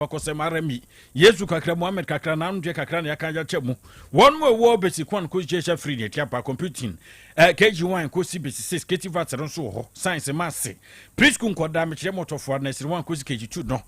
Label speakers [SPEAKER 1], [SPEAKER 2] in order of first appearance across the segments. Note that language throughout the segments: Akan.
[SPEAKER 1] Abakɔsɛm ara mi. Yesu kakra, Mohammed kakra, n'ano deɛ kakra na yɛaka akyɛ mu. Wɔn mu ɛwɔ basic 1 kɔsi kyerɛkyerɛ firi deɛ tiapa computing, KG1 kɔsi basic 6, KT VAT no nso wɔ hɔ, science, maths, preschool nkɔdaa, mekyerɛ mɔtɔfoɔ nursery 1 kɔsi KG2 no,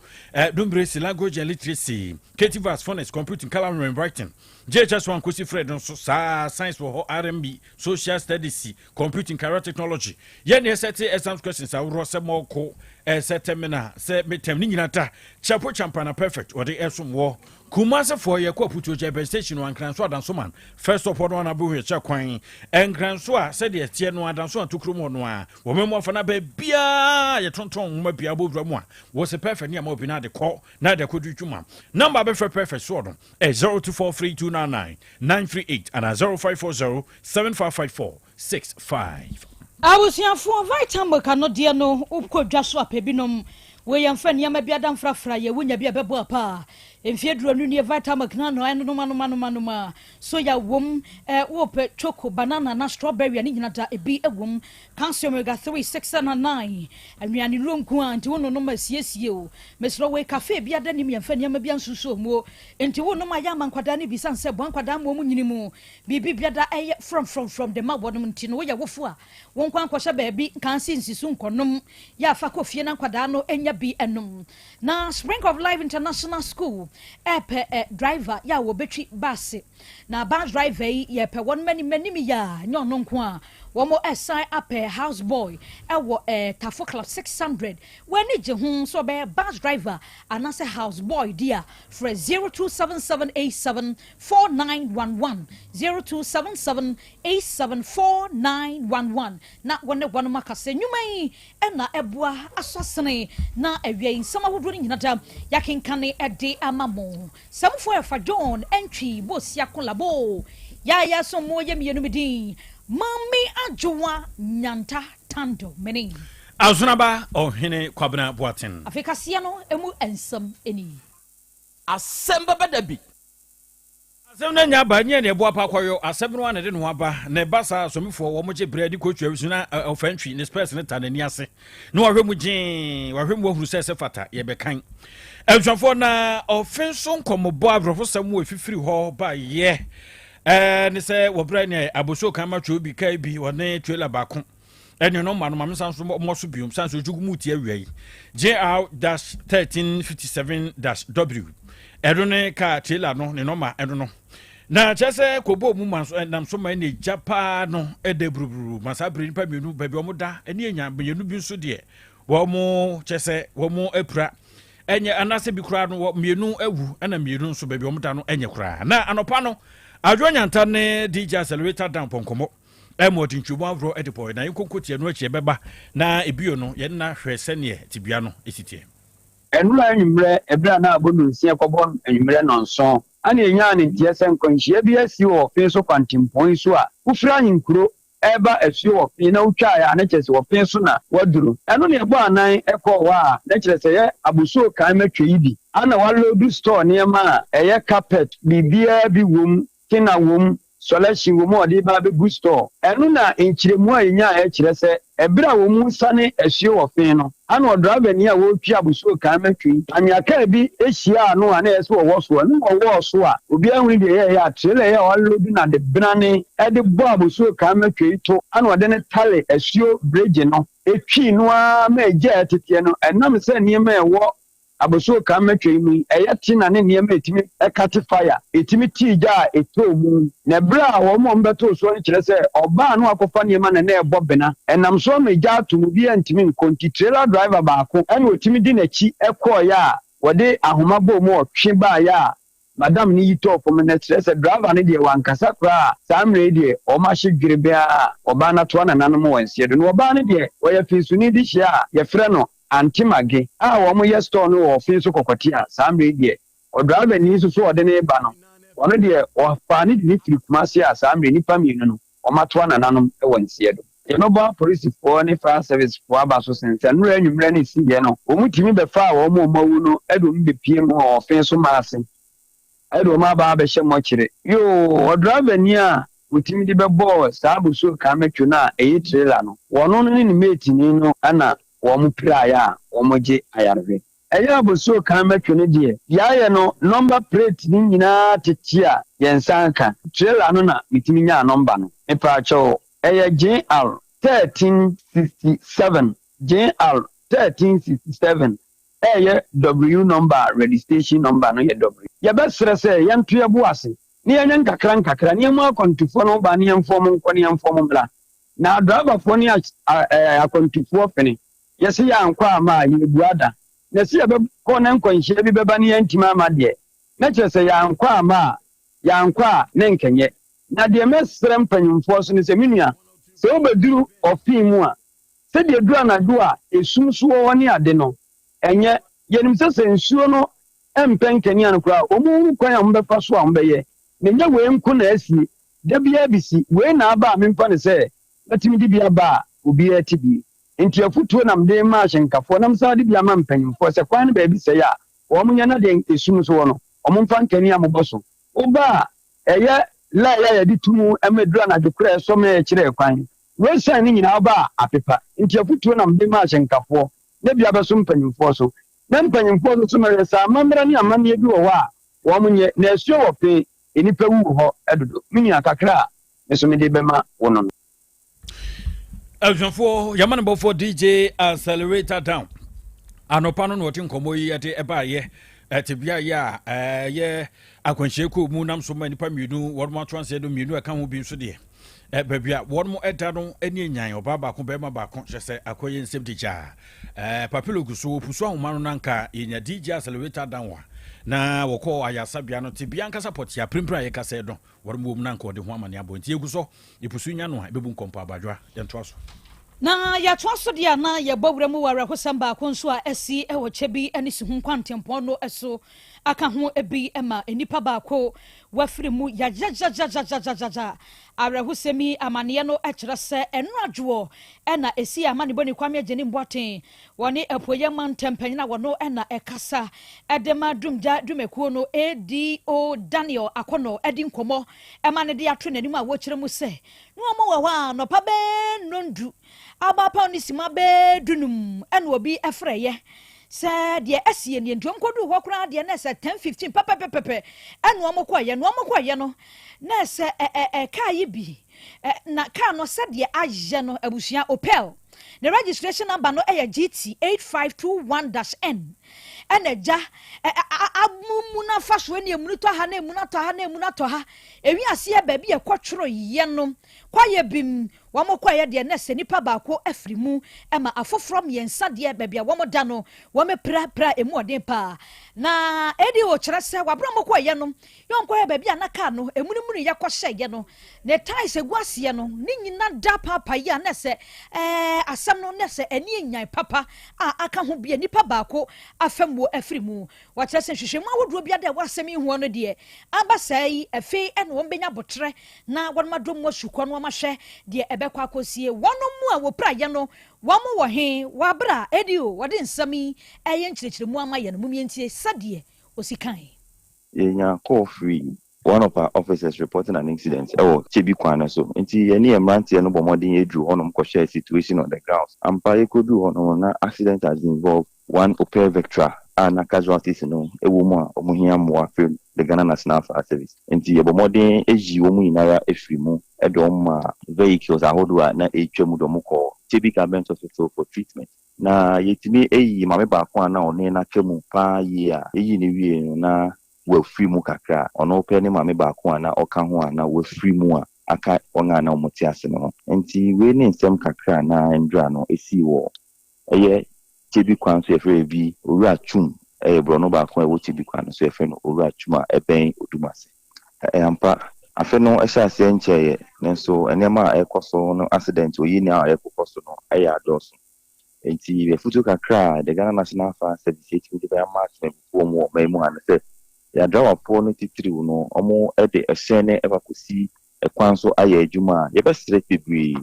[SPEAKER 1] numeracy, language and literacy, KT VAT, phonics, computing, coloring and writing, JHS 1 kɔsi Fred nso saa, science wɔ hɔ, RMB, social studies, computing, career technology. Yɛne ɛsɛte exams questions ahoroɔ sɛ mɔko ɛsɛ terminal sɛ midterm ne nyina ta kyɛpo champana perfect wɔde ɛsom wɔ Kumasefoɔ. Yɛkɔ Aputuo kyɛ bɛ station no, Ankranso Adansoman first stop hɔ no ana bɛhu yɛkyɛ kwan Ɛnkranso a sɛdeɛ ɛteɛ no, Adanso atokuro mu hɔ no a wɔmɛmu afa no baabiaa yɛtontɔn nwoma bia bɔwura mu a wɔ sɛ perfect ne ama obi no ade kɔ na ade akɔdu dwuma. Number bɛfrɛ perfect soɔ no ɛ 02432999 938 anaa 0540 7554 65.
[SPEAKER 2] Abusuafoɔ, Vitamilk ano deɛ no wokɔ dwa so apɛ binom wɔyɛmfa nneɛma bi adamfrafra yɛ wonya bi a ɛbɛboa paa. Mfie 20 nie Vitamilk no ano ɛnonom anomanom a soya wom, wopɛ choco, banana na strawberry a ne nyina da ebi wom, calcium, omega 3, 6 na 9, anuane nnuro nko a nti wononom asiesie o. Mesrɛ wei cafe bi ada nim yɛmfa nneɛma bi ansusuo mu nti wonom ayɛ ama nkwadaa no bi sane sɛ boa nkwadaa ma ɔmu nyini mu biribi biada ɛyɛ frɔmfrɔmfrɔm de ma wɔnom. Nti no woyɛ wofo a wɔn nkwa nkɔhyɛ baabi nkansi nsi so nkɔnom yɛ afa kɔ fie na nkwadaa no nya bi ɛnom. Na Spring of Life International School ɛpɛ driver yɛ a wɔbɛtwi baase, na bus driver yi yɛpɛ wɔn mɛnim anim yɛ a nyɛ ɔno nko a wɔn ɛsan apɛ house boy ɛwɔ Tafo Club 600. Wɔn ani gye ho nso ɔbɛyɛ bus driver anaasɛ house boy di a, frɛ 0277874911, 0277874911 na wɔne wɔn akasa. Nnwuma yi ɛna ɛboa asɔsene na awia yi nsɛm ahodoɔ no nyina da yɛakenkane ɛde ama mo. Sɛmfoɔ ɛfa John Ɛntwi Bosia Kolabo yɛayɛ so mo yɛ mmienu mi din Maame Adwowa Nyanta Tando mene.
[SPEAKER 1] Azonaba Ɔhene Kwabena Boaten.
[SPEAKER 2] Afei kaseɛ no emu nsɛm ani.
[SPEAKER 3] Asɛm bɛbɛ da bi.
[SPEAKER 1] Asɛm no anya aba nyɛ ne ɛboa pa akɔyɔ asɛm no ana de ne ho aba na ɛba saa. Asɔmifoɔ wɔn gye berɛ de kɔtwa so na ɔfa ntwi ne spɛs ne ta n'ani ase na wahwɛ mu gyee, wahwɛ mu wahuru sɛ sɛ fata yɛbɛkan. Abusuafoɔ, na ɔfe nso nkɔmmɔbɔ aborɔfosɛm wɔ ɛfifiri hɔ ba yɛ ne sɛ wɔbrɛ ne abosuo kan ma twɛ bi kaa bi wɔne trailer baako ɛne no ma no maame san so mmɔ so biom san so dwugu mu tie awia yi JR-1357-W ɛno ne kaa trailer no ne nɔma ɛno no na kyerɛ sɛ kɔbɔ mu ma so ɛnam so ma ɛna egya paa no ɛda buruburu ma saa bere nipa mmienu baabi wɔn da ɛne enya mmienu bi nso deɛ wɔn kyerɛ sɛ wɔn apira ɛnyɛ anaasɛ bi koraa no wɔ mmienu awu, ɛna mmienu nso baabi wɔn da no ɛnyɛ koraa. Na anɔpa no Adwo Nyanta ne DJ Accelerator dan pɔnkɔmɔ ɛma ɔde ntwemu ahoroɔ ɛde bɔɔ na yɛnkɔnkɔ tie no akyi ɛbɛba na ebio no yɛn na hwɛ sɛneɛ tibea no esi teɛ.
[SPEAKER 4] Ɛnora anwummerɛ, ɛberɛ a na abɔ 6 kɔbɔ anwummerɛ 7, ana ɛnyaa ne nteɛ sɛ nkwanhyia bi asi wɔ Ɔfe so kwantempɔn yi so a wofiri ahenkuro ɛreba asuo wɔ fe na wotwaeɛ a na kyerɛ sɛ wɔfe so na waduro. Ɛno ne ɛbɔ anan ɛkɔɔ hɔ a na kyerɛ sɛ yɛ abosuo kan mɛtwa yi bi ana waload store nneɛma a ɛyɛ carpet, biribiara bi wom, tina wom, selection wɔ mu a ɔde ba abɛgu store. Ɛno na nkyerɛmu a yɛnya a ɛkyerɛ sɛ ɛberɛ a wɔn mu sane asuo wɔ fe no ana ɔdriver a wɔretwi abosuo kan mɛtwi anwea kaa bi ahyia ano a na ɛyɛ sɛ wɔwɔ soɔ na wɔwɔɔ so a obiara hu deɛ yɛyɛ a trailer yɛ a waload na de benane ɛde bɔ abosuo kan mɛtwi to ana ɔde ne tale asuo bridge no etwi no ara ma egya ɛteteɛ no. Ɛnam sɛ nneɛma a ɛwɔ abosuo kan mɛtwa yi mu yi ɛyɛ tina ne nneɛma etimi ɛcut fire, etimi tii gya a ɛtɔɔ mu. Na ɛberɛ a wɔn a wɔbɛtoo soɔ no kyerɛ sɛ ɔbaa no akɔfa nneɛma na na ɛbɔ bena ɛnam so ama gya ato mu bi ntumi nkɔ, nti trailer driver baako ɛna otimi di n'akyi ɛkɔɔeɛ a wɔde ahoma bɔɔ mu ɔtwe baeɛ a madam ne yi tɔɔ fam. No kyerɛ sɛ driver no deɛ wankasa koraa. Saa mmerɛ yi deɛ wɔn ahye dwere bɛa a ɔbaa no atoa nananom wɔ nseɛ do na ɔbaa no deɛ wɔyɛ finsoni de hyia a yɛfrɛ no Antemage a wɔn yɛ store no wɔ ɔfe so kɔkɔte a saa mmerɛ yi deɛ ɔdriver ni nso so ɔde ne ba no, ɔno deɛ ɔfaa ne de ne firi Kumase a saa mmerɛ nipa mmienu no wɔn atoa nananom wɔ nseɛ do. Yɛbɛbɔ apolisifoɔ ne fire service foɔ aba so sen sɛ nnora anwummerɛ no siiɛ no wɔn tumi bɛfaa wɔn a wɔn awu no de wɔn bɛpie mu wɔ ɔfe so maase ɛde wɔn aba abɛhyɛ mɔkyere yoo. Ɔdriver ni a wɔtumi de bɛbɔɔ saa abosuo kan mɛtwo no a ɛyɛ trailer no, wɔn no ne ne mate ni no ɛna wɔn piraeɛ a wɔn gye ayarehwɛ. Ɛyɛ abosuo kan mɛtwe no deɛ, deɛ ayɛ no number plate no nyinaa tete a yɛn nsa nka. Trailer no na metumi nyaa number no. Mepaakyɛw, ɛyɛ JR 1367, JR 1367, ɛyɛ W number a registration number no yɛ W. Yɛbɛsrɛ sɛ yɛnto yɛn bo ase na yɛnyɛ nkakra nkakra na yɛmmu akwantufoɔ no ho ban na yɛmfa wɔn nkɔ na yɛmfa wɔn mmra. Na adraivafoɔ ne akwantufoɔ fene. Yɛse yɛankɔ amma a, yɛrebua da. Na se yɛbɛkɔ na nkwanhyia bi bɛba na yɛantumi amma deɛ, na kyerɛ sɛ yɛankɔ amma a, yɛankɔ a, na nkɛnyɛ. Na deɛ mɛsrɛ mpanyimfoɔ so ne sɛ, me nua, sɛ wobɛduru ɔfee mu a, sɛdeɛ ɛduru anadwo a esum so wɔ hɔ ne ade no, ɛnyɛ. Yɛnim sɛ sɛ nsuo no mpɛ nkanea no koraa a, wɔhunu kwan a wɔbɛfa so a wɔbɛyɛ. Na ɛnyɛ wei nko na asie. Da biara bi si. Wei na aba a memfa no sɛ mɛtumi de bi aba a obiara te bi. Enti afotuo na mede rema ahyɛnkafoɔ na mesan de bi ama mpanimfoɔ sɛ kwan no baabi sɛe a, wɔnyɛ na deɛ esum nso wɔ no, wɔmfa nkanea mmobɔ so. Woba a, ɛyɛ line a yɛde to mu ma ɛduru anadwo koraa a ɛsɔ ma ɛkyerɛ kwan. Wei sign no nyinaa woba a, apepa. Enti afotuo na mede rema ahyɛnkafoɔ na bi abɛso mpanimfoɔ so. Na mpanimfoɔ nso so mɛhwɛ sɛ amammerɛ ne amanneɛ bi wɔ hɔ a wɔnyɛ. Na asuo wɔ fe, nnipa wu wɔ hɔ dodo. Me nua, kakra a me nso mede rebɛma wo no no.
[SPEAKER 1] Abusuafoɔ, yɛma no bɔfoɔ DJ Accelerator Down. Anɔpa no na ɔte nkɔmmɔ yi ɛde ɛbaayɛ ɛtebea yɛ a ɛyɛ akwanhyia kɔɔ mu nam so ma nnipa mmienu wɔn ato anseɛ do mmienu ɛka ho bi nso deɛ baabi a wɔn ɛda no ɛne enyan ɔbaa baako bɛrima baako kyerɛ sɛ akɔyɛ nsɛm de gyaa papilo gu so wɔpu so ahoma no nanka yɛnya DJ Accelerator Down a na wɔkɔɔ ayasabea no tebea ankasa pɔtea pirempire a yɛkasa no Wɔnom wɔ mu na anka ɔde ho amane abɔ. Nti yɛgu so, yɛpu so nya no a, ɛbɛbu nkɔmpɔ abadwoa. Yɛntoa so.
[SPEAKER 2] Na yɛtoa so deɛ a na yɛbɔ wura mu wɔ awerɛhosɛm baako nso a asi wɔ kyɛ bi ne Suhum kwantempɔn no so aka ho bi ma nnipa baako wafiri mu yayayayayayayayaa. Awerɛhosɛm yi amaneɛ no kyerɛ sɛ ɛno adwoɔ na ɛsii amanebɔni Kwame Agyenim Boateng Wɔne Apueeɛ Mantam panyin a wɔno na ɛkasa de ma Dumgya dwumakuo no ADO Daniel Akonor adi nkɔmmɔ ma no de ato n'anim a wɔkyerɛ mu sɛ na wɔn wɔ hɔ a anɔpa bɛyɛ nnɔndu aba apaw ne sima bɛyɛ dunum ɛna obi frɛeɛ sɛ deɛ asie nie nti wɔn kɔduu hɔ koraa deɛ na ɛsɛ 10:15 pɛpɛpɛpɛ ɛna wɔn kɔeɛ na wɔn kɔeɛ no na ɛsɛ ɛ kaa yi bi na kaa no sɛdeɛ ayɛ no abusua Opel Ne registration number no yɛ GT 8521-N. Ɛna agya amumu no afa so ɛne emunu tɔ ha na emunu atɔ ha na emunu atɔ ha. Ewi aseɛ baabi a ɛkɔtwerɛ yɛ no kwaeɛ bi mu. Wɔn kɔeɛ deɛ na sɛ nipa baako afiri mu ɛma afoforɔ mmiɛnsa deɛ baabi a wɔn da no wɔn apira pira emu ɔden paa. Na ADO kyerɛ sɛ wɔabrɛ wɔn kɔeɛ no yɛ wɔn kɔhwɛ baabi a na kaa no emunimuni yɛ kɔhyɛeɛ no Ne tiles egu aseɛ no ne nyina da paapa yi a na ɛsɛ ɛɛ asɛm no na ɛsɛ ani nyan papa a aka ho bi a nipa baako afa muo afiri mu. Wɔkyerɛ sɛ nhwehwɛmu ahodoɔ bi ada ɛwɔ asɛm yi hoɔ no deɛ aba saa yi afei ɛna wɔn bɛnya aboterɛ na wɔn adɔ mu asukɔ no wɔn ahwɛ deɛ ɛbɛkɔ akɔsie. Wɔn mu a wɔpiraeɛ no wɔn wɔ he wɔ abere a ADO wɔde nsɛm yi ɛyɛ nkyerɛkyerɛmu ama yɛn no mom yɛntie sɛdeɛ ɔsi kae.
[SPEAKER 5] Yɛnya call firi one of our officers reporting an incident wɔ Kyebi kwan no so nti yɛne yɛn mmeranteɛ no bɔ mmɔden duru hɔnom kɔhwɛɛ situation on the grounds. Ampa yɛkɔduruu hɔnom no na accident has involved one Opel Vectra a na casualties no wɔ mu a wɔhia mmoa firi the Ghana National Fire Service nti yɛbɔ mmɔden yii wɔn nyinara firii mu de wɔn maa vehicles ahodoɔ a na ɛretwa mu de wɔn kɔɔ Kyebi Government Hospital for treatment. Na yɛtumi yii maame baako a na ɔne no aka mu paa yie a yɛyii no wiee no na wafiri mu kakra a, ɔno pɛ ne maame baako a na ɔka ho a na wafiri mu a aka wɔn a na wɔte ase no ho. Nti wei ne nsɛm kakra a na ndura no esii wɔ ɛyɛ Kyebi kwan so yɛfrɛ baabi Owura Twum, ɛyɛ borɔno baako a ɛwɔ Kyebi kwan no so yɛfrɛ no Owura Twum a ɛbɛn Odumase. Ɛyɛ ampa, afe no hyɛɛ aseɛ nkyɛeɛ nanso nneɛma a ɛrekɔ so no accident oyi ne a ɛrekokɔ so no yɛ adɔɔso. Enti afutuo kakra a the Ghana National Fire Service yɛtumi de bɛama atemanmufoɔ mu wɔ ɔman mu ha ne sɛ, yɛn adrawafoɔ no titiriw no, wɔde ɛhyɛn no kɔ akɔsi kwan so ayɛ adwuma a, yɛbɛsrɛ bebree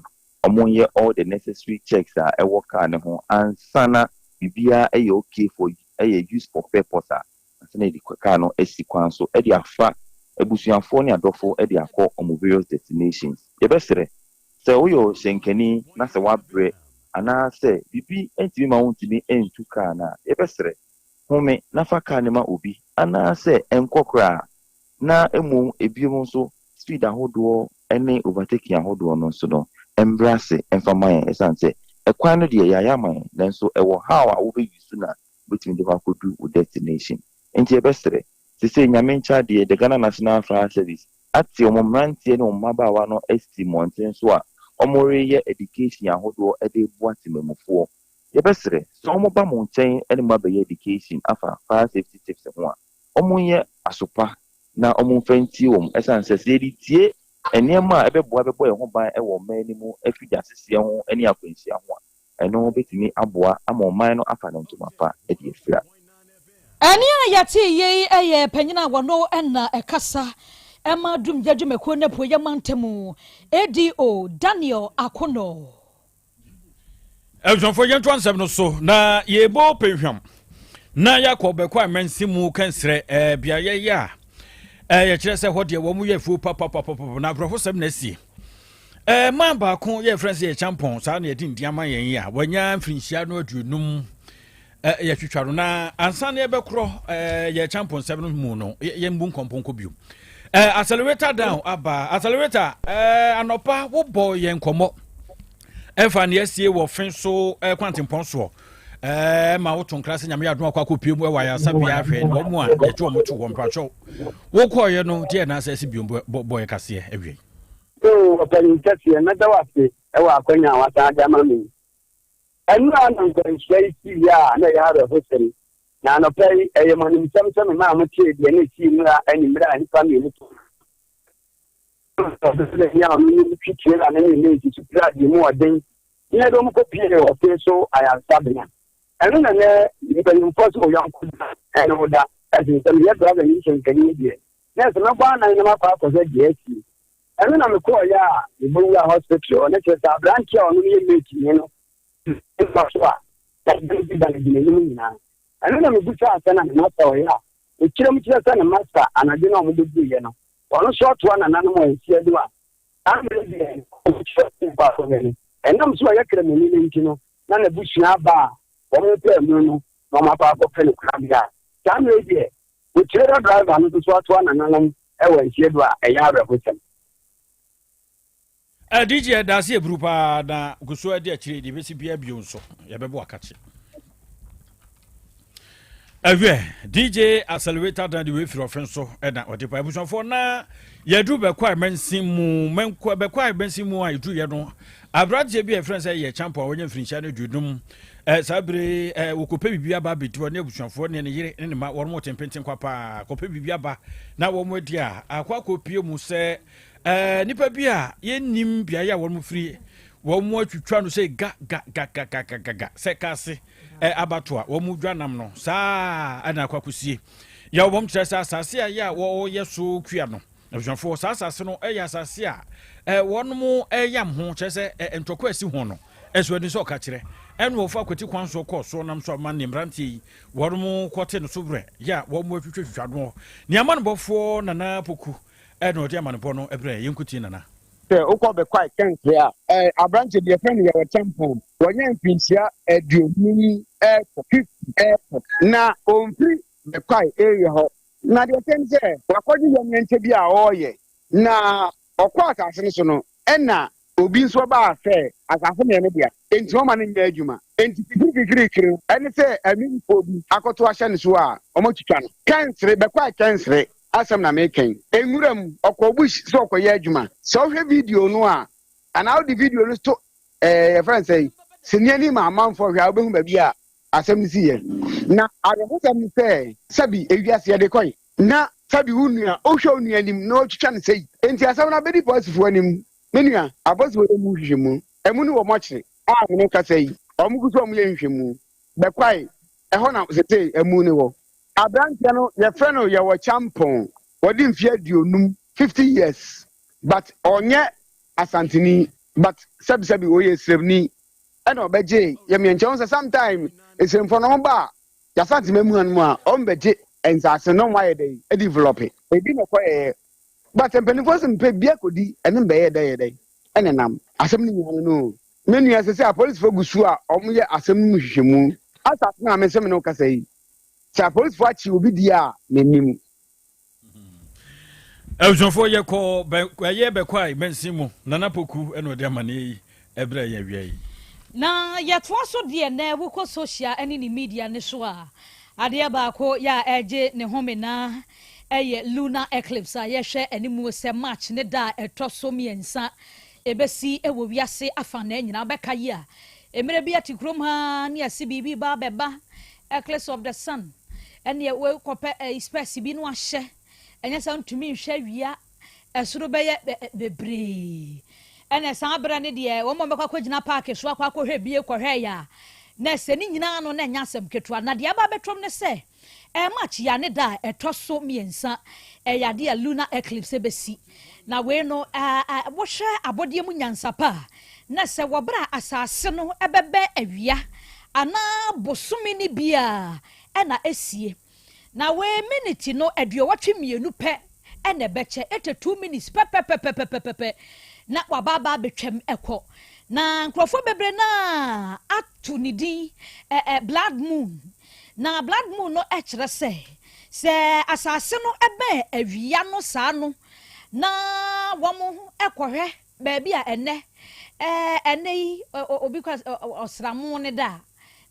[SPEAKER 5] wɔnyɛ all the necessary checks a ɛwɔ car no ho ansa na biribiara yɛ okay for ɛyɛ use for purpose a, ansa na yɛde car no asi kwan so de afa abusuafoɔ ne adɔfo de akɔ wɔn various destinations. Yɛbɛsrɛ Sɛ woyɛ ɔhyɛnkani na sɛ woabrɛ anaasɛ biribi ntumi mma wontumi ntu kaa no a, yɛbɛsrɛ. Home na fa car no ma obi anaasɛ nkɔ koraa. Na mmom ebinom nso speed ahodoɔ ne overtaking ahodoɔ no nso no mmrɛ ase mfa mma yɛn ɛsiane sɛ ɛkwan no deɛ yɛayɛ ama yɛn nanso ɛwɔ how a wobɛ use na wobɛtumi de hɔ akɔdu wo destination. Nti yɛbɛsrɛ, sesei Nyame nkyɛ adeɛ the Ghana National Fire Service ate wɔn mmeranteɛ ne wɔn mmabaawa no asi mmɔnten so a wɔreyɛ education ahodoɔ de reboa temamufoɔ. Yɛbɛsrɛ, sɛ wɔba mo nkyɛn ne mo abɛyɛ education afa fire safety tips ho a, wɔnyɛ aso pa na wɔmfa ntie wɔn ɛsiane sɛ, sɛ yɛde tie nneɛma a ɛbɛboa bɛbɔ yɛn ho ban wɔ ɔman no mu afiri gyaseseɛ ho ne akwanhyia ho a, ɛno bɛtumi aboa ama ɔman no afa ne ntoma pa de afira.
[SPEAKER 2] Ɛnne a yɛtee yi yɛ panyin a wɔno na ɛkasa ma Dumgya dwumakuo no Apueeɛ Mantam ADO Daniel Akonor.
[SPEAKER 1] Abusuafoɔ yɛntoa nsɛm no so na yɛbɔ pɛnhwam na yɛakɔ bɛkɔ amansi mu kɛnsrɛ ɛɛ beaeɛ yi a ɛɛ yɛkyerɛ sɛ hɔ deɛ wɔn yɛ afuo papapapapa na aborɔfo sɛm na asie ɛɛ man baako yɛ frɛ sɛ yɛ kyampɔn saa na yɛde ndi ama yɛn yi a wɔanya mfirinhyia no 50 Yɛtwitwa no na ansa na yɛbɛkorɔ yɛ kyampɔn nsɛm no mu no, yɛmbu nkɔmpɔnkɔ bio. Accelerator down aba. Accelerator, anɔpa wobɔ yɛn nkɔmmɔ ɛfa nea asie wɔ fe so kwantempɔn soɔ ma woto nkra sɛ Nyame yɛ adom akɔ akɔpie mu ɛwɔ ayaresabea ahwɛ wɔn mu a yɛgye wɔn to hɔ. Mpakyɛw, wokɔɔyɛ no deɛ na asɛ asi bio bɔ yɛ kaseɛ awiei.
[SPEAKER 4] So ɔpanyin kɛseɛ, mɛda wo ase wɔ akwanya a woasan de ama me yi. Ɛno ara na nkwanhyia yi siiɛ a na ɛyɛ awerɛhosɛm. Na anɔpa yi, ɛyɛ mo animsɛm sɛ memaa motee deɛ na ɛsii nnora anwummerɛ a nnipa mmienu too ɔbɛni a ɔno ne twi trailer no ne mate so piraa deɛ mu ɔden na yɛde wɔn kɔpuee ɔfe so ayaresabea. Ɛno na nɛ mpanyimfoɔ sɛ ɔyɔnko da ɛne wo da ɛsen sɛ meyɛ driver yi nhyɛnkani deɛ na ɛsɛ mɛbɔ anan na makɔ akɔhwɛ deɛ asie. Ɛno na mekɔɔeɛ a mebɛwuraa hospital hɔ, na kyerɛ sɛ aberanteɛ a ɔno no yɛ mate ni no mpa so a dadam bi da no gyina anim nyinaa. Ɛno na mebisaa sɛ na ne master ɔyɛ a, ɔkyerɛ mu kyerɛ sɛ ne master anadwo no a wɔbɛduruiɛ no, ɔno nso atoa nananom a ɛsi adu a saa mmerɛ deɛ ɔkyerɛ sɛ nkɔ akɔhwɛ no. Ɛnam sɛ ɔyɛ kramoni no nti no, na n'abusua aba a wɔpɛ amu no na wɔakɔ akɔpɛ no korabea a saa mmerɛ deɛ ɔkyerɛ driver no nso so atoa nananom wɔ nseɛ do a, ɛyɛ awerɛhosɛm.
[SPEAKER 1] DJ ɛda ase eburu paa na gu so adi akyire deɛ ebesi biara bio nso yɛbɛbɔ akakye. Ɛhwɛ DJ Accelerator dan de wei firi ɔfe nso ɛna ɔde pa abusuafoɔ na yɛduru bɛkɔ a mansin mu mɛnkɔ bɛkɔ a mansin mu a yɛduru yɛ no aberanteɛ bi a yɛfrɛ sɛ yɛ champo a wɔnyɛ mfirinhyia no 50 saa bere wɔkɔpɛ biribi aba abɛdi hɔ ne abusuafoɔ ne ne yere ne ne ma wɔn mo tempenten kwa paa kɔpɛ biribi aba na wɔn adi a akɔ akɔpie mu sɛ nipa bi a yɛnnim beaeɛ a wɔn firi wɔn mo atwitwa no sɛ ga ga ga ga ga ga ga ga sɛ kaase abato a wɔn mo dwa nam no saa ɛna akɔ akɔsie yɛ wɔn kyerɛ sɛ asase a yɛ a wɔyɛ so kua no. Abusuafoɔ, saa asase no yɛ asase a wɔnom yam ho, kyerɛ sɛ ntɔkwa asi ho no, ɛso ani sɛ ɔka kyerɛ. Ɛna wɔfa kwati kwan soɔ kɔɔ soɔ nam so ama ne mmeranteɛ yi wɔnom kɔte no so berɛ yɛ a wɔn atwitwatwitwa noɔ. Ne amanebɔfoɔ Nana Poku na ɔde amanebɔ no brɛɛ yɛn. Nkotie Nana.
[SPEAKER 6] Sɛ wokɔ Bekwai Kɛnsere a, ɛɛ aberante bi yɛfrɛ no Yɛwɔ Kyampɔn. Wanya mfirinhyia 50 rekɔ, 50 rekɔ, na ɔmfiri Bekwai area hɔ. Na deɛ ɛteɛ ne sɛ, wakɔgye yamyɛnkyɛ bi a ɔreyɛ, na ɔkɔɔ asase no so no, ɛnna obi nso baa sɛ asase no yɛ ne dea, enti wɔmma no nyɛ adwuma. Enti fifirififirifiri no, ɛne sɛ amimfoɔ bi akɔto ahyɛ ne so a wɔatwitwa no. Kɛnsere, bɛkwae kɛnsere asɛm na mereka yi. Nwura mu, ɔkɔɔ bush sɛ ɔkɔyɛ adwuma. Sɛ wohwɛ video no a, anaa wode video no to ɛɛ yɛfrɛ no sɛn, sini anim ma amanfoɔ hwɛ a, wobɛhu baabi a asɛm no siiɛ. Na awerɛhosɛm ne sɛ, sɛbi ewiase yɛde kɔe, na sɛbi wo nua, wohwɛ wo nua anim na wotwitwa no sei. Enti asɛm no abɛdi polisifoɔ anim. Me nua, apolisifoɔ yɛ mu nhwehwɛmu. Ɛmu no wɔ mɔkyere a me ne wo kasa yi, wɔn gu so wɔyɛ nhwehwɛmu. Bɛkwae, ɛhɔ na setee amu no wɔ. Aberanteɛ no, yɛfrɛ no Yɛwɔ Kyampɔn, wadi mfeɛ 50, 50 years, but ɔnyɛ Asanteni, but sɛbisɛbi ɔyɛ Sremni. Ɛna ɔbɛgye yɛm yɛn nkyɛn. Wohu sɛ sometime Esremfoɔ no wɔn ba a yɛasante mamu ha no mu a wɔn bɛgye nsaase no na wɔn ayɛ dɛn adevelop. Ebi na ɛkɔ yɛyɛ but mpanimfoɔ sɛ mpɛ bi akɔdi ɛne mbɛyɛ dɛ yɛ dɛn ɛna nam asɛm no nyinaa no no. Me nua sɛsɛ apolisifoɔ gu so a wɔn yɛ asɛm no mu nhwehwɛmu. Asase no a me nso me ne wo kasa yi. Sɛ apolisifoɔ akye obi deɛ a, mennim.
[SPEAKER 1] Abusuafoɔ yɛkɔ ɛyɛ Bɛkwae mansin mu, Nana Poku na ɔde amaneɛ yi brɛɛ yɛn awia yi.
[SPEAKER 2] Na yɛtoa so deɛ nɛ wokɔ social ne ne media no so a, adeɛ baako yɛ a ɛregye ne home na ɛyɛ lunar eclipse a yɛhwɛ animuo sɛ March ne da a ɛtɔ so miɛnsa ɛbɛsi wɔ wiase afanaa nyinaa. Wobɛka yi a, mmerɛ bi ate kurom ha ne yɛse biribi reba abɛba, eclipse of the sun, ɛneɛ wokɔpɛ spɛs bi na wahyɛ, ɛnyɛ sɛ wontumi nhwɛ awia, ɛsoro bɛyɛ bebree. Ɛna saa berɛ no deɛ wɔn a wɔbɛkɔ akɔgyina paake so akɔ akɔhwɛ bie kɔhwɛeɛ a, na sɛ ne nyinaa no na ɛnyɛ asɛm ketewa. Na deɛ aba abɛtɔm ne sɛ, March yi a ne da a ɛtɔ so miensa, ɛyɛ adeɛ a lunar eclipse bɛsi. Na wei no, wohwɛ abɔdeɛ mu nyansapɛ a, na sɛ wɔ berɛ a asase no bɛbɛ awia anaa bosome no bi a ɛna ɛsie. Na wei miniti no 82 pɛ na ɛbɛkyɛ, 82 minutes pɛpɛpɛpɛpɛpɛ na waba aba abɛtwam kɔ. Na nkurɔfoɔ bebree no ara ato ne din blood moon. Na blood moon no kyerɛ sɛ, sɛ asase no bɛn awia no saa no na wɔkɔhwɛ baabi a ɛnnɛ, ɛnnɛ yi obi kɔ ɔsramo no da a,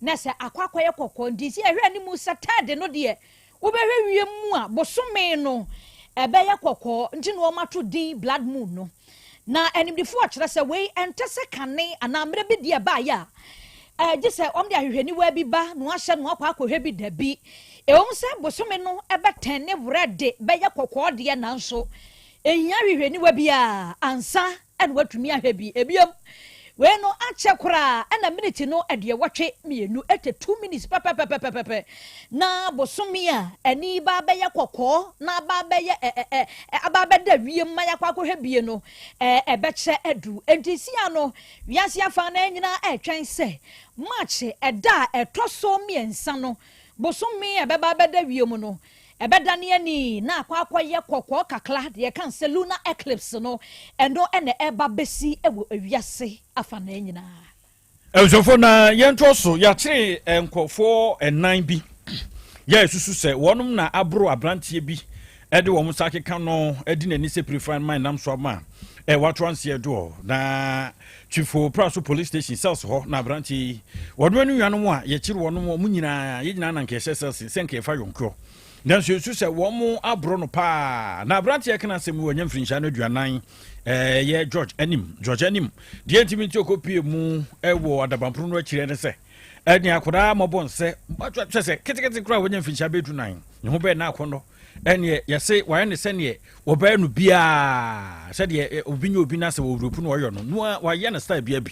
[SPEAKER 2] na sɛ akɔ akɔyɛ kɔkɔɔ nti sɛ yɛhwɛ anim sɛ third no deɛ wobɛhwɛ wiem mu a bosome no ɛbɛyɛ kɔkɔɔ nti na wɔato din blood moon no. Na animdefoɔ kyerɛ sɛ wei ɛnte sɛ kane anaa mmerɛ bi deɛ ɛbaeɛ a gye sɛ wɔde ahwehwɛniwa bi ba na wɔahyɛ na wɔakɔ akɔhwɛ bi. Dabi, ɛwom sɛ bosome no bɛtɛn ne werɛ de bɛyɛ kɔkɔɔ deɛ nanso ɛnhia ahwehwɛniwa biara ansa na watumi ahwɛ bi. Ebiom, wei no akyɛ koraa na miniti no 82, 82 minutes pɛpɛpɛpɛpɛpɛ, na bosome a ani ba abɛyɛ kɔkɔɔ na aba abɛyɛ ɛ ɛ ɛ aba abɛda wiem ma yɛakɔ akɔhwɛ bie no, ɛ ɛbɛkyɛ adu. Enti sia no, wiase afa no nyinaa ɛretwɛn sɛ March ɛda a ɛtɔ so miɛnsa no, bosome a ɛbɛba abɛda wiem no, Ɛbɛdane ani na akɔ akɔyɛ kɔkɔɔ kakra, deɛ yɛka no sɛ lunar eclipse no, ɛno na ɛreba bɛsi wɔ wiase afanaa nyinaa.
[SPEAKER 1] Abusuafoɔ, na yɛntoa so, yɛakyere nkurɔfoɔ nnan bi yɛ ɛsusu sɛ wɔnom na aboro aberanteɛ bi de wɔn nsa akeka no adi n'ani sɛ pirifan man nam so ama wato anseɛ doɔ na Twifo Praso Police Station cells hɔ na aberanteɛ yi wɔn ne nuanom a yɛkyere wɔn wɔn nyinaa yɛn nyinaa na nka yɛhyɛ cells sɛ nka yɛfa yɔnkoɔ nanso yɛsu sɛ wɔn aboro no paa na aberanteɛ kana asɛm yi wɔnya mfirinhyia no 40 ɛyɛ George anim George anim deɛ ntumi nti ɔkɔpie mu ɛwɔ adabamporo no akyirɛ ne sɛ ɛne akwadaa mmɔbɔ nsɛ kyɛ sɛ ketekete koraa wɔnya mfirinhyia bɛdu nan ne ho bɛɛ na akɔnnɔ Ɛneɛ yɛse wayɛ no sɛdeɛ wɔbɛyɛ no biaa, sɛdeɛ obi nyɛ obi na sɛ wɔwuropu no ɔyɔ no, no wayɛ no style bia bi.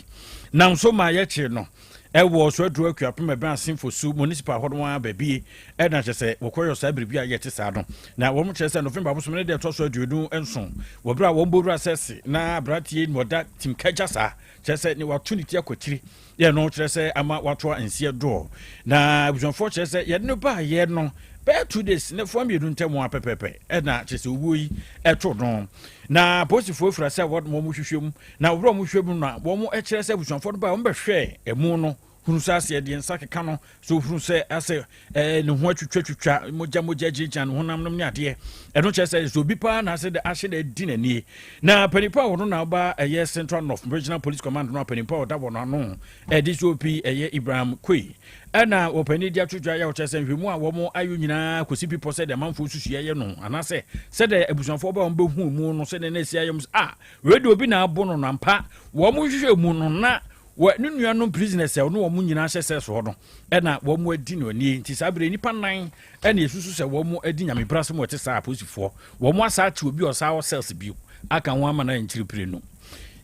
[SPEAKER 1] Nam so ma yɛkyee no ɛwɔ Soaduro Akuapem ɛbɛn Asenfosu Municipal hɔ no ara baabi ɛna kyɛ sɛ wɔkɔyɔ saa biribi a yɛte saa no. Na wɔn kyerɛ sɛ November bosome no deɛ ɛtɔ so 27 wɔ berɛ a wɔn bɔwura sɛse na aberanteɛ na ɔda timkagya saa kyerɛ sɛ ne wato ne ti akɔkyiri Yɛ no kyerɛ sɛ ama watoa nseɛ doɔ. Na abusuafoɔ kyerɛ sɛ yɛde no baayɛ no bɛyɛ 2 days ne foa mmienu ntam a pɛpɛpɛ ɛna kyerɛ sɛ owuo yi ɛto no. Na polisifoɔ fira sɛ wɔn wɔn hwehwɛ mu na wɔn wɔn hwehwɛ mu na wɔn kyerɛ sɛ abusuafoɔ no baa wɔn bɛhwɛ ɛmu no hunu sɛ aseɛ deɛ nsa keka no so hunu sɛ asɛ ɛɛ ne ho atwitwatwitwa mogya mogya gyinagyina ne honam nom ne adeɛ ɛno kyerɛ sɛ sɛ obi paa na asɛ de ahyɛ na adi n'anie na panimpa a wɔno na ɔba ɛyɛ Central North Regional Police Command no apanimpa a ɔda wɔn ano ɛde so opi ɛyɛ Ibrahim Koi ɛna wɔpanin de ato dwa yɛ ɔkyerɛ sɛ nhwɛmu a wɔn ayɔ nyinaa kɔsi bepɔ sɛ deɛ amanfoɔ susuiɛ yɛ no anaasɛ sɛdeɛ abusuafoɔ ba wɔn bɛhu mu no sɛdeɛ na ɛsi ayɛ mu sɛ ah wei de obi na abo no nampa wɔn hwehwɛ mu no na wɔ ne nuanom prisoners a ɔne wɔn nyinaa hyɛ sɛ soɔ no ɛna wɔn adi no nie nti saa berɛ nnipa nan ɛna esusu sɛ wɔn adi nyame brasɛm wɔte saa apolisifoɔ wɔn asa ate obi ɔsaa wɔ cells bio aka ho ama no nkyiri pire no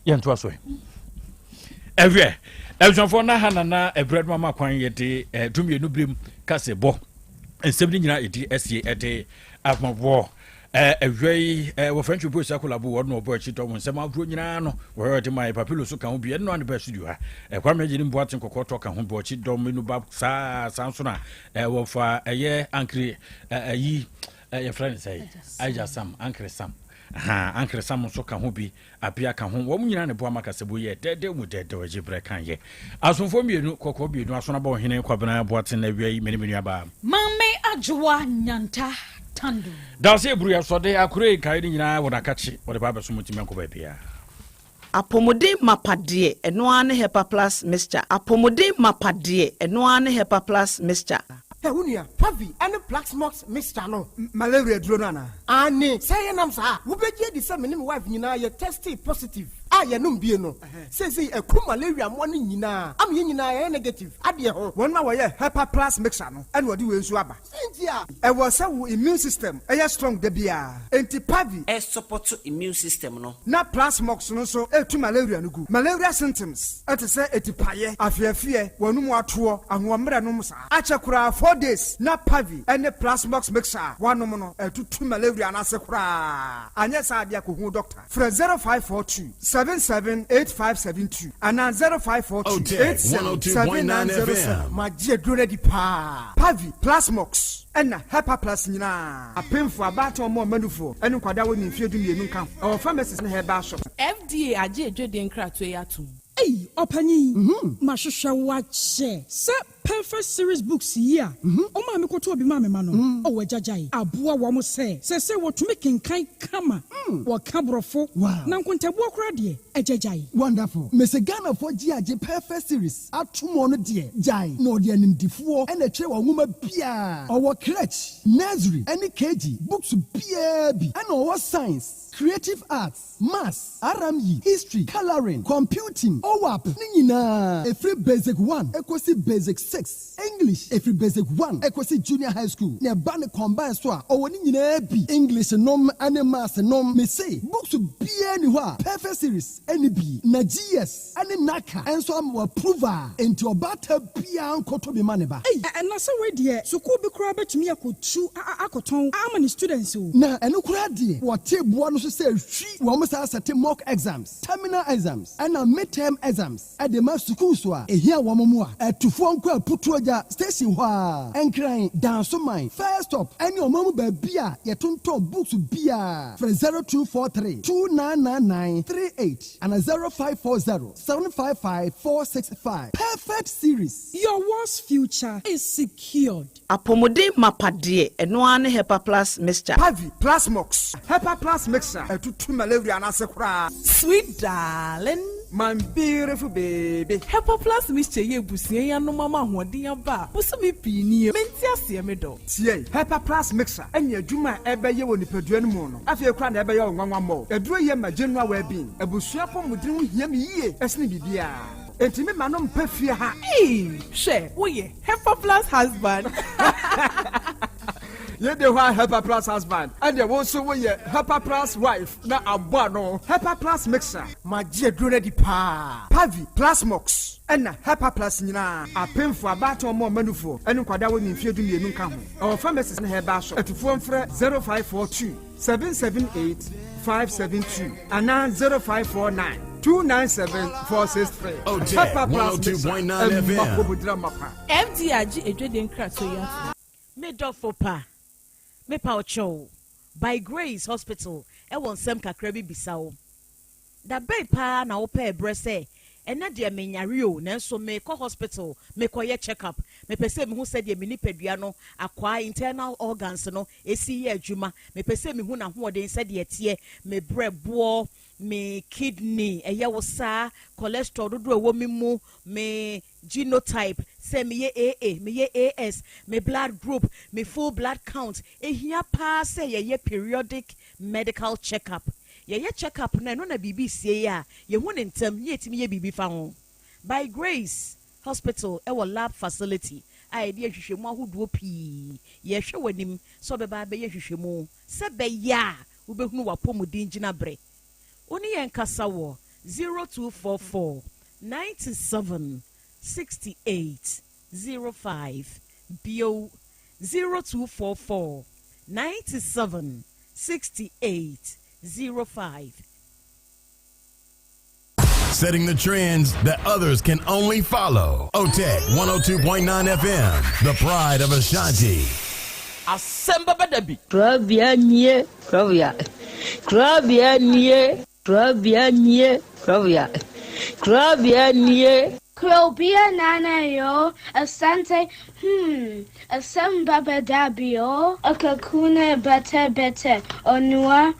[SPEAKER 1] yɛntoa so ɛhwɛ abusuafoɔ na ha nana ɛberɛ no ama kwan yɛde 12 berɛ mu kasɛ bɔ nsɛm no nyinaa ɛdi asie ɛde ahomaboɔ Awia yi, wɔfrɛ no Twupo Sakolabo, wɔn na wɔbɔ akyi dɔm nsɛm ahorow nyinaa no, wɔyɛ ɔde ma yɛ. Papilo nso ka ho bi, ɛno na baa studio ha. Kwame Agyenim Boateng Kɔkɔɔtɔ ka ho, bɔ akyi dɔm no ba saa saa nso na wɔfa ɛyɛ Ankere ayi yɛfrɛ no sɛ Aija Sam, Ankere Sam. Ha, Ankere Sam nso ka ho bi, Apia ka ho. Wɔn nyinaa na ɛboa ma kasabu yɛ dɛɛdɛw mu dɛɛdɛw agye brɛ kan yɛ. Asomfoɔ mmienu, kɔkɔɔ mmienu, Asonabɔ Ɔhene Kwabena Boateng awia yi, me ne me nuabaa.
[SPEAKER 2] Maame. Adwoa Nyanta Tandu.
[SPEAKER 1] Dase Eburu Yasɔde Akure nkae no nyinaa wɔ n'akakye wɔde ba abɛso mo ntumi ankɔ baabiara.
[SPEAKER 7] Apɔmuden mapa deɛ, ɛno ara ne Hepa Plus Mixture. Apɔmuden mapa deɛ, ɛno ara ne Hepa Plus Mixture.
[SPEAKER 8] Hɛ wo nua, Pavi ne Plaxmox mixture no.
[SPEAKER 9] Malaria aduro no anaa?
[SPEAKER 8] Aane, sɛ ɛyɛ nam saa a, wobɛgye adi sɛ me ne me wife nyinaa yɛ testee positive a yɛnom bie no. Seesei aku malaria mmoa no nyinaa ama yɛn nyinaa yɛayɛ negative adeɛ ho.
[SPEAKER 9] Wɔn a wɔyɛ Hepa Plus mixture no na wɔde wei nso aba.
[SPEAKER 8] Sɛ nti a.
[SPEAKER 9] Ɛwɔ sɛ wo immune system yɛ strong da biara, enti Pavi.
[SPEAKER 10] Ɛsupɔto immune system no.
[SPEAKER 9] Na Plasmox no nso tu malaria no gu. Malaria symptoms te sɛ atipaeɛ, afeafeɛ, w'anum atoɔ, ahoɔmmerɛ nom saa. Akyɛ koraa 4 days na Pavi ne Plasmox mixture a woanom no atutu malaria no ase koraa. Anyɛ saa deɛ a kɔhu doctor. Frɛ 0542 778572 anaa 0542 877907.
[SPEAKER 8] Magye aduro no adi paa.
[SPEAKER 9] Pavi, Plasmox, ɛna Hepaplus nyinaa. Apemfo, abaatan, ɔmo a ɔmanufoɔ, ne nkwadaa a wɔnni mfeɛ 12 nka ho. Ɛwɔ pharmacies ne herbal shops.
[SPEAKER 11] FDA agye adwadie nkratoɔ yi atom.
[SPEAKER 12] Ei ɔpanyin, mahwehwɛ wo akyɛ sɛ Perfect Series Books yi a ɔmaa mekɔtɔɔ bi maa me ma no, ɔwɔ agyagyae aboa wɔn sɛ seesei wɔtumi kenkan kama, wɔka Borɔfo, na nkontabuo koraa deɛ, agyagyae.
[SPEAKER 13] Wonderful. Mese Ghanafoɔ gye agye Perfect Series ato mu ɔno deɛ gyae na ɔde animdifoɔ na ɛtwerɛ wɔ nwoma biara. Ɔwɔ crèche, nursery ɛne KG books biara bi ɛna ɔwɔ science, creative arts, maths, RME, history, colouring, computing, OWAP ne nyinaa ɛfiri basic 1 ɛkɔsi basic 6, English ɛfiri basic 1 ɛkɔsi junior high school na ɛba ne combine so a ɔwɔ ne nyinaa bi, English nom ne maths nom. Mese books biara ni hɔ a Perfect Series ɛne bi na GS ɛne NaCCA ɛnso ama wɔ approve a enti ɔbaata biara nkɔtɔ bi ma ne ba.
[SPEAKER 12] Ei, ɛna sɛ wei deɛ, sukuu bi koraa bɛtumi akɔtu akɔtɔn ama ne students o.
[SPEAKER 13] Na ɛno koraa deɛ, wɔte boa no so sɛ hwi wɔn saa sɛte mock exams, terminal exams ɛna midterm exams ɛde ma sukuu so a ehia wɔn mu a ɛtufoɔ nkɔ Aputuogya station hɔ a Nkran, Dansoman first stop ɛne ɔman mu baabi a yɛtontɔn books biara. Frɛ 0243 2999 38 ana 0540 755 465. Perfect Series.
[SPEAKER 12] Your world's future is secured.
[SPEAKER 7] Apɔmuden mapa deɛ, ɛno ara ne Hepa Plus Mixture.
[SPEAKER 9] Pavi, Plasmox, Hepa Plus Mixture ɛtutu malaria no ase koraa.
[SPEAKER 11] Sweet darling.
[SPEAKER 9] My beautiful baby.
[SPEAKER 11] Hepa Plus Mixture yɛ abusua yi anom ama ahoɔden aba a bosome pii nie. Mente aseɛ, me dɔ.
[SPEAKER 9] Tie, Hepa Plus Mixture ɛne adwuma a ɛbɛyɛ wɔ nipadua no mu no afei koraa na ɛbɛyɛ wo nwanwa mmɔ. Aduro yɛ ma general well-being. Abusua apɔmuden ho hia me yie ɛsene biribiara. Enti me ma no mpa fie ha.
[SPEAKER 11] Ee, hwɛ, woyɛ Hepa Plus husband.
[SPEAKER 9] Yɛde hɔ a Hepa Plus husband ɛdeɛ wo nso woyɛ Hepa Plus wife na abɔ ano. Hepa Plus Mixture.
[SPEAKER 8] Magye aduro no adi paa.
[SPEAKER 9] Pavi, Plasmox, ɛna Hepa Plus nyinaa. Apemfo, abaatan, ɔmo a ɔmanufoɔ ɛne nkwadaa a wɔnni mfeɛ 12 nka ho. Ɛwɔ pharmacies ne herbal shop. Atufoɔ mfrɛ 0542 778 572 anaa 0549 297 463. Hepa Plus Mixture
[SPEAKER 14] 102.9
[SPEAKER 9] ɛmma
[SPEAKER 14] FM.
[SPEAKER 9] kɔbɔdira mapa.
[SPEAKER 11] FDA agye adwadie nkratoɔ yi atom.
[SPEAKER 15] Me dɔfo pa, mepa wo kyɛw, By Grace Hospital wɔ nsɛm kakra bi bisa wo. Da bɛn paa na wopɛɛ berɛ sɛ ɛnnɛ deɛ menyare o nanso merekɔ hospital mekɔyɛ check up, mepɛ sɛ mehu sɛdeɛ me nipadua no akwaa, internal organs, no si yɛ adwuma, mepɛ sɛ mehu n'ahoɔden sɛdeɛ ɛteɛ, me berɛboɔ, me kidney, ɛyɛ wo saa, cholesterol dodoɔ a ɛwɔ me mu, me genotype, sɛ meyɛ AA, meyɛ AS, me blood group, me full blood count. Ehia paa sɛ yɛyɛ periodic medical check up. Yɛyɛ check up no a, ɛno na biribi sie a, yɛhu no ntɛm na yɛtumi yɛ biribi fa ho. By Grace Hospital wɔ lab facility a yɛde yɛ nhwehwɛmu ahodoɔ pii. Yɛrehwɛ w'anim sɛ wobɛba abɛyɛ nhwehwɛmu sɛ ɛbɛyɛ a wobɛhunu w'apɔmuden gyinaberɛ. Wo ne yɛn nkasa wɔ 0244 97 68 05. Bio, 0244 97 68 05.
[SPEAKER 14] Setting the trends that others can only follow. OTEC 102.9 FM, the pride of Ashanti.
[SPEAKER 3] Asɛm bɛba da bi.
[SPEAKER 16] Korabea nie, korabea. Korabea nie, korabea nie, korabea. Korabea nie.
[SPEAKER 17] Krobea Nana Yaw Asante hmm asɛm ba bɛda bi o. Akakuna bɛtɛ bɛtɛ onua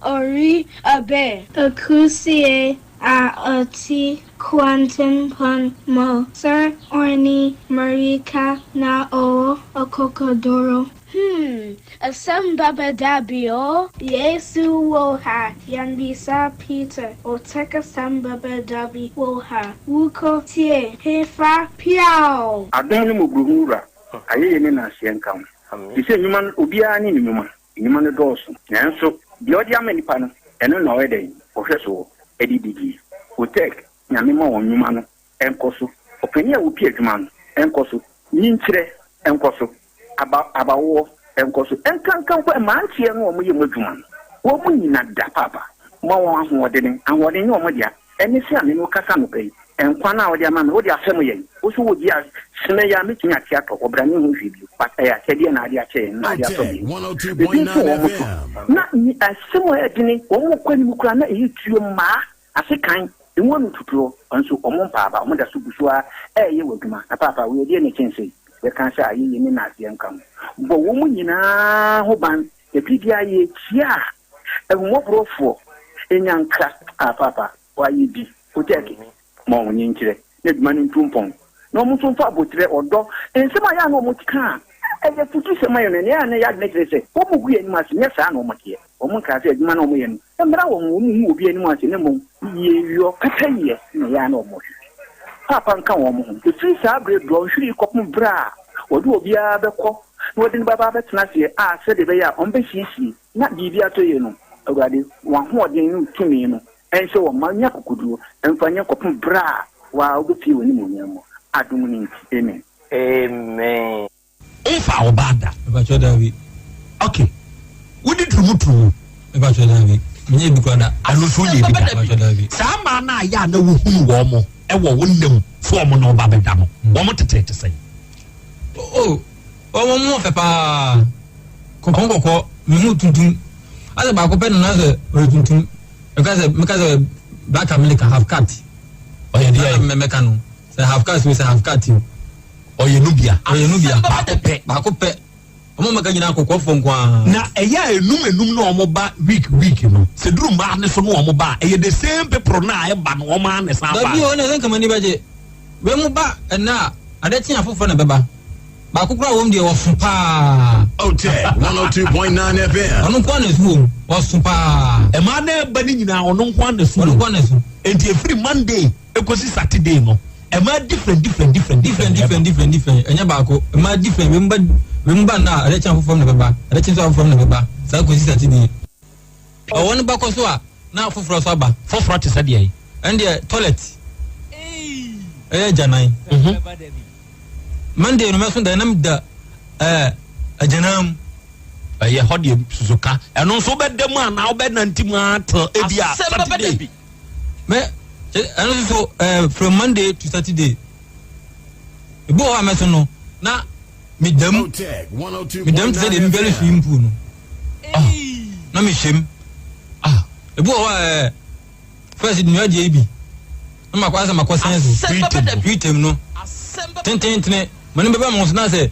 [SPEAKER 17] ori abɛ. Akusie a ɔte kwantempɔn mu sɛ ɔne mmirika na ɔwɔ akokoduru. Hmm, asɛm ba bɛda bi o. Yesu wɔ ha, yɛmmisa Peter, ɔtɛk asɛm ba bɛda bi wɔ ha, wokɔ tie hefa piaw!
[SPEAKER 18] Adom ne mmɔborɔhunu Wura, ayɛyie ne nnaseɛ nka wo. Te sɛ nnwuma no, obiara ne ne nnwuma, nnwuma no dɔɔso, nanso deɛ ɔde ama nnipa no, ɛno na ɔyɛ dɛn? Ɔhwɛ soɔ de didie. Otec, Nyame ma wɔn nnwuma no nkɔ so, ɔpanin a ɔpi adwuma no nkɔ so, nyinkyerɛ nkɔ so, aba abawoɔ nkɔ so, nkanka mpo mmeranteɛ no a wɔyɛ mu adwuma no, wɔn nyina da paapa, ma wɔn ahoɔdene, ahoɔden nyɛ wɔn dea, ɛne sɛ a me ne wo kasa anɔpa yi, nkwa no a wode ama me, wode afɛm yɛn, wo nso wogye a, sene yi a mɛtumi ate atɔ, ɔbra ne ho hwee bio, but ɛyɛ akyɛdeɛ na ade akyɛ yɛn, na ade asɔ yɛn, ebi nso wɔ wɔn so, na asɛm a ɛyɛ dene, wɔn kɔ anim koraa na ɛyɛ tuo mmaa, Asekan, emu ano tutuɔ, nso wɔn mpaaba, wɔn da so gu so ara reyɛ wɔ adwuma. Na paapa, wei ɛdeɛn na ɛkyɛn sei? Yɛka sɛ ayeyie ne nnaseɛ nka ho. Bɔ wɔn nyinaa ho ban, na bere biara yɛkyia a, ahummɔborɔfoɔ nya nkra. Ah, paapa, wɔayɛ bi. Otɛɛke, ma wɔn nkyerɛ, na adwuma no ntu mpɔn. Na wɔn nso mfa aboterɛ, ɔdɔ, nsɛm a ɛyɛ a na wɔka a ɛyɛ afutusɛm ma yɛn no, ɛnna ɛyɛ a na ɛyɛ adwene kyerɛ sɛ wɔgu yɛn anim ase. Nyɛ saa na wɔteɛ. Wɔnkaa sɛ adwuma no a wɔyɛ no mmra wɔn ho, wɔnhu obi anim ase, na mmom yieyɔ, pɛpɛyɛ na ɛyɛ a na wɔhwehwɛ. Paapa nka wɔn ho. Ɛfiri saa berɛ dɔnhwere yi kɔpem berɛ a wɔde obiara bɛkɔ na wɔde no bɛba abɛtena aseɛ a sɛdeɛ ɛbɛyɛ a wɔbɛsiesie na biribi atɔ yie no, Awurade, w'ahoɔden ne wo tumi no nhyɛ wɔn ma nya akokoduo mfa nyɛ kɔpem berɛ a wo ara wobɛpue w'animuonyam mu. Adom no nti, amen.
[SPEAKER 19] Amen.
[SPEAKER 20] Wonfaa wo baa da?
[SPEAKER 21] Mepakyɛw daabi.
[SPEAKER 20] Ok. Wodi turumuturumu?
[SPEAKER 21] Mepakyɛw daabi. Menyɛɛ bi koraa da.
[SPEAKER 20] Ɛno nso wonyɛɛ bi da?
[SPEAKER 21] Mepakyɛw daabi.
[SPEAKER 20] Saa mmaa no a yɛ a na wohunu wɔn wɔ wo nna mu sɛ wɔn ne wo ba bɛda no, wɔn tetee te sɛn?
[SPEAKER 21] Oh, wɔn ho fɛ paa. Kɔkɔɔ kɔkɔɔ, mehu tuntum. Asɛ baako pɛ na na sɛ ɔyɛ tuntum. Meka sɛ meka sɛ black America half cut.
[SPEAKER 20] Ɔyɛ deɛ?
[SPEAKER 21] Mɛka no sɛ half cut o sɛ half cut o.
[SPEAKER 20] Ɔyɛ Nubia.
[SPEAKER 21] Ɔyɛ Nubia.
[SPEAKER 20] Baako pɛ.
[SPEAKER 21] Baako pɛ. Wɔn a wɔka nyinaa kɔkɔɔfoɔ nko ara.
[SPEAKER 20] Na ɛyɛ a enum enum na wɔn ba week week no, sɛ duru mmaa no so na wɔn ba a, ɛyɛ the same people no a ɛba no wɔn ara na ɛsan ba.
[SPEAKER 21] Dabi o, ɛna sɛ nka m'ani bɛgye. Wei mo ba ɛnɛ a, adeɛ kye a foforɔ na ɛbɛba. Baako koraa wɔ mu deɛ ɔso paa.
[SPEAKER 14] Otec 102.9 FM.
[SPEAKER 21] Ɔno nko ara na ɛso wɔ mu, ɔso paa.
[SPEAKER 20] Mmaa no ɛba no nyinaa ɔno nko ara na ɛso wɔ mu.
[SPEAKER 21] Ɔno nko ara na ɛso.
[SPEAKER 20] Enti ɛfiri Monday ɛkɔsi Saturday no. Ɛmaa different different different
[SPEAKER 21] different different different different ɛnyɛ baako ɛmaa different wei mu ba wei mu ba nna a ɛdɛ kyɛn afoforɔ na ɛbɛba ɛdɛ kyɛn nso afoforɔ na ɛbɛba saa kɔsi Saturday ɔwɔ no ba kɔ so a na foforɔ so aba.
[SPEAKER 20] Foforɔ te sɛ deɛ yi.
[SPEAKER 21] Ɛndeɛ toilet ɛyɛ agyanan. Monday no mɛso da nam da ɛɛ agyanan mu.
[SPEAKER 20] Ɛyɛ hɔ deɛ susuka ɛno nso wobɛda mu anaa wobɛnante mu ara till ebi a Saturday.
[SPEAKER 21] Mɛ ɛno nso so ɛɛ from Monday to Saturday ebi wɔ hɔ a mɛso no na medam medam te sɛ deɛ mebɛle swimming pool no ah na mehyɛm ah ebi wɔ hɔ a ɛɛ first nua deɛ yi bi na makɔ asɛ makɔ sɛn so twitter mu no tententene ma ne bɛba mo so na sɛ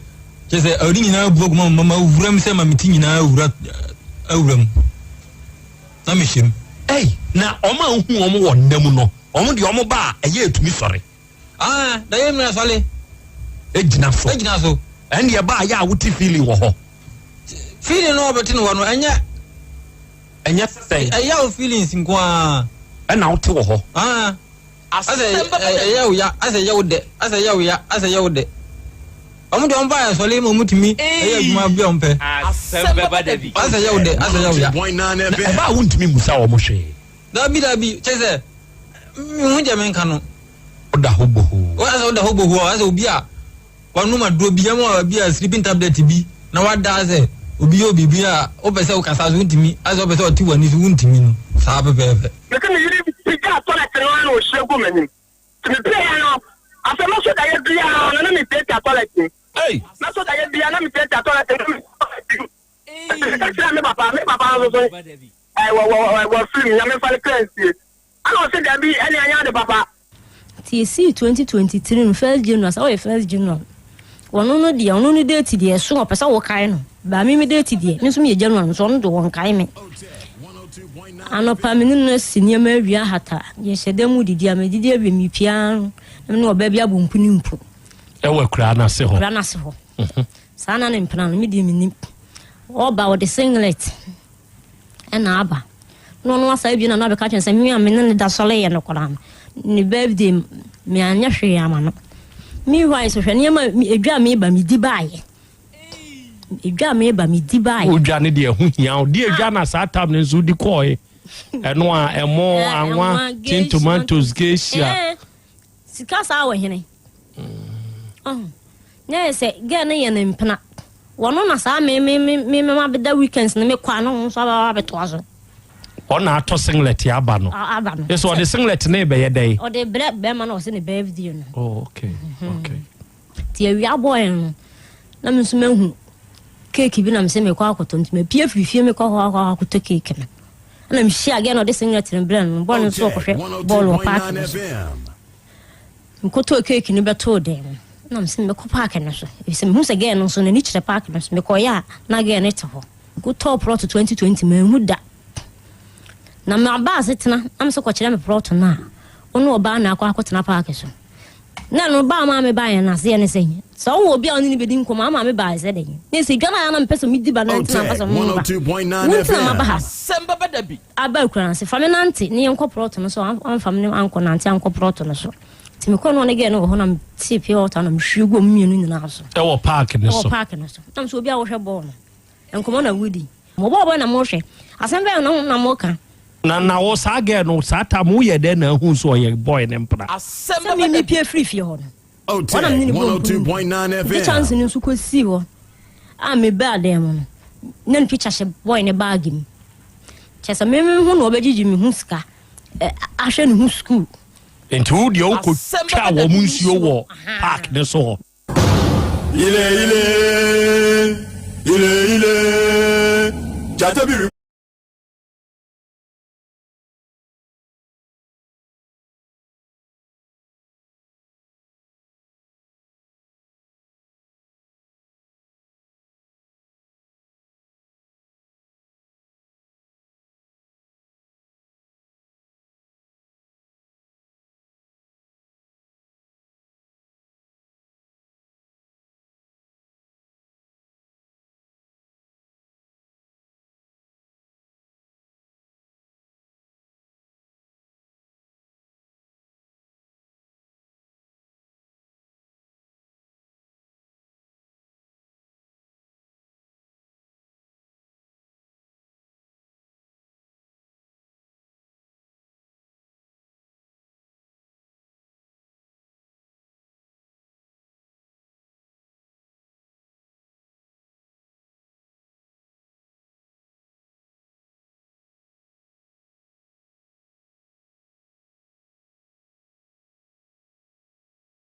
[SPEAKER 21] kyerɛ sɛ ɛde nyinaa bu agu ma ma wura mu sɛ ma me ti nyinaa wura awura mu.
[SPEAKER 20] na mehyɛ mu. Ei, na wɔn a wohu wɔn wɔ nna mu no, wɔn deɛ wɔn ba a, ɛyɛ etumi sɔre.
[SPEAKER 21] Ah, da yɛ mmerɛ sɔre.
[SPEAKER 20] Egyina so.
[SPEAKER 21] Egyina so.
[SPEAKER 20] Ɛnna ɛba a yɛ a wote feeling wɔ hɔ.
[SPEAKER 21] Feeling no ɔbɛte no wɔ no ɛnyɛ.
[SPEAKER 20] Ɛnyɛ sɛn.
[SPEAKER 21] Ɛyɛ wo feelings nko ara.
[SPEAKER 20] Ɛna wote wɔ hɔ.
[SPEAKER 21] Ah. Asɛ ɛyɛ wo ya, asɛ ɛyɛ wo dɛ, asɛ ɛyɛ wo ya, asɛ ɛyɛ wo dɛ. Wɔn deɛ wɔn ba yɛ sɔle ma wɔn tumi ɛyɛ adwuma bi a wɔn pɛ.
[SPEAKER 3] Asɛm bɛba da bi.
[SPEAKER 21] Asɛ ɛyɛ wo dɛ, asɛ ɛyɛ wo ya.
[SPEAKER 20] Na ɛba a wontumi mmusa wɔn hwee.
[SPEAKER 21] Dabi dabi, kyɛ sɛ mehu deɛ menka no.
[SPEAKER 20] Woda hɔ bohoo.
[SPEAKER 21] Asɛ woda hɔ bohoo, asɛ obi a. Wanom aduro bi, yɛma bi a sleeping tablet bi na wada asɛ obi yɛ biribi a wopɛ sɛ wokasa so wontumi, asɛ wopɛ sɛ ɔte w'ani so wontumi no, saa pɛpɛɛpɛ.
[SPEAKER 22] Mese me yere pagyaa toilet no ara na ɔhwie guu m'anim. Nti mepueeɛ no, afei mɛsɔ daeɛ biara no na metiatia toilet mu. Mɛsɔ daeɛ biara na metiatia toilet mu na mekɔ toilet mu. Nti meka kyerɛɛ me papa, me papa nso so wɔ wɔ wɔ wɔ film, Nyame mfa ne kra nsie. Ɛna ɔse dabi, ɛnneɛ ɛnyɛ ade papa.
[SPEAKER 16] Nti esii 2023 no first January sɛ ɔyɛ first January. Ɔno no deɛ ɔno no date deɛ ɛso ɔpɛ sɛ wokae no. Baa me me date deɛ me nso meyɛ January nso ɔno de wɔnkae me. Anɔpa me ne no asi nneɛma awie ahata yɛhyɛ dan mu didi a medidi awie mepia no na me ne ɔbaa bi abɔ mpu ne mpu.
[SPEAKER 5] Ɛwɔ akuraa no ase hɔ.
[SPEAKER 16] Akuraa no ase hɔ. Mhm. Saa na ne mpena no me deɛ menim. Ɔba ɔde singlet ɛna aba. Na ɔno asa abie na no abɛka kyerɛ sɛ me a me ne ne da sɔre yɛ no koraa no ne birthday me anyɛ hwee ama no. Meanwhile so hwɛ nneɛma edwa a meba medi baayɛ. Edwa a meba medi baayɛ.
[SPEAKER 5] Wodwa ne deɛ ɛho hia wo. Deɛ edwa na saa tam no nso wodi kɔɔe. Ɛno a ɛmo, anwa, tin tomatoes, geisha.
[SPEAKER 16] Sika saa wɔ hene. Ɔho. Na yɛ sɛ girl no yɛ ne mpena. Wɔno na saa me me me me me mabɛda weekends no me kɔ a na ɔno nso aba abɛtoa so.
[SPEAKER 5] Ɔna atɔ singlet aba no.
[SPEAKER 16] Aba no.
[SPEAKER 5] Yɛ sɛ ɔde singlet no rebɛyɛ dɛn?
[SPEAKER 16] Ɔde brɛ bɛrima no ɔsɛ ne birthday no.
[SPEAKER 5] Oh, okay.
[SPEAKER 16] Mhm.
[SPEAKER 5] Okay.
[SPEAKER 16] Ti awia bɔɔɛ no na me nso mahu keeki bi na me sɛ mekɔ akɔtɔ nti mapie firi fie mekɔ hɔ akɔ akɔtɔ keeki no. Ɛna mehyia girl no ɔde singlet no brɛ no bɔɔl no nso ɔkɔhwɛ bɔɔl wɔ paaki no so. Mekɔtɔɔ keeki no bɛtoo dan mu na mese mɛkɔ paake no so efisɛ mehu sɛ gɛɛ no nso n'ani kyerɛ paake no so. Mekɔeɛ a na gɛɛ no te hɔ. Mekɔtɔɔ prɔto 2020 manhu da. Na maba asetena na mese kɔkyerɛ me prɔto no a wo ne ɔbaa na akɔ akɔtena paake so. Na ɛno baa maa me baeɛ no aseɛ ne sɛ sɛ wowɔ obi a ɔne no bɛdi nkɔmmɔ ama me baeɛ sɛ dɛn na ɛsɛ dwa no a na mepɛ sɛ medi ba no nti na mpɛ sɛ mo ba wo nti na maba ha.
[SPEAKER 3] Asɛm bɛba da bi.
[SPEAKER 16] Aba akuraase, fa me nante ne yɛnkɔ prɔto no so, amfa me ankɔ nante ankɔ prɔto no so. Nti mekɔɔ no ɔne gɛɛ no wɔ hɔ na metee pure water na mehwie gu ɔmo mmienu nyinaa so.
[SPEAKER 5] Ɛwɔ paaki no so.
[SPEAKER 16] Ɛwɔ paaki no so. Na mesɛ obi a wɔhwɛ bɔɔl no, nkɔmmɔ na wodi. Mo bɔɔl bɔɔl na mohwɛ. Asɛm bɛn na na moka?
[SPEAKER 5] Na na wo saa gɛɛ no saa tam woyɛ dɛn na ahu sɛ ɔyɛ bɔɔl no mpena?
[SPEAKER 16] Sɛ me mepie firi fie hɔ no. Hɔ na me ne no bɔɔ mpo. Mede kyɛnse no nso kɔsii hɔ a mebaa dan mu no, na ne picture hyɛ boy ne baage mu. Kyerɛ sɛ me ho na ɔbɛgyegye me ho sika ahwɛ ne ho sukuu.
[SPEAKER 5] Nti wo deɛ wokɔtwaa wɔn nsuo wɔ park no so hɔ?
[SPEAKER 19] Ile ile, ile ile, gyata bi re.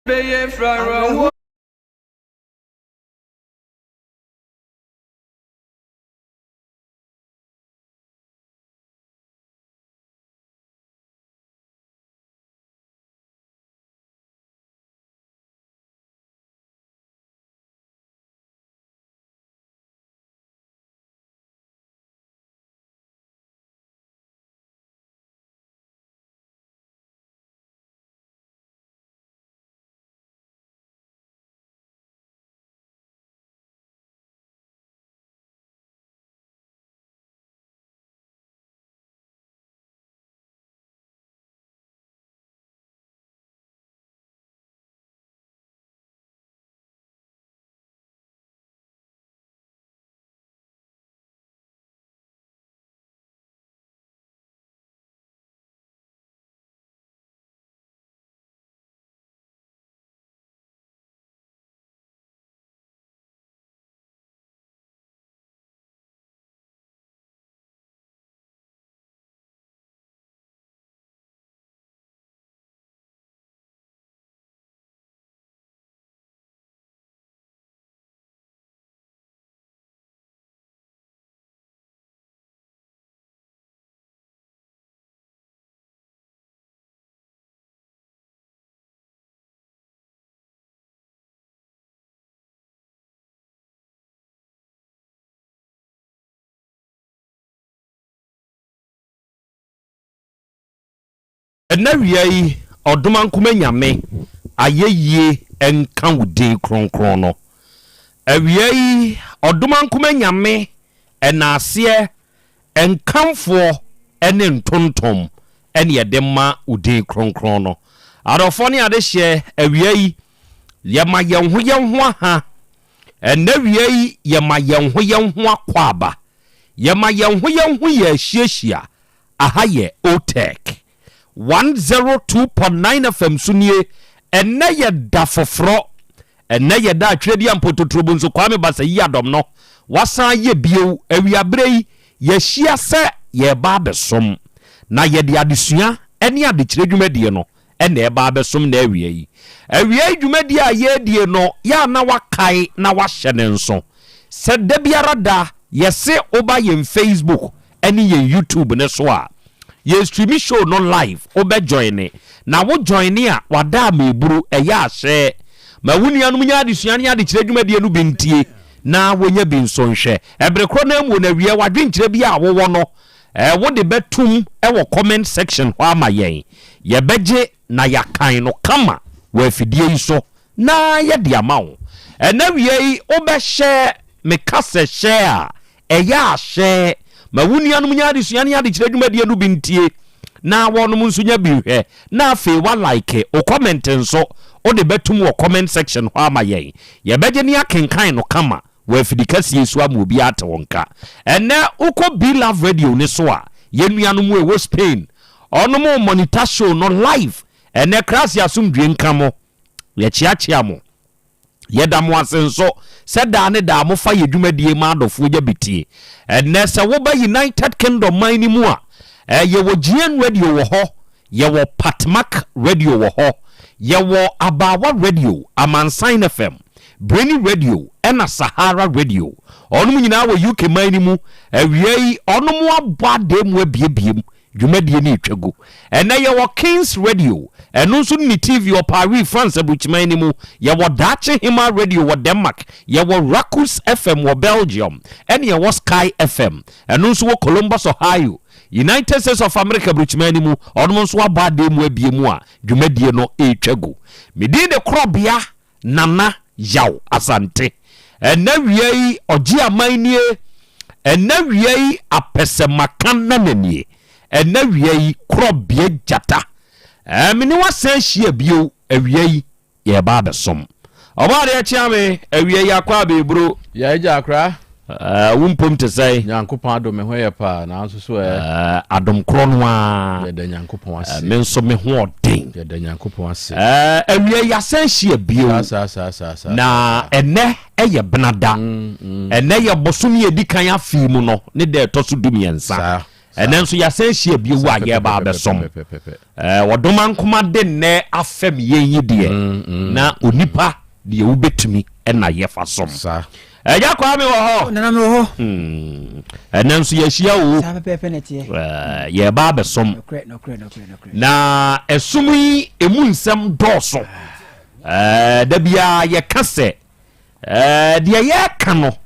[SPEAKER 23] Awerɛhoɔ.
[SPEAKER 5] Ɛnnɛ awia yi, Ɔdomankoma Nyame, ayɛyie nka wo din kronkron no. Awia yi, Ɔdomankoma Nyame, ɛnaaseɛ, nkamfoɔ ne ntontom ne yɛde ma wo din kronkron no. Adɔfoɔ ne adehyeɛ, awia yi, yɛma yɛn ho yɛn ho aha. Ɛnnɛ awia yi, yɛma yɛn ho yɛn ho akwaaba. Yɛma yɛn ho yɛn ho yɛ ahyiahyia. Aha yɛ Otec 102.9 FM so nie. Ɛnnɛ yɛ da foforɔ. Ɛnnɛ yɛ da a Twerɛdi Ampototrobo nso Kwame Basayi Adɔm no wasan ayɛ bio. Awiaberɛ yi, yɛahyia sɛ yɛreba abɛsom. Na yɛde adesua ne adekyerɛ dwumadie no na ɛreba abɛsom nnɛ awia yi. Awia yi dwumadie a yɛredie no, yɛ a na wakae na wahyɛ no nso sɛ da biara da yɛse woba yɛn Facebook ne yɛn YouTube no so a, yɛ streami show no live, wobɛ joine, na wo joine a wada ama eburu, ɛyɛ a hyɛ ma wo nuanom nya adesua ne adekyerɛ dwumadie no bi ntie na wɔnya bi nso nhwɛ. Ɛbere korɔ no ara mu no awia w'adwenkyerɛ bi a wowɔ no wode bɛtom wɔ comment section hɔ ama yɛn. Yɛbɛgye na yɛakan no kama wɔ afidie yi so na yɛde ama wo. Ɛnɛ awia yi wobɛhyɛ meka sɛ hyɛ a Ɛyɛ a hyɛ ma wo nuanom nya adesua ne adekyerɛ dwumadie no bi ntie na wɔnom nso nya bi nhwɛ na afei wa like wo comment nso wode bɛtom wɔ comment section hɔ ama yɛn. Yɛbɛgye ne akenkan no kama wɔ afidikɛseɛ yi so ama obiara ate wo nka. Ɛnnɛ wokɔ Be Love Radio no so a, yɛn nuanom a ɛwɔ Spain wɔnom monitor show no live. Ɛnnɛ Krase asomdwie nka mo. Yɛkyeakyea mo. Yɛda mo ase nso sɛ daa ne daa mofa yɛ dwumadie ma adɔfoɔ nya bi tie. Ɛnnɛ sɛ woba United Kingdom man no mu a, yɛwɔ GN Radio wɔ hɔ, yɛwɔ Patmak Radio wɔ hɔ, yɛwɔ Abaawa Radio, Amansan FM, Brainy Radio ɛna Sahara Radio. Ɔnom nyinaa wɔ UK man no mu. Awia yi ɔnom abɔ adan mu abiebie mu Dwumadie no retwa gu. Ɛnnɛ yɛwɔ Kings Radio, ɛno nso ne TV wɔ Paris, France aburukyiman no mu. Yɛwɔ Daakye Hemaa Radio wɔ Denmark, yɛwɔ Rakus FM wɔ Belgium, ɛne yɛwɔ Sky FM, ɛno nso wɔ Columbus, Ohio, United States of America aburukyiman no mu. Ɔnom nso abɔ adeɛ mu abie mu a dwumadie no retwa gu. Me din de Korɔbea Nana Yaw Asante. Ɛnnɛ wia yi ɔgye aman nie, ɛnnɛ wia yi apɛsɛmaka nana nie, ɛnnɛ wia yi korɔbea gyata. Ɛɛ me ne wo asan ahyia bio awia yi yɛreba abɛsom. Ɔbɔadeɛ kyea me awia yi akɔ abɛɛburo.
[SPEAKER 4] Yɛ agya akora.
[SPEAKER 5] Ɛɛ wo mpom te sɛn?
[SPEAKER 4] Nyankopɔn adom me ho yɛ paa nanso so ɛ.
[SPEAKER 5] Ɛɛ adom korɔ no ara.
[SPEAKER 4] Yɛda Nyankopɔn ase.
[SPEAKER 5] Me nso me ho ɔden.
[SPEAKER 4] Yɛda Nyankopɔn ase.
[SPEAKER 5] Ɛɛ awia yi asan hyia bio.
[SPEAKER 4] Saa saa saa saa saa.
[SPEAKER 5] Na ɛnɛ ɛyɛ benada. Ɛnɛ yɛ bosome a edi kan afe mu no ne da ɛtɔ so 13.
[SPEAKER 4] Saa.
[SPEAKER 5] Ɛnɛ nso yɛasan ahyia bio a yɛreba abɛsom. Ɔdomankoma de nnɛ afɛm yɛn yi deɛ, na onipa deɛ wobɛtumi na yɛfa som. Agya Kwame wɔ hɔ?
[SPEAKER 6] Nana mewɔ hɔ.
[SPEAKER 5] Ɛnɛ nso yɛahyia o.
[SPEAKER 6] Saa pɛpɛɛpɛ na ɛteɛ.
[SPEAKER 5] Yɛreba abɛsom.
[SPEAKER 6] Nokorɛ, nokorɛ, nokorɛ, nokorɛ.
[SPEAKER 5] Na ɛsom yi emu nsɛm dɔɔso. Da biara yɛka sɛ deɛ yɛreka no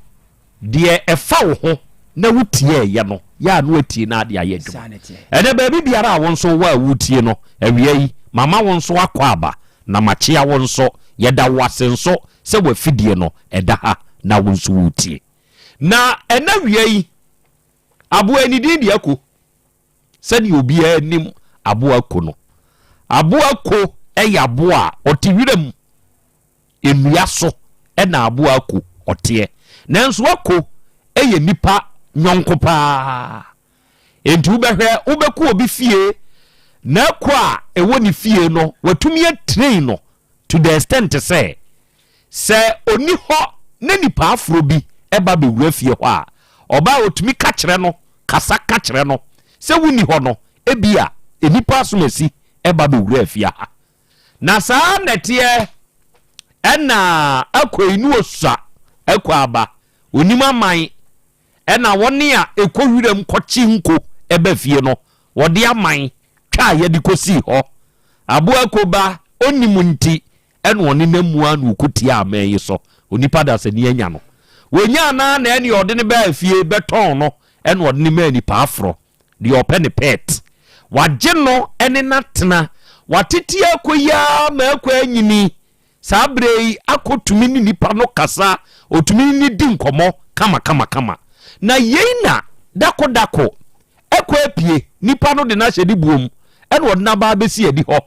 [SPEAKER 5] Deɛ ɛfa wo ho na wotie ɛyɛ no, yɛ a na woatie na ade ayɛ adwuma. Ɛnnɛ, baabi biara a wo nso wowɔ a woretie no, awia yi, mama wo nso akwaaba na makyea wo nso. Yɛda wo ase nso sɛ w'afidie no, ɛda ha na wo nso woretie. Na ɛnnɛ awia yi, aboa yi ne din de Ako. Sɛdeɛ obiara nim aboa Ako no, aboa Ako yɛ aboa a ɔte wiram. Nnua so na aboa ako ɔteɛ. Nanso ako yɛ nnipa yɔnko paa. Enti wobɛhwɛ, wobɛkɔ obi fie na ako a ɛwɔ ne fie no, watumi atrain no to the extent sɛ, sɛ ɔni hɔ na nipa aforɔ bi ba bɛwura fie hɔ a, ɔbaa a ɔtumi ka kyerɛ no, kasa ka kyerɛ no sɛ wonni hɔ no, ebia nnipa asomasi ba bɛwura fie ha. Na saa na ɛteɛ ɛna akɔ yi ne osua akɔ aba onim aman ɛna wɔne a ɛkɔ wiram kɔkye nko ɛba fie no wɔde aman twa a yɛde kɔsii hɔ aboa ko ba onim nti ɛna ɔne na mu a na ɔkɔ tia aman yi so onipa dasani anya no wɔnya anaa na ɛne ɔde ne baa fie bɛtɔn no ɛna ɔde ne maa nipa aforɔ deɛ ɔpɛ ne pet. Wagye no ne no atena. Watete akɔ yi ara ma akɔ anyini. Saa berɛ yi akɔ tumi ne nipa no kasa, ɔtumi ne no di nkɔmmɔ kamakamakama. Na yei na dako dako ɛkɔ apue, nipa no de no ahyɛ ne buom ɛna ɔde no aba abɛsi adi hɔ.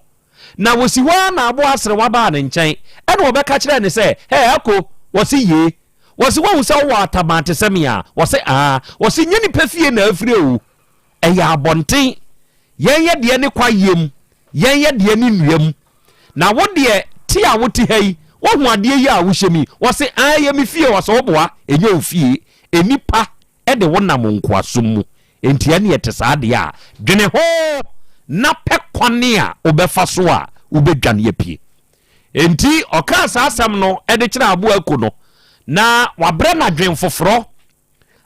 [SPEAKER 5] Na wɔsi hɔ ara na aboa aserewa baa ne nkyɛn ɛna ɔbɛka kyerɛɛ no sɛ, Hɛ, Ako, wɔse yee. Wɔse woahu sɛ wowɔ ataban te sɛ me a? Wɔse aa. Wɔse nyɛ nipa fie na afiri o. Ɛyɛ abɔnten. Yɛn yɛ deɛ ne kwaeɛ mu, yɛn yɛ deɛ ne nnua mu. Na wo deɛ, te a wote ha yi, woahu adeɛ yi a wohyɛ mu yi? Wɔse, Aane, ɛyɛ me fie. Wɔse, Woboa, ɛnyɛ wo fie. Nnipa de wo nam nkoasom mu. Enti ɛnneɛ ɛte saa deɛ a, dwene ho na pɛ kwane a wobɛfa so a wobɛdwane apue. Enti ɔkaa saa asɛm no de kyerɛɛ aboa Aku no, na wabrɛ no adwene foforɔ.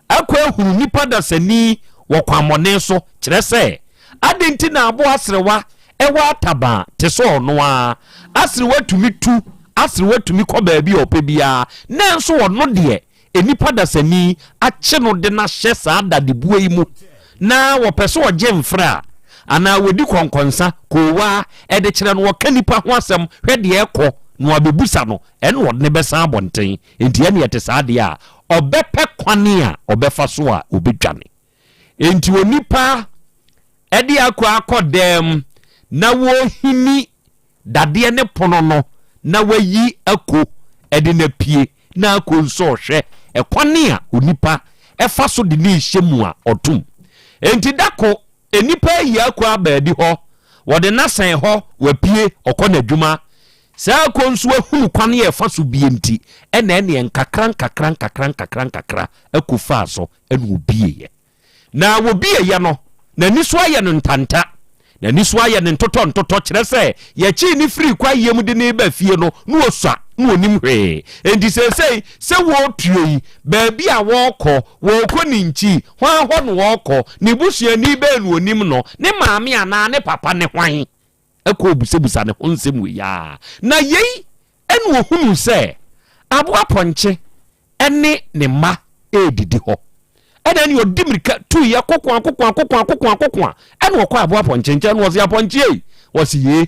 [SPEAKER 5] akɔ ahunu nnipa dasani wɔ kwammɔne so, kyerɛ sɛ, adɛn nti na aboa aserewa wɔ ataban te sɛ ɔno ara? Aserewa tumi tu, aserewa tumi kɔ baabi a ɔpɛ biara, nanso ɔno deɛ, nnipa dasani akye no de no ahyɛ saa dadebuo yi mu, na wɔpɛ sɛ ɔgye mfrɛ a, anaa wɔdi kɔnkɔnsa, koowaa, de kyerɛ no, wɔka nnipa ho asɛm, hwɛ deɛ ɛkɔ, na wɔabɛbusa no, ɛnna ɔde no bɛsan abɔnten. Enti ɛnneɛ ɛte saa deɛ a, ɔbɛpɛ kwane a ɔbɛfa so a ɔbɛdwane. Enti onipa de akɔ akɔ dɛm na wɔhini dadeɛ ne pono no na wayi ako de no apue na ako nso ɔhwɛ ɛkwane a onipa ɛfa so de ne rehyɛ mu a ɔtom. Enti da ko nnipa ayi ako aba adi hɔ, wɔde no asɛn hɔ, wapue ɔkɔ n'adwuma. Saa kɔ nso ahunu kwan a ɛfa so bie nti, ɛna ɛneɛ nkakra nkakra nkakra nkakra nkakra ɛkɔ faa so ɛna ɔbieeɛ. Na wɔbieeɛ no, n'ani so ayɛ no ntanta, n'ani so ayɛ no ntotɔ ntotɔ, kyerɛ sɛ yɛkyee no firii kwaeɛ mu de no reba fie no, na ɔsua, na ɔnim hwee. Enti seesei sɛ wɔretuo yi, baabi a wɔrekɔ, wɔrekɔ ne nkyi, hwan hɔ na wɔrekɔ, ne busuani bɛn na ɔnim no, ne maame anaa ne papa ne hwan? kɔɔ busabusa ne ho nsɛm wei ara. Na yei na ɔhunuu sɛ aboa pɔnkye ne ne mma redidi hɔ. Ɛna ɛne ɔdi mirika tuiɛ kokoa kokoa kokoa kokoa kokoa. Ɛna ɔkɔ aboa pɔnkye nkyɛn na ɔse apɔnkye ei. Ɔse yee.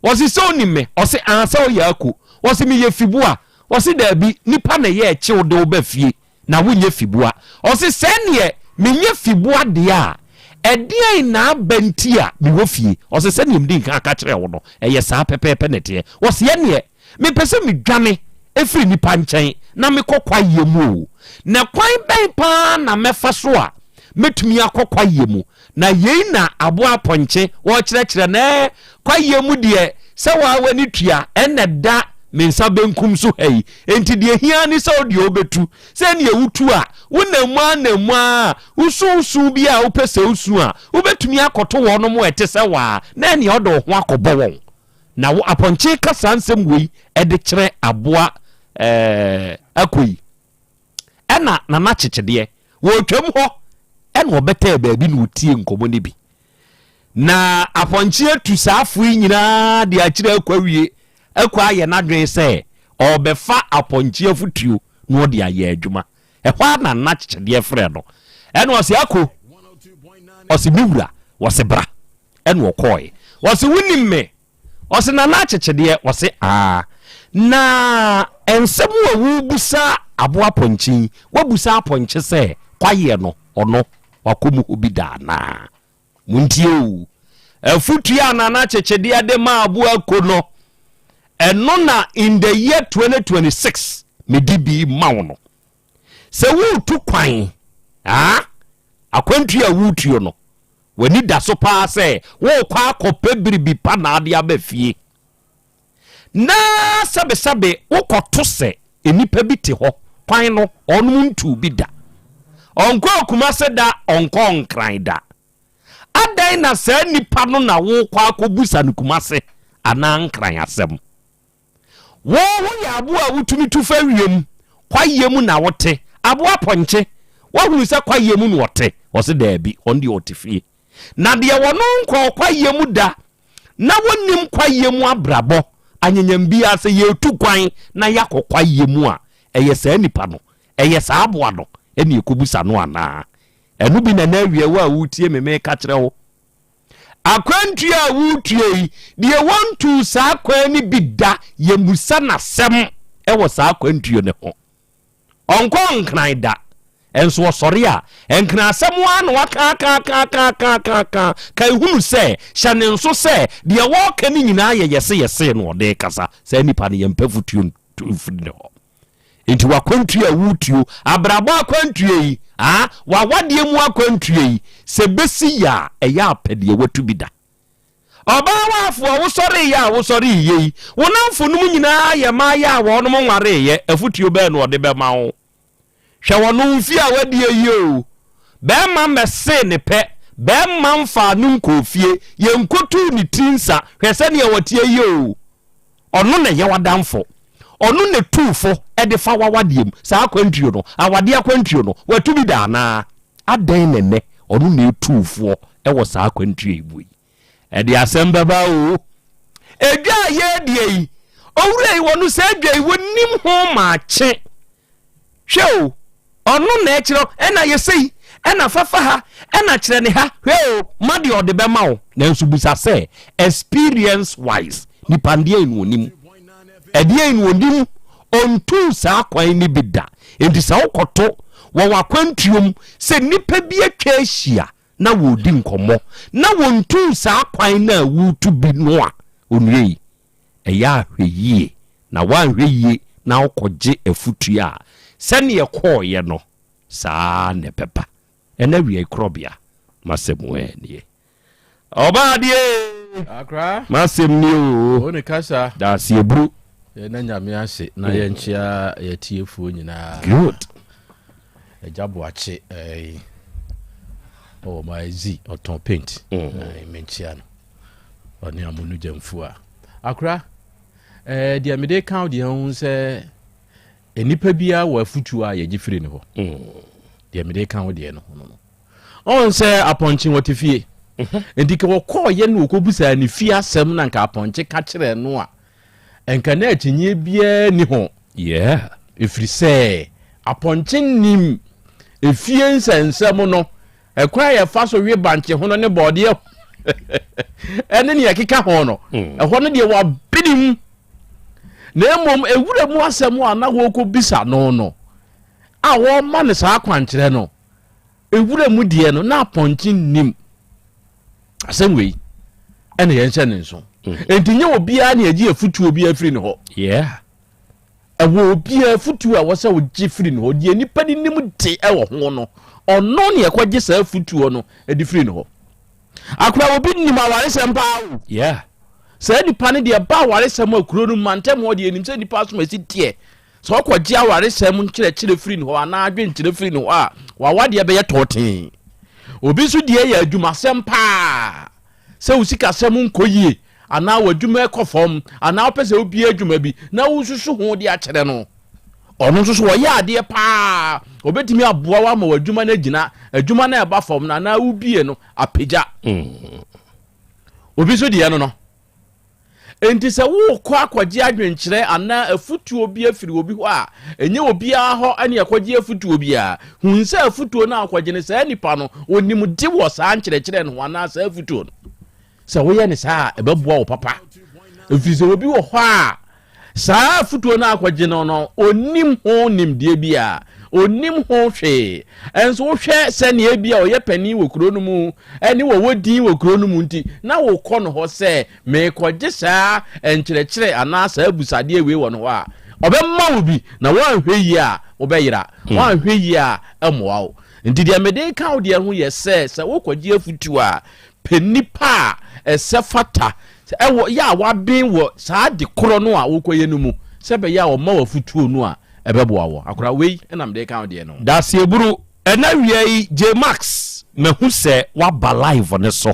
[SPEAKER 5] Ɔse sɛ onim me? Ɔse aa sɛ ɔyɛ ako. Ɔse meyɛ fiboa. Ɔse daabi nipa na ɛyɛ ɛkyew de wo ba fie. Na wonyɛ fiboa. Ɔse, Sɛ neɛ menyɛ fiboa deɛ a, ɛdeɛn na aba nti a mewɔ fie? Ɔse, Sɛdeɛ medi nkan ka kyerɛɛ wo no, ɛyɛ saa pɛpɛɛpɛ na ɛteɛ. Ɔse, Ɛneɛ, mepɛ sɛ medwane firi nnipa nkyɛn na mekɔ kwaeɛ mu o. Na kwan bɛn pa ara na mɛfa so a mɛtumi akɔ kwaeɛ mu? Na yei na aboa apɔnkye wɔrekyerɛkyerɛ no, ɛɛ, kwaeɛ mu deɛ, sɛ wo ara w'ani tua, ɛnna ɛda me nsa benkum so ha yi. Enti deɛ ɛhia ne sɛ wo deɛ wobɛtu. Sɛ ɛnneɛ wotu a, wonam mu ara nam mu ara a, wosu su bi a wopɛ sɛ wosu a, wobɛtumi akɔto wɔnom a ɛte sɛ wo ara, na ɛnneɛ wode wo ho akɔbɔ wɔn. Na wo apɔnkye ka saa nsɛm wei de kyerɛ aboa ɛɛ akɔ yi. Ɛna Nana Kyekyedeɛ, wɔretwam hɔ, ɛna ɔbɛtɛɛ baabi na ɔtie nkɔmmɔ no bi. Na apɔnkye atu saa afo yi nyinaa de akyerɛ akɔ awie. Akɔ ayɛ n'adwene sɛ ɔrebɛfa apɔnkye afotuo na ɔde ayɛ adwuma. Ɛhɔ ara na Nana Kyekyedeɛ frɛɛ no. Ɛna ɔse, Ako, ɔse, me wura, ɔse bra. Ɛna ɔkɔɔe. Ɔse, wonim me? Ɔse Nana akyekyedeɛ? Ɔse aa. Na nsɛm a wobusa aboa apɔnkye yi, woabusa apɔnkye sɛ kwaeɛ no ɔno wakɔ mu hɔ bi da anaa? Montie o. Afutuo a Nana akyekyedeɛ de maa aboa ako no, ɛno na in the year 2026 mede bi ma wo no. Sɛ woretu kwan, aa, akwantuo a woretuo no, W'ani da so paa sɛ worekɔ akɔpɛ biribi pa na ade aba fie. Na sɛbesɛbe wokɔto sɛ nnipa bi te hɔ, kwan no, wɔnom ntuu bi da. Ɔnkɔɔ Kumase da, ɔnkɔɔ Nkran da. Adɛn na saa nipa no na worekɔ akɔbusa no Kumase anaa Nkran asɛm? Wo ho yɛ aboa a wotumi tu fa wiem, kwaeɛ mu na wote. Aboa pɔnkye, woahunu sɛ kwaeɛ mu na ɔte? Ɔse daabi, ɔno deɛ ɔte fie. Na deɛ wɔno nkɔɔ kwaeɛ mu da na wɔnnim kwaeɛ mu abrabɔ, anyanyam biara sɛ yɛretu kwan na yɛakɔ kwaeɛ mu a, ɛyɛ saa nipa no, ɛyɛ saa aboa no ɛne ɛkɔbusa no anaa? Ɛno bi na na awia wo a woretie me meka kyerɛ wo. Akwantuo a woretua yi, deɛ wɔntuu saa kwan no bi da, yɛmmusa no asɛm wɔ saa akwantuo no ho. Ɔnkɔɔ Nkran da, nso ɔsɔre a, Nkran asɛm ara na waka aka aka aka aka aka aka. Kae hunu sɛ, hyɛ ne nso sɛ, deɛ wɔreka no nyinaa yɛ yɛse yɛse na ɔde rekasa. Saa nipa no, yɛmpɛ afotuo mfiri ne hɔ. Nti w'akwantuo a woretuo, abrabɔ akwantuo yi, ah, w'awadeɛ mu akwantuo yi, sɛ bɛsi yɛ a, ɛyɛ a pɛ deɛ watu bi da. Ɔbaa waafo a wosɔreeɛ a wosɔreeɛ yi, wo namfonom nyinaa yɛ mmaayɛ a wɔnom nwareeɛ, afutuo bɛn na ɔde bɛma wo? Hwɛ wɔn mfie a wadie yi o, bɛrima mmɛsee ne pɛ, bɛrima mfaa no nkɔɔ fie, yɛnkɔtuu ne tiri nsa, hwɛ sɛdeɛ ɔteɛ yi o. Ɔno na ɛyɛ w'adamfo. Ɔno na ɛtu wo fo de fa w'awadeɛ mu. Saa akwantuo no, awadeɛ akwantuo no, watu bi da anaa? Adɛn na ɛnnɛ ɔno na ɛtu wo foɔ wɔ saa akwantuo yi mu yi? Ɛde asɛm bɛba o. Edwa a yɛredie yi, owura yi, ɔno saa edwa yi, wɔnim ho maakye. Hwɛ o, ɔno na ɛkyerɛ wo, ɛna yɛ sei, ɛna fa fa ha, ɛna kyerɛ ne ha, hwɛ o, ma deɛ ɔde bɛma wo. Nanso bisa sɛ, experience wise, nipa no deɛn na ɔnim? Ɛdeɛn na ɔnim? Ɔntuu saa kwan no bi da. Enti sɛ wokɔto wɔ w'akwantuom sɛ nnipa bi atwa ahyia na wɔredi nkɔmmɔ, na wɔntuu saa kwan no a woretu bi no a, onua yi, ɛyɛ a hwɛ yie na woanhwɛ yie na wokɔgye afutuo a, sɛdeɛ ɛkɔeɛ no, saa ara na ɛbɛba. Ɛna awiei korɔbea, m'asɛm nie. Ɔbaadeɛ ee,
[SPEAKER 4] Akra.
[SPEAKER 5] m'asɛm nie oo.
[SPEAKER 4] Wo ne kasa.
[SPEAKER 5] Daaseɛburu.
[SPEAKER 4] Yɛda Nyame ase na yɛnkyea yɛatiefoɔ nyinaa.
[SPEAKER 5] Good.
[SPEAKER 4] Agya Boakye ɛyi ɔwɔ ma zi ɔtɔn paint. Mm. Menkyea no. Ɔne Amonu Gyamfua. Akora, ɛɛ deɛ mede ka wo deɛ ho sɛ nnipa biara wɔ afutuo a yɛgye firi ne hɔ. Mm. Deɛ mede ka wo deɛ no ho no no. Ɔn sɛ apɔnkye wɔte fie. Mhm. Nti ka wɔkɔɔyɛ no wɔkɔbusaa ne fie asɛm na nka apɔnkye ka kyerɛɛ no a nka na akyinnyeɛ biara ni ho.
[SPEAKER 5] Yeah.
[SPEAKER 4] Ɛfiri sɛ apɔnkye nim efie nsɛnsɛm no Ɛkwan a yɛfa so we bankye hono ne bɔɔdeɛ ɛne nea ɛkeka ho no, hmm. ɛhɔ no deɛ wabene mu. Na mmom ewura mu asɛm a na wɔrekɔbisa no no a wɔrema no saa akwankyerɛ no, ewura mu deɛ no na apɔnkye nnim. Asɛm wei ɛna yɛnhyɛ ne nso. Hmm. Enti nyɛ obiara na yɛgye afutuo bi afiri ne hɔ.
[SPEAKER 5] Yeah.
[SPEAKER 4] Ɛwɔ obiara afutuo a ɛwɔ sɛ ɔgye firi ne hɔ. Deɛ nipa no nim de wɔ ho no, ɔno na ɛkɔgye saa afutuo no de firi ne hɔ. Akora obi nim awaresɛm paa o.
[SPEAKER 5] Yeah.
[SPEAKER 4] Saa nipa no deɛ ɛba awaresɛm a kuro no mantam hɔ deɛ nim sɛ nipa asom asi teɛ. Sɛ ɔkɔgye awaresɛm nkyerɛkyerɛ firi ne hɔ anaa adwenkyerɛ firi ne hɔ a, wawadeɛ bɛyɛ tɔɔtee. Obi nso deɛ yɛ adwumasɛm paa. Sɛ wo sikasɛm nkɔ yie anaa w'adwuma rekɔ fam anaa wopɛ sɛ wobie adwuma bi na wosusu ho de akyerɛ no, ɔno nso so ɔyɛ adeɛ paa. Ɔbɛtumi aboa wo ama w'adwuma no agyina, adwuma no a ɛba fam no anaa wobie no apagya. Mm. Obi nso deɛ no no. Enti sɛ worekɔ akɔgye adwenkyerɛ anaa afutuo bi afiri obi hɔ a, ɛnyɛ obiara hɔ ne ɛkɔgye afutuo biara. Hu sɛ afutuo no a wokɔgye no, saa nipa no, ɔnim de wɔ saa nkyerɛkyerɛ no ho anaa saa afutuo no. Sɛ woyɛ no saa a, ɛbɛboa wo papa. Ɛfiri sɛ obi wɔ hɔ a, saa afotuo no akɔgye no no, ɔnnim ho nimdeɛ bi a, ɔnnim ho hwee. Ɛnso wohwɛ sɛnea ebi a ɔyɛ panin wɔ kuro no mu, ɛne wɔwɔ din wɔ kuro no mu nti, na wokɔ no hɔ sɛ, merekɔgye saa nkyerɛkyerɛ anaa saa abusadeɛ wei wɔ no hɔ a, ɔbɛma wo bi, na woanhwɛ yie a, wobɛyera. Woanhwɛ yie a, ɛmmoa wo. Nti deɛ mede reka wo deɛ ho yɛ sɛ, sɛ wokɔgye afotuo a, Pɛ nnipa a ɛsɛ fata wɔ yɛ a wɔaben wɔ saa ade korɔ no a worekɔyɛ no mu, sɛ ɛbɛyɛ a wɔma wo afotuo no a ɛbɛboa wo. Akora, wei na mede reka wo deɛ no.
[SPEAKER 5] Daseɛburu, Ɛna awia yi J-Max mahu sɛ waba live no so.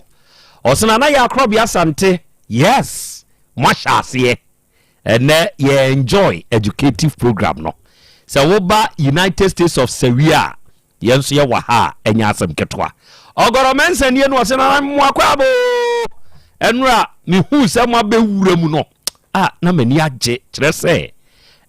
[SPEAKER 5] Ɔse Nana Yaa Korɔbea Asante yes moahyɛ aseɛ. Ɛnɛ yɛ enjoy educative program no. Sɛ woba United States of Sawia a, yɛn nso yɛwɔ ha a ɛnyɛ asɛm ketewa. Ɔgɔrɔ Mensah nie no ɔse nana mmoa kɔ abo. Ɛnora mehu sɛ moabɛwura mu no a na m'ani agye kyerɛ sɛ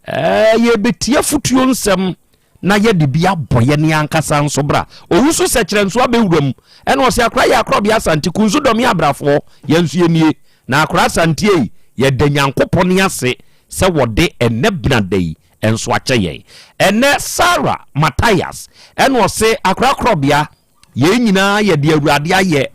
[SPEAKER 5] ɛɛ yɛbɛtie afotuo nsɛm. na yɛde bi abɔ yɛn ankasa nso bra. Owusu sɛkyerɛ nso abɛwura mu ɛna ɔsɛ akora yɛ akorɔbea Asante Kunsu dɔme abrafoɔ yɛn nso yɛnie na akora Asante ei yɛda Nyankopɔn ase sɛ wɔde ɛnɛ benada yi nso akyɛ yɛn. Ɛnɛ Sarah Mathias ɛna ɔse akora korɔbea yɛn nyinaa yɛde Awurade ayɛ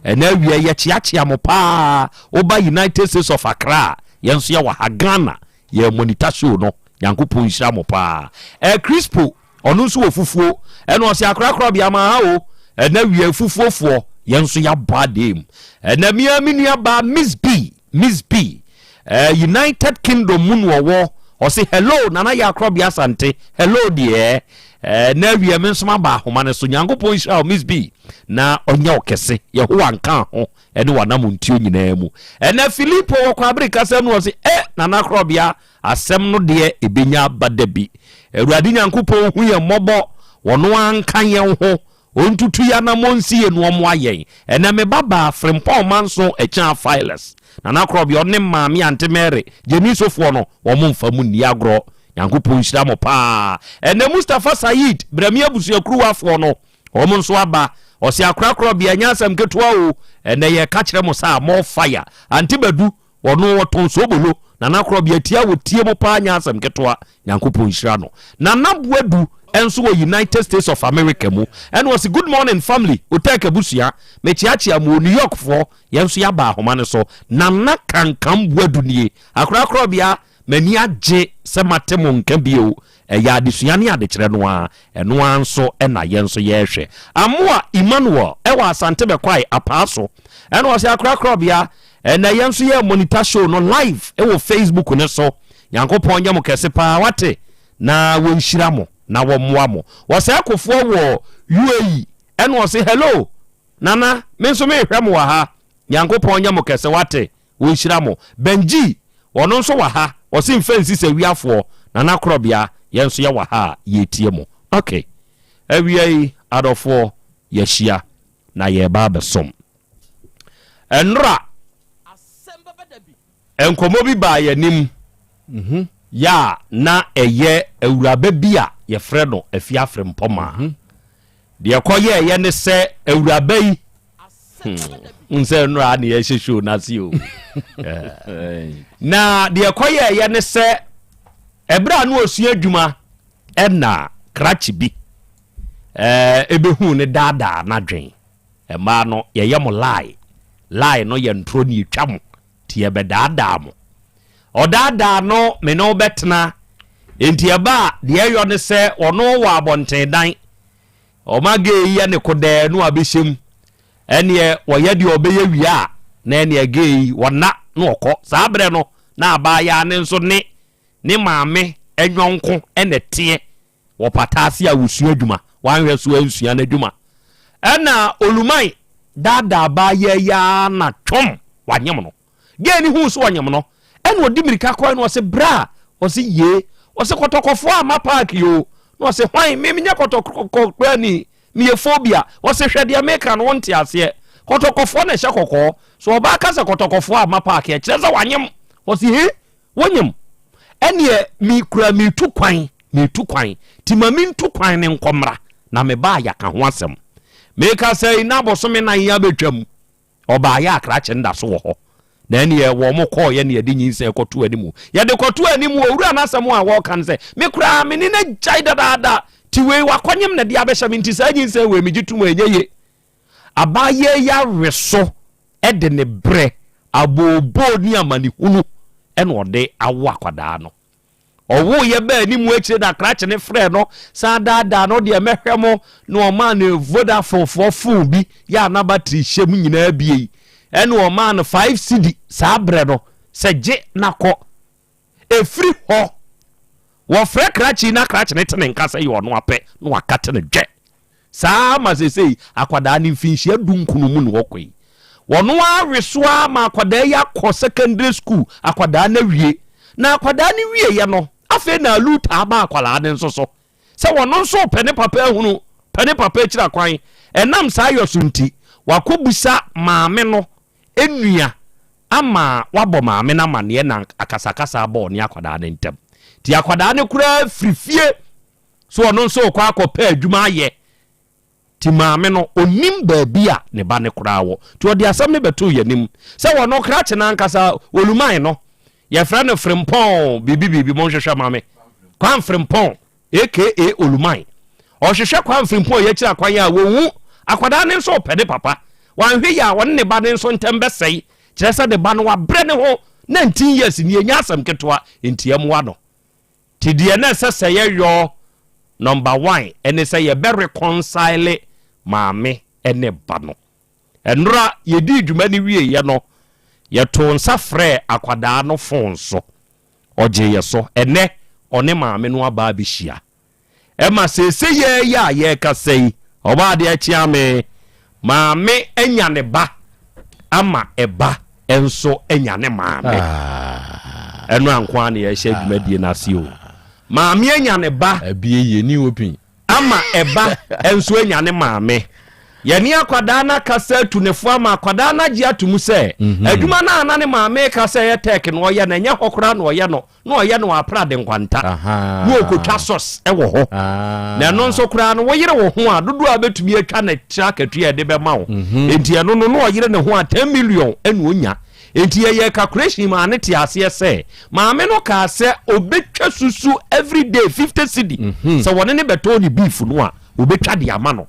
[SPEAKER 5] ɛnɛ awia yɛkyeakyea mo paa woba United States of Accra yɛn nso yɛwɔ ha Ghana Yɛ monitor show no Nyankopɔn nhyira mo paa. Eh Crispo ɔno nso wɔ fufuo ɛna ɔse akorakora bea ma ha o ɛna wia fufuo foɔ yɛn nso yɛabɔ adee mu ɛna mia me nua baa Miss B Miss B eh, United Kingdom mu no ɔwɔ ɔse hello nana yɛ akorɔbea asante hello deɛ eh, na awia me nso maba ahoma no so Nyankopɔn nhyira wo Miss B na ɔnyɛ wo kɛse Yehowa nka ho ne w'anamontuo nyinaa mu. Ɛnɛ Filipo wɔ kwabere kasa mu ɔse, E Nana Korɔbea, asɛm no deɛ ɛbɛnya aba da bi. Awurade Nyankopɔn hu yɛn mmɔbɔ, ɔno ara nka yɛn ho, ɔntutu yɛn anammɔn nsi yɛn na ɔmmoa yɛn. Ɛnɛ me ba baa Frimpong Manso Akyaa Phyllis, Nana Korɔbea, ɔne Maame Ante Mary, Gyamisofoɔ no, wɔn mfa mu nni agorɔ. Nyankopɔn nhyira mo paa. Ɛnɛ Mustapha Saeed, Brɛme abusuakuruwafoɔ no, Wɔn nso aba. Ɔse akorakorɔ bea ɛnyɛ asɛm ketewa o. Ɛnɛ yɛka kyerɛ mo saa more fire. Ante Badu ɔno ɔtɔn soobolo. Nana Korɔbea tie a ɔtie mo paa nyɛ asɛm ketewa. Nyankopɔn nhyira no. Nana Boadu nso wɔ United States of America mu. Ɛna ɔse good morning family Otek abusua. Mekyeakyea mo o New York foɔ yɛn nso yɛaba ahoma no so. Nana Kankam Boadu nie. Akorakorɔbea m'ani agye sɛ mate mo nka bio. Ɛyɛ adesua ne adekyerɛ no ara, ɛno ara nso na yɛn nso yɛrehwɛ. Amoah Emmanuel wɔ Asante Bɛkwae, Apaa so. Ɛna ɔse Akorakorabea, ɛnɛ yɛn nso yɛ monitor show no live wɔ Facebook no so. Nyankopɔn nyɛ mo kɛse paa wate, na wɔnhyira mo na wɔmmoa mo. Ɔsɛe Kofoɔ wɔ UAE, ɛna ɔse hello Nana, me nso mehwɛ mo wɔ ha. Nyankopɔn nyɛ mo kɛse wate. Wɔnhyira mo. Benji, ɔno nso wɔ ha, ɔse mfa nsi sɛ wiafoɔ, Nana Korɔbea, yɛn nso yɛwɔ ha a yɛretie mo. Ok, awia yi adɔfoɔ yɛahyia na yɛreba abɛsom. Ɛnora, nkɔmmɔ bi baa yɛn anim yɛ a na ɛyɛ awuraba bi a yɛfrɛ no Afia Frempɔmaa. Deɛ ɛkɔyɛeɛ ne sɛ awuraba yi hmm, sɛ nnora ne yɛhyɛ show no ase o na deɛ ɛkɔyɛeɛ ne sɛ ɛberɛ a na ɔsua adwuma ɛna krakye bi ɛbɛhu ne daadaa n'adwen mmaa no yɛyɛ mo lie lie no yɛ ntorɔ ne ɛtwa mo nti yɛbɛdaadaa mo. Ɔdaadaa no me ne wo bɛtena. Nti ɛba a, deɛ ɛyɔ ne sɛ ɔno wɔ abɔnten dan. Ɔma gay yi yɛ ne kodɛɛ no abɛhyɛ mu. Ɛneɛ wɔyɛ deɛ ɔbɛyɛ wie a, na ɛneɛ gay yi wɔna na ɔkɔ. Saa berɛ no, na abaayaa no nso ne ne maame nyɔnko na ɛteɛ. Wɔ pata ase a wosua adwuma, wanhwɛ so ansua n'adwuma. Ɛna Oluman daadaa abaayaa yi ara na twom wanyem no. Gɛɛ no huu so ɔnyem no, ɛna ɔdi mirika kɔe na ɔse bra, ɔse yee, ɔse kɔtɔkɔfoɔ amma park yi o, na ɔse hwan, me menyɛ kɔtɔkɔni, meyɛ phobia, ɔse hwɛ deɛ meka no wonte aseɛ, kɔtɔkɔfoɔ na ɛhyɛ kɔkɔɔ, so ɔbaa ka sɛ kɔtɔkɔfoɔ amma park ɛkyerɛ sɛ wanyem, ɔse he, Wonyim, ɛneɛ me kura meretu kwan, meretu kwan, nti ma mentu kwan no nkɔ mmra, na meba a yɛaka ho asɛm. Mekasa yi na abosome nan yi abɛtwam, ɔbaeɛ a krakye no da so wɔ hɔ. Na ɛneɛ wɔn kɔɔeɛ na yɛde nyinsɛn kɔtoo animu. Yɛde kɔtoo animu, owura no asɛm a wɔreka no sɛ, me koraa me ne no agyae dadaada, nti wei wakɔnyem na de abɛhyɛ me, nti saa nyinsɛn wei megye tom a ɛnyɛ ye. Abaayewa yi awe so de ne berɛ, abooboo ne amanehunu na ɔde awo akwadaa no. Ɔwoeɛ baa anim akyire na krakye no frɛɛ no san daadaa no deɛ mɛhwɛ mo na ɔmaa no Vodafonefoɔ fon bi yɛ a na battery hyɛ mu nyinaa bie ɛna ɔmaa no 5 cedi saa berɛ no sɛ gye na kɔ. Ɛfiri hɔ wɔfrɛ krakye na krakye no te ne nka sɛ yɛ ɔno apɛ na wakate no dwɛ. Saa ara ma seesei akwadaa no mfinhyia dunkunu mu na ɔkɔ yi. Wɔn ara we so ara ma akwadaa yi akɔ secondary school, akwadaa no awie. Na akwadaa no wieɛ no, afei na aluta aba akwadaa no nso so. Sɛ wɔn nso repɛ ne papa ahunu, pɛ ne papa akyira kwan. Ɛnam saa yɔ so nti, wakɔbisa maame no nua ama wabɔ maame no amaneɛ na akasakasa aba ɔne akwadaa no ntam. Nti akwadaa no koraa firi fie. So ɔno nso rekɔ akɔpɛ adwuma ayɛ. Nti maame no, ɔnnim baabi a ne ba no koraa wɔ. Nti ɔde asɛm no bɛtoo yɛn anim sɛ ɔno krakye no ankasa, Oluman no, yɛfrɛ no Frimpong biribi biribi, monhwehwɛ ma me. Kwan Frimpong, aka Oluman. Ɔhwehwɛ Kwan Frimpong a yɛakyiri akwan a wɔnhu. Akwadaa no nso repɛ ne papa. Wanhwɛ yie a, ɔne ne ba no nso ntam bɛsɛe. Kyerɛ sɛ ne ba no, wabrɛ ne ho 19 years nie, ɛnyɛ asɛm ketewa, nti ɛmmoa no. Nti deɛ na ɛsɛ sɛ yɛyɔ number one ɛne sɛ yɛbɛ reconcile maame ɛne ba no. Ɛnora yɛdii dwuma no wieɛ no, yɛtoo nsa frɛɛ akwadaa no phone so, ɔgyee yɛ so. Ɛnɛ ɔne maame no aba abɛhyia. Ɛma seesei yɛ yi a yɛrekasa yi, ɔbaa adeɛ kyea me, maame anya ne ba ama ɛba nso anya ne maame. Ɛno a nko ara na yɛhyɛ dwumadie no ase o. Maame anya ne ba ama ɛba nso anya ne maame. Yɛne akwadaa no akasa atu ne fo ama akwadaa no agye ato mu sɛ adwuma no a na ne maame ka sɛ ɛyɛ tech no ɔyɛ no, ɛnyɛ hɔ koraa na ɔyɛ no. na ɔyɛ no aprade nkwanta na ɔkɔtwa sɔs wɔ hɔ na ɛno nso koraa no woyere wo ho a dodoɔ a bɛtumi atwa no kyerɛ akatua a ɛde bɛma wo mhm. enti ɛno no na ɔyere ne ho a 10 million ɛna ɔnya enti yɛyɛ calculation maa ne te aseɛ sɛ maame no kaa sɛ ɔbɛtwa susu everyday 50 cedi mhm. sɛ wɔne ne bɛtɔn ne beef no a ɔbɛtwa de ama no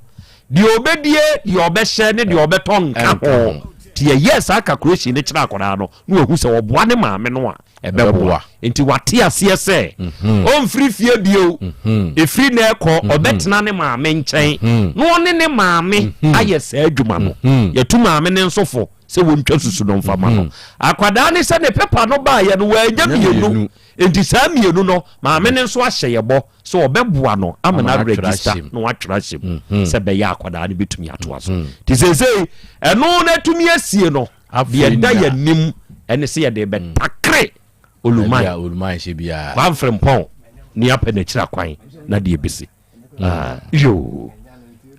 [SPEAKER 5] deɛ ɔbɛdie deɛ ɔbɛhyɛ ne deɛ ɔbɛtɔ nka ho nti yɛyɛɛ saa calculation no kyerɛ akwadaa no na wahu sɛ ɔboa ne maame no a ɛbɛboa. Enti wate aseɛ sɛ ɔmfiri fie bio, ɛfiri nnɛ rekɔ ɔbɛtena ne maame nkyɛn na ɔne ne maame ayɛ saa adwuma no. Yɛtu maame no nso fo sɛ wɔntwa susu no mfa ma no. Akwadaa no sɛ ne pepa no baeɛ no wannya mmienu, enti saa mmienu no maame no nso ahyɛ yɛ bɔ sɛ ɔbɛboa no ama no aregista na watwerɛ ahyɛ mu sɛ ɛbɛyɛ a akwadaa no bɛtumi atoa so. Nti seesei ɛno no atumi asie no, Deɛ ɛda yɛn anim ne sɛ yɛde rebɛtakere Oluman, Kwame Frimpong ne apɛ n'akyiri akwan na deɛ ɛbɛsi. Ah, yoo.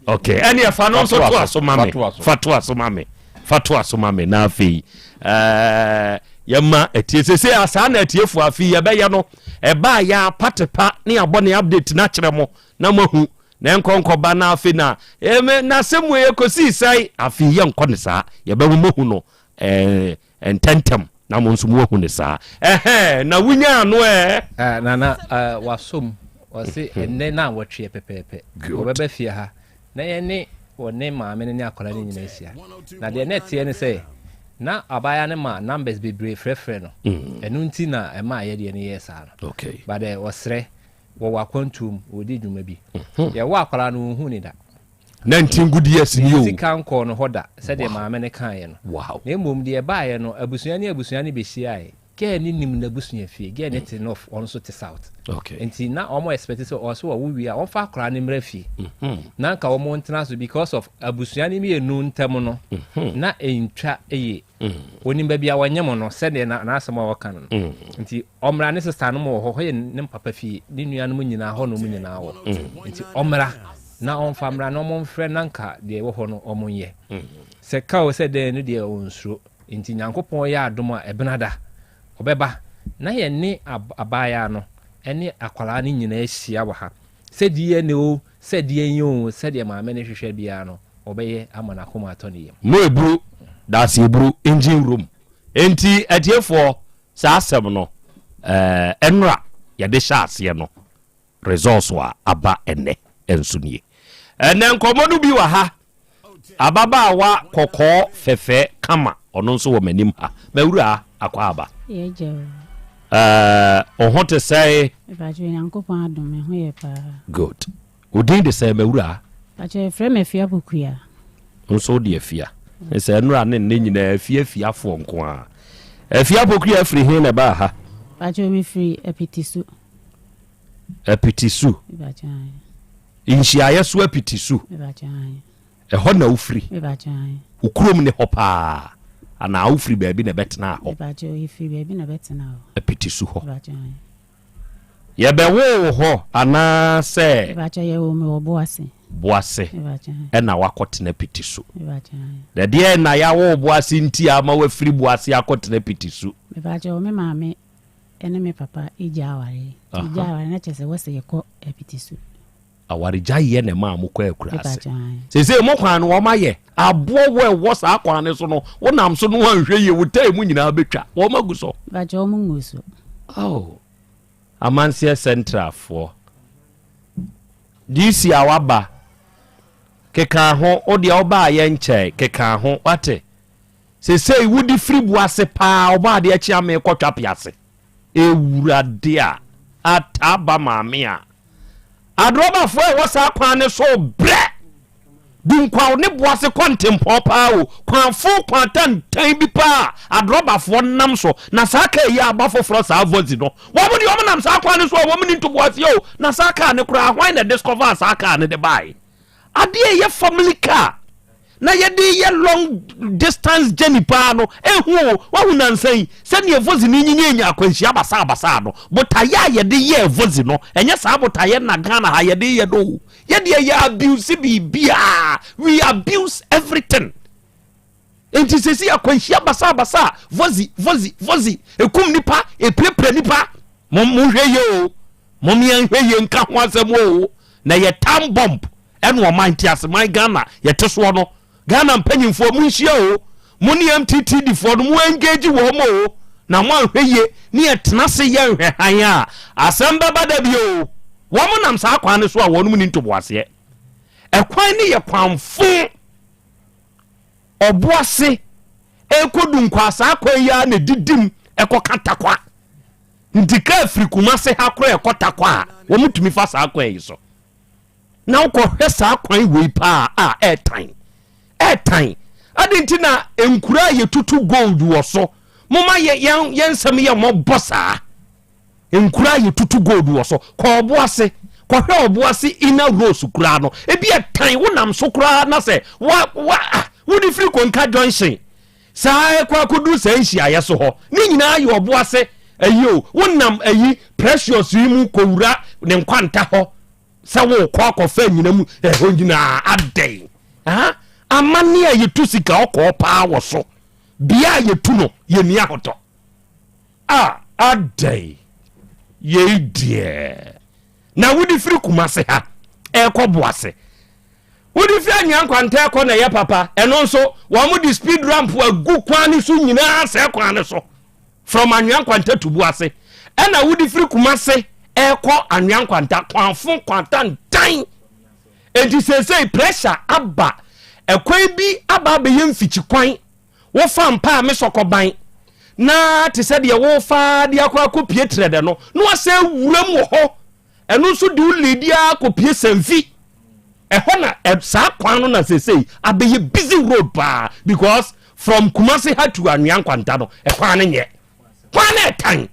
[SPEAKER 5] Okay, ɛne ɛfa no nso toa so ma me. Fa toa so ma me. Fa toa so ma me na afei ɛɛ yɛma atie sese a saa na atiefoɔ afei yɛbɛyɛ no ɛbaa yɛ apatepa ne abɔ ne update no akyerɛ mo na moahu Na ɛnkɔ nkɔba na afei na ɛmɛ na asɛm wei ɛkɔsii sɛe afei yɛnkɔ ne saa yɛbɛma moahu no ɛɛ ntɛntɛm na mo nso moahu ne saa ɛhɛn na wonyaa no ɛɛ.
[SPEAKER 1] Ah, nana uh, wasom ɔse ɛnnɛ na awɔtweɛ pɛpɛɛpɛ wɔbɛba fie ha na yɛne wɔne maame no ne akwadaa no nyinaa ahyia na deɛ na ɛteɛ ne sɛ na abaayewa no ma numbers bebree frɛfrɛ no mm. ɛno nti na ɛma yɛdeɛ no yɛɛ saa no okay. but eh, ɔsrɛ Wɔwɔ akwantuo mu, wɔredi dwuma bi. Yɛwɔ akwadaa no, wɔnhuu no da.
[SPEAKER 5] 19 good years ni o.
[SPEAKER 1] Ne sika nkɔɔ no hɔ da, sɛdeɛ maame no kaeɛ no.
[SPEAKER 5] Wow.
[SPEAKER 1] Na mmom deɛ ɛbaeɛ no, abusua ne abusua no bɛhyiaeɛ. Girl no nim n'abusua fie. Girl no te north, ɔno nso te south.
[SPEAKER 5] Okay.
[SPEAKER 1] Nti na wɔn expect sɛ ɔsɛ wɔwo wie a, wɔmfa akwadaa no mmra fie. Na nka wɔn ntena so because of abusua no mmienu ntam no, na ɛntwa yie. Wɔnim baabi a wɔnyem no sɛdeɛ n'asɛm a ɔka no no. Nti ɔmmra, ne sista nom wɔ hɔ, hɔ yɛ ne papa fie, ne nuanom nyinaa hɔ na wɔn nyinaa wɔ. Nti ɔmmra na ɔmfa mmra na wɔmfrɛ na nka deɛ ɛwɔ hɔ no wɔnyɛ. Sɛ ka o sɛ dɛn no deɛ ɔnsuro. Nti Nyankopɔn yɛ adom a ɛbenada ɔbɛba na yɛne abaayaa no ne akwadaa no nyinaa ahyia wɔ ha. Sɛ DNA o, sɛ deɛn o, sɛdeɛ maame no hwehwɛ biara no ɔbɛyɛ ama n'akoma atɔ ne yam.
[SPEAKER 5] Mo eburu daase eburu engine room enti atiefoɔ saa asɛm no ɛɛ ɛnora yɛde hyɛ aseɛ no results a aba ɛnɛ nso nie ɛnɛ nkɔmɔ no bi wɔ ha ababaawa kɔkɔɔ fɛfɛ kama ɔno nso wɔ m'anim ha mawura akɔ aba ɛɛ ɔho te sɛe.
[SPEAKER 2] Nyankopɔn adom me ho yɛ paa.
[SPEAKER 5] Good. Wo din de sɛn m'awuraa?
[SPEAKER 2] Pakyɛ yɛfrɛ me Afia Pokuya.
[SPEAKER 5] Wo nso wode Afia. Sɛ nnora ne nnɛ nyinaa Afia Afiafoɔ nko ara. Afia Pokuya firi he na ɛbaa ha?
[SPEAKER 2] Pakyɛ mefiri Apitisu.
[SPEAKER 5] Apitisu?
[SPEAKER 2] Mepakyɛ ae.
[SPEAKER 5] Nhyiaeɛ so Apitisu?
[SPEAKER 2] Mepakyɛ ae.
[SPEAKER 5] Ɛhɔ na wofiri?
[SPEAKER 2] Mepakyɛ ae.
[SPEAKER 5] Wo kurom ne hɔ paa anaa wofiri baabi na ɛbɛtenaa hɔ?
[SPEAKER 2] Mepakyɛ yɛfiri baabi na ɛbɛtenaa hɔ.
[SPEAKER 5] Apitisu hɔ.
[SPEAKER 2] Mepakyɛ ae.
[SPEAKER 5] Yɛbɛwoo wo hɔ anaa sɛ.
[SPEAKER 2] Mepakyɛ yɛwoo me wɔ Boase.
[SPEAKER 5] Boase
[SPEAKER 2] Mepakyɛ.
[SPEAKER 5] ɛna wakɔtena Pitisu.
[SPEAKER 2] Mepakyɛ.
[SPEAKER 5] Na deɛn na yɛawo wo Boase nti a ama wafiri Boase akɔtena Pitisu?
[SPEAKER 2] Mepakyɛ me maame ɛne me papa gyaa awareɛ. Nti gyaa awareɛ na kyerɛ sɛ wɔsɛ yɛkɔ Pitisu.
[SPEAKER 5] Awaregyaeɛ na ɛmaa mokɔ akuraase. Seesei mo kwan no wɔayɛ aboɔ wɔ ɛwɔ saa kwan no so no wonam so no wanhwɛ yie wo tae mu nyinaa bɛtwa wɔn agu so.
[SPEAKER 2] Bakyɛ wɔn ngu so.
[SPEAKER 5] Oh. Amanseɛ Centralfoɔ. DC a waba keka ho wo deɛ wobaa yɛ nkyɛe keka ho wate. Seesei wode firi bo ase paa ɔbɔ adeɛ kye ame kɔ twape ase. Ewurade a ataa ba maame a. Adrɔbafoɔ a ɛwɔ saa kwan no so brɛ. Dunkwaw ne Boase kɔ ntempɔn paa o, kwan fo kwan tantan bi paa a adrɔbafoɔ nam so. Na saa kaa yi a aba foforɔ saa Vozi no, wɔn deɛ wɔn nam saa kwan no so a wɔn ni ntoboaseɛ o. Na saa kaa no koraa hwan na discover saa kaa no de bae? Adeɛ a ɛyɛ family car na yɛde yɛ long distance journey paa no ehu o. Wahu nansa yi sɛdeɛ Vozi no nyinyanya akwanhyia basaa basaa no, botaeɛ a yɛde yɛɛ Vozi no, ɛnyɛ saa botaeɛ na Ghana ha yɛde yɛ no o. Yɛdeɛ yɛ abuse biribiara, we abuse everything. Nti sɛsi akwanhyia basaa basaa, Vozi, Vozi, Vozi, ekum nipa, epirapira nipa. Mom monhwɛ yie o, mom yɛnhwɛ yie nka ho asɛm o. Na yɛ time bomb ɛna ɔman nteaseman Ghana yɛte soɔ no. Ghana mpanyinfoɔ monhyia o, mo ne MTTD foɔ no mo engage wɔn o, na mo anhwɛ yie ne yɛtena ase yɛ nhwɛ hann a, asɛm bɛba da bi o. Wɔn nam saa kwan no so a wɔn ni ntoboaseɛ. Ɛkwan no yɛ kwan fo, ɔboase ɛrekɔdu nkwaa saa kwan yi ara na ɛdidim ɛkɔka Tarkwa. Nti kaa firi Kumase ha koraa ɛkɔ Tarkwa a, wɔn tumi fa saa kwan yi so. Na wokɔhwɛ saa kwan wei paa a, ɛɛtan. Ɛɛtan. Adɛn nti na nkura a yɛtutu gold wɔ so, moma yɛ, yɛn, yɛn nsɛm yɛ mmɔbɔ saa? Nkura a yɛtutu gold wɔ so, kɔ Ɔboase, kɔhwɛ Ɔboase inner rose koraa no, ebi ɛtan, wonam so koraa na sɛ wa, wa, ah, wode firi Konka junction saa ɛkɔ akɔduru saa nhyiaeɛ so hɔ, ne nyinaa yɛ Ɔboase ayi o, wonam ayi Precious yi mu kɔwura ne nkwanta hɔ, sɛ wokɔ akɔfa anyina mu ɛhɔ nyinaa adɛn amanne a yɛtu sika ɔkɔɔ paa wɔ so bea a yɛtu no yɛnni ahotɔ a adɛn yei deɛ na wode firi Kumase ha ɛkɔ Boase wode firi Anwea Nkwanta ɛkɔ na ɛyɛ papa ɛno nso wɔn de speed ramp agu kwan no so nyinaa sɛ kwan no so From Anwea Nkwanta to Buase ɛna wode firi Kumase ɛkɔ Anwea Nkwanta kwanfo kwantantan enti seesei pressure aba ɛkwan bi aba abɛyɛ mfikyi kwan wofa mpa a mesɔkɔban na te sɛ deɛ wofa de akɔ akɔpie trɛdɛ no na wasɛ wuram wɔ hɔ ɛno nso de wo ledi ara kɔpie Sanfi ɛhɔ na saa kwan no na seesei abɛyɛ busy road paa because from Kumasi ha to Anwea Nkwanta no ɛkwan no nyɛ kwan no ɛtan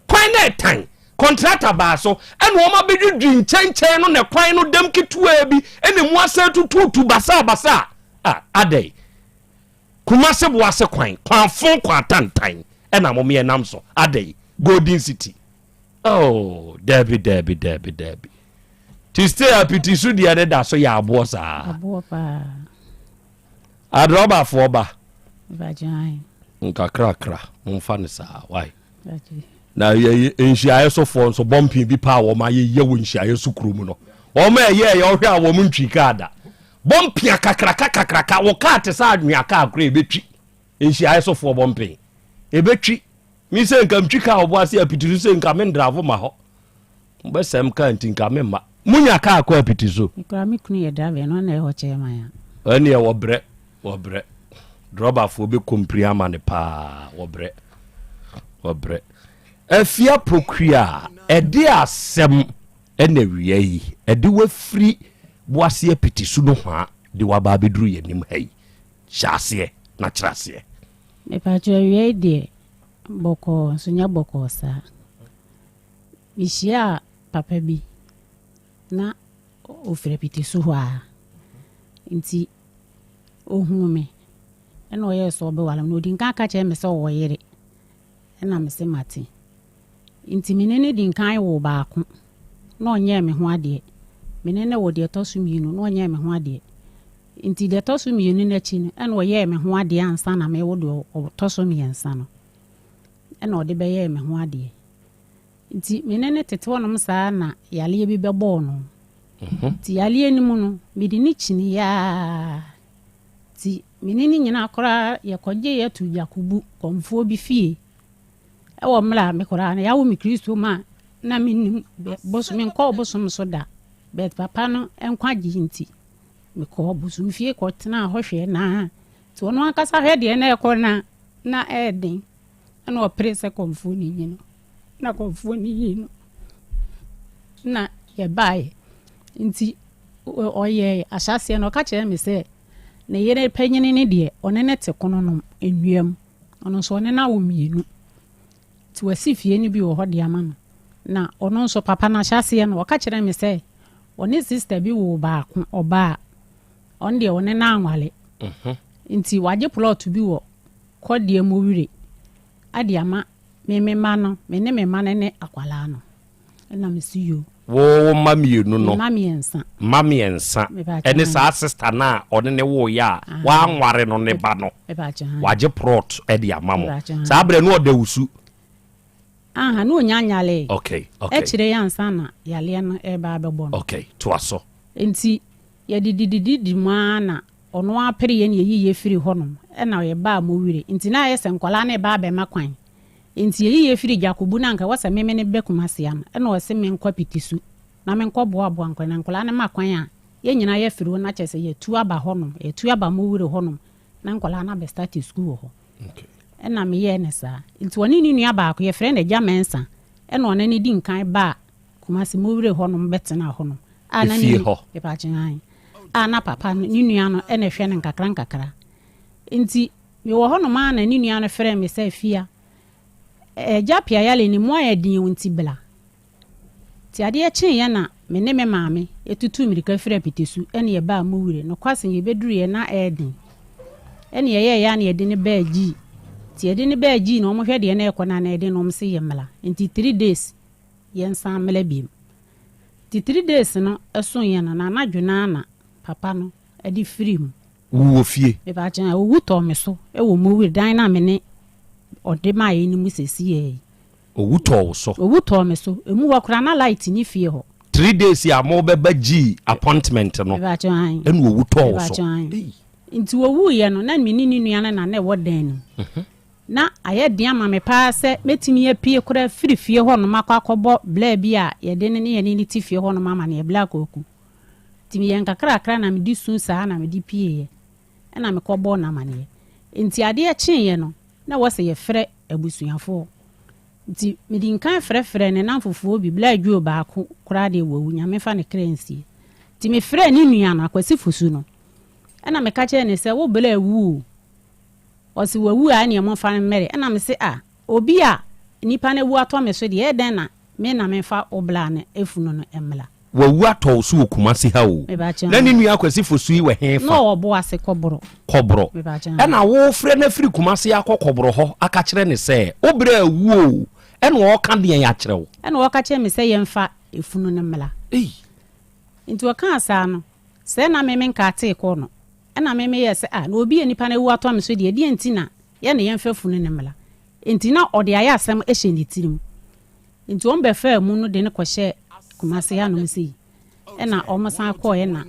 [SPEAKER 5] kwan no ɛtan contractor baa so ɛna wɔn abɛdwidwi nkyɛnkyɛn no na kwan no dɛm ketewaa bi ɛna mu asɛ tututu basaa basaa a adɛn Kumasi Boase kwan kwan fon kwan tantan ɛna mo meɛ nam so adɛn Golden City Oh, dabi, dabi, dabi, dabi. Ti stay apiti so deɛ ne da so yɛ aboɔ saa.
[SPEAKER 2] Aboɔ paa.
[SPEAKER 5] Adrɔbafoɔ ba. Nkakrakra, momfa no saa, why? Na nhyiaeɛ sofoɔ nso bɔmpen bi paa wɔn ayɛyɛ wɔ nhyiaeɛ so kurom no. Wɔn a ɛyɛ ɛyɛ ɔhwɛ a wɔn ntwi kaa da. Bɔmpea kakraka kakraka, wɔ kaa te sɛ anwea kaa koraa ebetwi. Nhyiaeɛ sofoɔ bɔmpen ebetwi. Me sɛ nka metwi kaa ɔbo ase apiti so sɛ nka me ndravo ma hɔ. Mobɛsɛm kaa nti nka me mma. Munya kaa kɔ apiti so.
[SPEAKER 2] Me koraa me kunu yɛ driver ɛno na ɛhɔ kyɛɛ man
[SPEAKER 5] a. Ɛneɛ wɔbrɛ wɔbrɛ. Drɔbafoɔ bɛ kompiri ama no paa wɔbrɛ wɔbrɛ. Afia Pokuya ɛde asɛm ɛna awia yi ɛde wafiri boase apiti so nohoa de waba abɛduru yɛn anim ha yi. Hyɛ aseɛ na kyerɛ aseɛ.
[SPEAKER 2] Mepakyɛw awiei deɛ bɔkɔɔ nso nyɛ bɔkɔɔ saa. Mehyiaa papa bi na ɔfiri Apitisu hɔ ara nti ɔhuu me ɛna ɔyɛɛ sɛ ɔbɛware me na ɔdi nkan ka kyerɛɛ me sɛ ɔwɔ yere ɛna mese mate. Nti me ne no di nkan woo baako na ɔnyɛɛ me ho adeɛ. Me ne no woo deɛ ɛtɔ so mmienu na ɔnyɛɛ me ho adeɛ. Nti deɛ ɛtɔ so mmienu no akyi no, ɛna ɔyɛɛ me ho adeɛ ansa na mewo deɛ ɔtɔ so mmiɛnsa no. Ɛna ɔde bɛyɛɛ me ho adeɛ. Nti me ne no tete hɔnom saa na yareɛ bi bɛbɔɔ no. Nti yareɛ no mu no, mede no kyiniiɛ ara. Nti me ne no nyinaa koraa yɛkɔgyeeɛ too Yakubu kɔmfoɔ bi fie. Ɛwɔ mmerɛ a me koraa no yɛawo me Kristo mu a na mennim bosom, menkɔɔ bosom so da. But papa no nkwagye nti, mekɔɔ bosomfie kɔtenaa hɔ hwɛɛ no ara. Nti ɔno ankasa hwɛ deɛ na ɛkɔ no a, na ɛyɛ den. Ɛna ɔpere sɛ kɔmfoɔ no nyi no. Na kɔmfoɔ no yii no. Na yɛbaeɛ. Nti ɔyɛɛ ahyɛaseɛ no ɔka kyerɛɛ me sɛ ne yere panyini no deɛ ɔne no te kononom nnua mu. Ɔno nso ɔne no awo mmienu. Nti wasi fie no bi wɔ hɔ de ama no. Na ɔno nso papa no ahyɛaseɛ no ɔka kyerɛɛ me sɛ ɔne sista bi woo baako ɔbaa. Ɔno deɛ ɔne no anwale. Nti wagye plɔt bi wɔ kɔdeɛ mu wire de ama me me mma no, me ne me mma no ne akwadaa no. Ɛna me se yoo.
[SPEAKER 5] Wo wo mma mmienu no.
[SPEAKER 2] Me mma mmiɛnsa.
[SPEAKER 5] Mma mmiɛnsa. Ɛne saa sista no a ɔne ne woeɛ a wanware no ne ba no. Wagye prɔt de ama mo. Saa berɛ no ɔda wo su.
[SPEAKER 2] Aha, na ɔnya nyalee.
[SPEAKER 5] Okay, okay.
[SPEAKER 2] Akyire yi ansa na yareɛ no reba abɛbɔ no.
[SPEAKER 5] Okay, toa so.
[SPEAKER 2] Nti yɛdidididi mu ara na ɔno ara pere yɛn na yɛyi yɛ firi hɔnom ɛna yɛbaa Mowire. Nti na ayɛ sɛ nkwadaa no reba abɛma kwan. Nti yɛyi yɛ firi Gyakobu no anka ɛwɔ sɛ me me ne bɛ Kumasi ano ɛna ɔse menkɔ Apitisu na menkɔ boaboa nkwadaa na nkwadaa no ma kwan a yɛn nyinaa yɛafiri hɔ na kyerɛ sɛ yɛatu aba hɔnom, yɛatu aba Mowire hɔnom na nkwadaa no abɛ starte sukuu wɔ hɔ. Ɛna meyɛɛ no saa. Nti ɔne ne nua baako yɛfrɛ no Agya Mensah ɛna ɔne no di nkan baa Kumasi Mowire hɔnom bɛtenaa hɔnom. A na
[SPEAKER 5] Efie hɔ.
[SPEAKER 2] Mepaakyɛw ae. A na papa no ne nua no ɛna ɛhwɛ no nkakra nkakra. Nti mewɔ hɔnom ara na ne nua no frɛɛ me sɛ Afia, Agya Piayale ne mu ayɛ den o nti bla. Nti adeɛ kyeeɛ na me ne me maame tutuu mmirika firii Apitesu ɛne yɛbaa Mowire. Nokwasɛm yɛbɛduruiɛ na ɛyɛ den. Ɛne yɛyɛeɛ ara na yɛde no baa Gyii. Nti yɛde no baa Gyii no wɔhwɛ deɛ na ɛrekɔ no a na ɛyɛ den na wɔse yɛmmla. Nti three days yɛnsan mmla biom. Nti three days no soeɛ no na anadwo no ara na papa no de firii mu.
[SPEAKER 5] Wu wɔ fie.
[SPEAKER 2] Mepaakyɛw, owu tɔɔ me so wɔ Mowir dan no a me ne ɔde maeɛ no mu seseiɛ yi.
[SPEAKER 5] Owu tɔɔ wo so.
[SPEAKER 2] Owu tɔɔ me so. Emu hɔ koraa na light nni fie hɔ.
[SPEAKER 5] Three days a mobɛba gyii appointment no
[SPEAKER 2] Mepaakyɛw, ae.
[SPEAKER 5] ɛna owu tɔɔ wo so.
[SPEAKER 2] Mepaakyɛw, ae. Nti owuiɛ no, na me ne ne nua no na na ɛwɔ dan no mu. Ná ayɛ den ama me paa sɛ mɛtumi apue koraa afiri fie hɔnom akɔ akɔbɔ bla bi a yɛde no ne yɛne no te fie hɔnom amanneɛ, Bla Kwaku. Nti meyɛɛ nkakrakra na mede su saa na mede pueeɛ, ɛnna mekɔbɔɔ no amanneɛ. Nti adeɛ kyeeɛ no, na ɛwɔ sɛ yɛfrɛ abusuafoɔ. Nti medi nkan frɛfrɛɛ ne nnamfofoɔ bi, Bla Adwuo baako koraa deɛ wawu, Nyame mfa ne kra nsie. Nti mefrɛɛ ne nua no, Akwasi Fosu no, ɛnna meka kyerɛɛ no sɛ, Wo bla awu o. Ɔse wawu a ɛneɛ momfa no mmɛre. Ɛna mese ah obi a nipa no awu atɔ me so deɛ ɛyɛ dɛn na me na memfa wo bla no afunu no mmla.
[SPEAKER 5] Wawu atɔ wo so wɔ Kumasi ha o.
[SPEAKER 2] Mepakyɛw.
[SPEAKER 5] Na ne nua Kwasi Fosu yi wɔ he fa?
[SPEAKER 2] Na ɔwɔ Boase Kɔborɔ.
[SPEAKER 5] Kɔborɔ.
[SPEAKER 2] Mepakyɛw.
[SPEAKER 5] Ɛna wofrɛ no afiri Kumasi akɔ Kɔborɔ hɔ aka kyerɛ no sɛ wo bra awu o, ɛna ɔɔka deɛn akyerɛ wo?
[SPEAKER 2] Ɛna ɔka kyerɛ me sɛ yɛmfa efunu no mmla.
[SPEAKER 5] Ei.
[SPEAKER 2] Nti ɔkaa saa no, sɛɛ na me menkaatee kɔɔ no. Ɛnna me meyɛɛ sɛ, Ah, na obi a nnipa no awu atɔ me so deɛ, ɛdeɛn nti na yɛn na yɛmfa funu no mmra? Enti na ɔde ayɛ asɛm hyɛ ne tirim. Enti wɔbɛfaa mu no de no kɔhyɛɛ Kumase hanom sei. Ɛnna wɔsan kɔeɛ na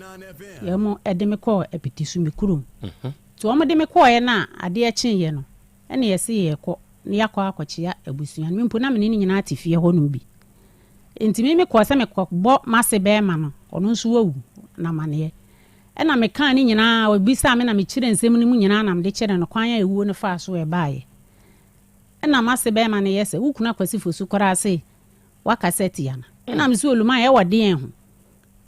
[SPEAKER 2] wɔde me kɔɔ Apitisu, me kurom. Nti wɔde me kɔeɛ no a adeɛ kyeeɛ no, ɛnna yɛse yɛrekɔ na yɛakɔ akɔkyea abusua no. Me mpo na me ne no nyinaa te fie hɔnom bi. Enti me mekɔɔ sɛ mekɔbɔ m'ase barima no, ɔno nso wawu, no amaneɛ. Ɛnna mekaa ne nyinaa, ɔbisaa me na mekyerɛɛ nsɛm no mu nyinaa na mede kyerɛɛ no kwan a ewuo no faa so ɛbaeɛ. Ɛnna m'ase barima no yɛ sɛ, Wo kunu Akwasi Fosu koraa se woakasa atia no. Ɛnna mese, Oluman, ɛwɔ deɛn ho?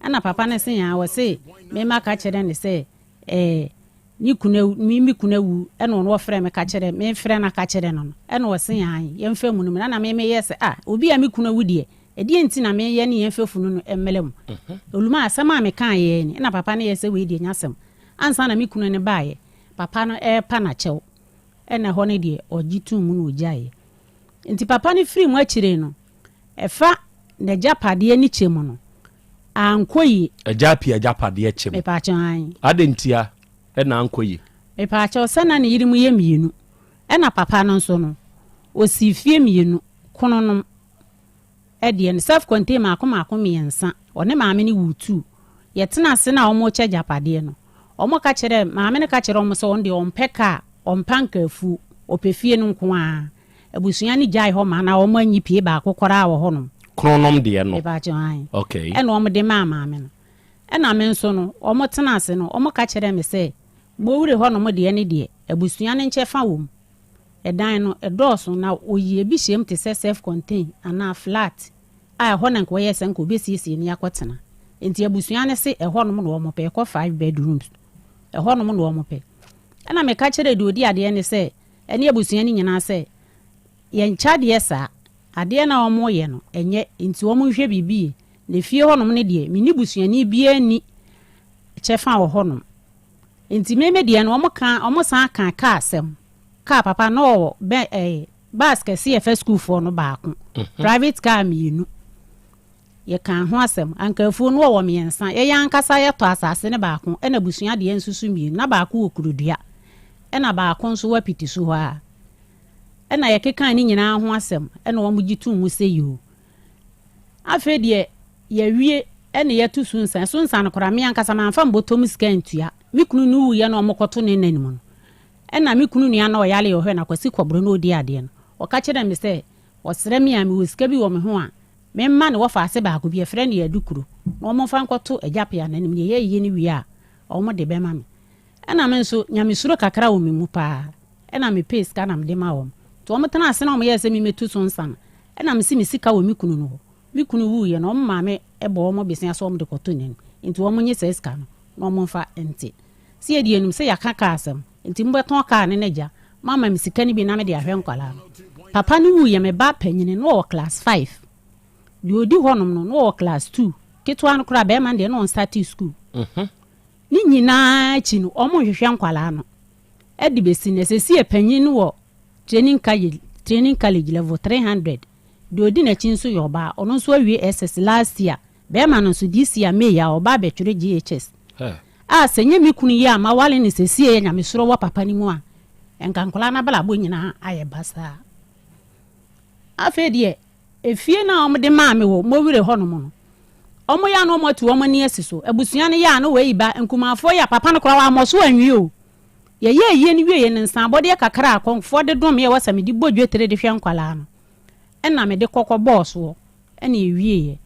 [SPEAKER 2] Ɛnna papa no se, Aa, ɔse me maka kyerɛ no sɛ ɛɛ ne kunu awu, me me kunu awu, ɛnna ɔno ɔfrɛɛ me ka kyerɛɛ, mefrɛ no aka kyerɛ no no, ɛnna ɔse aane, yɛmfa mu no mmra. Ɛnna me meyɛɛ sɛ, Ah, obi a me kunu awu deɛ, Ɛdeɛn nti na me yɛ ne yɛn fɛ funu no mmra mu? Oluma, asɛm a me kaa yɛ ni. Ɛna papa no yɛ sɛ wei deɛ nyɛ asɛm. Ansa na me kunu no baeɛ, papa no repa no akyɛw. Ɛna ɛhɔ no deɛ ɔgye too mu na ɔgyaeɛ. Nti papa no firii mu akyire no, ɛfa n'agyapadeɛ ne kyɛ mu no, ankɔ yie.
[SPEAKER 5] Agya Appiah agyapadeɛ kyɛ mu.
[SPEAKER 2] Mepaakyɛw, aane.
[SPEAKER 5] Adɛn ntia na ankɔ yie?
[SPEAKER 2] Mepaakyɛw, sɛ na ne yere mu yɛ mmienu. Ɛna papa no nso no, ɔsii fie mmienu, kononom. deɛ no self contained mako mako mmiɛnsa ɔne maame no woo two. Yɛtena ase na wɔrekyɛ agyapadeɛ no, wɔka kyerɛɛ, maame no ka kyerɛɛ wɔn sɛ ɔno deɛ ɔmpɛ kaa, ɔmpɛ anka afuo, ɔpɛ fie no nko ara. Abusua no gyae hɔ ma na wɔanyi pie baako koraa wɔ hɔnom.
[SPEAKER 5] Kronom deɛ no?
[SPEAKER 2] Mepaakyɛw, ae.
[SPEAKER 5] Okay.
[SPEAKER 2] Ɛna wɔde maa maame no. Ɛna me nso no, wɔtena ase no, wɔka kyerɛɛ me sɛ, Mowure hɔnom deɛ no deɛ, abusua no nkyɛfa wɔ mu. Ɛdan no, ɛdɔɔso, na wɔyi ebi hyɛ mu te sɛ self-contain anaa flat a ɛhɔ na nka wɔyɛ sɛ nka wɔbɛsiesie no akɔtena. Enti abusua no se ɛhɔnom na wɔpɛ, ɛkɔ five bedrooms. Ɛhɔnom na wɔpɛ. Ɛna meka kyerɛɛ deɛ ɔdi adeɛ no sɛ, ɛne abusua no nyinaa sɛ, yɛnkyɛ adeɛ saa. Adeɛ no a wɔreyɛ no, ɛnyɛ, enti wɔnhwɛ biribi yie. Na fie hɔnom no deɛ, me ne busuani biara nni kyɛfa wɔ hɔnom. Enti me me deɛ no, wɔka, wɔsan ka kaa asɛm. Kaa papa na ɔwɔ bɛ ɛɛ bus kɛse yɛ fɛ sukuufoɔ no baako, private car mmienu. Yɛkaa ho asɛm. Anka afuo no wɔwɔ mmiɛnsa. Yɛn ankasa yɛtɔ asase no baako, ɛna abusua deɛ nso so mmienu. Na baako wɔ Kurodua, ɛna baako nso wɔ Apitisu hɔ ara. Ɛna yɛkekaa ne nyinaa ho asɛm, ɛna wɔgye too mu sɛ yoo. Afei deɛ yɛawie ɛna yɛto sunsan. Sunsan no koraa me ankasa mamfa me bɔtɔ mu sika antua. Me kunu no wuiɛ na wɔkɔto ne nna no mu no, ɛna me kunu nua no a ɔyare yɛ ɔhwɛ no, Akwasi Kɔboro na ɔdi adeɛ no, ɔka kyerɛɛ me sɛ ɔsrɛ me a mewɔ sika bi wɔ me ho a, memma ne wɔfaase baako bi, yɛfrɛ no Yɛadukuro, na wɔmfa nkɔto Agya Pea no anim, na yɛyɛ ayie no wie a, wɔde bɛma me. Ɛna me nso, nyamesuro kakra wɔ me mu paa, ɛna mepɛɛ sika na mede maa wɔn. Nti wɔtenaa ase na wɔyɛɛ sɛ memmɛtu so nsa no, ɛna mese me sika wɔ me kunu no hɔ. Me kunu wuiɛ no, wɔn maame bɔɔ wɔn bosea sɛ wɔde kɔto n'anim, nti wɔnnye saa sika no na wɔmfa nte. Sɛ yɛde yɛnim sɛ yɛaka kaa asɛm, nti mobɛtɔn kaa no n'agya, moama me sika no bi na mede ahwɛ nkwadaa no. Papa no wuiɛ, me ba panyini no ɔwɔ class five, deɛ ɔdi hɔnom no, na ɔwɔ class two, ketewa no koraa, barima no deɛ na ɔnstartee sukuu. Ne nyinaa akyi no, wɔnhwehwɛ nkwadaa no de bɛsi nnɛ. Seesei panyin no wɔ training college, training college level 300. Deɛ ɔdi n'akyi nso yɛ ɔbaa, ɔno nso awie SS last year. Barima no nso, this year May a, ɔba abɛtwerɛ JHS. A sɛ nyɛ me kunu yi a mawale no seesei yɛ nyamesuro wɔ papa no mu a, nka nkwadaa no abrabɔ nyinaa ayɛ basaa. Afei deɛ, Efie no a wɔde maa me wɔ Mowire hɔnom no, wɔyɛ a na wɔatu wɔn ani asi so. Abusua no yɛ a na wɔayi ba, nkumafoɔ yɛ a, papa no koraa wammɔ so anwie o. Yɛyɛɛ ayie no wieeɛ no, nsaabɔdeɛ kakra a akɔmfoɔ de domeeɛ wɔ sɛ mede bɔ dwetire de hwɛ nkwadaa no, ɛnna mede kɔ kɔbɔɔ soɔ, ɛnna yɛwieeɛ.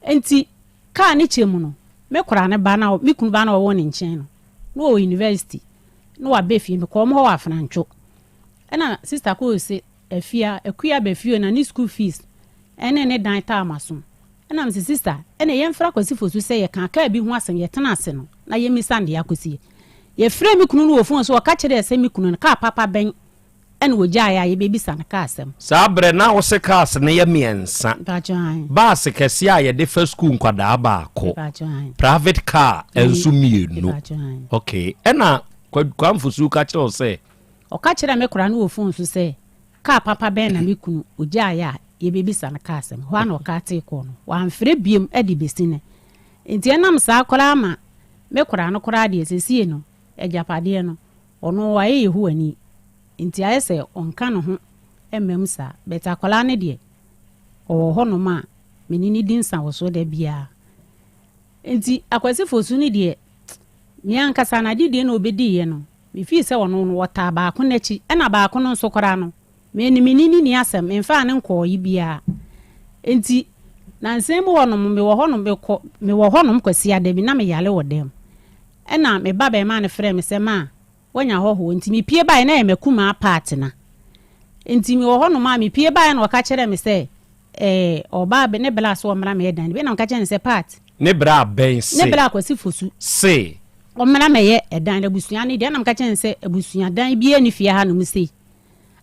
[SPEAKER 2] Enti kaa no kyɛ mu no, me koraa ne ba no a, me kunu ba no a ɔwɔ ne nkyɛn no, na ɔwɔ university, na waba fie, mekɔɔ wɔn hɔ wɔ Afenantwo. Ɛnna sista kɔɔ se, Afia, Akua aba fie o na ne school fees ɛne ne dan taa maso. Ɛna mese sister ɛne yɛmfrɛ Akwasi Fosu sɛ yɛkaa kaa bi ho asɛm yɛtena ase no na yɛmmisa no deɛ akɔsie. Yɛfrɛɛ me kunu no wɔ phone so ɔka kyerɛɛ sɛ me kunu no kaa papa bɛn ɛna ɔgyaeɛ a yɛbɛbisa no kaa asɛm.
[SPEAKER 5] Saa berɛ na wose cars no yɛ mmiɛnsa.
[SPEAKER 2] Mpakyɛ ae.
[SPEAKER 5] Bus kɛseɛ a yɛde fa sukuu nkwadaa baako.
[SPEAKER 2] Mpakyɛ ae.
[SPEAKER 5] Private car nso mmienu.
[SPEAKER 2] Mpakyɛ ae.
[SPEAKER 5] Okay, ɛna Kwam Fosu ka kyerɛ wo sɛ.
[SPEAKER 2] Ɔka kyerɛɛ me koraa no wɔ fon so sɛ, Kaa papa bɛn na me kunu ogyaeɛ a yɛbɛbisa no kaa asɛm? Hɔ ara na ɔkaa tee kɔɔ no. Wamfrɛ bio de bɛsi nnɛ. Enti ɛnam saa koraa ma me koraa no koraa deɛ, seesei no, agyapadeɛ no, ɔno wayɛ Yehowani. Enti ayɛ sɛ ɔnka ne ho mma mu saa. But akwadaa no deɛ, ɔwɔ hɔnom a me ne no di nsawɔsoɔ da biara. Enti Akwasi Fosu no deɛ, me ankasa no, adedie na ɔbɛdiiɛ no, Mifii sɛ ɔno no, wɔtaa baako no akyi, ɛnna baako no nso koraa no, me ne me ne no nni asɛm, memfaa no nkɔɔ yi biara. Enti, nnansa yi mu hɔnom, mewɔ hɔnom, mekɔ, mewɔ hɔnom Kwasiada bi, na meyare wɔ dan mu. Ɛnna me ba barima no frɛɛ me sɛ, Ma, woanya hɔhoɔ. Enti mepue baeɛ, na ɛyɛ m'akumaa Pat-na. Enti mewɔ hɔnom a, mepue baeɛ na ɔka kyerɛɛ me sɛ, Ɛɛ, ɔbaa ne bra sɛ ɔmmra mmɛyɛ dan no bi. Ɛnna meka kyerɛɛ no sɛ, Pat.
[SPEAKER 5] Ne bra bɛn se?
[SPEAKER 2] Ne bra Kwasi Fosu.
[SPEAKER 5] Se.
[SPEAKER 2] Ɔmmra mmɛyɛ ɛdan no, abusua no deɛ. Ɛnna meka kyerɛɛ no sɛ, Abusua dan biara nni fie hanom sei.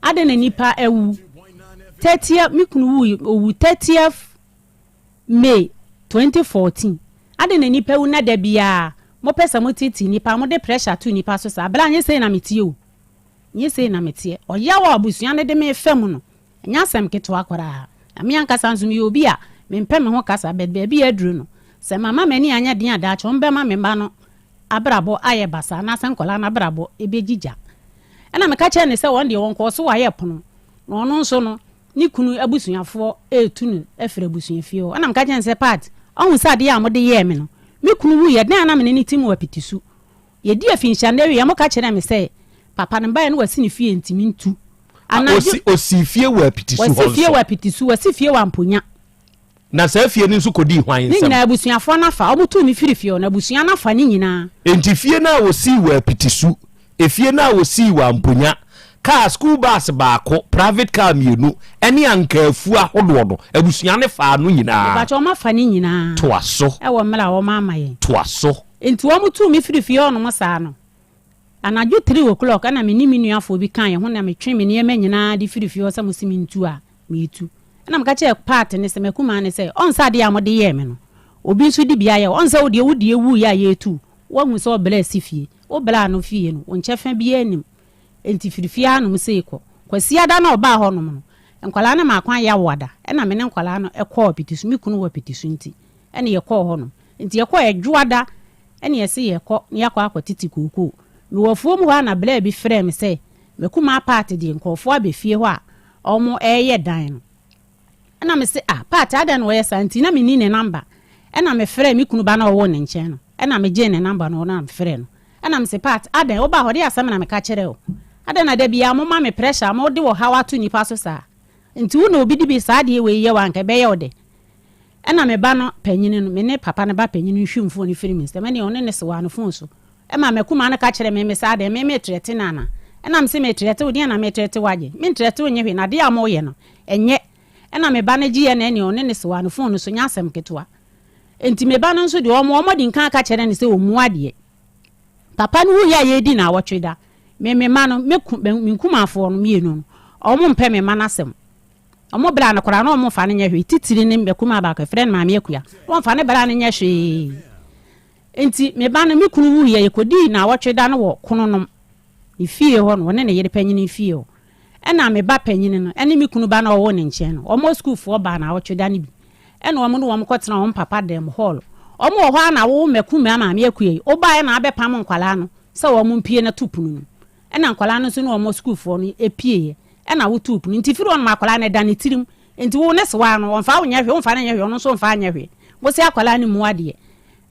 [SPEAKER 2] Adɛn na nnipa awu? Thirtieth, me kunu wui, ɔwu thirtieth May, 2014. Adɛn na nnipa awu na da biara mopɛ sɛ moteetee nnipa, mode pressure to nnipa so saa? Bra, nyɛ sei na meteɛ o. Nyɛ sei na meteɛ. Ɔyaw a abusua no de me refa mu no, Ɛnyɛ asɛm ketewa koraa. Na me ankasa nso meyɛ obi a mempɛ me ho kasa but baabi a aduru no, sɛ mamma m'ani anyɛ den a daakye wɔbɛma me mma no abrabɔ ayɛ basaa anaasɛ nkwadaa no abrabɔ bɛgyigya. Ɛna meka kyerɛɛ no sɛ wɔn deɛ wɔnkɔɔ so wɔayɛ pono na ɔno nso no ne kunu abusuafoɔ retu no afiri abusuafie hɔ. Ɛna meka kyerɛɛ no sɛ Pat, ɔhu sɛ adeɛ a mode yɛɛ me no, Me kunu wuiɛ, dɛn a na me ne no te mu wɔ Apitisu. Yɛdii afinhyia nna wieeɛ, wɔka kyerɛɛ me sɛ papa no baeɛ na wasi ne fie nti mentu. Anadwo.
[SPEAKER 5] Ɔsii fie wɔ Apitisu hɔ
[SPEAKER 2] Wasi fie
[SPEAKER 5] nso.
[SPEAKER 2] wɔ Apitisu, wasi fie wɔ Amponya.
[SPEAKER 5] Na saa fie no nso kɔdii hwan
[SPEAKER 2] Ne
[SPEAKER 5] nsam?
[SPEAKER 2] nyinaa abusuafoɔ no afa. Wɔtuu me firii fie hɔ no, abusua no afa ne nyinaa.
[SPEAKER 5] Enti fie no a wɔsii wɔ Apitisu, efie no a wɔsii wɔ Amponya, kaa, school bus baako, private car mmienu, ne anka afuo ahodoɔ no, abusua no faa no nyinaa.
[SPEAKER 2] Mepakyɛ, wɔafa ne nyinaa.
[SPEAKER 5] Toa so.
[SPEAKER 2] Wɔ mmerɛ a wɔama yɛn.
[SPEAKER 5] Toa so.
[SPEAKER 2] Enti wɔtuu me firii fie hɔnom saa no, anadwo three o'clock ɛna me ne me nuafoɔ bi kaa yɛn ho na metwee me nneɛma nyinaa de firii fie hɔ sɛ mose mentu a, meretu. Ɛna meka kyerɛɛ Pat ne sɛ, m'akumaa ne sɛ, ɔnsɛ adeɛ a mode yɛɛ me no, obi nso de bi ayɛ wo. Ɔnsɛ wo deɛ wo deɛ wuiɛ a yɛretu wo, woahu sɛ ɔbra asi fie. Wo bra no fie no, wo nkyɛfa biara nnim. Enti firi fie hanom sei kɔ. Kwasiada no a ɔbaa hɔnom no, nkwadaa no maa kwan Yawoada, ɛna me ne nkwadaa no kɔɔ Apitisu, me kunu wɔ Apitisu nti, ɛna yɛkɔɔ hɔnom. Nti yɛkɔɔ Ɛdwoada ɛna yɛse yɛkɔ na yɛakɔ akɔtete kookoo. Mewɔ afuom hɔ a na braa bi frɛɛ me sɛ m'akumaa Pat deɛ nkurɔfoɔ aba fie hɔ a wɔreyɛ dan no. Ɛna mese ah Pat adɛn na wɔyɛ saa nti na menni ne number. Ɛna mefrɛɛ me kunu ba no a ɔwɔ ne nkyɛn no ɛna megyee ne number no na mefrɛɛ no. Ɛna mese Pat adɛn wobaa hɔ deɛ asɛm na meka kyerɛɛ wo? Adɛn na da biara moma me pressure a mode ɔhaw ato nnipa so saa? Nti wo na obi de bi saa adeɛ wei yɛ wo a anka ɛbɛyɛ wo dɛ? Ɛna me ba no panyini no, me ne papa no ba panyini no hwim fon no firi me nsam, ɛneɛ ɔne no sewaa no fon so. Ɛma m'akumaa no ka kyerɛɛ me, me sɛ adɛn, me metrɛte no anaa? Ɛna mese metrɛte wo, deɛn na metrɛte wo agye? Mentrɛte wo nyɛ hwee, na adeɛ a moyɛ no, ɛnyɛ. Ɛna me ba no gyeeɛ na ɛneɛ ɔne no sewaa no fon no so, nyɛ asɛm ketewa. Enti me ba no nso deɛ wɔn, wɔadi nkan aka kyerɛ no sɛ ɔmmu adeɛ. Papa no wuiɛ a yɛredi naawɔtwe da, me me mma no, me ku, me nkumaafoɔ no mmienu no, wɔn mpɛ me mma no asɛm. Wɔn bra no koraa na wɔn mfa no nyɛ hwee titiri ne me kumaa baako yɛfrɛ no maame akua wɔn mfa ne bra no nyɛ hwee nti me ba no me kunu wuiɛ yɛkɔdii naawɔtwe da no wɔ kononom ne fie hɔ no wɔne ne yere panyini fie hɔ ɛna me ba panyini no ɛne me kunu ba no ɔwɔ ne nkyɛn no wɔn sukuufoɔ baa naawɔtwe da no bi ɛna wɔn ne wɔn kɔtena wɔn papa dɛm hall wɔn wɔ hɔ a na wo mɛku me maame akua yi wobaeɛ na abɛpam nkwadaa no sɛ wɔn mpie no to pono no Ɛna nkwadaa no nso ne wɔn sukuufoɔ no pieeɛ ɛna wotoo pono nti firi hɔ nom akwadaa no ɛda ne tirim nti wo ne sewaa no ɔmfa wo nyɛ hwee womfa no nyɛ hwee ɔno nso mfa nyɛ hwee mo se akwadaa no mmu adeɛ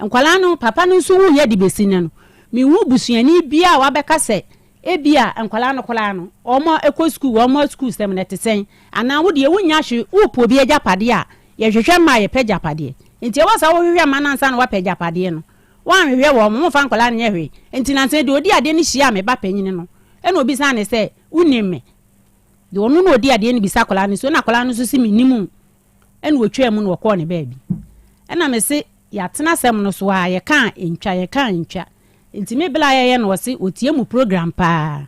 [SPEAKER 2] nkwadaa no papa no nso wuiɛ de bɛsi nnɛ no menhu busuani biara a wabɛka sɛ ebia nkwadaa no koraa no wɔn ɛkɔ sukuu wɔn sukuu sɛm no ɛte sɛn anaa wo deɛ wonnya hwee wopɛ obi agyapadeɛ a yɛhwehwɛ mma a yɛpɛ agyapadeɛ nti ɛwɔ sɛ wohwehwɛ mma no ansa na woapɛ agyapadeɛ no Wɔanhwehwɛ wɔn, wɔmfa nkwadaa no nyɛ hwee. Enti nnansa yi, deɛ ɔdii adeɛ no hyiaa me ba panin no, ɛnna ɔbisaa no sɛ, Wonim me? Deɛ ɔno na ɔdi adeɛ no bisa akwadaa no so, ɛnna akwadaa no nso se, Mennim wo. Ɛnna ɔtwaa mu na ɔkɔɔ ne baabi. Ɛnna mese, Yɛatena asɛm no so ara, yɛka a ɛntwa, yɛka a ɛntwa. Enti me bla a yɛyɛ no, ɔse ɔtie mo program paa.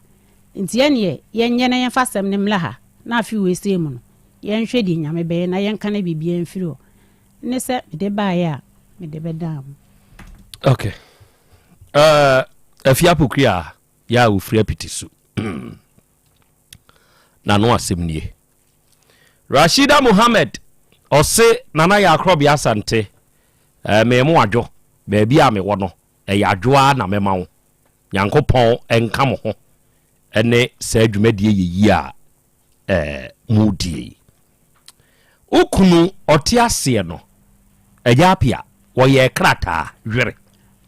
[SPEAKER 2] Enti ɛnneɛ yɛnyɛ na yɛmfa asɛm no mmra ha, na afe wei sei mu no, yɛnhwɛ deɛ Nyame bɛyɛ na yɛnka na biribiara mfiri hɔ. Ne sɛ mede baeɛ a mede bɛdaa mo.
[SPEAKER 5] Ok. Uh, Afi Apokri a yɛ a ofiri apiti so. N'ano asɛm nie. Rashida Mohammed ɔse Nana yɛ akorɔbea Asante. Uh, me mo adwo baabi a mewɔ no ɛyɛ adwo ara na mɛma wo. Nyankopɔn nka mo ho ɛne saa dwumadie yɛ yie a eh, modie yi. Wo kunu ɔte aseɛ no, Agya Apia, wɔyɛɛ krataa were.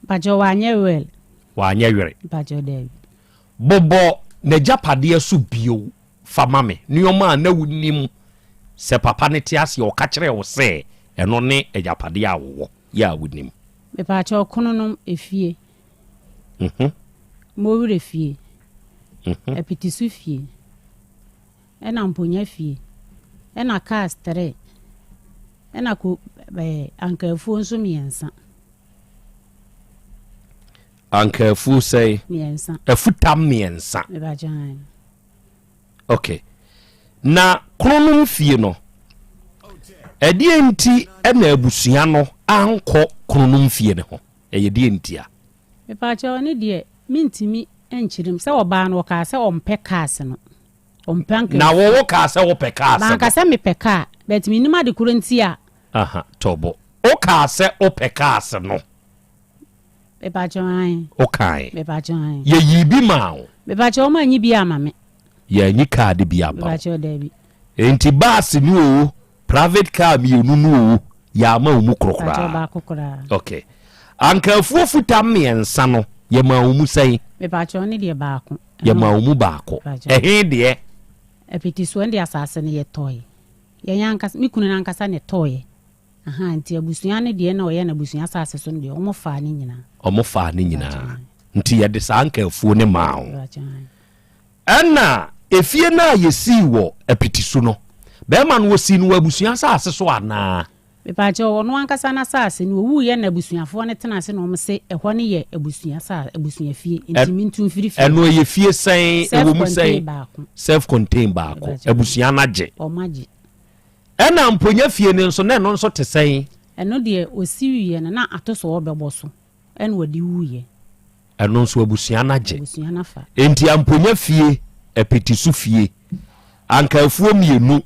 [SPEAKER 2] Mpakyɛw wanyɛ will.
[SPEAKER 5] Wanyɛ were.
[SPEAKER 2] Mpakyɛw daabi.
[SPEAKER 5] Bobɔ n'agyapadeɛ so bio fa ma me, nneɛma a na wonim sɛ papa no te aseɛ ɔka kyerɛɛ wo sɛ ɛno ne agyapadeɛ a wowɔ yɛ a wonim.
[SPEAKER 2] Mepakyɛw kononom efie. Mowura fie, Apitiso fie, ɛna Mponya fie, ɛna cars tre, ɛna ko ɛɛ Ankaafuo nso mmiɛnsa.
[SPEAKER 5] Ankaafuo sɛn?
[SPEAKER 2] Mmiɛnsa.
[SPEAKER 5] Afutam mmiɛnsa.
[SPEAKER 2] Mebakyɛ.
[SPEAKER 5] Ok. Na Kronom fie no, ɛdeɛn nti na abusua no ankɔ Kronom fie no ho? Ɛyɛ deɛn ntia?
[SPEAKER 2] Mepaakyɛw ɛno deɛ mentumi nkyerɛ mu. Sɛ ɔbaa no ɔkaa sɛ ɔmpɛ cars no. Ɔmpɛ anka.
[SPEAKER 5] Na wo wo kaa sɛ wopɛ cars no?
[SPEAKER 2] Manka sɛ mepɛ car but mennim ade korɔ nti a.
[SPEAKER 5] Aha, tɔ bo. Wo kaa sɛ wopɛ cars no?
[SPEAKER 2] Mepaakyɛw ae.
[SPEAKER 5] Wo kae?
[SPEAKER 2] Mepaakyɛw ae.
[SPEAKER 5] Yɛyii bi maa wo?
[SPEAKER 2] Mepaakyɛw wɔn anyi bi ama me.
[SPEAKER 5] Yɛanyi car no bi amma wo?
[SPEAKER 2] Mepaakyɛw daabi.
[SPEAKER 5] Enti bus no oo, private car mmienu no oo, yɛamma wo mu koro
[SPEAKER 2] Mepaakyɛw
[SPEAKER 5] koraa?
[SPEAKER 2] baako koraa.
[SPEAKER 5] Okay. Anka afuo futa mmiɛnsa no, yɛmaa wo mu sɛn?
[SPEAKER 2] Mepaakyɛw, ne deɛ baako.
[SPEAKER 5] Yɛmaa wo mu baako. Ɛhe deɛ?
[SPEAKER 2] Apitisoɔ deɛ asase no yɛtɔe. Yɛn ankasa, me kunu no ankasa na ɛtɔeɛ. Ahaa, nti abusua no deɛ na ɔyɛ no abusua asase so no deɛ, wɔn faa ne nyinaa.
[SPEAKER 5] Wɔn faa ne nyinaa. Nti yɛde saa anka afuo no maa wo. Ɛna efie no a yɛsii wɔ Apitiso no, bɛrima no ɔsii no wɔ abusua asase so anaa?
[SPEAKER 2] Mepaakyɛw, ɔno ankasa n'asase no, owuiɛ na abusuafoɔ no tena ase na wɔn se ɛhɔ no yɛ abusua sa, abusua fie, nti mentu mfiri fie
[SPEAKER 5] Ɛno ɛyɛ fie sɛn? Ɛwɔ mu sɛn?
[SPEAKER 2] Self-contained baako.
[SPEAKER 5] Self-contained baako.
[SPEAKER 2] Mepaakyɛw.
[SPEAKER 5] Abusua no agye.
[SPEAKER 2] Wɔn agye.
[SPEAKER 5] Ɛna Mponya fie no nso, na ɛno nso te sɛn?
[SPEAKER 2] Ɛno deɛ, ɔsi wieɛ no, na ato so ɔrebɛbɔ so, ɛna ɔde wuiɛ.
[SPEAKER 5] Ɛno nso abusua no agye.
[SPEAKER 2] Abusua no afa.
[SPEAKER 5] Enti Amponya fie, Apitiso fie, anka afuo mmienu,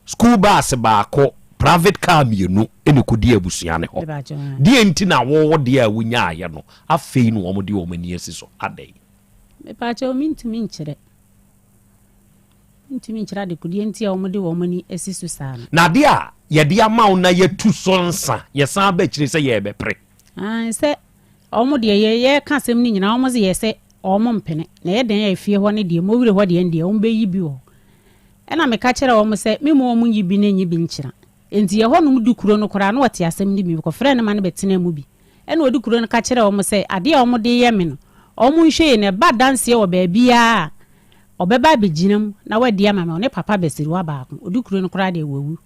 [SPEAKER 5] school bus baako, private car mmienu na ɛkɔdi abusua no hɔ. Deɛ nti na wo wo deɛ a wonyaaeɛ no, afei na wɔde wɔn ani asi so. Adɛn?
[SPEAKER 2] Mepaakyɛw, mentumi nkyerɛ. Mentumi nkyerɛ adekodeɛ nti a wɔde wɔn ani asi so saa no.
[SPEAKER 5] Na adeɛ a yɛde ama wo na yɛatu so nsa, yɛsan ba akyire sɛ yɛrebɛpere.
[SPEAKER 2] Aane, sɛ Wɔn deɛ yɛ yɛreka asɛm no nyinaa wɔn dze yɛ sɛ wɔn mpene na ɛyɛ dɛn a efie hɔ no deɛ mowire hɔ deɛ ɛndeɛ wɔn bɛyi bi wɔ hɔ. Ɛna meka kyerɛɛ wɔn sɛ me mma wɔn nyi bi na nyi bi nkyena. Enti ɛhɔ nom du kuro no koraa na wɔte asɛm no bi mekɔfrɛɛ no ma no bɛtenaa mu bi. Ɛna ɔdi kuro no ka kyerɛɛ wɔn sɛ adeɛ a wɔn de reyɛ me no wɔn nhwɛ yie na ɛba adanseɛ wɔ baabiara a ɔbɛba abɛgyina mu na wadi ama me ɔne papa basiriwa baako ɔdi kuro no koraa deɛ wawu.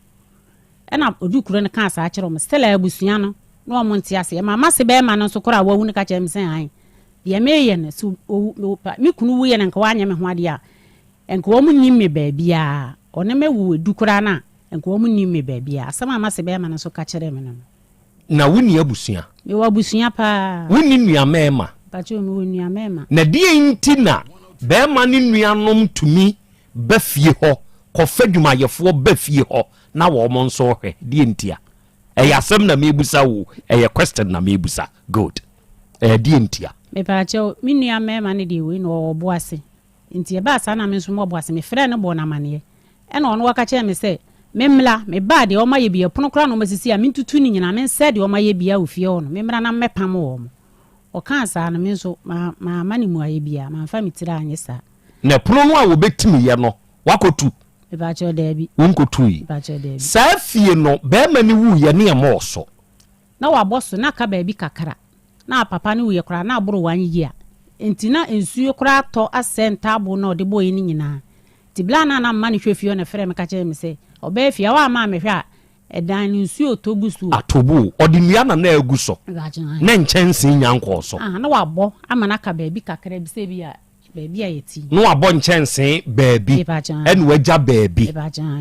[SPEAKER 2] Ɛna ɔdi kuro no kaa saa kyerɛɛ wɔn. Stella abusua no na wɔn nte aseɛ. Ɛma m'ase bɛɛma no nso koraa a wawu no ka kyerɛɛ me sɛ ae, deɛ mereyɛ no, sɛ owu, me, pa, me kunu wuiɛ na nka wanyɛ me ho adeɛ a, nka wɔn nnim me baabiara. Ɔne me woo edu koraa no a, nka wɔn nnim me baabiara. Asɛm a m'ase bɛɛma no nso ka kyerɛɛ me no no.
[SPEAKER 5] Na wonni abusua?
[SPEAKER 2] Mewɔ abusua paa.
[SPEAKER 5] Wonni nuammarima?
[SPEAKER 2] Mpakyɛw, mewɔ nuammarima.
[SPEAKER 5] Na deɛn nti na barima ne nuanom tumi ba fie hɔ kɔfa dwumayɛfoɔ ba fie hɔ na wɔn nso rehwɛ? Deɛn ntia? Ɛyɛ asɛm na mebusa wo ɛyɛ question na mebusa good ɛyɛ deɛ ntia.
[SPEAKER 2] Mepaakyɛw, me nua mmarima no deɛ wei no ɔwɔ ɔboase nti ɛbaa saa na me nso mewɔ ɔboase mefrɛɛ no bɔɔ no amaneɛ ɛna ɔno ɔka kyerɛɛ me sɛ memmra mebaa deɛ wɔayɛ bi ɛpono koraa na wɔasisi a mentutu ne nyinaa mensɛe deɛ wɔayɛ biara wɔ fie hɔ no memmra na mmɛpam wɔn ɔkaa saa no me nso mamma no mmuaeɛ biara mamfa me tiri anyɛ saa.
[SPEAKER 5] Na ɛpono no a wɔbɛtimiiɛ no Woakɔtu?
[SPEAKER 2] Mepakyɛw, daabi.
[SPEAKER 5] Wonkɔtui?
[SPEAKER 2] Mepakyɛw, daabi.
[SPEAKER 5] Saa fie no, barima no wuiɛ ne ɛmmɔɔ so.
[SPEAKER 2] Na wabɔ so, na aka baabi kakra. Na papa no wuiɛ koraa, na aboro one year. Enti na nsuo koraa atɔ asɛe ntaaboo no a ɔde bɔeɛ no nyinaa. Nti berɛ a na na mma no hwɛ fie hɔ na ɛfrɛɛ me ka kyerɛɛ me sɛ, ɔbɛyɛ fie a, woamma ammɛhwɛ a, ɛdan no nsuo retɔ gu so o.
[SPEAKER 5] Atɔ bu o. Ɔde nnua na na agu so.
[SPEAKER 2] Mepakyɛw, aane.
[SPEAKER 5] Na nkyɛnsee nnya nkɔɔ so.
[SPEAKER 2] Aha, na wabɔ ama no aka baabi kakra bi sɛ ebia Baabi a yɛte yi.
[SPEAKER 5] Na wabɔ nkyɛnsee baabi. Ɛna wagya baabi.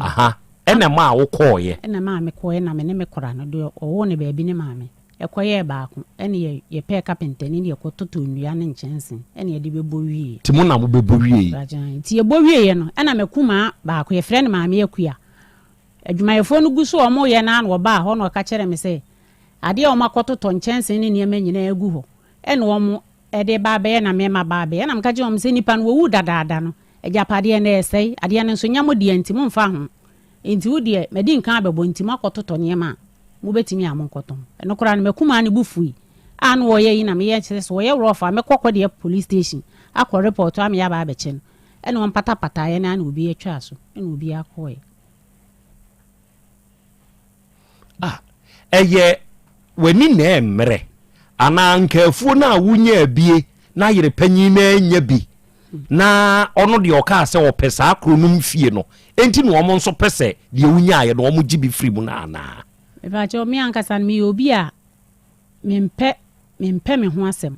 [SPEAKER 5] Aha. Ɛna ɛmaa wokɔeɛ.
[SPEAKER 2] Ɛna ɛmaa mekɔeɛ na me ne me kora no, deɛ ɔwoo no baabi ne maame, ɛkɔyɛɛ baako. Ɛna yɛ, yɛpɛɛ kapentani ne yɛkɔtotɔɔ nnua ne nkyɛnsee ɛna yɛde bɛbɔ wieeɛ.
[SPEAKER 5] Nti mo na mobɛbɔ wieeɛ?
[SPEAKER 2] Nti yɛbɔ wieeɛ no, ɛna m'akumaa baako, yɛfrɛ no Maame Akua. Adwumayɛfoɔ no gu so a wɔreyɛ no ara na ɔbaa hɔ na ɔka kyerɛɛ me sɛ, adeɛ a wɔakɔtotɔ nkyɛnsee ne nneɛma nyinaa agu hɔ, ɛna wɔn de reba abɛyɛ na me mmabaa abɛyɛ. Ɛnna meka kyerɛɛ wɔn sɛ, Nnipa no, wɔwu dadaada no, agyapadeɛ no, ɛresɛe. Adeɛ no nso, nyɛ mo dea nti, mommfa ho. Enti wo deɛ, madi nkan abɛbɔ nti, moakɔtotɔ nneɛma a mobɛtumi a monkɔtɔn. Ɛno koraa no, m'akumaa no bo fui a na ɔreyɛ yi na meyɛ kyerɛ sɛ ɔyɛ rough a, mɛkɔ kɔdeɛ police station akɔ report ama yɛaba abɛkyɛ no. Ɛnna wɔmpatapataeɛ no ara na obiara twaa so, ɛnna obiara kɔeɛ.
[SPEAKER 5] Ah, ɛyɛ w'ani na ɛmmerɛ anaa nka afuo no a wonyaa bie na yere panyin no anya bi na ɔno deɛ ɔkaa sɛ ɔpɛ saa kuro no fie no enti na wɔn nso pɛ sɛ deɛ wonyaeɛ no wɔn gye bi firi mu no anaa?
[SPEAKER 2] Mepakyɛw, me ankasa no meyɛ obi a mempɛ mempɛ me ho asɛm.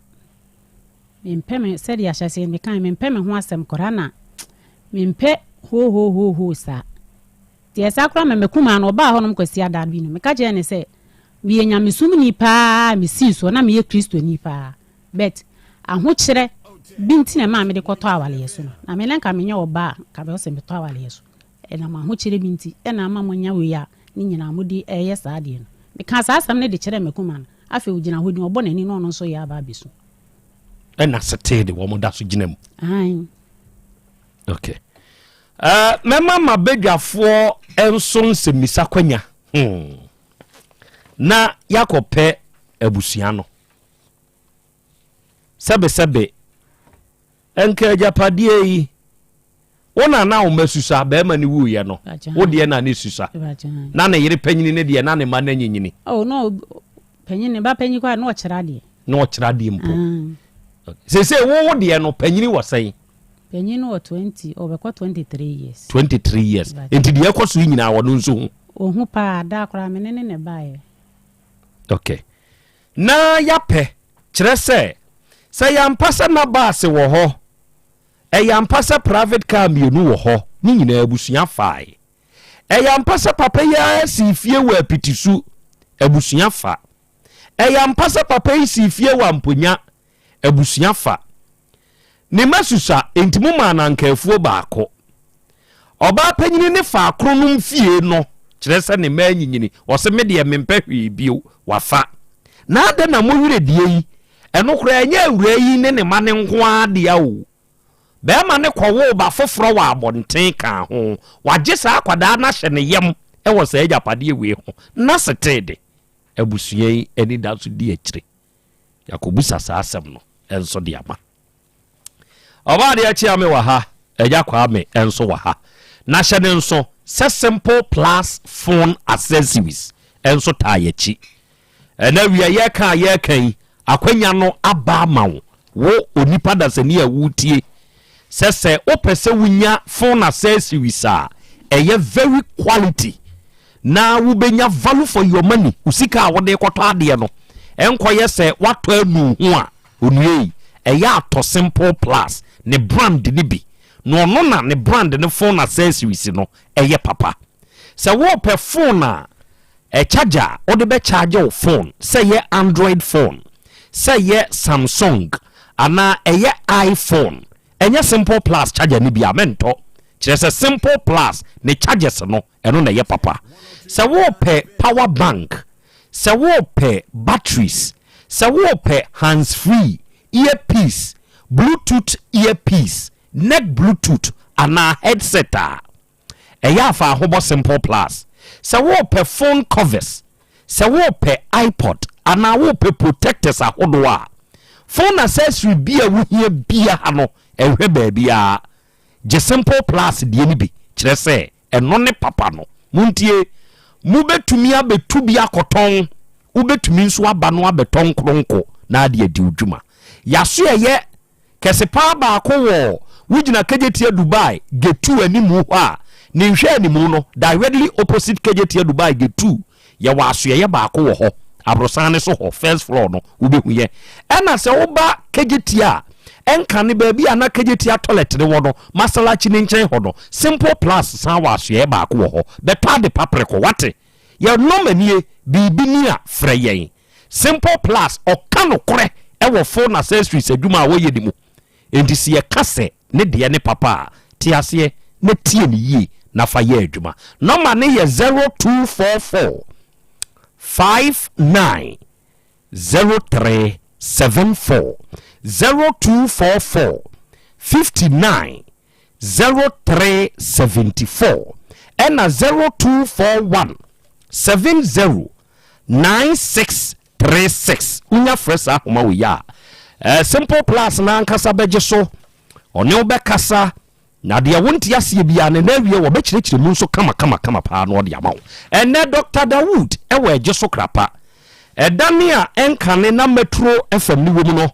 [SPEAKER 2] Mempɛ me sɛdeɛ ahyɛaseɛ no mekae mempɛ me ho asɛm koraa na mempɛ hoohoohoohoo saa. Deɛ saa koraa ma m'akumaa no, ɔbaa hɔnom Kwasiada bi no, meka kyerɛɛ no sɛ, meyɛ nyamesomni paa a mesii soɔ, na meyɛ Kristoni paa, but ahokyerɛ bi nti na ɛmaa mede kɔtɔ awaleɛ so no. Na me na nka menyɛ ɔbaa a nka bɛwɔ sɛ metɔ awaleɛ so. Ɛnam ahokyerɛ bi nti na ama moanya wei a ne nyinaa mode reyɛ saa adeɛ no. Mekaa saa asɛm no de kyerɛɛ m'akumaa no. Afei ɔgyina hɔ din, ɔbɔ n'ani na ɔno nso reyɛ aba abɛsu.
[SPEAKER 5] Ɛna setee de wɔn da so gyina mu.
[SPEAKER 2] Aane.
[SPEAKER 5] Okay. Uh, mɛma m'abadwafoɔ nso nsɛmmisa kwanya hmm. na yɛakɔpɛ abusua no. Sɛbesɛbe, nka agyapadeɛ yi, wo na na wo mma susua, barima no wuiɛ no, wo deɛ na ne susua. Na ne yere panyini no deɛ, na ne mma no anyinyini.
[SPEAKER 2] Oh, no, panyin, ne ba panyin koraa na ɔkyerɛ adeɛ.
[SPEAKER 5] Na ɔkyerɛ adeɛ mpo. Ah. Seesei wo wo deɛ no, panyini wɔ sɛn?
[SPEAKER 2] Panyin no wɔ 20, ɔbɛkɔ 23 years.
[SPEAKER 5] 23 years. Nti deɛ ɛkɔ so yi nyinaa ɔno nso hu?
[SPEAKER 2] Ɔhu paa, da koraa me ne ne na ɛbaeɛ.
[SPEAKER 5] Okay. Na yɛapɛ, kyerɛ sɛ, sɛ ɛyɛ ampa sɛ na baase wɔ hɔ, ɛyɛ ampa sɛ private car mmienu wɔ hɔ, ne nyinaa abusua fae. Ɛyɛ ampa sɛ papa yi ara sii fie wɔ Apitisu, abusua fa. Ɛyɛ ampa sɛ papa yi sii fie wɔ Amponya, abusua fa. Ne mma susua, enti momaa no anka afuo baako. Ɔbaa panyini ne faa kronom fie no, kyerɛ sɛ ne mma anyinyini, ɔse me deɛ mempɛ hwee bio, wafa. Na adɛn na mo werɛ die yi, ɛno koraa ɛnyɛ awuraa yi ne ne mma no nko ara dea o. Barima no kɔwoo ba foforɔ wɔ abɔnten kaa ho, wagye saa akwadaa no ahyɛ ne yam wɔ saa agyapadeɛ wei ho, na setee de, abusua yi anidaso di akyire. Yɛakɔbisa saa asɛm no nso de ama. Ɔbaadeɛ Kyeame wɔ ha, Agya Kwame nso wɔ ha. Na hyɛ no nso sɛ Simple Plus Phone Accessories nso taa yɛakyi. Ɛnɛ awia yɛreka a yɛreka yi, akwanya no aba ama wo, wo onipa dasani a woretie, sɛ sɛ wopɛ sɛ wonya phone accessories a ɛyɛ very quality na wobɛnya value for your money, wo sika a wode kɔtɔ adeɛ no ɛnkɔyɛ sɛ woatɔ anu ho a, onua yi, ɛyɛ atɔ Simple Plus ne brand no bi na ɔno na ne brand no phone accessories no ɛyɛ papa. Sɛ wopɛ phone a charger a wode bɛ charge wo phone, sɛ ɛyɛ Android phone, sɛ ɛyɛ Samsung anaa ɛyɛ iPhone, ɛnyɛ Simple Plus charger no bi a, mɛntɔ. Kyerɛ sɛ Simple Plus ne chargers no, ɛno na ɛyɛ papa. Sɛ wopɛ power bank, sɛ wopɛ batteries, sɛ wopɛ hands free, earpiece, Bluetooth earpiece, neck Bluetooth anaa headset a, Ɛyɛ a fa ahobɔ Simple Plus. Sɛ worepɛ phone covers, sɛ worepɛ iPod anaa worepɛ protectors ahodoɔ a, phone accessory bi a wohia biara no, ɛnhwɛ baabiara. Gye Simple Plus deɛ no bi, kyerɛ sɛ ɛno ne papa no. Montie, mobɛtumi abɛtu bi akɔtɔn, wobɛtumi nso aba no abɛtɔ nkoronko na ade adi wo dwuma. Yɛaso ɛyɛ Kɛse paa baako wɔ wogyina Kejetia Dubai gate 2 animu hɔ a, ne nhwɛanimu no, directly opposite Kejetia Dubai gate 2, yɛwɔ asoɛeɛ baako wɔ hɔ, aborosan no so hɔ, first floor no, wobɛhu yɛ. Ɛna sɛ woba Kejetia a, ɛnkane baabi a na Kejetia toilet no wɔ no, Masalachi no nkyɛn hɔ no, Simple Plus san wɔ asoɛeɛ baako wɔ hɔ. Bɛtɔ ade pa prɛko, wate? Yɛn nɔma nie, biribi ni a, frɛ yɛn. Simple Plus ɔka nokorɛ wɔ phone accessories adwuma a wɔyɛ no mu. Enti sɛ yɛka sɛ ne deɛ ne papa a, te aseɛ na tie no yie na fa yɛ adwuma. Nɔma no yɛ 0244 59 03 74, 0244 59 0374 ɛna 0241 70 9636. Wonya frɛ saa ahoma wei a, eh, Simple Plus no ankasa bɛgye so, ɔne wo bɛkasa, na deɛ wonte aseɛ biara no na awie wɔbɛkyerɛkyerɛ mu nso kama kama kama paa na ɔde ama wo. Ɛnɛ Dr. Dawood ɛwɔ ɛgye so krapa. Ɛdane a ɛnkane na Metro FM ne wɔ mu no,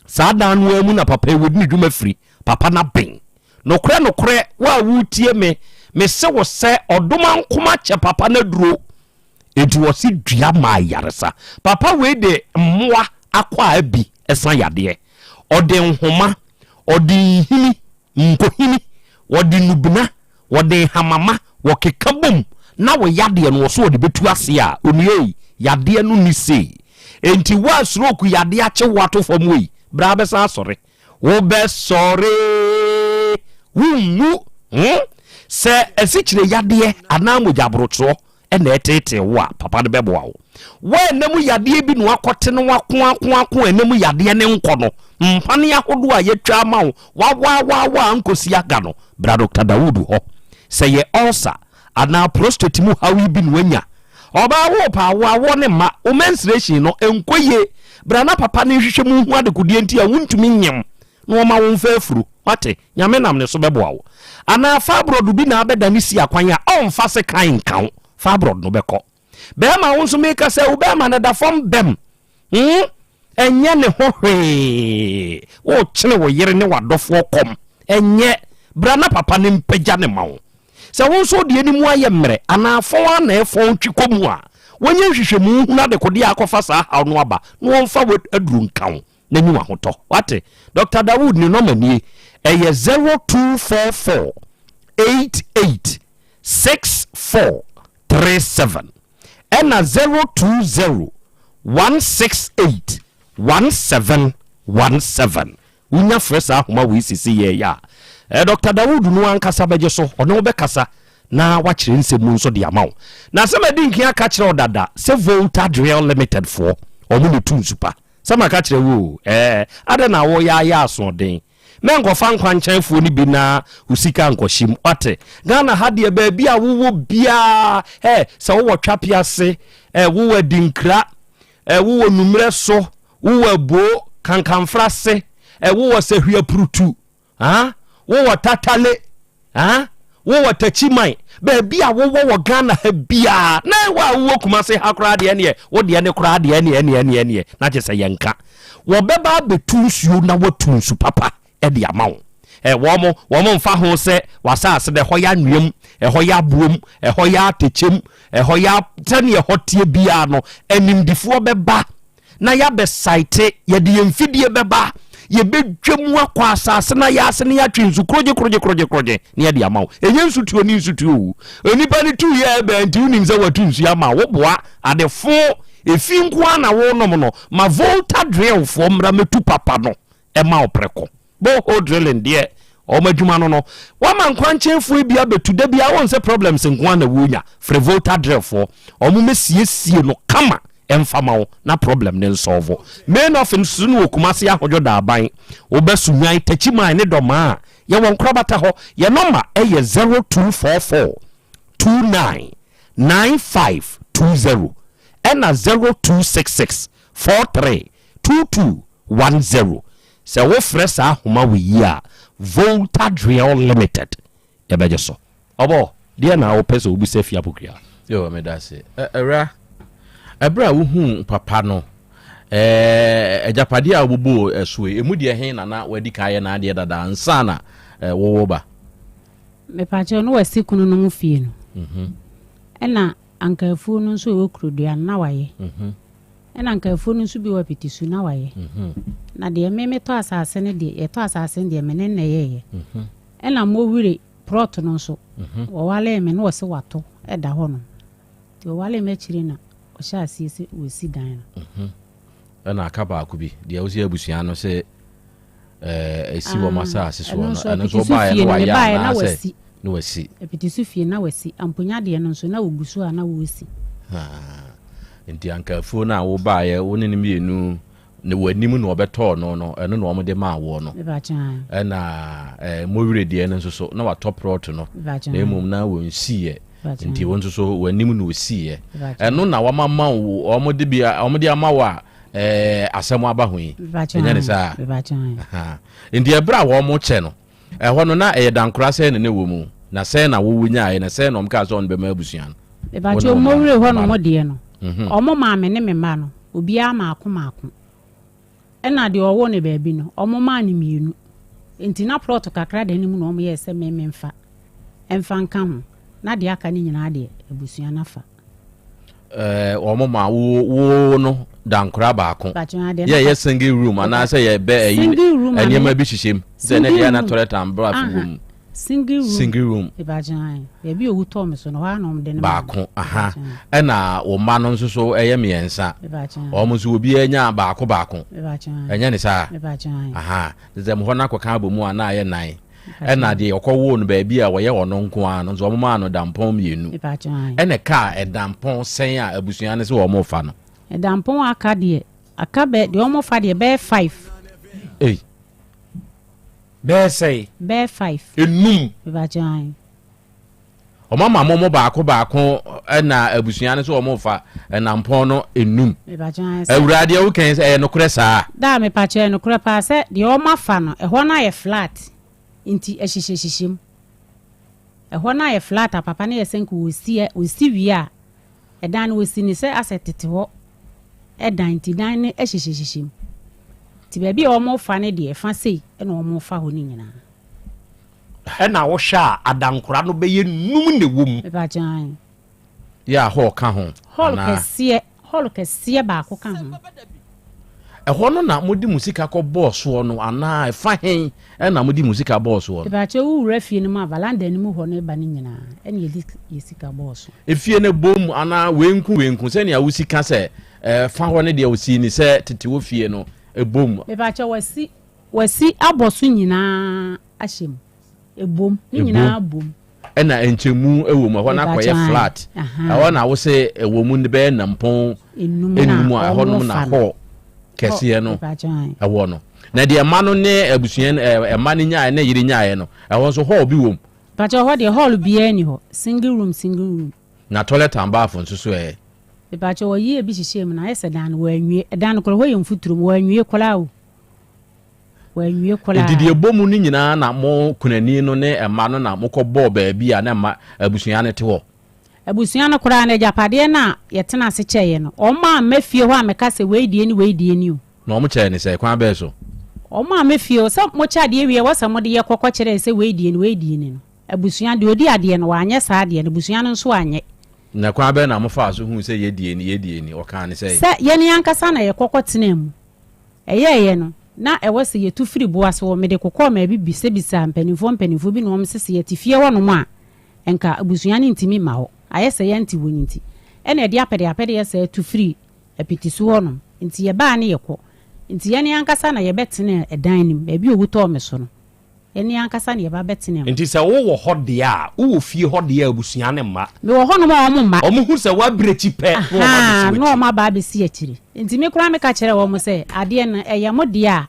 [SPEAKER 5] Saa dan no ara mu na papa yi wɔdi ne dwuma firi. Papa no aben. Nokorɛ nokorɛ, wo a woretie me, mese wo sɛ ɔdomankoma kyɛ papa no aduro. Enti wɔse dua ma ayaresa. Papa wei de mmoa akwaa bi sa yadeɛ. Ɔde nhoma, ɔde nhini Nkohini, wɔde nnubena, wɔde nhamama, wɔkeka bom na wo yadeɛ no wɔso wɔde bɛtu aseɛ a, onua ei, yadeɛ no nni sei. Enti wo a stroke yadeɛ akye wo ato fam wei, bra bɛsan asɔre. Wobɛsɔre, wonwu. Hmm? Sɛ asikyire yadeɛ anaa mogyaborotorɔ na ɛreteetee wo a, papa no bɛboa wo. Wo a ɛna mu yadeɛ bi na wakɔte no wakoakoako a ɛna mu yadeɛ no nkɔ no, mpane ahodoɔ a yɛatwa ama wo, wawaawaawa nkɔsi aga no, bra Dɔkta Dawood hɔ. Sɛ yɛ ulcer anaa prostate mu haw yi bi na wanya, ɔbaa wo paa wo awoɔ ne mma, wo menstruation no nkɔ yie, Bra na papa no nhwehwɛ mu nhu adekodeɛ nti a wontumi nyem na ɔma wo mfa afuru. Wate? Nyame nam ne so bɛboa wo. Anaa fibroid bi na abɛdane si akwan a ɔmfa sekan nka wo. Fibroid no bɛkɔ. Bɛɛma wo nso meka sɛ wo bɛɛma no da fam bɛm. Hmm? Ɛnyɛ ne ho hwee. Wokyene wo yere ne w'adɔfoɔ kɔm. Ɛnyɛ. Bra na papa no mpagya no ma wo. Sɛ wo nso wo deɛ no mu ayɛ mmerɛ anaa fɔn ara na ɛfɔn twi kɔ mu a, wɔnyɛ nhwehwɛmu nhunu adekodeɛ a akɔfa saa haw no aba na wɔmfa w'aduro nka wo na nyi w'ahotɔ. Wate? Dɔkta Dawood ne nɔma nie, ɛyɛ 0244 88 64 37 ɛna 020 168 1717. Wonya frɛ saa ahoma wei sese yɛɛyɛ a, eh, Dɔkta Dawood no ankasa bɛgye so, ɔne wo bɛkasa na wakyerɛ nsɛm mu nso de ama wo. Na sɛ madi nkan aka kyerɛ wo dada sɛ Volta Drill Limited foɔ, wɔn na ɛtu nsu pa. Sɛ maka kyerɛ wo o, eh, adɛn na woyɛ ayɛ asoɔden? Mɛnkɔfa nkwankyɛnfoɔ no bi na wo sika nkɔhyem, wate? Ghana ha deɛ baabi a wowɔ biara, eh, sɛ wowɔ Twape ase, eh, wowɔ Adinkra, eh, wowɔ Nummerɛ so, wowɔ Aboo, Kankanfrase, eh, wowɔ Sahwiapurutu, ah, wowɔ Tatale, ah, wowɔ Takyiman, baabi a wowɔ wɔ Ghana ha biara, na ɛwɔ a wowɔ Kumase ha koraa deɛ neɛ, wo deɛ ne koraa deɛ neɛ neɛ neɛ neɛ, na kyerɛ sɛ yɛnka. Wɔbɛba abɛtu nsuo na wɔatu nsu papa de ama wo. Ɛ, wɔn, wɔn mfa ho sɛ w'asase no ɛhɔ yɛ anweam, ɛhɔ yɛ aboom, ɛhɔ yɛ atɛkyɛm, ɛhɔ yɛ sɛdeɛ ɛhɔ teɛ biara no, animdifoɔ bɛba na yɛabɛ saete, yɛde yɛn mfidie bɛba, yɛbɛdwa mu akɔ asase na yɛase na yɛatwe nsu korogye korogye korogye korogye na yɛde ama wo. Ɛnyɛ nsutuo ne nsutuo o. Onipa no tu yɛ ɛbɛn nti wonim sɛ watu nsuo ama wo. Woboa adefo efi nko ara na wonom no. Ma Volta drillfoɔ mmra mɛtu papa no ɛma wo prɛko. Borehole drilling deɛ wɔn adwuma no no wama nkwankyɛnfoɔ bi abɛtu da biara wɔn sɛ problems nko ara na wɔnya. Frɛ Volta drillfoɔ wɔn mɛsiesie no kama ɛmfa ma wo na problem no nsɔlvo. Main office nso no wɔ Kumasi Ahodwo Daaban. Wobɛ Sunyani, Techiman ne Dɔmaa a, yɛwɔ nkorabata hɔ. Yɛn nɔma yɛ 0244 29 9520 ɛna 0266 43 2210. Sɛ wofrɛ saa ahoma wei yi a, Volta Drill Limited yɛbɛgye so. Ɔbɔ, deɛ na wopɛ sɛ wobisa fi Apokua?
[SPEAKER 4] Yo, meda ase. Awura, ɛberɛ a wohuu papa no, ɛɛ, agyapadeɛ a woboboo ɛso yi, emu deɛ he na na wadi kan ayɛ n'adeɛ dada ansa na wowo ba?
[SPEAKER 2] Mepakyɛw, na wasi kunu no mu fie no. Ɛna anka afuo no nso ɛwɔ kurodua no, na wayɛ. Ɛna anka afuo no nso bi wɔ apitisu, na wayɛ. Na deɛ me metɔ asase no deɛ, yɛtɔ asase no deɛ, me ne no na ɛyɛeɛ. Ɛna mowire prɔt no nso, wɔwaree me na wɔse wato da hɔ nom. Nti wɔwaree me akyire na ɔhyɛɛ aseɛ sɛ wɔsi dan no.
[SPEAKER 4] Ɛna aka baako bi, deɛ wosi abusua no sɛ ɛsi wɔn asase soɔ no, ɛno nso wobaeɛ no wayɛ anaasɛ na wasi?
[SPEAKER 2] Apitisu fie na wasi, Amponya deɛ no nso na wɔgu so a na wɔresi.
[SPEAKER 4] Nti anka afuo no a wobaeɛ wo ne no mmienu Ne w'anim na wɔbɛtɔɔ no no, ɛno na wɔde maa woɔ no. Ɛna eh, mowere deɛ no nso so, na watɔ prɔto no, na mmom na wɔnsiiɛ. Nti wo nso so w'anim na ɔsiiɛ. Ɛno na wɔama ma wo, wɔde bi, wɔde ama wo a eh, asɛm aba ho yi. Ɛnyɛ ne saa? Nti ɛberɛ a wɔn kyɛ no, ɛhɔ no na ɛyɛ dankora sɛn na na ɛwɔ mu, na sɛn na wowo nyaeɛ, na sɛn na wɔn kaa sɛ wɔn bɛma abusua no.
[SPEAKER 2] Mepakyɛw mowere hɔ nom deɛ no, wɔn maa me ne me mma no. Obiara maako maako. Ɛna deɛ ɔwɔ no baabi no, wɔmaa no mmienu. Nti na plɔt kakra da no mu na wɔyɛɛ sɛ me memfa mfa nka ho, na deɛ aka no nyinaa deɛ, abusua no afa.
[SPEAKER 4] Ɛɛ, wɔn ma wo wo no dankora baako. Yɛ yɛ single room anaasɛ yɛ bɛ ɛyi nneɛma bi hyehyɛ mu. Sɛ ne deɛ na toilet and bath wɔ mu.
[SPEAKER 2] Single room.
[SPEAKER 4] Single room.
[SPEAKER 2] Baabi owu tɔɔ me so no, hɔ ara na wɔde no
[SPEAKER 4] maa me. Baako, aha. Ɛna wo mma no nso so ɛyɛ mmiɛnsa. Wɔn nso obiara nya baako baako. Ɛnyɛ ne saa? Aha. Te sɛ hɔ no akɔka abɔ mu a na ayɛ nan. Ɛna deɛ ɔkɔwoo no baabi a wɔyɛ ɔno nko ara no nso wɔn maa no dampɔn mmienu. Ɛna kaa ɛdampɔn sɛn a abusua no sɛ wɔn fa no.
[SPEAKER 2] Ɛdampɔn aka deɛ, aka bɛ deɛ wɔn fa deɛ bɛyɛ five.
[SPEAKER 4] Ei.
[SPEAKER 5] Bɛyɛ sɛe?
[SPEAKER 2] Bɛyɛ five.
[SPEAKER 5] Enum.
[SPEAKER 2] Mepakyɛ ae.
[SPEAKER 4] Wɔn ama mo mo baako baako ɛna abusua no sɛ wɔn fa ɛnampɔn no enum. Awuraa deɛ woka yi sɛ ɛyɛ nokorɛ saa?
[SPEAKER 2] Daa mepakyɛ ɛyɛ nokorɛ paa sɛ deɛ wɔn afa no ɛhɔ no ayɛ flat nti ɛhyehyɛ hyehyɛ mu. Ɛhɔ no ayɛ flat a papa no yɛ sɛ nka ɔsi ɔsi wie a ɛdan no ɔsi no sɛ asɛ tete hɔ ɛdan nti dan no ɛhyehyɛ hyehyɛ mu. Nti baabi a wɔn fa no deɛ ɛfa sei ɛna wɔn fa hɔ no nyinaa.
[SPEAKER 5] Ɛna wohwɛ a adankora no bɛyɛ num na ɛwɔ mu.
[SPEAKER 2] Mepakyɛ ae.
[SPEAKER 4] Yɛ a hall ka ho
[SPEAKER 2] Hall
[SPEAKER 4] anaa?
[SPEAKER 2] kɛseɛ, hall kɛseɛ baako ka ho.
[SPEAKER 4] Ɛhɔ no na mode mo sika kɔ bɔɔ soɔ no anaa ɛfa he na mode mo sika bɔɔ soɔ no?
[SPEAKER 2] Mepakyɛ wo wura fie no mu a valanda no mu hɔ no ba no nyinaa ɛna yɛde yɛ sika bɔɔ so.
[SPEAKER 4] Efie no bom anaa wei nko wei nko sɛnea wosi ka sɛ ɛfa hɔ no deɛ osii ne sɛ tete wɔ fie no bom.
[SPEAKER 2] Mepakyɛ wasi Wasi abɔ so nyinaa ahyɛ mu. Ɛbom. Ne nyinaa bom.
[SPEAKER 4] Ɛna nkyɛmu wɔ mu. Ɛhɔ no akɔyɛ flat. Ɛhɔ na wose ɛwɔ mu no bɛyɛ nampɔn enum a ɛhɔ nom na hall kɛseɛ no ɛwɔ no. Na deɛ ɛma no ne abusua no ɛma no nyaeɛ ne yere nyaeɛ no ɛhɔ nso hall bi wɔ mu.
[SPEAKER 2] Mpakyɛ hɔ deɛ hall biara ni hɔ. Single room single room.
[SPEAKER 4] Na toilet and bath nso so ɛ?
[SPEAKER 2] Mepakyɛ wɔyi ebi hyehyɛɛ mu na ayɛ sɛ dan no wɔanwie. Ɛdan no koraa hɔ yɛ mfuturo mu wɔanwie koraa o. Wɔanwie koraa.
[SPEAKER 4] Enti deɛ ɛbɔ mu no nyinaa na mo kunani no ne mma no na mokɔbɔɔ baabi a na mma abusua no te hɔ?
[SPEAKER 2] Abusua no koraa no, agyapadeɛ no a yɛtena ase kyɛeɛ no, wɔn amma fie hɔ ammɛka sɛ wei deɛ ni, wei deɛ ni o.
[SPEAKER 4] Na wɔkyɛɛ no sɛn? Kwan bɛn so?
[SPEAKER 2] Wɔn amma fie hɔ. Sɛ mokyɛ adeɛ wie a, ɛwɔ sɛ mode yɛ kɔ kɔkyerɛ sɛ wei deɛ ni, wei deɛ ni no. Abusua, deɛ ɔdi adeɛ no, wanyɛ saa adeɛ no, abusua no nso anyɛ.
[SPEAKER 4] Na kwan bɛn na mofaa so huu sɛ yɛ deɛ ni, yɛ deɛ ni? Wɔkaa no sɛn?
[SPEAKER 2] Sɛ yɛn ankasa na yɛkɔ kɔtenaa mu. Ɛyɛeɛ no, na ɛwɔ sɛ yɛtu firi boɔ ase hɔ. Mede kokɔɔ maabi bisabisaa mpanimfoɔ mpanimfoɔ bi na wɔn se sɛ yɛte fie hɔnom a, nka abusua no ntumi mma hɔ. Ayɛ sɛ yɛnte hɔ no nti, ɛna ɛde apɛdeapɛdeɛ saa tu firii apitisu hɔnom. Nti yɛbaa ne yɛkɔ. Nti yɛn ankasa na yɛbɛtenaa ɛdan no mu, baabi a owu tɔɔ me so no. Yɛn ankasa na yɛba bɛtenaa mu.
[SPEAKER 5] Nti sɛ wowɔ hɔ deɛ a, wowɔ fie hɔ deɛ a abusua no mma.
[SPEAKER 2] Mewɔ hɔnom a wɔn mma.
[SPEAKER 5] Wɔn hu sɛ woabirekyi pɛ na wɔn abɛsi
[SPEAKER 2] Ahaa,
[SPEAKER 5] w'akyi.
[SPEAKER 2] na wɔn aba abɛsi akyire. Nti me koraa meka kyerɛɛ wɔn sɛ, adeɛ no, ɛyɛ mo deɛ a,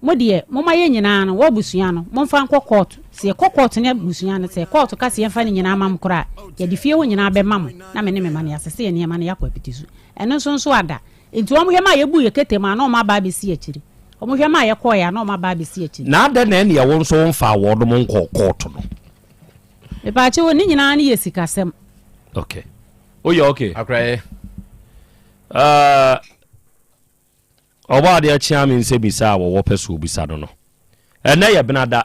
[SPEAKER 2] mo deɛ, momma yɛn nyinaa no, wɔ abusua no, momfa nkɔ kɔɔto. Sɛ yɛkɔ kɔɔto ne abusua no, sɛ kɔɔto ka sɛ yɛmfa ne nyinaa mma mo koraa a, yɛde fie hɔ nyinaa bɛma mo, na me ne me mma no, yɛasese yɛn nneɛma na yɛakɔ apiti so. Ɛno nso nso ada. Nti wɔn hwɛ maa yɛbuu yɛn kete mu a, na wɔn aba abɛsi akyire. Wɔn hwɛ maa yɛkɔeɛ a, na wɔn aba abɛsi akyire.
[SPEAKER 5] Na adɛn na ɛnneɛ wo nso womfaa wɔnom nkɔɔ kɔɔto no?
[SPEAKER 2] Mepaakyɛw o, ne nyinaa no yɛ sikasɛm.
[SPEAKER 5] Okay. Woyɛ okay?
[SPEAKER 4] Akoraeɛ.
[SPEAKER 5] Uh, ɔbɔ adeɛ kyea me nsɛmisa a wɔwɔ pɛ so obisa no no. Ɛnɛ yɛ benada.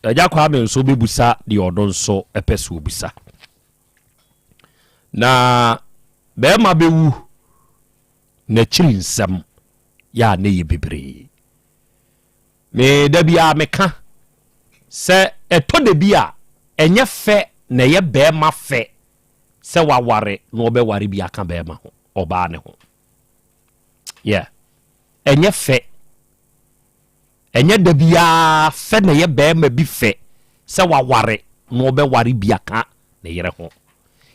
[SPEAKER 5] Agya Kwame nso bɛbusa deɛ ɔno nso pɛ so obisa. Na bɛrima bɛwu n'akyiri nsɛm yɛ a ne yɛ bebree. Me da biara meka sɛ ɛtɔ da bi a ɛnyɛ fɛ na ɛyɛ bɛrima fɛ sɛ waware na ɔbɛware bi aka bɛrima ho ɔbaa ne ho. Yeah. Ɛnyɛ fɛ. Ɛnyɛ da biara fɛ na ɛyɛ bɛrima bi fɛ sɛ waware na ɔbɛware bi aka ne yere ho.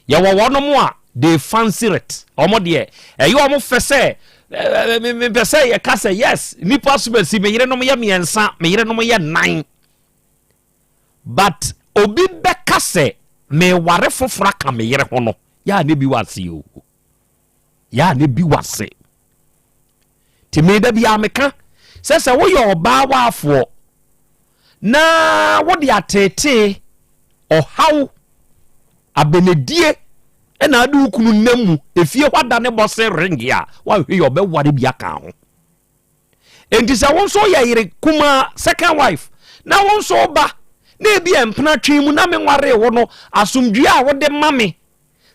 [SPEAKER 5] Yɛwɔ wɔnom a they fancy it. Wɔn deɛ ɛyɛ wɔn fɛ sɛ mepɛ sɛ yɛka sɛ yes nipa somasi me yerenom yɛ mmiɛnsa me yerenom yɛ nnan but obi bɛka sɛ meware foforɔ aka me yere ho no yɛ a ne bi wɔ ase o. Yɛ a na bi wase. Nti me da biara meka sɛ sɛ woyɛ ɔbaa waafoɔ na wode ateetee, ɔhaw, abɛnɛdie ɛna ade wo kunu nam mu efie hɔ ada ne bɔ se ring a woahwɛ yɛ ɔbɛware bi aka ho. Enti sɛ wo nso woyɛ yere kumaa, second wife, na wo nso woba na ebi a mpena twe mu na menwaree wo no asomdwie a wode ma me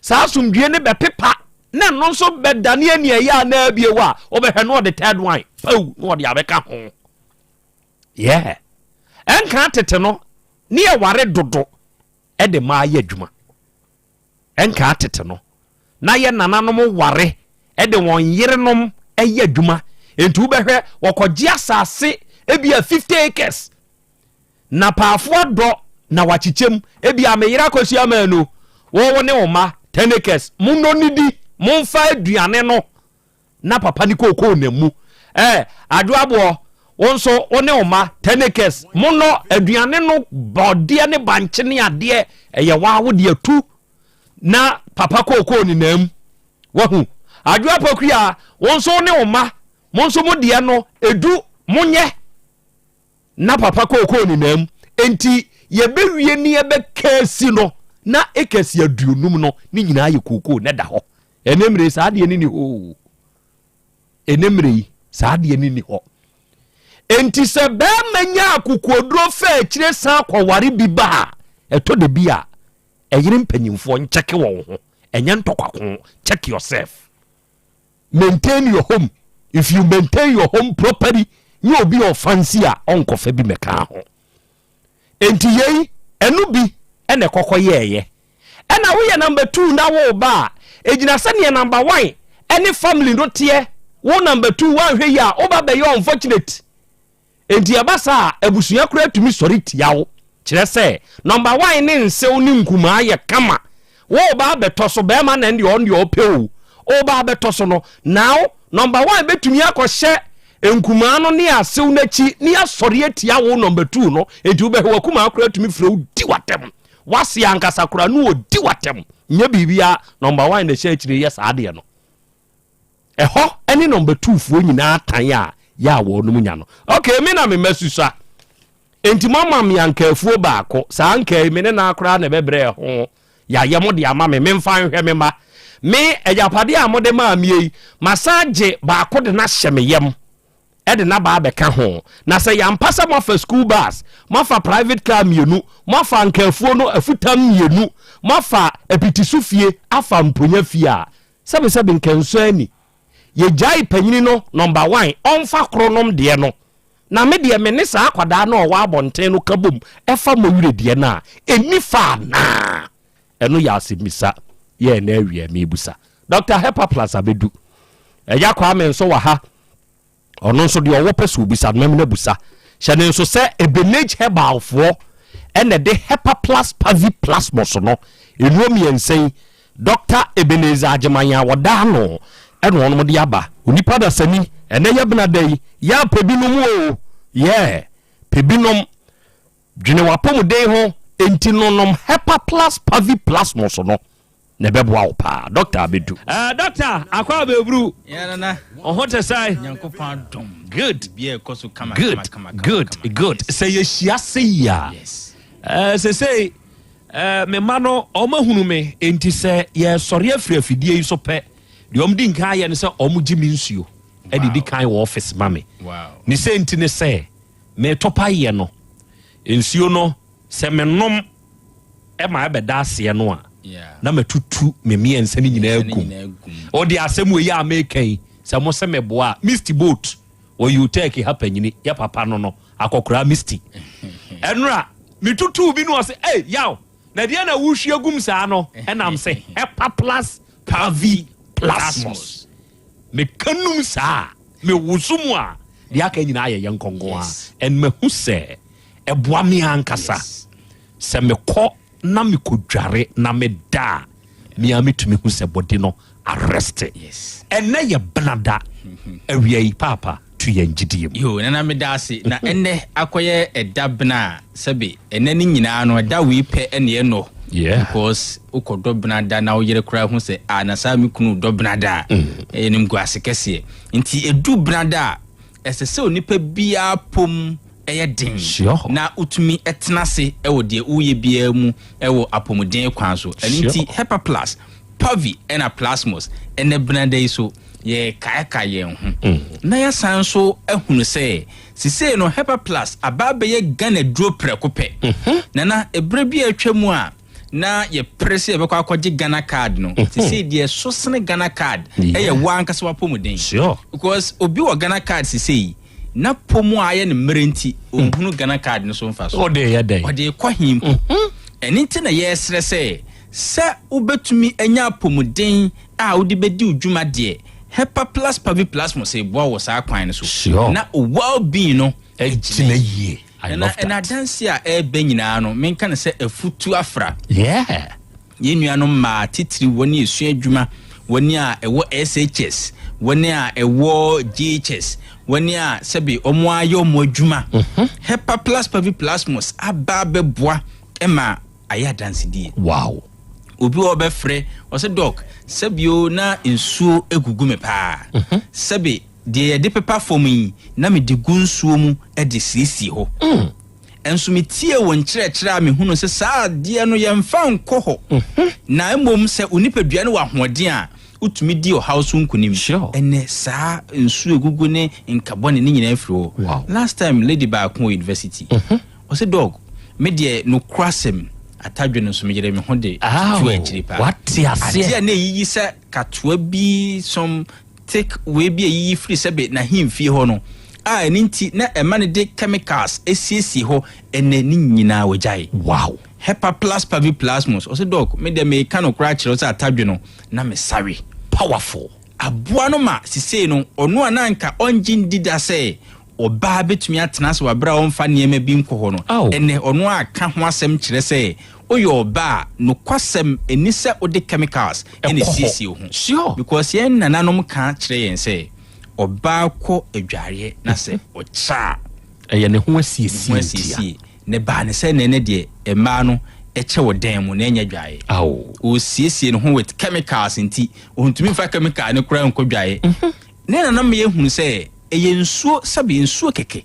[SPEAKER 5] Saa asomdwie no bɛpepa na ɛno nso bɛdane aniɛyɛ a na abie wɔ a wobɛhwɛ na ɔde third one paw na ɔde abɛka ho. Yeah. Ɛnka tete no ne yɛware dodo ɛde maa yɛ adwuma. Ɛnka tete no na yɛ nananom ware ɛde wɔn yerenom ɛyɛ adwuma. Enti wobɛhwɛ wɔkɔgye asase ebi a 50 acres Na paafo adɔ na wakyekyɛm. Ebia me yere akɔhyia manu, wo wo ne wo mma, ten acres, monnɔ nnidi, momfa aduane no na papa ne kookoo nam mu. Eh, Adwo Aboɔ, Wo nso wo ne wo mma, 10 acres, monnɔ aduane no, bɔdeɛ ne bankye ne adeɛ, ɛyɛ waa wo deɛ tu na papa kookoo nenam mu. Wahu? Adwo Apakua, wo nso wo ne wo mma, mo nso mo deɛ no, edu, monyɛ na papa kookoo nenam mu. Enti yɛbɛwie ne yɛbɛka asi no, na acres 50 no, ne nyinaa yɛ kookoo na ɛda hɔ. Ɛnɛ mmerɛ yi, saa adeɛ no ni hɔ o. Ɛnɛ mmerɛ yi, saa adeɛ no nni hɔ. Enti sɛ bɛrima nya akokoɔduro fɛ akyire san kɔware bi ba a, ɛtɔ da bi a, ɛyere mpanyimfoɔ nkyɛke wɔn ho. Ɛnyɛ ntɔkwako. Check yourself. Maintain your home. If you maintain your home properly, nyɛ obi a ɔfansi a ɔnkɔfa bi mɛka ho. Enti yei, ɛno bi na ɛkɔkɔ yɛɛyɛ. Ɛna woyɛ number two na woreba a, ɛgyina sɛdeɛ number one ɛne family no teɛ. Wo number two woanhwɛ yie a, woba bɛyɛ unfortunate. Enti ɛba saa a, abusua koraa tumi sɔre tia wo. Kyerɛ sɛ, number one ne nsew ne nkumaa yɛ kama. Woreba abɛtɔ so, bɛrima na ɛndeɛ ɔno deɛ ɔpɛ o. Woreba abɛtɔ so no, now number one bɛtumi akɔhyɛ nkumaa no ne asew no akyi ne asɔre atia wo number two no. Enti wobɛhwɛ w'akumaa koraa tumi frɛ wo di w'atɛm. W'ase ankasa koraa no ɔdi w'atɛm. Nyɛ biribia number one na ɛhyɛ akyire yɛ saa adeɛ no. Ɛhɔ ne number two foɔ nyinaa tan a yɛ a wɔnom nya no. Okay, me na me mma susua. Enti moama me ankaafuo baako. Saa ankaa yi, me ne no ara koraa na ɛbɛbrɛ ho. Yɛayɛ mo de ama me, memfa nhwɛ me mma. Me, agyapadeɛ a mode maa meɛ yi, masan agye baako de no ahyɛ me yam de no aba abɛka ho. Na sɛ yɛampa sɛ moafa school bus, moafa private car mmienu, moafa ankaafuo no afutam mmienu, moafa apitiso fie, afa mponya fie a, sɛbesɛbe nkɛnsɔn ani. Yɛgyae panyini no number one, ɔmfa koro nom deɛ no. Na me deɛ me ne saa akwadaa no a ɔwɔ abɔnten no ka bom ɛfa mɔwerɛ deɛ no a, ɛnni fa anaa? Ɛno yɛ asɛmmisa yɛ ɛnɛ awia mebusa. Doctor Hepaplus abɛdu. Agya Kwame nso wɔ ha. Ɔno nso deɛ ɔwɔ pɛ sɛ ɔbisa no mɛmena abusa. Hyɛ ne nso sɛ Ebenage Herbalfoɔ ɛna ɛde Hepaplus Pavi Plasmos no, nnuro mmiɛnsa yi, Dɔkta Ebenezer Agyeman a wɔda ano ɛna wɔnom de aba. Onipa dasani, ɛnɛ yɛ bena da yi, yɛ a pɛ binom o, yeah, pɛ binom. Dwene w'apɔmuden ho, enti nonom Hepaplus Pavi Plasmos no na ɛbɛboa wo paa. Dɔkta abɛdu. Eh, dɔkta, akɔ abɛburu.
[SPEAKER 6] Yeah, nana.
[SPEAKER 5] Ɔho te sɛ?
[SPEAKER 6] Nyankopɔn adom.
[SPEAKER 5] Good.
[SPEAKER 6] Biribiara ɛkɔ so kama,
[SPEAKER 5] Good,
[SPEAKER 6] kama, kama, kama,
[SPEAKER 5] good,
[SPEAKER 6] kama.
[SPEAKER 5] good. Sɛ yɛhyia se yi a,
[SPEAKER 6] Yes.
[SPEAKER 5] eh, sesei eh, me mma no wɔahunu me, enti sɛ yɛresɔre afiri afidie yi so pɛ, deɛ wɔdi nkan ayɛ ne sɛ wɔgye me nsuo de di kan wɔ office ma me.
[SPEAKER 6] Wow.
[SPEAKER 5] Ne sɛ nti ne sɛ, meretɔ paeɛ no, nsuo no, sɛ menom ma ɛbɛda aseɛ no a, na matutu me mmiɛnsa no nyinaa gum. Wode asɛm wei a meka yi, sɛ mo sɛ meboa a, Misty Boat wɔ Utech ha panyini, yɛ papa no no, akɔkoraa Misty. Ɛnora, metutuu bi no ɔse, ei, yaw, na deɛ na wohwie gum saa no, ɛnam sɛ Hepaplus Parvi Plasmus. Meka num saa a, mewoso mu a, deɛ aka nyinaa yɛ yɛn nkɔnkɔn a, and mahu sɛ ɛboa me ankasa. Sɛ mekɔ na mekɔdware na meda a, me ara metumi hu sɛ body no arrest. Ɛnnɛ yɛ benada awia yi, Paapa, tu yɛn gyidie mu.
[SPEAKER 6] Yoo, Nana meda ase. Na ɛnnɛ akɔyɛ ɛda bena a, sɛbe ɛnnɛ no nyinaa no, ɛda wei pɛ ɛne ɛnɔ.
[SPEAKER 5] Yeah.
[SPEAKER 6] Because wokɔdɔ benada na wo yere koraa hu sɛ, ah, na saa me kunu dɔ benada a, ɛyɛ animguase kɛseɛ. Nti ɛdu benada a, ɛsɛ sɛ onipa biara pom yɛ den na wotumi tena ase wɔ deɛ woreyɛ biara mu wɔ apɔmuden kwan so. Ɛno nti Hepaplus, Pavi ɛna Plasmos ɛnɛ benada yi so yɛrekaekae yɛn ho na yɛasan nso ahunu sɛ sisei no Hepaplus aba abɛyɛ Ghana duro prɛko pɛ. Nana, ɛberɛ bi a atwa mu a na yɛpere sɛ yɛbɛkɔ akɔgye Ghana card no mhm. sesei deɛ ɛso sene Ghana card ɛyɛ wo ankasa w'apɔmuden because obi wɔ Ghana card sesei na po mu a ayɛ no mmerɛ nti hmm. ɔnhunu Ghana card no so mfa so
[SPEAKER 5] ɔde yɛ dɛn
[SPEAKER 6] ɔde kɔ he mpo mhm. ɛno nti na yɛresrɛ sɛ sɛ wobɛtumi anya apɔmuden a wode bɛdi wo dwuma deɛ Hepa plus Paviplasmos ɛboa wɔ saa kwan no so na well being no
[SPEAKER 5] agyina yie. I love that.
[SPEAKER 6] Na adanse a ɛreba nyinaa no, menka no sɛ afutu afra.
[SPEAKER 5] Yeah.
[SPEAKER 6] Yɛn nuanom mmaa, titiriw wɔn a esua adwuma, wɔn a ɛwɔ SHS, wɔn a ɛwɔ JHS, Wɔn a sɛbe wɔn ayɛ wɔn adwuma. Hepa plus pavi plasmos aba abɛboa ma ayɛ adansedie.
[SPEAKER 5] Wow.
[SPEAKER 6] Obi wɔ hɔ ɔbɛfrɛ, ɔsɛ dɔk, sɛbio na nsuo gugu me paa. Sɛbe deɛ yɛde pepa fam yi, na mede gu nsuo mu de siesie hɔ. Nso metiee wo nkyerɛkyerɛ a mehunuu sɛ saa adeɛ no yɛmfa nkɔ hɔ. Na mmom sɛ wo nipadua no wɔ ahoɔden a, wotumi di ɔhaw so nkonim. Ɛnɛ saa nsuo egugu ne nka bɔne ne nyinaa firi hɔ. Last time lady baako wɔ university, ɔsɛ dɔg, me deɛ nokorasɛm atadwe no nso meyere me ho de tutu akyiri paa.
[SPEAKER 5] Wate aseɛ.
[SPEAKER 6] Adeɛ a na ɛyiyi sɛ katoa bi some take wei bi a ɛyiyi firi sɛbe n'ahemfie hɔ no a ɛno nti na ɛma no de chemicals esiesie hɔ, ɛnɛ ne nyinaa wagyae.
[SPEAKER 5] Wow.
[SPEAKER 6] Hepa plus paviplasmos. Ɔsɛ dɔk, me deɛ meka no koraa kyerɛ wo sɛ atadwe no na mesawe.
[SPEAKER 5] Powerful.
[SPEAKER 6] Aboa no ma sisei no ɔno a na anka ɔngye ndi da sɛ ɔbaa bɛtumi atena ase wɔ abere a ɔmfa nneɛma bi nkɔ hɔ no, ɛnɛ ɔno a ka ho asɛm kyerɛ sɛ woyɛ ɔbaa a, nokwasɛm ɛni sɛ wode chemicals ɛna
[SPEAKER 5] Ɛkɔ hɔ.
[SPEAKER 6] esiesie wo ho.
[SPEAKER 5] Sure.
[SPEAKER 6] Because yɛn nananom ka kyerɛ yɛn sɛ ɔbaa kɔ adwareɛ na sɛ ɔkyɛ a,
[SPEAKER 5] ɛyɛ ne ho
[SPEAKER 6] ne
[SPEAKER 5] asiesie
[SPEAKER 6] ho
[SPEAKER 5] ntia.
[SPEAKER 6] asiesie. Ne baa ne sɛ nɛnɛ deɛ mmaa no ɛkyɛ wɔ dan mu na ɛnyɛ dwaeɛ. Ɔsiesie ne ho with chemicals nti ɔntumi nfa chemical ne koraa nkɔ dwaeɛ. Ne nanam yɛ hunu sɛ ɛyɛ nsuo, sɛbe nsuo kɛkɛ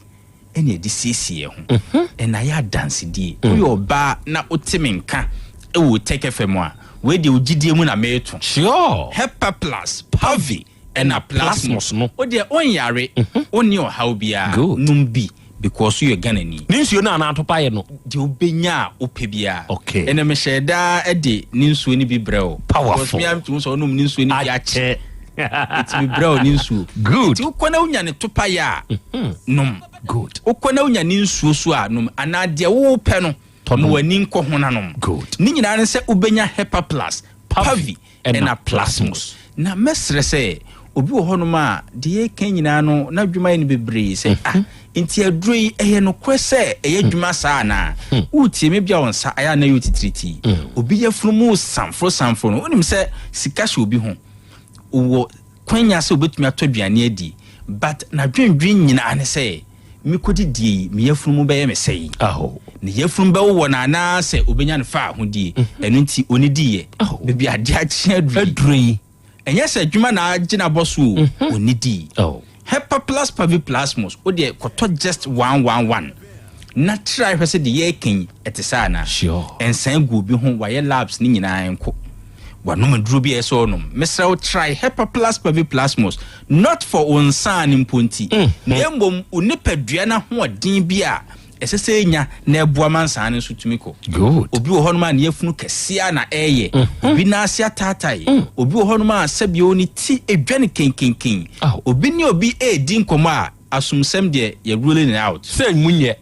[SPEAKER 6] ɛna ɛde siesie yɛn ho. Ɛna ayɛ adansedie. Woyɛ ɔbaa na wote me nka ɛwɔ Tech FM a, wei deɛ ogyidie mu na meeto.
[SPEAKER 5] Sure.
[SPEAKER 6] Hepa plus pavi ɛna plasmos
[SPEAKER 5] Plasmos no.
[SPEAKER 6] Wo deɛ ɔnyare, wonni ɔhaw biara.
[SPEAKER 5] Good.
[SPEAKER 6] Nom bi because woyɛ Ghanani.
[SPEAKER 5] Ne nsuo no anaa atopa yɛ no?
[SPEAKER 6] Deɛ wobɛnya a wopɛ biara.
[SPEAKER 5] Okay.
[SPEAKER 6] Ɛnna mehyɛ daa de ne nsuo no bi brɛ wo.
[SPEAKER 5] Powerful.
[SPEAKER 6] Because me a metumi sɛ ɔnom ne nsuo no bi akyɛ. Nti mebrɛ wo ne nsuo.
[SPEAKER 5] Good.
[SPEAKER 6] Nti wokɔ na wonya ne topa yɛ a, nom.
[SPEAKER 5] Good.
[SPEAKER 6] Wokɔ na wonya ne nsuo so a, nom. Anaa deɛ wopɛ no,
[SPEAKER 5] Tɔ
[SPEAKER 6] ma
[SPEAKER 5] nom.
[SPEAKER 6] w'ani nkɔ ho na nom.
[SPEAKER 5] Good.
[SPEAKER 6] Ne nyinaa ne sɛ wobɛnya Hepa plus, Pavi, ɛna Plasmos. Na mɛsrɛ sɛ obi wɔ hɔnom a deɛ yɛka nyinaa no n'adwuma yɛ no bebree sɛ ah, nti aduro yi ɛyɛ nokorɛ sɛ ɛyɛ adwuma saa anaa? Wotie me bia wo nsa ayɛ ana yɛ otitiritii. Obi yafunu mu samforo samforo no, wonim sɛ sika hyɛ obi ho. Wɔ kwanya sɛ obetumi atɔ aduane adi, but n'adwendwen nyinaa ne sɛ mekɔdidie yi me yafunu mu bɛyɛ me sɛyi. Ne yafunu bɛwowɔ no anaa sɛ obɛnya no fa ahodie. Ɛno nti onidiiɛ. Baabi adeɛ akye aduru
[SPEAKER 5] yi.
[SPEAKER 6] Ɛnyɛ sɛ adwuma na agye n'abɔ so o, onidii. Hepa plus paviplasmos, wo deɛ kɔtɔ just 111 na try hwɛ sɛ deɛ yɛreka yi ɛte saa anaa.
[SPEAKER 5] Sure.
[SPEAKER 6] Ɛnsan gu obi ho, wayɛ labs ne nyinaa nko. Wanom aduro bi a ɛsɛ ɔnom. Mesrɛ wo try Hepa plus paviplasmos, not for wo nsaa no mpo nti, na mmom wo nipadua no ahoɔden bi a ɛsɛ sɛ ɛnya na ɛboa ma nsaa no nso tumi kɔ.
[SPEAKER 5] Good.
[SPEAKER 6] Obi wɔ hɔnom a ne yafunu kɛseɛ na ɛyɛ. Obi nan ase ataatae. Obi wɔ hɔnom a sɛbio ne ti edwa ne kenkenken. Obi ne obi edi nkɔmɔ a asomsɛm deɛ yɛ ruling it out.
[SPEAKER 5] Sɛ mu nyɛ.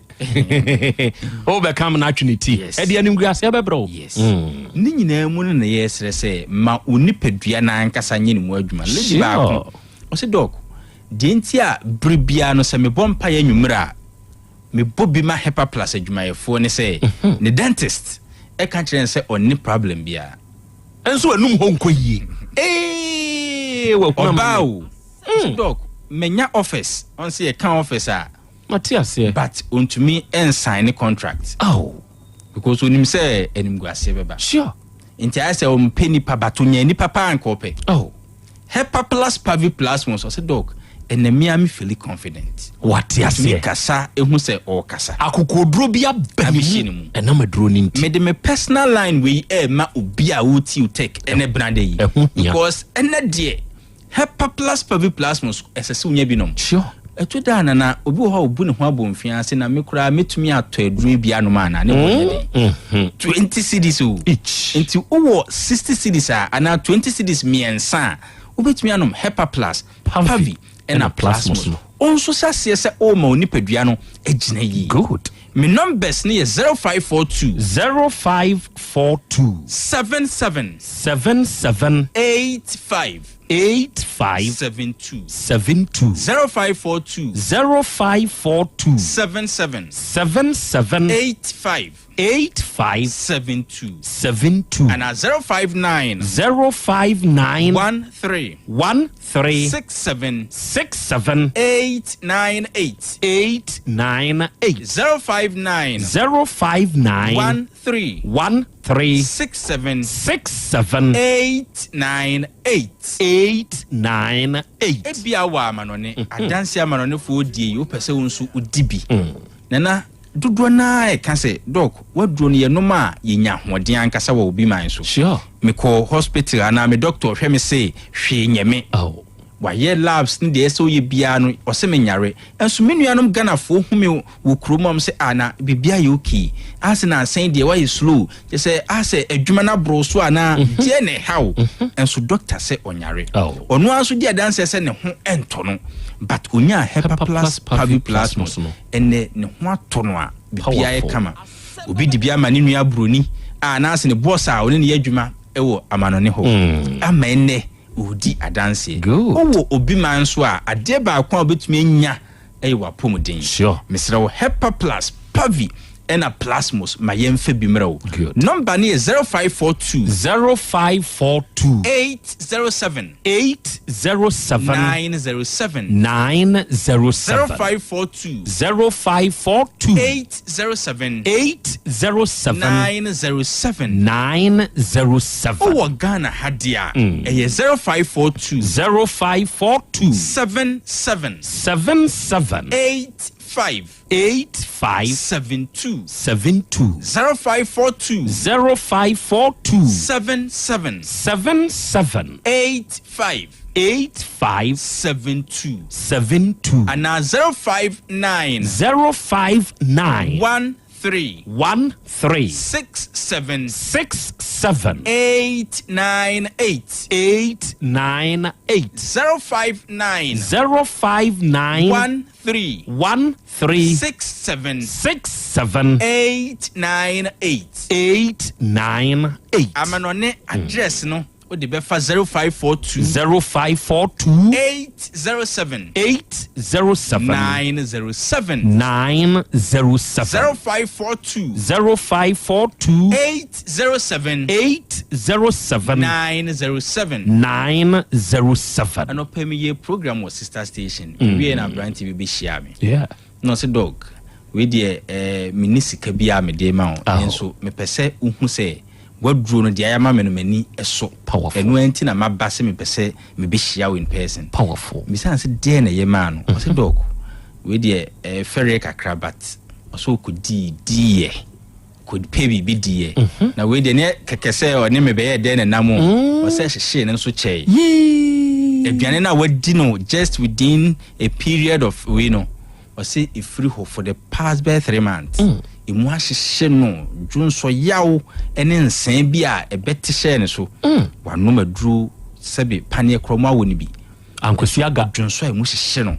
[SPEAKER 5] Wobɛka m no atwe ne ti. Ɛde animguaseɛ bɛbrɛ wo.
[SPEAKER 6] Yes. Ne nyinaa mu no na yɛsrɛ sɛ ma wo nipadua no ankasa nyɛ ne mu adwuma. Lady
[SPEAKER 5] Sure.
[SPEAKER 6] baako, ɔsɛ dɔk, deɛ nti a bere biara no sɛ mebɔ mpaeɛ anwummerɛ a mebɔ bi ma Hepa Plus adwumayɛfoɔ ne sɛ ne dentist ɛka kyerɛ no sɛ ɔnni problem biara.
[SPEAKER 5] Nso anum hɔ nkɔ yie. Ee, wahunu
[SPEAKER 6] Ɔbaa
[SPEAKER 5] amane.
[SPEAKER 6] o. Ɔsɛ dɔk, manya office. Ɔn sɛ yɛka office a.
[SPEAKER 5] Mate aseɛ.
[SPEAKER 6] But ɔntumi nsign ne contract.
[SPEAKER 5] Oh.
[SPEAKER 6] Because onim sɛ animguaseɛ bɛba.
[SPEAKER 5] Sure.
[SPEAKER 6] Nti ayɛ sɛ ɔmpɛ nipa but onya nipa paa nka ɔpɛ.
[SPEAKER 5] Oh.
[SPEAKER 6] Hepa plus pavi plus mos ɔsɛ dɔk, ɛnɛ me a me feel confident.
[SPEAKER 5] Wate aseɛ.
[SPEAKER 6] Ɔtumi kasa ehu sɛ ɔrekasa.
[SPEAKER 5] Akokoduro bi aba
[SPEAKER 6] Abɛhyɛ
[SPEAKER 5] ne
[SPEAKER 6] ne
[SPEAKER 5] mu.
[SPEAKER 6] mu.
[SPEAKER 5] Ɛnam aduro no nti.
[SPEAKER 6] Mede me personal line wei ɛɛma obi a wotie wo tech ɛnɛ benada yi.
[SPEAKER 5] Ɛho hia.
[SPEAKER 6] Because ɛnɛ deɛ Hepa plus pavi plus mos ɛsɛ sɛ wonya bi nom.
[SPEAKER 5] Sure.
[SPEAKER 6] Ɛto da nana obi wɔ hɔ a obu ne ho abɔmfia ase na me koraa mɛtumi atɔ aduro bi anom anaa ne bɔ nyɛ den. 20 cedis o.
[SPEAKER 5] Each.
[SPEAKER 6] Nti wowɔ 60 cedis a anaa 20 cedis mmiɛnsa a wobɛtumi anom Hepa plus, Pavi ɛna Plasmos.
[SPEAKER 5] no.
[SPEAKER 6] Ɔnso hyɛ aseɛ sɛ ɔrema wo nipadua no agyina yie.
[SPEAKER 5] Good.
[SPEAKER 6] Me numbers no yɛ 0542
[SPEAKER 5] 0542
[SPEAKER 6] 77
[SPEAKER 5] 77
[SPEAKER 6] 85
[SPEAKER 5] 85
[SPEAKER 6] 72
[SPEAKER 5] 72
[SPEAKER 6] 0542
[SPEAKER 5] 0542
[SPEAKER 6] 77
[SPEAKER 5] 77
[SPEAKER 6] 85
[SPEAKER 5] 85
[SPEAKER 6] 72
[SPEAKER 5] 72
[SPEAKER 6] and 059
[SPEAKER 5] 059
[SPEAKER 6] 13
[SPEAKER 5] 13
[SPEAKER 6] 67
[SPEAKER 5] 67
[SPEAKER 6] 8 898.
[SPEAKER 5] 898.
[SPEAKER 6] 059.
[SPEAKER 5] 059.
[SPEAKER 6] 13.
[SPEAKER 5] 13.
[SPEAKER 6] 67.
[SPEAKER 5] 67.
[SPEAKER 6] 898.
[SPEAKER 5] 898.
[SPEAKER 6] Ebia wɔ amanɔne, adanse amanɔnefoɔ die yi, wopɛ sɛ wo nso wodi bi. Nana, dodoɔ no ara ɛka sɛ, Doc, w'aduro no yɛnom a yɛnya ahoɔden ankasa wɔ obi man so.
[SPEAKER 5] Sure.
[SPEAKER 6] Mekɔ hospital anaa me doctor hwɛ me se hwee nyɛ me.
[SPEAKER 5] Oh.
[SPEAKER 6] Wayɛ labs ne deɛ ɛsɛ ɔyɛ biara no, ɔse menyare. Nso me nuanom Ghanafoɔ hu me wɔ kurom a, wɔn se ah na biribi ayɛ okay. Ase nansa yi deɛ wayɛ slow. Kyerɛ sɛ asɛ adwuma no aboro so anaa deɛ na ɛha wo. Nso doctor sɛ ɔnyare. Ɔno ara nso di adanseɛ sɛ ne ho ntɔ no. But ɔnyaa Hepa Plus Pavi Plasmos no, ɛnnɛ ne ho atɔ no a biribiara yɛ kama. Obi de bi ama ne nua buroni a na ase ne boss a ɔne no yɛ adwuma wɔ amanɔne hɔ. Ama ɛnnɛ ɔredi adanseɛ. Wowɔ obi man nso a, adeɛ baako a wobɛtumi anya yɛ w'apɔmuden. Mesrɛ wo, Hepa Plus, Pavi ɛna Plasmos ma yɛmfa bi mmerɛ wo. Nɔmba no yɛ 0542.
[SPEAKER 5] 0542.
[SPEAKER 6] 807.
[SPEAKER 5] 807.
[SPEAKER 6] 907.
[SPEAKER 5] 907.
[SPEAKER 6] 0542.
[SPEAKER 5] 0542.
[SPEAKER 6] 807.
[SPEAKER 5] 807.
[SPEAKER 6] 907.
[SPEAKER 5] 907.
[SPEAKER 6] Wowɔ Ghana ha deɛ a, ɛyɛ 0542.
[SPEAKER 5] 0542.
[SPEAKER 6] 77.
[SPEAKER 5] 77.
[SPEAKER 6] 85.
[SPEAKER 5] 85.
[SPEAKER 6] 72.
[SPEAKER 5] 72.
[SPEAKER 6] 0542.
[SPEAKER 5] 0542.
[SPEAKER 6] 77.
[SPEAKER 5] 77.
[SPEAKER 6] 85.
[SPEAKER 5] 85.
[SPEAKER 6] 72.
[SPEAKER 5] 72.
[SPEAKER 6] Anaa 059.
[SPEAKER 5] 059.
[SPEAKER 6] 13.
[SPEAKER 5] 13.
[SPEAKER 6] 67.
[SPEAKER 5] 67.
[SPEAKER 6] 898.
[SPEAKER 5] 898.
[SPEAKER 6] 059.
[SPEAKER 5] 059.
[SPEAKER 6] 13.
[SPEAKER 5] 13.
[SPEAKER 6] 67.
[SPEAKER 5] 67.
[SPEAKER 6] 898.
[SPEAKER 5] 898.
[SPEAKER 6] Amanɔne address no wode bɛfa 0542.
[SPEAKER 5] 0542.
[SPEAKER 6] 807.
[SPEAKER 5] 807.
[SPEAKER 6] 907.
[SPEAKER 5] 907.
[SPEAKER 6] 0542.
[SPEAKER 5] 0542.
[SPEAKER 6] 807.
[SPEAKER 5] 807.
[SPEAKER 6] 907.
[SPEAKER 5] 907.
[SPEAKER 6] Anɔpa meyɛ program wɔ sister station. Mewie na aberante bi bɛhyia me.
[SPEAKER 5] Yeah.
[SPEAKER 6] Na ɔse dog, wei deɛ eh, menni sika bi a mede ma wo. Nanso mepɛ sɛ wohu sɛ w'aduro no deɛ ayɛ ama me no m'ani sɔ.
[SPEAKER 5] Powerful.
[SPEAKER 6] Ɛno ara nti na maba sɛ mepɛ sɛ mebɛhyia wo in person.
[SPEAKER 5] Powerful.
[SPEAKER 6] Mebisaa no sɛ deɛn na ɛyɛ maa no. Ɔse dog, wei deɛ ɛyɛ fɛreɛ kakra but ɔsɛ ɔkɔdii diiɛ. Kɔpɛ biribi diiɛ. Na wei deɛ neɛ kɛkɛ sɛ ɔne me bɛyɛ dɛn na nam o. Ɔsɛ hyehyee no nso kyɛe. Aduane no a wadi no just within a period of wei no, ɔsɛ ɛfiri hɔ for the past bɛyɛ 3 months. Emu ahyehye no, dwonsɔ yaw ne nsɛn bi a ɛbɛte hyɛɛ ne so. Wanom aduro sɛbe paneɛ korɔ mu awɔ no bi.
[SPEAKER 5] Ankwasi Aga.
[SPEAKER 6] Dwonsɔ a emu hyehye no.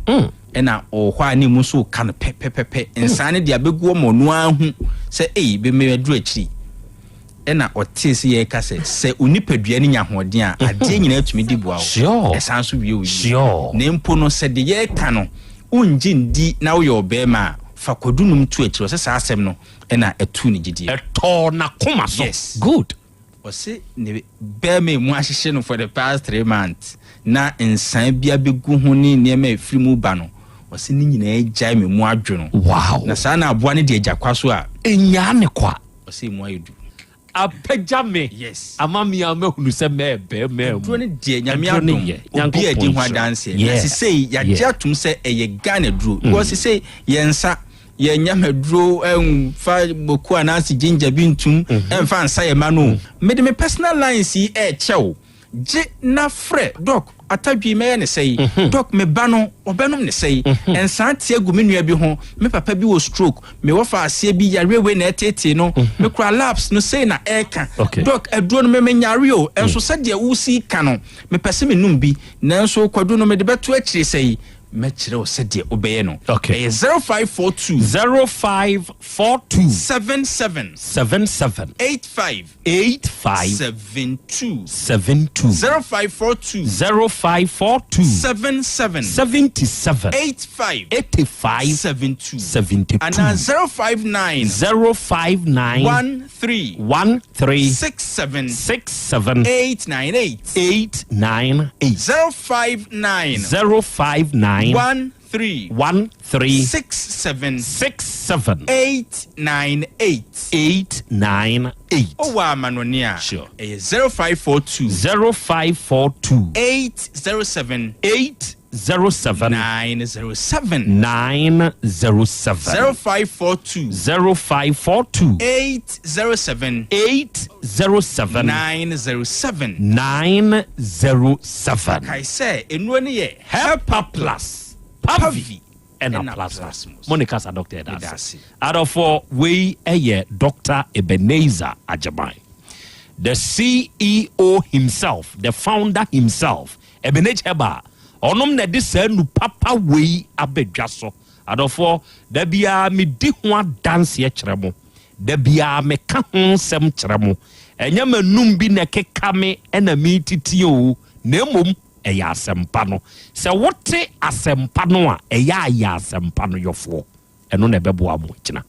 [SPEAKER 6] Ɛna ɔwɔ hɔ a na emu nso reka no pɛpɛpɛpɛ. Nsaa no deɛ abɛgu hɔ ma ɔno ara hu sɛ ei, bɛmɛ aduru akyiri. Ɛna ɔtee sɛ yɛreka sɛ, sɛ wo nipadua no nya ahoɔden a, adeɛ nyinaa tumi di boa wo. Ɛsan nso wie wo yie. Na mpo no, sɛ deɛ yɛreka no, wongye ndi na woyɛ ɔbarima a, fa kwadu nom to akyiri. Ɔsɛ saa asɛm no na ɛtuu ne gyidie.
[SPEAKER 5] Ɛtɔɔ n'akoma so.
[SPEAKER 6] Yes.
[SPEAKER 5] Good.
[SPEAKER 6] Ɔse ne bɛɛma emu ahyehye no for the past 3 months na nsaa bi abegu ho ne nneɛma a ɛfiri mu ba no, ɔse ne nyinaa agyae me mu adwo no.
[SPEAKER 5] Wow.
[SPEAKER 6] Na saa na aboa no de agya kwa so a.
[SPEAKER 5] Ɛnyaa ne kwa.
[SPEAKER 6] Ɔse emu ayɛ du.
[SPEAKER 5] Apagya me.
[SPEAKER 6] Yes.
[SPEAKER 5] Ama me a mahunu sɛ mɛɛbɛɛ mɛɛ mu.
[SPEAKER 6] Aduro no deɛ Nyame
[SPEAKER 5] Aduro no
[SPEAKER 6] adom,
[SPEAKER 5] yɛ.
[SPEAKER 6] obi a ɛdi ho
[SPEAKER 5] Nyankopɔn nhyira.
[SPEAKER 6] adanseɛ. Na
[SPEAKER 5] Yeah.
[SPEAKER 6] sesei yɛagye
[SPEAKER 5] Yeah.
[SPEAKER 6] atom sɛ ɛyɛ Ghana duro. Because sesei yɛn nsa, yɛn nyam aduro ɛnfa boku anaasɛ ginger bi ntum ɛnfa nsa yɛn ma no. Mede me personal lines yi ɛɛkyɛ wo. Gye na frɛ Doc, atadwi mɛyɛ ne sɛi. Doc, me ba no, ɔbɛnom ne sɛi. Nsaa te agu me nua bi ho, me papa bi wɔ stroke, me wɔfa aseɛ bi yareɛ wei na ɛtetee no, me kura labs no sei na ɛɛka. Doc, aduro no me menyare o, nso sɛdeɛ wosi ka no, mepɛ sɛ menum bi, nanso kwadu no mede bɛto akyire sɛi. Mɛkyerɛ wo sɛdeɛ wobɛyɛ no. Ɛyɛ 0542.
[SPEAKER 5] 0542.
[SPEAKER 6] 77.
[SPEAKER 5] 77.
[SPEAKER 6] 85.
[SPEAKER 5] 85.
[SPEAKER 6] 72.
[SPEAKER 5] 72.
[SPEAKER 6] 0542.
[SPEAKER 5] 0542.
[SPEAKER 6] 77.
[SPEAKER 5] 77.
[SPEAKER 6] 85.
[SPEAKER 5] 85.
[SPEAKER 6] 72.
[SPEAKER 5] 72.
[SPEAKER 6] Anaa 059.
[SPEAKER 5] 059.
[SPEAKER 6] 13.
[SPEAKER 5] 13.
[SPEAKER 6] 67.
[SPEAKER 5] 67.
[SPEAKER 6] 898.
[SPEAKER 5] 898.
[SPEAKER 6] 059.
[SPEAKER 5] 059.
[SPEAKER 6] 13. 3.
[SPEAKER 5] 1 3.
[SPEAKER 6] 6 7.
[SPEAKER 5] 6 7.
[SPEAKER 6] 8 9 8.
[SPEAKER 5] 8 9 8.
[SPEAKER 6] Wowɔ amanɔne a,
[SPEAKER 5] Sure.
[SPEAKER 6] ɛyɛ 0542.
[SPEAKER 5] 0542.
[SPEAKER 6] 807.
[SPEAKER 5] 807.
[SPEAKER 6] 907.
[SPEAKER 5] 907.
[SPEAKER 6] 0542.
[SPEAKER 5] 0542.
[SPEAKER 6] 807.
[SPEAKER 5] 807.
[SPEAKER 6] 907.
[SPEAKER 5] 907.
[SPEAKER 6] Kae sɛ, nnuro no yɛ
[SPEAKER 5] Hepa Plus, Pavi, ɛna
[SPEAKER 6] ɛna
[SPEAKER 5] Plasmos. Mo ne kasa Dr. Ɛda
[SPEAKER 6] Meda
[SPEAKER 5] ase.
[SPEAKER 6] ase.
[SPEAKER 5] Adɔfoɔ, wei ɛyɛ Dr. Ebenezer Agyeman, the CEO himself, the founder himself, Ebenezer Herbal. Ɔnom na ɛde saa nu papa wei abɛdwa so. Adɔfoɔ, da biara medi ho adanseɛ kyerɛ mo. Da biara meka ho nsɛm kyerɛ mo. Ɛnyɛ m'anum bi na ɛkeka me ɛna metiti o, na mmom ɛyɛ asɛmpa no. Sɛ wote asɛmpa no a, ɛyɛ ayɛ asɛmpa no yɔfoɔ. Ɛno na ɛbɛboa mo akyina.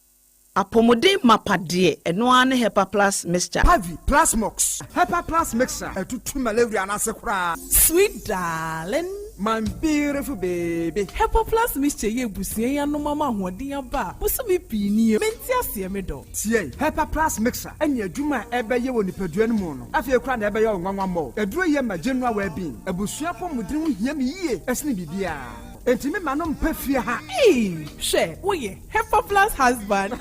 [SPEAKER 7] Apɔmuden mapa deɛ, ɛno ara ne Hepa Plus Mixture.
[SPEAKER 9] Pavi, Plasmox, Hepa Plus Mixture, ɛtutu malaria no ase koraa.
[SPEAKER 11] Sweet darling.
[SPEAKER 9] My beautiful baby.
[SPEAKER 11] Hepa Plus Mixture yɛ abusua yi anom ama ahoɔden aba a bosome pii nie. Mente aseɛ me dɔ.
[SPEAKER 9] Tie, Hepa Plus Mixture ɛne adwuma a ɛbɛyɛ wɔ nipadua no mu no, afei koraa na ɛbɛyɛ wo nwanwa mmɔ. Aduro yɛ ma general well-being. Abusua apɔmuden ho hia me yie ɛsene biribiara. Enti me ma no mpa fie ha.
[SPEAKER 11] Ee, hwɛ, woyɛ Hepa Plus husband.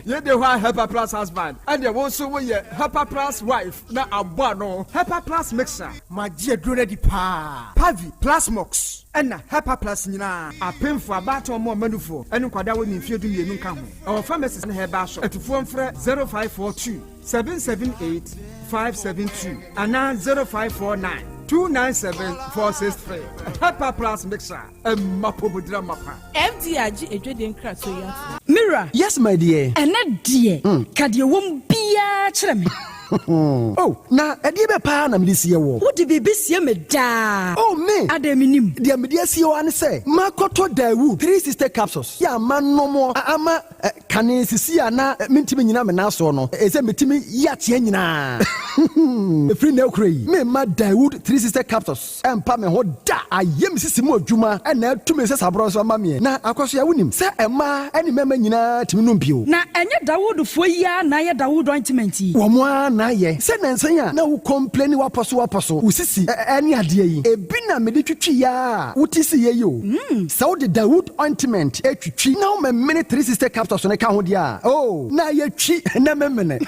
[SPEAKER 9] Yɛde hɔ a Hepa Plus husband, ɛneɛ wo nso woyɛ Hepa Plus wife na abɔ ano. Hepa Plus Mixture. Magye aduro no adi paa. Pavi, Plasmox, ɛna Hepa Plus nyinaa. Apemfoɔ, abaatan ɔmo ɔma nufoɔ, ɛne nkwadaa a wɔnni mfeɛ 12 nka ho. Ɛwɔ pharmacies ne herbal shop. Atufoɔ mfrɛ 0542 778 572 anaa 0549 297 463. Hepa Plus Mixture, ɛmma pomodira mapa.
[SPEAKER 11] FDA agye adwadie nkratoɔ yi atom.
[SPEAKER 12] Mira.
[SPEAKER 8] Yes, my dear.
[SPEAKER 12] Ɛnɛ deɛ, ka deɛ ɛwɔ mu biara kyerɛ me.
[SPEAKER 8] Oh, na ɛdeɛ bɛ paa na mede sie wɔ?
[SPEAKER 12] Wode biribi sie me daa.
[SPEAKER 8] Oh, me.
[SPEAKER 12] Adɛn menim?
[SPEAKER 8] Deɛ mede asie hɔ ne sɛ, makɔtɔ Daewoo 3 60 capsules yɛ ama nom ama kane sisi a na mentumi nyina me nan soɔ no, ɛsɛ metumi yi ateɛ nyinaa. Ɛfiri nnɛ kura yi, memma Daewoo 360 capsules ɛmpa me ho da. Ayɛ me sisi mu adwuma ɛna atumi sɛ saborɔ nso ama meɛ. Na akɔsoa wonim sɛ ɛmaa ne mmarima nyinaa tumi nom bio.
[SPEAKER 12] Na ɛnyɛ Dawoodfoɔ yi ara na ayɛ Dawood ointment yi?
[SPEAKER 8] Wɔn ara na ayɛ. Sɛ nnansa yi a na wo complaini wapɔ so wapɔ so, wo sisi ne adeɛ yi, ebi na mede twitwi yɛ a wote si yɛ yi o. Sɛ wode Dawood ointment twitwi na womemene 360 capsules no ka ho deɛ a, oh, na ayɛ twi na memene.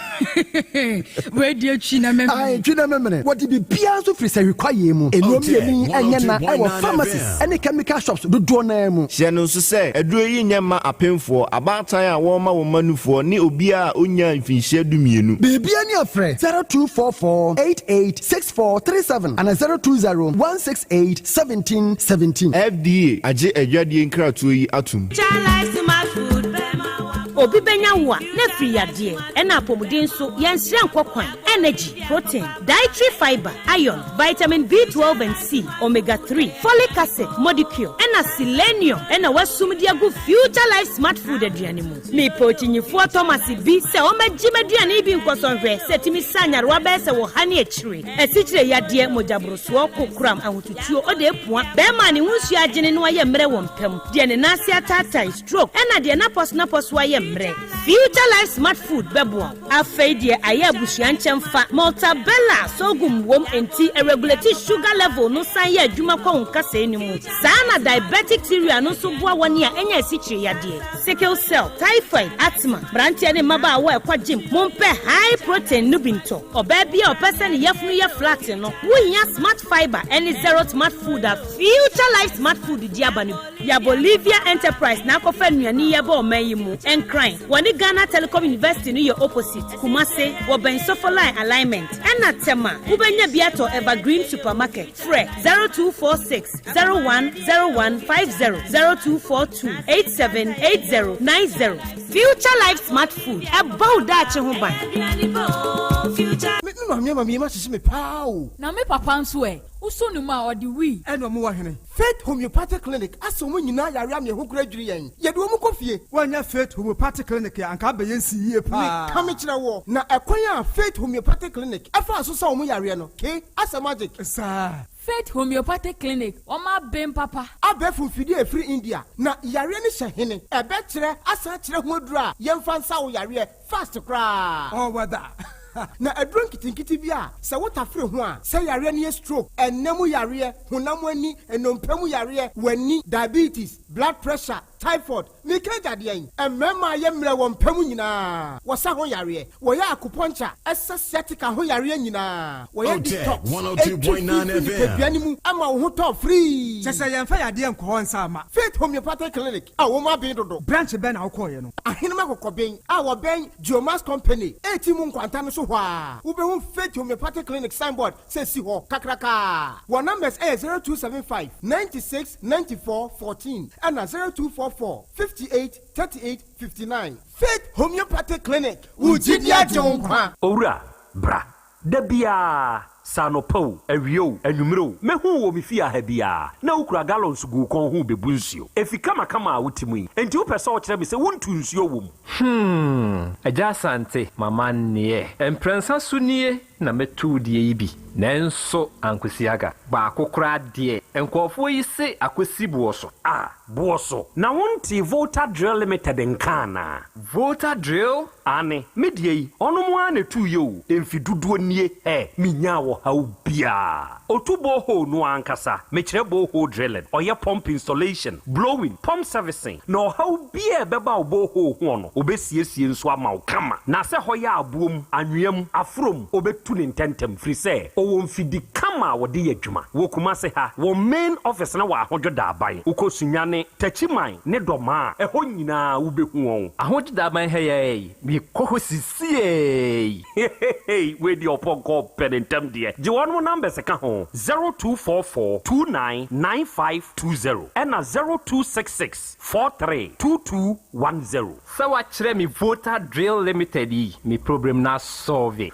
[SPEAKER 12] Wei deɛ twi na memene.
[SPEAKER 8] Ae, twi na memene. Wɔde biribiara nso firi sahwi kwaeɛ mu. Nnuro mmienu yi nyɛ na ɛwɔ pharmacies ne chemical shops dodoɔ no ara mu.
[SPEAKER 10] Hyɛ no nso sɛ, aduro yi nyɛ mma apemfoɔ, abaatan a wɔrema wɔn mma nufoɔ ne obiara a ɔnnyaa mfinhyia 12.
[SPEAKER 8] Biribiara ni a frɛ 0244 88 64 37 anaa 020 168 17 17.
[SPEAKER 10] FDA agye adwadie nkratoɔ yi atom.
[SPEAKER 15] Obi bɛnya wo a na afiri yadeɛ ɛna apɔmuden nso yɛnsrɛ nkɔ kwan. Energy, protein, dietary fiber, iron, vitamin B12 and C, omega 3, folic acid, modicule ɛna selenium ɛna wasum de agu Future Life Smart Food aduane mu. Mepɛ okyinyifoɔ Thomas bi sɛ ɔmɛgye m'aduane bi nkɔsɔnhwɛ sɛ tumi sa nyarewa bɛyɛ sɛ wɔ ha ne akyire, asikyire yadeɛ, mogyaborosoɔ, kokoram, ahotutuo, ɔde epua bɛrima a ne ho nsuo agyene no ayɛ mmerɛ wɔ mpam, deɛ ne nan ase ataatae, stroke, ɛna deɛ n'apɔso n'apɔso ayɛ mmerɛ. Future Life Smart Food bɛboa wo. Afei deɛ ayɛ abusua nkyɛn fa Maltabella sorghum wom, nti ɛregulate sugar level no, san yɛ adwuma kɔ wo nkasɛɛ no mu saa, na diabetic cereal no nso boa wɔne a ɛnya asikyire yadeɛ, sickle cell, typhoid, asthma. Mmeranteɛ ne mmabaawa a ɛkɔ gym, mompɛ high protein no bi ntɔ. Ɔbaa bi a ɔpɛ sɛ ne yafunu yɛ flat no, wohia Smart Fiber ɛne Zero Smart Food a Future Life Smart Food di aba no. Yɛ Bolivia Enterprise na akɔfa nnuane yi ɛbɔ ɔman yi mu. Nkran, wɔne Ghana Telecom University no yɛ opposite. Kumase, wɔbɛn Sofoline alignment, ɛna Tema, wobɛnya bi atɔ Evergreen Supermarket. Frɛ 0246 010150, 0242 878090. Future Life Smart Food, ɛbɔ wo daakye ho ban.
[SPEAKER 8] Me maame ama mi ma hyehye me paa o.
[SPEAKER 13] Na me papa nso ɛ, wosɔ ne mu a ɔde wii.
[SPEAKER 8] Ɛna ɔmo wɔ hene Faith Homeopathic Clinic asɛ ɔmo nyinaa yare ama ɛho kora dwiri yɛn, yɛde ɔmo kɔ fie.
[SPEAKER 9] Woanya Faith Homeopathic Clinic a, anka abɛyɛ nsi yie paa.
[SPEAKER 8] Meka me kyerɛ wɔ na ɛkwan a Faith Homeopathic Clinic ɛfa so sɛ ɔmo yareɛ no ke asɛ magic.
[SPEAKER 9] Saa.
[SPEAKER 13] Faith Homeopathic Clinic, wɔn aben papa.
[SPEAKER 9] Abɛɛfo mfidie a ɛfiri India na yareɛ no hyɛ hene? Ɛbɛkyerɛ asan akyerɛ ho aduro a yɛmfa nsa wo yareɛ fast koraa. Ɔwɔ da. Na aduro nketenkete bi a sɛ wo tafere ho a, sɛ yareɛ no yɛ stroke, ɛnna mu yareɛ, honam ani, nnompe mu yareɛ, w'ani, diabetes, blood pressure, typhoid, meka agya deɛn? Mmarima a yɛ mmerɛ wɔ mpa mu nyinaa, wɔsa ho yareɛ, wɔyɛ acupuncture, ɛsa sciatica ho yareɛ nyinaa, wɔyɛ detox, ɛtwi fi firi nipadua no mu ma wo ho tɔ firii.
[SPEAKER 17] Kyɛ sɛ yɛmfa yadeɛ nkɔ hɔ nsa mma.
[SPEAKER 9] Faith Homeopathic Clinic a wɔn aben dodo.
[SPEAKER 17] Branch bɛn na wokɔeɛ no?
[SPEAKER 9] Ahenem Akokɔben a wɔbɛn Geomax Company a mu nkwanta no so hɔ a, wobɛhu Faith Homeopathic Clinic signboard sɛ si hɔ kakrakaa. Wɔn numbers yɛ 0275 96 94 14 ɛna 0244 58 38 59. Faith Homeopathic Clinic, wo gyidi agye wo nkwa.
[SPEAKER 5] Owura, bra. Da biara, sɛ anɔpa o, awia o, anwummere o, mɛhu wo wɔ me fie ha biara, na wokura gallons gu wo kɔn ho rebebu nsuo. Efi kamakama a wote mu yi, enti wopɛ sɛ wokyerɛ me sɛ wontu nsuo wɔ mu?
[SPEAKER 1] Hmm, Agya Asante, m'amanneɛ. Mprɛnsa so nie na mɛtu wo deɛ yi bi, nanso ankosi aga. Baako koraa deɛ, nkurɔfoɔ yi se akɔsi boɔ so.
[SPEAKER 5] Ah, boɔ so? Na wontee Volta Drill Limited nka anaa?
[SPEAKER 1] Volta Drill?
[SPEAKER 5] Aane, me deɛ yi, ɔnom ara na ɛtuiɛ o, mfe dodoɔ nie, hɛ, menyaa ɔhaw biara. Ɔtu borehole no ara ankasa, mekyerɛ borehole drilling, ɔyɛ pump installation, blowing, pump servicing, na ɔhaw biara a ɛbɛba wo borehole hoɔ no, ɔbɛsiesie nso ama wo kama. Na sɛ hɔ yɛ aboɔ mu, anwea mu, aforɔ mu, ɔbɛtu no ntɛntɛm, firi sɛ ɔwɔ mfidi kama a wɔde yɛ adwuma. Wɔ Kumase ha, wɔn main office no wɔ Ahodwo Daaban. Wokɔ Sunyani, Techiman ne Dɔmaa a, ɛhɔ nyinaa wobɛhu wɔn.
[SPEAKER 1] Ahodwo Daaban ha yi ara yi, mekɔ hɔ sisiei.
[SPEAKER 5] Heheheey wei deɛ ɔpɔnkɔ ɔpɛ ne ntɛm deɛ gye wɔnom numbers ka ho 0244 29 9520 ɛna 0266 43 2210.
[SPEAKER 1] Sɛ wakyerɛ me Volta Drill Limited yi me problem no asɔlve.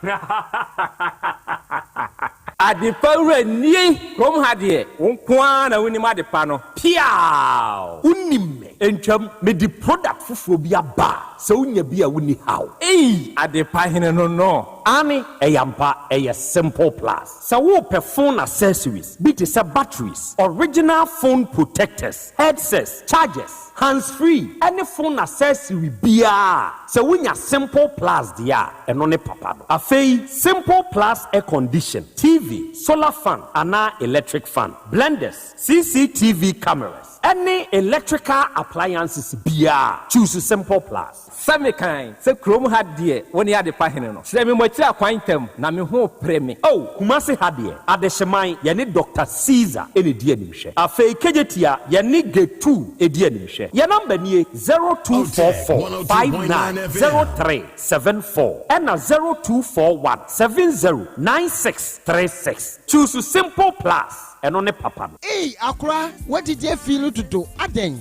[SPEAKER 1] Adepa wura nie! Kurom ha deɛ wo nko ara na wonim adepa no.
[SPEAKER 5] Piaaw! Wonim me. Ntwam, mede product foforɔ bi aba a, sɛ wonya bi a wonni haw.
[SPEAKER 1] Ei! Adepa hene no no.
[SPEAKER 5] Aane, ɛyɛ ampa, ɛyɛ Simple Plus. Sɛ worepɛ phone accessories bi te sɛ batteries, original phone protectors, headsets, chargers, hands free ɛne phone accessory biara a, sɛ wonya Simple Plus deɛ a, ɛno ne papa no. Afei, Simple Plus air condition, TV, solar fan anaa electric fan, blenders, CCTV cameras, ɛne electrical appliances biara, choose Simple Plus.
[SPEAKER 1] Sɛ mekan sɛ kurom ha deɛ wo ne adepa hene no, kyerɛ me mo akyiri akwan ntɛm, na me ho repere me.
[SPEAKER 5] Oh, Kumasi ha deɛ, Adehyeman, yɛne Doctor Caesar na ɛdi animhwɛ. Afei Kejetia, yɛne Gate 2 di animhwɛ. Yɛn number nie, 0244 59 03 74 ɛna 0241 70 96 36. Choose Simple Plus, ɛno ne papa no.
[SPEAKER 8] Ei akora w'agyigye afi no dodo adɛn?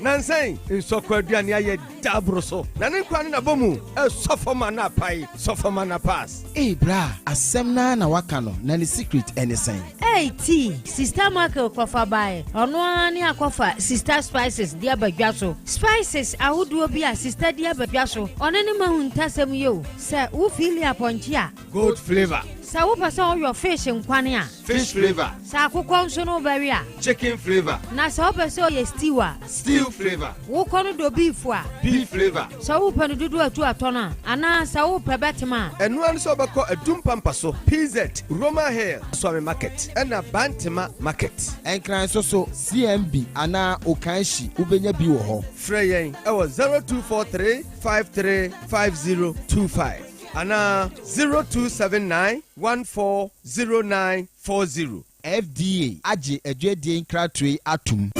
[SPEAKER 17] Nansa yi nsɔkɔ aduane ayɛ da aboro so na ne nkwa ne n'abɔ mu ɛsɔ fam a na apae sɔ fam a na pass.
[SPEAKER 8] Ei bra asɛm no ara na waka no na ne secret ɛne sɛn?
[SPEAKER 18] Ei tea, Sista Michael kɔfa baeɛ, ɔno ara ne akɔfa Sista Spices de aba dwa so. Spices ahodoɔ bi a Sista de aba dwa so, ɔno ne m'ahuntasɛm yi o. Sɛ wo feeli apɔnkye a.
[SPEAKER 17] Goat flavour.
[SPEAKER 18] Sɛ wopɛ sɛ woyɔ fish nkwane a.
[SPEAKER 17] Fish flavour.
[SPEAKER 18] Sɛ akokɔ nso no wobɛwe a.
[SPEAKER 17] Chicken flavour.
[SPEAKER 18] Na sɛ wopɛ sɛ ɔyɛ stew a.
[SPEAKER 17] Stew flavour.
[SPEAKER 18] Wokɔ no dɔ beef a.
[SPEAKER 17] Beef flavour.
[SPEAKER 18] Sɛ wopɛ no dodo atu atɔ no a, anaa sɛ wopɛ bɛtem a.
[SPEAKER 17] Ɛno ara ne sɛ wobɛkɔ Adum Pampa so, PZ, Roma Hill, Suame Market, ɛna Bantema Market.
[SPEAKER 8] Nkran nso so, CMB anaa Okaishie, wobɛnya bi wɔ hɔ.
[SPEAKER 17] Frɛ yɛn wɔ 0243 53 5025 anaa 0279 14 0940.
[SPEAKER 8] FDA agye adwadie nkratoɔ yi atom.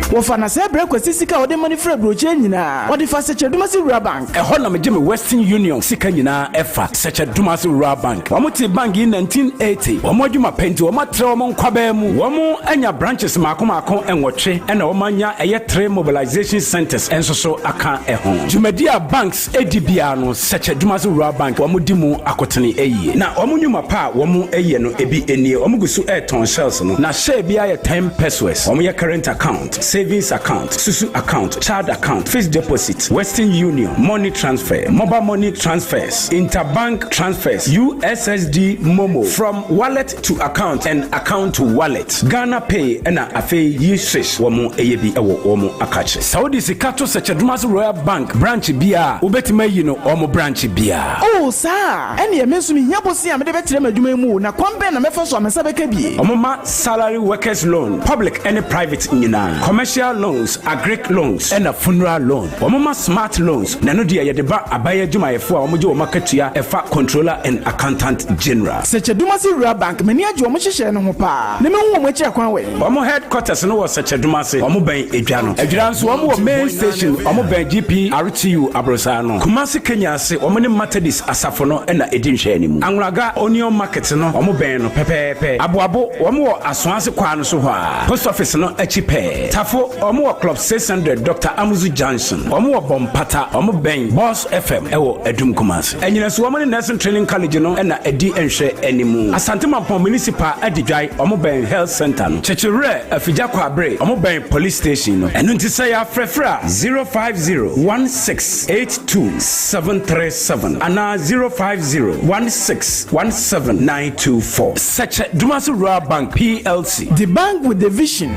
[SPEAKER 23] Wɔfa na sɛ brɛ Kwasi sika a ɔde ma no firi aburokyire nyinaa, ɔde fa Sɛkyɛ-Dumasi Rural Bank.
[SPEAKER 24] Ɛhɔ na megye me Western Union sika nyinaa ɛfa, Sɛkyɛ-Dumasi Rural Bank. Wɔn tee bank yi 1980. Wɔn adwuma pɛ nti wɔn atrɛ wɔn nkwabaa mu. Wɔn anya branches mmaako mmaako nwɔtwe ɛna wɔn anya ɛyɛ three mobilization centers nso so aka ɛho. Dwumadi a banks di biara no, Sɛkyɛ-Dumasi Rural Bank wɔn di mu akotene yie. Na wɔn nnwuma pa a wɔn yɛ no ebi nie, wɔn gu so retɔn shells no, na share biara yɛ ten pesewas. Wɔn yɛ current account, savings. Savings account, Susu account, Child account, Fixed deposit, Western Union, Money transfer, Mobile money transfers, Interbank transfers, USSD Momo, from wallet to account and account to wallet, Ghana Pay ɛna afei Yi-Swish wɔn ɛyɛ bi ɛwɔ wɔn akakye. Sɛ wode sika to Sɛkyɛdomase Royal Bank branch biara a, wobɛtumi ayi no wɔn branch biara.
[SPEAKER 23] Oh, saa a? Ɛnneɛ me nso mehia bosea a mede bɛkyerɛ m'adwuma yi mu o, na kwan bɛn na mɛfa so a me nsa bɛka bi?
[SPEAKER 24] Wɔma salary workers loan, public ne private nyinaa, commercial loans, agric loans ɛna funeral loan. Wɔma smart loans, na ɛno deɛ yɛde ba aban adwumayɛfoɔ a wɔgye wɔn akatua ɛfa Controller and Accountant General.
[SPEAKER 23] Sɛkyɛdumase Rural Bank, m'ani agye wɔn nhyehyɛɛ no ho paa, na mɛhu wɔn akyiri akwan wɛn?
[SPEAKER 24] Wɔn headquarters no wɔ Sɛkyɛdumase, wɔn bɛn Edwa no. Adwira nso wɔn wɔ main station, wɔn bɛn GPRTU aborosaa no. Kumasi Kenya ase, wɔn ne Methodist asafo no na ɛdi nhwɛanimu. Anwraga Onion Market no, wɔn bɛn no pɛpɛɛpɛ. Aboabo, wɔn wɔ Asoase kwaa no so hɔ ara, Post Office no akyi pɛɛ. Tafo, wɔn wɔ Club 600, Doctor Amuzu Junction. Wɔn wɔ Bompata, wɔn bɛn Boss FM wɔ Adum Kumasi. Anyinaso, wɔn ne Nursing Training College no na ɛdi nhwɛanimu. Asante Mampong Municipal Adidwae, wɔn bɛn Health Centre no. Kyekyewerɛ, Afigya Kwabre, wɔn bɛn Police Station no. Ɛno nti sɛ yɛafrɛfrɛ a, 050 16 82 737 anaa 050 16 17 924. Sɛkyɛ Dumasi Rural Bank PLC.
[SPEAKER 23] The bank with the vision.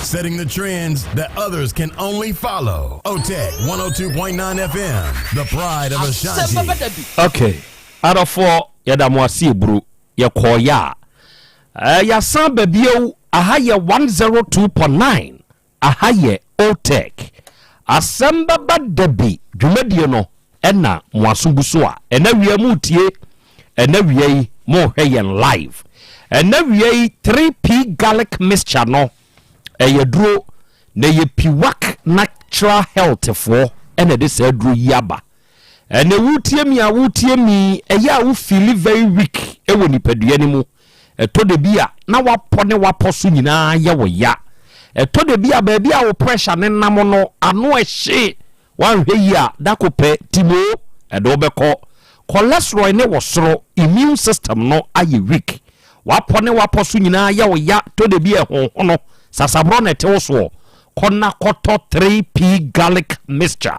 [SPEAKER 19] Setting the trends that others can only follow. OTEC 102.9 FM, the pride of Ashanti.
[SPEAKER 5] Okay, adɔfoɔ yɛda mo ase eburu yɛkɔɔyɛ a eh, yɛasan ba bio aha yɛ 102.9 Aha yɛ OTEC Asɛm Bɛba Da Bi dwumadie no ɛna mo aso gu so a ɛna wia moretie, ɛna wia yi morehwɛ yɛn live. Ɛna wia yi 3P Garlic Mixture no ɛyɛ duro na ɛyɛ Piwak Natural Health foɔ ɛna ɛde saa duro yi aba. Ɛnɛ woretie mi a woretie mi ɛyɛ a wo feeli very weak ɛwɔ nipadua no mu. Ɛtɔ da bi a na w'apɔ ne w'apɔ so nyinaa yɛ wo ya. Ɛtɔ da bi a baabi a wo pressure no nam no ano ɛhye. Woanhwɛ yie a dako pɛ timoo ɛde wo bɛkɔ. Cholesterol ne wɔ soro, immune system no ayɛ weak. W'apɔ ne w'apɔ so nyinaa yɛ wo ya, tɔ da bi a ɛhonhono, sasaborɔ na ɛte wo soɔ. Kɔ na kɔtɔ 3P garlic mixture.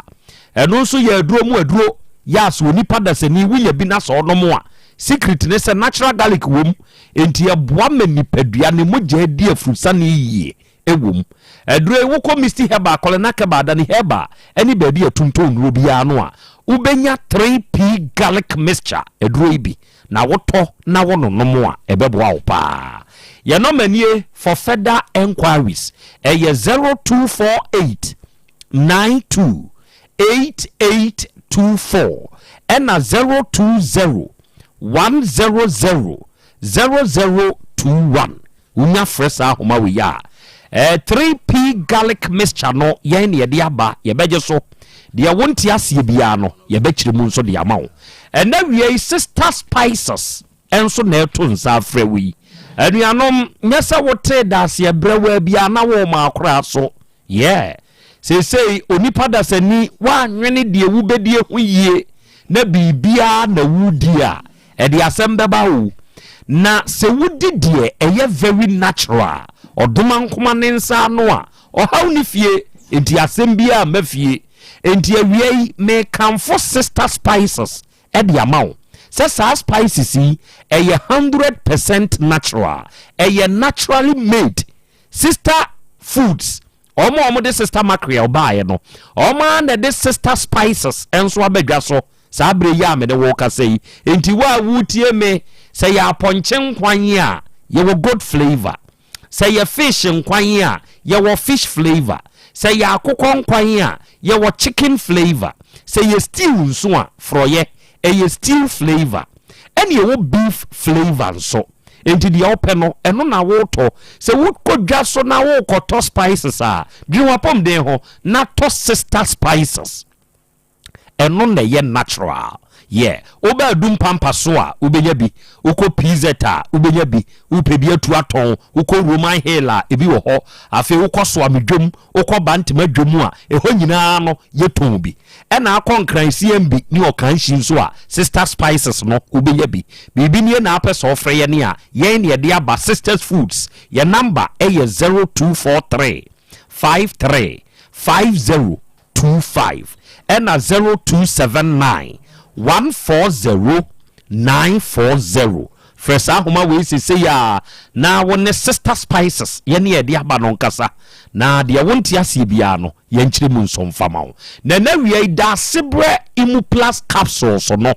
[SPEAKER 5] Ɛno nso yɛ aduro mu aduro. Yas, onipa dasani wonya bi na sɛ ɔnom a, secret ne sɛ natural garlic wom, enti ɛboa ma nipadua ne mogya di afurusane yie wom. Aduro yi wokɔ Misty Herbal, Kɔlenak Herbal, Adani Herbal ne baabi a ɛtontɔn nnuro biara no a, wobɛnya 3P garlic mixture aduro yi bi. Na wotɔ na wononom a, ɛbɛboa wo paa. Yɛn nɔma nie for further enquiries, ɛyɛ 0248 92 8824 ɛna 020 100 0021. Wonya frɛ saa ahoma wei a, eh, 3P garlic mixture no yɛn na yɛde aba, yɛbɛgye so. Deɛ wonte aseɛ biara no, yɛbɛkyerɛ mu nso de ama wo. Ɛnɛ wia yi, Sister Spices nso na ɛto nsa afrɛ wo yi. Anuanom, nyɛ sɛ wotee daaseɛ brɛwaa biara na woma akora so. Yeah. Seesei onipa dasani woanwene deɛ wobɛdie ho yie na biribiara na wodi a, ɛde asɛm bɛba o. Na sɛ wodi deɛ ɛyɛ very natural a, ɔdomankoma ne nsa ano a, ɔhaw nni fie, enti asɛm biara mma fie. Enti awia yi, mekamfo Sister Spices de ama wo sɛ saa spices yi, ɛyɛ 100% natural, ɛyɛ naturally made. Sister Foods, wɔn a wɔde Sister Mackerel baeɛ no, wɔn ara na ɛde Sister Spices nso aba dwa so saa berɛ yi a me ne wo rekasa yi. Enti wo a woretie me, sɛ yɛ apɔnkye nkwan a, yɛwɔ goat flavour. Sɛ yɛ fish nkwan a, yɛwɔ fish flavour. Sɛ yɛ akokɔ nkwan a, yɛwɔ chicken flavour. Sɛ yɛ stew nso a, forɔeɛ, ɛyɛ stew flavour. Ɛna yɛwɔ beef flavour nso. Enti deɛ wopɛ no, ɛno na wotɔ. Sɛ wokɔ dwa so na worekɔtɔ spices a, dwene w'apɔmuden ho na tɔ Sister Spices. Ɛno na ɛyɛ natural. Yeah. Woba Adum Pampa so a, wobɛnya bi. Wokɔ PZ a, wobɛnya bi. Wopɛ bi atu atɔn, wokɔ Roman Hill a, ebi wɔ hɔ. Afei wokɔ Soame dwam, wokɔ Bantama dwam a, ɛhɔ nyinaa no, yɛtɔn bi. Ɛna akɔ Nkran CMB ne Ɔkanhyi nso a, Sister Spices no, wobɛnya bi. Biribi nie na apɛ sɛ ɔfrɛ yɛn a, yɛn na yɛde aba Sisters Foods. Yɛn number yɛ 0243 53 50 25 ɛna 0279 140 940. Frɛ saa ahoma wei seesei ara na wo ne Sister Spices, yɛne yɛde aba no nkasa, na deɛ wonte aseɛ biara no, yɛnkyerɛ mu nso mfa ma wo. Na ɛnɛ awia yi, Daasebrɛ Imuplus Capsules no,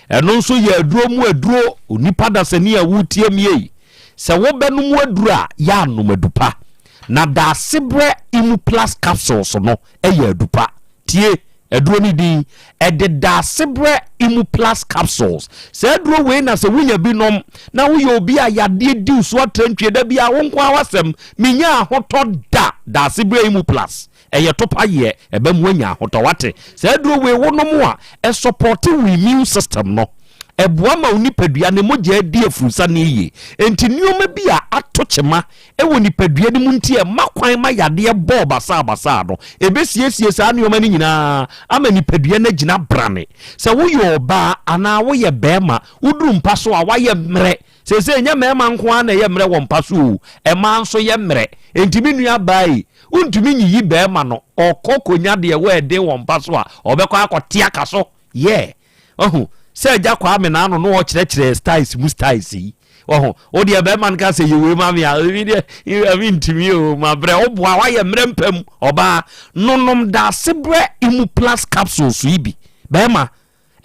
[SPEAKER 5] Ɛno nso yɛ aduro mu aduro. Onipa dasani a woretie me ei, sɛ wobɛnom aduro a, yɛ anom adupa. Na Daasebrɛ Imuplus capsules no yɛ adupa. Tie aduro no din, ɛde Daasebrɛ Imuplus capsules. Saa aduro wei na sɛ wonya bi nom na woyɛ obi a yadeɛ di wo so atrantwie da biara, wo nko ara w'asɛm, mennya ahotɔ da, Daasebrɛ Imuplus. Ɛyɛ topa yeɛ, ɛbɛma wanya ahotɔ wate. Saa aduro wei wo nom a, ɛsɔpɔte wo immune system no. Ɛboa ma wo nipadua ne mogya di afurusane yie. Enti nnoɔma bi a ato kyema wɔ nipadua no mu nti a ɛma kwan ma yadeɛ bɔɔ basaa basaa no, ɛbɛsiesie saa nnoɔma no nyinaa ama nipadua no agyina brane. Sɛ woyɛ ɔbaa anaa woyɛ barima, woduru mpa so a woayɛ mmerɛ. Seesei ɛnyɛ mmarima nko ara na ɛyɛ mmerɛ wɔ mpa so o, mmaa nso yɛ mmerɛ. Enti me nua baa yi, wontumi nyiyi barima no, ɔkɔ kɔnya deɛ ɛwɔ ɛden wɔ mpa so a, ɔbɛkɔ akɔte aka so. Yeah. Wahu? Sɛ Agya Kwame na ano na ɔkyerɛkyerɛ styles mu styles yi. Wahu? Wo deɛ barima no ka sɛ yɛ wei ma me a, ebi deɛ, mentumi o, mabrɛ. Woboa, woayɛ mmerɛ mpa mu. Ɔbaa, nonom Daasebrɛ Imuplus capsules yi bi. Barima,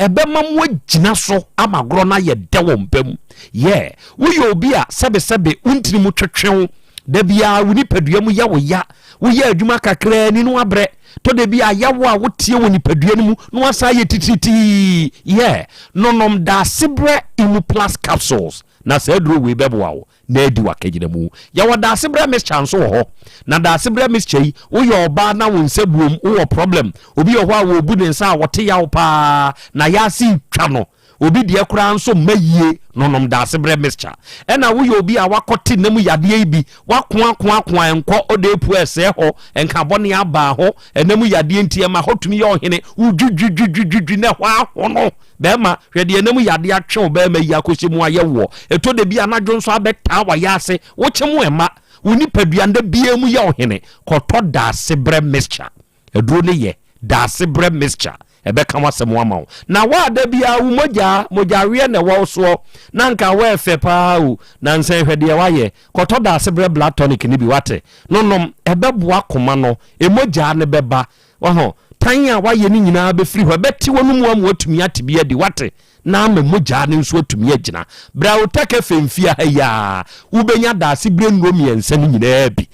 [SPEAKER 5] Ɛbɛma moagyina so ama agorɔ no ayɛ dɛ wɔ mpa mu. Yeah, woyɛ obi a sɛbesɛbe wo ntini mu twetwe wo, da biara wo nipadua mu yɛ wo ya, woyɛ adwuma kakraa ni na woabrɛ, tɔ da bi a yaw a woteɛ wɔ nipadua no mu na woasan ayɛ titiritii. Yeah, nonom Daasebrɛ Imuplus capsules na saa aduro wei bɛboa wo. na adi w'akagyinamu. Yɛwɔ daasebrɛ mixture nso wɔ hɔ. Na daasebrɛ mixture yi, woyɛ ɔbaa na wo nsa buom, wowɔ problem. Obi wɔ hɔ a wɔbu ne nsa a ɔte yaw paa, na yaase retwa no. Obi deɛ koraa nso mma yie, no nom daasebrɛ mixture. Ɛna woyɛ obi a wakɔte nna mu yadeɛ yi bi, wakoakoakoa ɛnkɔ, ɔde apu ɛsɛɛ hɔ, nka bɔne abaa ho, ɛna mu yadeɛ nti ɛma hɔ tumi yɛ ɔhene, wodwidwidwidwidwi na ɛhɔ ahono. Bɛɛma, hwɛ deɛ nam yadeɛ atwe wo bɛɛma yi akɔhyɛ mu ayɛ woɔ. Ɛtɔ da bi a anadwo nso abɛtaa w'ayaase, wokye mo ɛma wo nipadua nda biara mu yɛ ɔhene. Kɔtɔ daasebrɛ mixture. Aduro no yɛ, daasebrɛ mixture. Ɛbɛka w'asɛm ama wo. Na wo a da biara wo mogyaa, mogyaweɛ na ɛwɔ wo soɔ, na anka woɛfɛ paa o, nansa yi hwɛ deɛ woayɛ. Kɔtɔ daasebrɛ blood tonic no bi, woate? No nom, ɛbɛboa koma no, mogyaa no bɛba, Wahu? Tan a wayɛ no nyinaa bɛfiri hɔ. Ɛbɛte w'anomu ama woatumi ate bi adi, woate? Na ama mogya no nso atumi agyina. Berɛ a wotɛ kɛfɛ mfie ha yi ara, wobɛnya daase berɛ nnuro mmiɛnsa no nyinaa bi.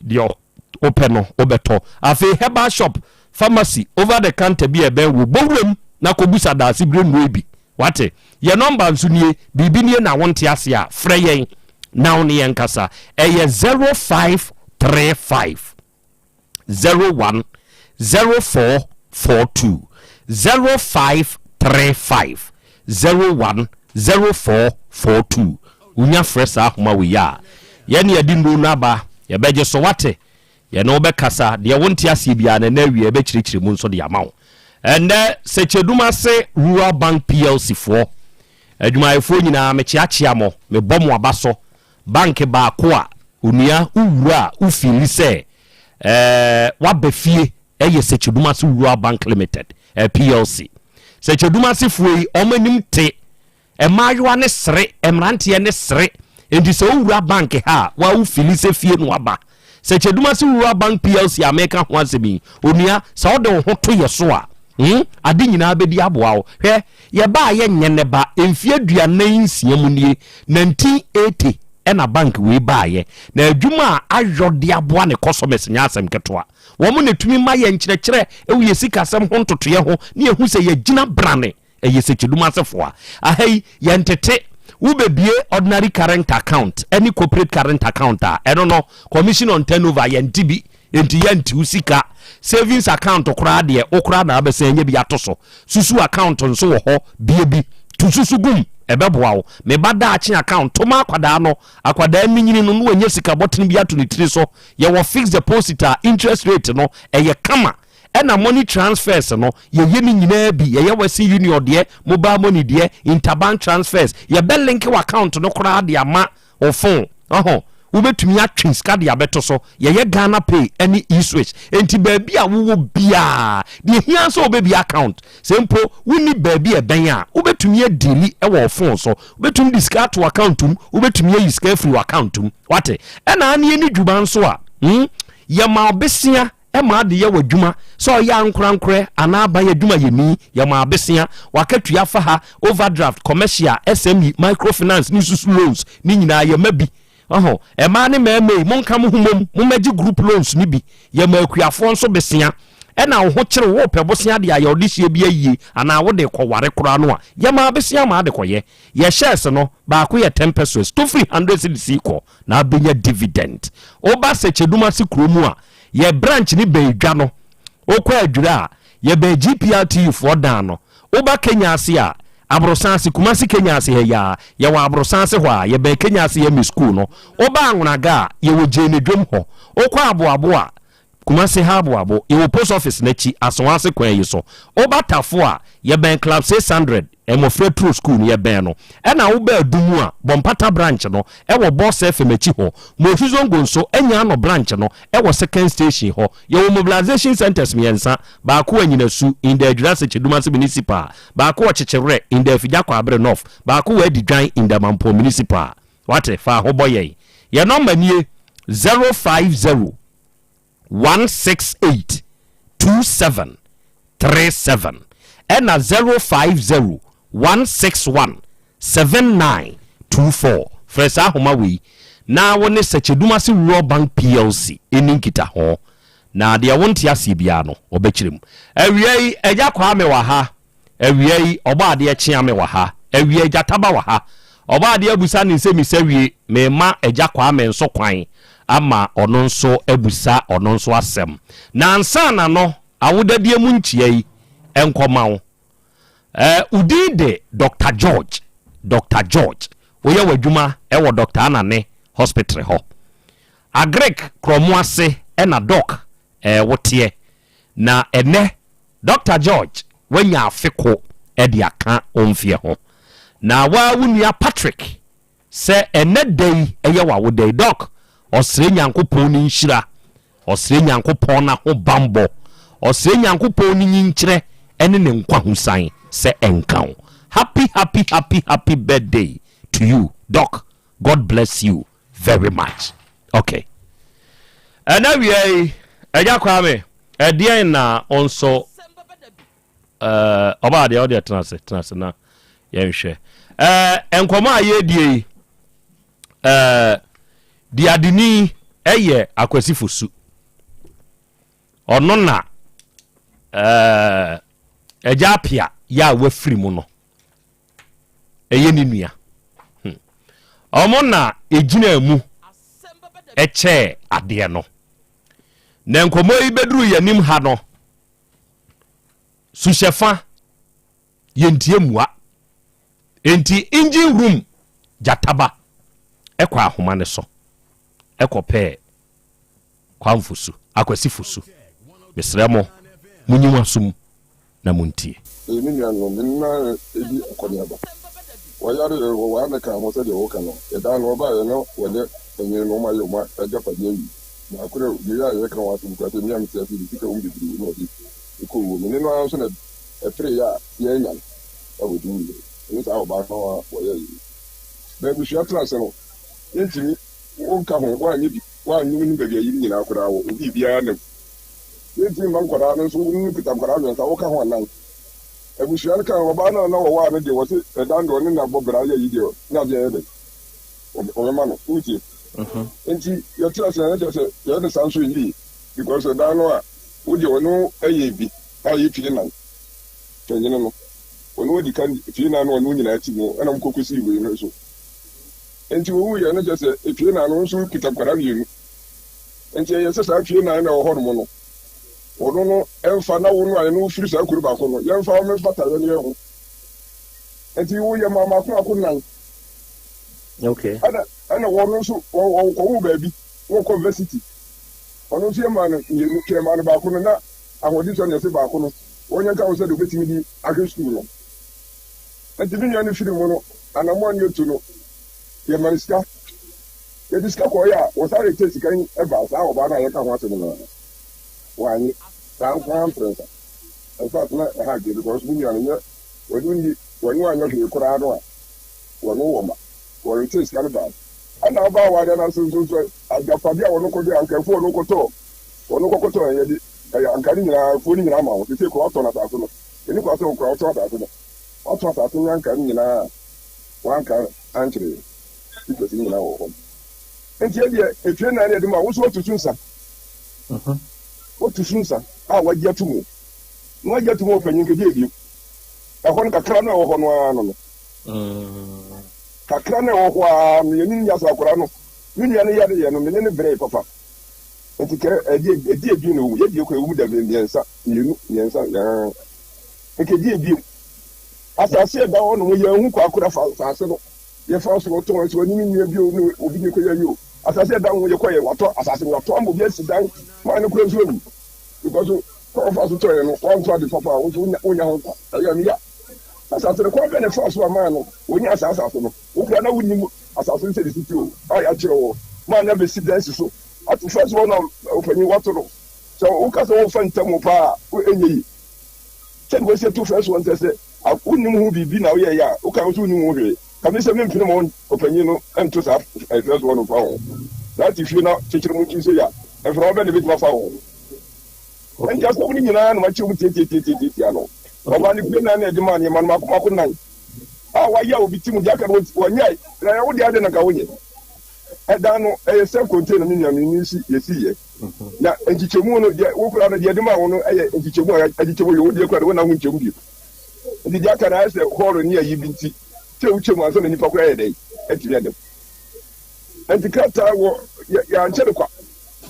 [SPEAKER 5] Deɛ wopɛ no, wobɛtɔ. Afei herbal shop, pharmacy, over the counter bi a ɛbɛn wo, bɔ wuram na kɔbusa daase berɛ nnuro yi bi. Wate? Yɛn nɔmba nso nie, biribi nie na wonte aseɛ a, frɛ yɛn na wo ne yɛn nkasa. Ɛyɛ 0535. 01 0442 0535 01 0442 Wonya frɛ saa ahoma wei a, yɛne yɛde nnuro no aba, yɛbɛgye so, woate? Yɛne wo bɛkasa, deɛ wonte aseɛ biara no, ɛnnɛ awia yɛbɛkyerɛkyerɛ mu nso de ama wo. Ɛnnɛ, Sɛkyɛdum ase Rural Bank PLC foɔ adwumayɛfoɔ nyinaa, mekyeakyea mo, mebɔ mo aba so. Bank baako a onua wo wura a wo feeli sɛ eh, waba fie yɛ Sekyedumase Rural Bank Limited, eh, PLC. Sekyedumase foɔ yi, wɔn anim te, mmaayewa ne sere, mmeranteɛ ne sere. Enti sɛ wowura bank ha a, wa wo feeli sɛ fie no aba. Sekyedumase Rural Bank PLC a meka ho asɛm yi, onua, sɛ wode wo ho to yɛ so a, hmm, ade nyinaa bɛdi aboa wo. Hwɛ, yɛbaa yɛnyɛ nnɛ ba, mfeɛ 46 mu nie, 1980 ɛna bank wei baeɛ. Na adwuma a ayɔ de aboa ne customers nyɛ asɛm ketewa. Wɔn na ɛtumi ma yɛn nkyerɛkyerɛ wɔ yɛn sikasɛm ho ntotoeɛ ho, ne yɛhu sɛ yɛgyina brane. Ɛyɛ sɛkyɛdum asefo a. Aha yi, yɛntete. Wobɛbue ordinary current account ne corporate current account a, ɛno no, commission on turnover, yɛnte bi. Enti yɛnte wo sika. Savings account koraa deɛ, wo koraa na wobɛsan anya bi ato so. Susu account nso wɔ hɔ, bue bi. To susu gu mu, ɛbɛboa wo. Me ba daakye account, to ma akwadaa no. Akwadaa menyini no na wanya sika bɔtene bi ato ne tiri so. Yɛwɔ fixed deposit a interest rate no, ɛyɛ kama. Ɛna money transfers no, yɛyɛ ne nyinaa bi. Yɛyɛ Western Union deɛ, mobile money deɛ, interbank transfers. Yɛbɛ link w'account no koraa de ama wo phone. Ɔho, wobɛtumi atwe sika de abɛto so. Yɛyɛ Ghana Pay ne E-Switch. Enti baabi a wowɔ biara, deɛ ɛhia sɛ wobɛbie account. Sɛ mpo wonni baabi a ɛbɛn a, wobɛtumi adiili wɔ wo phone so. Wobɛtumi de sika ato account mu, wobɛtumi ayi sika afiri w'account mu. Wate? Ɛna ane yɛni dwuma nso a, hmm, yɛma wo besea ma ade yɛ w'adwuma, sɛ ɔyɛ ankorankorɛ anaa aban adwumayɛni, yɛma abesea, w'akatua fa ha, overdraft, commercial, SME, microfinance ne susu loans ne nyinaa yɛma bi. Ɔho, mmaa ne mmarima yi, monka mo ho mmom, mommɛgye group loans no bi. Yɛma akuafoɔ nso besea. Ɛna wo ho kyere wo, wopɛ bosea de ayɛ ɔdehyeɛ bi ayie anaa wode rekɔware koraa no a, yɛma abesea ma ade kɔyɛ. Yɛ shares no, baako yɛ 10 pesewas, to firi 100 cedis kɔ na abɛnya dividend. Woba Sɛkyɛdumase kuro mu a, Yɛ branch no bɛn dwa no. Wokɔ Adwira a, yɛbɛn GPRTU foɔ dan no. Woba Kenya ase a, Aborosan ase, Kumasi Kenya ase ha yi ara, yɛwɔ Aborosan ase hɔ a, yɛbɛn Kenya ase Yɛmi school no. Woba Anwonaga a, yɛwɔ Gyeene dwom hɔ. Wokɔ Aboabo a, Kumasi ha Aboabo, yɛwɔ post office no akyi, Asoase kwan yi so. Woba Tafo a, yɛbɛn Club 600. Mmɔfra Turo Sukuu no, yɛbɛn no. Ɛna wobaa Adumu a, Bɔmpata Branch no wɔ Boss FM akyi hɔ. Mofi Zongo nso, Anyaano Branch no wɔ Second Station hɔ. Yɛwɔ mobilization centres mmiɛnsa, baako wɔ Anyinasu, in the Adwirase Kyedumase Municipal, baako wɔ Kyekyewerɛ, in the Afigya Kwaabere North, baako wɔ Adidwan, in the Mampong Municipal. Wate? Fa ho bɔ yɛn. Yɛn nɔmba nie, 050. 168 27 37 ɛna 050 161 79 24. Frɛ saa ahoma wei na wo ne Sɛkyɛdumase Rural Bank PLC nni nkitaho na deɛ wonte aseɛ biara no wɔbɛkyerɛ mu. Awia yi Agya Kwame wɔ ha. Awia yi, Ɔbɔadeɛ kyea me wɔ ha. Awia yi, gyata ba wɔ ha. Ɔbɔadeɛ abusa ne nsɛmmisa wie. Merema Agya Kwame nso kwan ama ɔno nso abusa ɔno nso asɛm. Na ansa na no, awodadie mu nkyea yi nkɔma wo. Eh, wo din de Doctor George. Doctor George. Woyɛ w'adwuma wɔ Doctor Anane Hospital hɔ. Agric Krɔmo ase na Doc eh, woteɛ. Na ɛnnɛ Dɔkta George wanya afe ko de aka wo mfeɛ ho. Na woa wo nua Patrick sɛ ɛnnɛ da yi ɛyɛ w'awoda yi Doc, ɔsrɛ Nyankopɔn ne nhyira, ɔsrɛ Nyankopɔn n'ahobanbɔ, ɔsrɛ Nyankopɔn ne nyinkyerɛ ɛne ne nkwahosan sɛ ɛnka wo. Happy happy happy happy birthday to you Doc, God bless you very much okay ɛna wia yi ɛgya kwame ɛdeɛn na nso ɔbaa deɛ ɔdeɛ tena ase tena ase na yɛnhwɛ ɛɛ nkɔmɔ a yɛredie yi ɛɛ diadeni ɛyɛ akwasi fosu ɔno na ɛɛ ɛgya apia yɛ a wafiri mu no ɛyɛ ne nua. Hmm. Ɔmo na ɛgyinaa mu ɛkyɛɛ adeɛ no. Na nkɔmmɔ yi bɛduru yɛn anim ha no, suhyɛfa yɛntie mmua. Enti engine room gyataba ɛkɔ ahoma no so ɛkɔpɛɛ Kwamfosu, Akwasi Fosu, mesrɛ mo, monyi mo aso mu na montie.
[SPEAKER 14] Ɛyɛ me nuanom, me ne no di akɔneaba. Wɔyare ɛ, wɔwaa me kaa ho sɛdeɛ woka no. Yɛdaa no, ɔbaeɛ na wɔne panyin no wɔayɛ wɔn agyapadeɛ awie. Baako dɛ, wei a yɛreka ho asɛm yi koraa sɛ me a mete ase yi de sika wom bebree na ɔde kɔɔ wuo. Me ne no ara nso na ɛpereeɛ a yɛannya no a ɔde wuiɛ. Me ne saa ɔbaa no a wɔyɛɛ yei. Na abusua tena ase no, yɛntumi, wonka ho, woanyɛ bi. Woannye wo nim baabi a yiri nyinaa koraa wɔ, obi biara nam. Yɛntumi mma nkwadaa no nso, wo kuta nkwadaa mmiɛnsa, woka ho anan. Abusua no ka ɔbaa no a na wɔwaa no deɛ, wɔse ɛdan deɛ ɔne no abɔ bra ayɛ yi deɛ, ne adeɛ yɛ dɛn? Wɔbɛma no. Wotie? Nti yɛte ase a, na kyerɛ sɛ yɛyɛ no saa nso ɛnyɛ yie. Because ɛdan no a, wo deɛ ɔne wo yɛ bi a ɛyɛ fie nan, panyini no, ɔne wo adi kan fie nan no ɔne wo nyinaa te mu, ɛna mokɔ kɔsii wei no nso. Enti wowuiɛ no kyerɛ sɛ efie na no nso kuta nkwadaa mmienu. Nti ɛyɛ sɛ saa fie nan na ɛwɔ hɔnom no, ɔno no ɛmfa na wo no a yɛne wo firi saa kuro baako no, yɛmfa wo mfata yɛne yɛn ho. Nti wo yɛ maa mako mako nan.
[SPEAKER 1] Okay.
[SPEAKER 14] Ɛna ɛna wɔn nso wɔkɔwo baabi, wɔkɔ varsity. Ɔno nso yɛ maa no mmienu, kɛ maa no baako no na ahoɔden sua na ɛsɛ baako no, wɔnyɛ nka ho sɛdeɛ obetumi de ahwɛ sukuu no. Nti me nua no firi mu no, anammɔn a yɛtu no, yɛma no sika. Yɛde sika kɔeɛ a, wɔsan rekyɛ sika yi baa saa ɔbaa no a yɛka ho asɛm no ara. Wannye. Saa nko ara mprɛnsa. In fact, na ɛha adwene because me nua no nyɛ wɔne nni, wɔne wanyɛ hwee koraa no a, wɔne wɔ mma. Wɔrekyɛ sika no baa. Ɛna ɔbaa awareɛ no ase nso sɛ agyapadeɛ a wɔno kɔgye anka afuo a ɔno kɔtɔɔ, wɔno kɔkɔtɔɔ ɛyɛ de, ɛyɛ anka ne nyinaa, afuo no nyinaa ma wo. Seesei koraa watɔn asase no. Ɛnni kwan sɛ wo koraa wotɔn asase no. Watɔn asase ne anka no nyinaa a wanka ankyerɛ yɛn. Pictures no nyinaa wɔ hɔ. Nti ɛdeɛ etwe nan ne ɛde ma wo nso wotu so nsa. Wotu so nsa a wagye ato mu. Na wagye ato mu ɔpanyin kɛgye ebiem. Ɛhɔ no kakra no ɛwɔ hɔ no ara no no. Kakra no ɛwɔ hɔ ara no yɛne nya so akwadaa no. Me nua no yare yɛ no me ne no brɛɛ papa. Nti kɛ ɛdeɛ ɛdi ebien na ɛwɔ mu. Yɛdeɛ kɔ ɛwɔ mu da mmiɛnsa mmienu mmiɛnsa yaa. Nkɛgye ebiem. Asase ɛda hɔ nom yɛn ho kɔ akora fa asase no. Yɛfa so tɔn nso ɛne ne nua bio ne obi ne kɔyɛ yi o. Asase ɛda ho yɛkɔyɛ watɔ asase no watɔ ama obi asi dan maa ne kura nso awu because kwan ɔfa so tɔɛ no wantɔ ade papa a wo nso wonya ho kwa ɛyɛ me ya. Asase no kwan bɛn na ɛfaa so a maa no onyaa saa asase no wo kura na wonim asase no sɛde si te o a yɛakyerɛ wɔ maa no abɛsi dan si so ato fɛs hɔ na ɔpanyin wato no sɛ woka sɛ wɔmfa ntam paa a ɛnyɛ yi sɛde wɔasi ato fɛs hɔ nsɛ sɛ A Wonnim ho biribi na woyɛeɛ a, woka wo sɛ wonnim ho hwee. Ka me sɛ mempene ma ɔpanyin no nto saa nhwɛsoɔ no mfa ho. Saa te fie na kyekyere mo tiri sei a, mframa bɛn na ɛbɛtumi afa wo ho? Enti asɛm no nyinaa na makyerɛ mu tiatiatiatiatia no. Ɔbaa no pue nan na ɛde maa nneɛma no mako mako nan a wayɛ a obi te mu deɛ aka no wɔnyɛe. Na ɛyɛ wo deɛ adɛn na nka wonyɛ? Ɛdan no ɛyɛ self contained na me nua me ne si yɛsiiɛ. Na nkyekyɛmu no deɛ wo koraa no deɛ ɛde maa wo no ɛyɛ nkyekyɛmu a akyekyɛmu yɛ wo deɛ koraa de wonna ho nkyɛmu bio. Nti deɛ aka no ayɛ sɛ hɔɔlo ne ayi bi nti sɛ wokyɛ mu ansa na nipa koraa yɛ dɛn atumi adam. Nti krataa wɔ yɛ yɛankyɛ no kwa.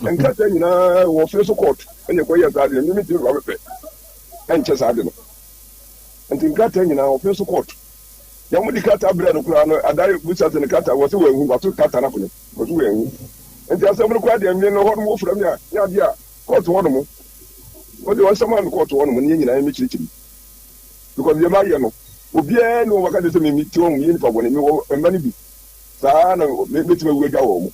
[SPEAKER 14] Nkrataa nyinaa wɔ fie so court ɛna ɛkɔyɛɛ saa deɛ me mentumi mfa mepɛ ɛnkyɛ saa de no. Nti nkrataa nyinaa wɔ fie so court. Deɛ wɔde krataa brɛ no koraa no adae busa sɛ ne krataa wɔ sɛ wɔanhu wato krataa no akɔnɛ wɔ so wɔanhu. Nti asɛm no koraa deɛ me no hɔ nom wofrɛ me a nyɛ adeɛ a court hɔ nom wɔde wɔn nsɛm a me court hɔ nom ne yɛn nyinaa yɛmɛkyerɛkyerɛ mu. Because deɛ mayɛ no obiara ni hɔ waka kyerɛ sɛ me me ti wɔn meyɛ nipa bɔne mewɔ mma no bi saa na mɛtumi awu agya wɔn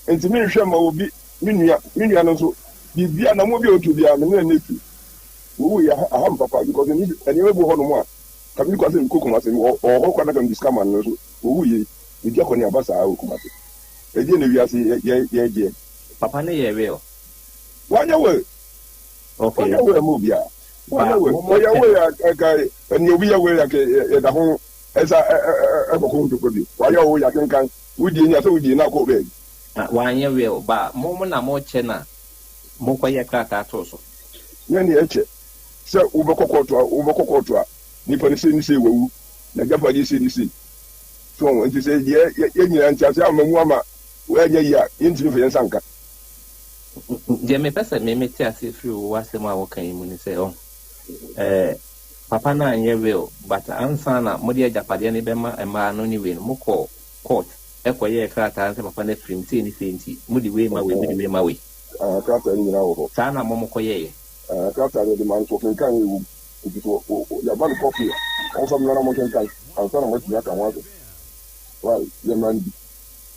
[SPEAKER 14] nti menhwɛ ma obi me nua me nua no nso biribia na mo bi a ɔtu biara me ne ne fi wɔwu yɛ aha me papa because nneɛma bi wɔ hɔ nom a ka me kɔ sɛ mekɔ Kumase wɔ hɔ kora na ka mede sika ma no nso wɔwu yɛ medi akɔneaba saa wɔ Kumase ɛdeɛ na wiase yɛ yɛ gyeɛ.
[SPEAKER 1] Papa no yɛ real.
[SPEAKER 14] Wanyɛ will.
[SPEAKER 1] Okay.
[SPEAKER 14] Wanyɛ will ma obiara. Wɔyɛ wei, wɔyɛ wei a ɛka ɛnea obi yɛ wei a yɛda ho ɛsa ɛkɔkɔ ho ntɔkwa bio. Wayɛ wo yɛakenkan wodie ni asɛ wodie na akɔ baabi.
[SPEAKER 1] Wanyɛ will ba mo mo na mo kyɛ na mo kɔ yɛ krataa too so.
[SPEAKER 14] Nyɛ nea ɛkyɛ sɛ wobɛkɔ kɔɔto a wobɛkɔ kɔɔto a nipa no sei ne sei wawu n'agyapadeɛ sei ne sei so wɔn nti sɛ deɛ yɛ nyinaa nteaseɛ amma mu ama wɔanyɛ yie a yɛntumi mfa yɛn nsa nka.
[SPEAKER 1] Deɛ mepɛ sɛ me mete aseɛ firi wo asɛm a woka yi mu ne sɛ ɔho eh, papa no anyɛ will but ansa na mode agyapadeɛ no bɛma mmaa no ne wei no mokɔɔ court kɔyɛɛ krataa no sɛ papa no afirim sei ne sei nti mode wei ma wei mode wei ma wei.
[SPEAKER 14] Ah, krataa no nyinaa wɔ hɔ.
[SPEAKER 1] Saa na mo mokɔyɛeɛ.
[SPEAKER 14] Ah, krataa no yɛde ma no so ɔkenkan yɛ wom nti so yɛama no kɔpi a ɔmfa mmra na monkenkan ansa na moatumi aka ho asɛm. Why, yɛmma no bi.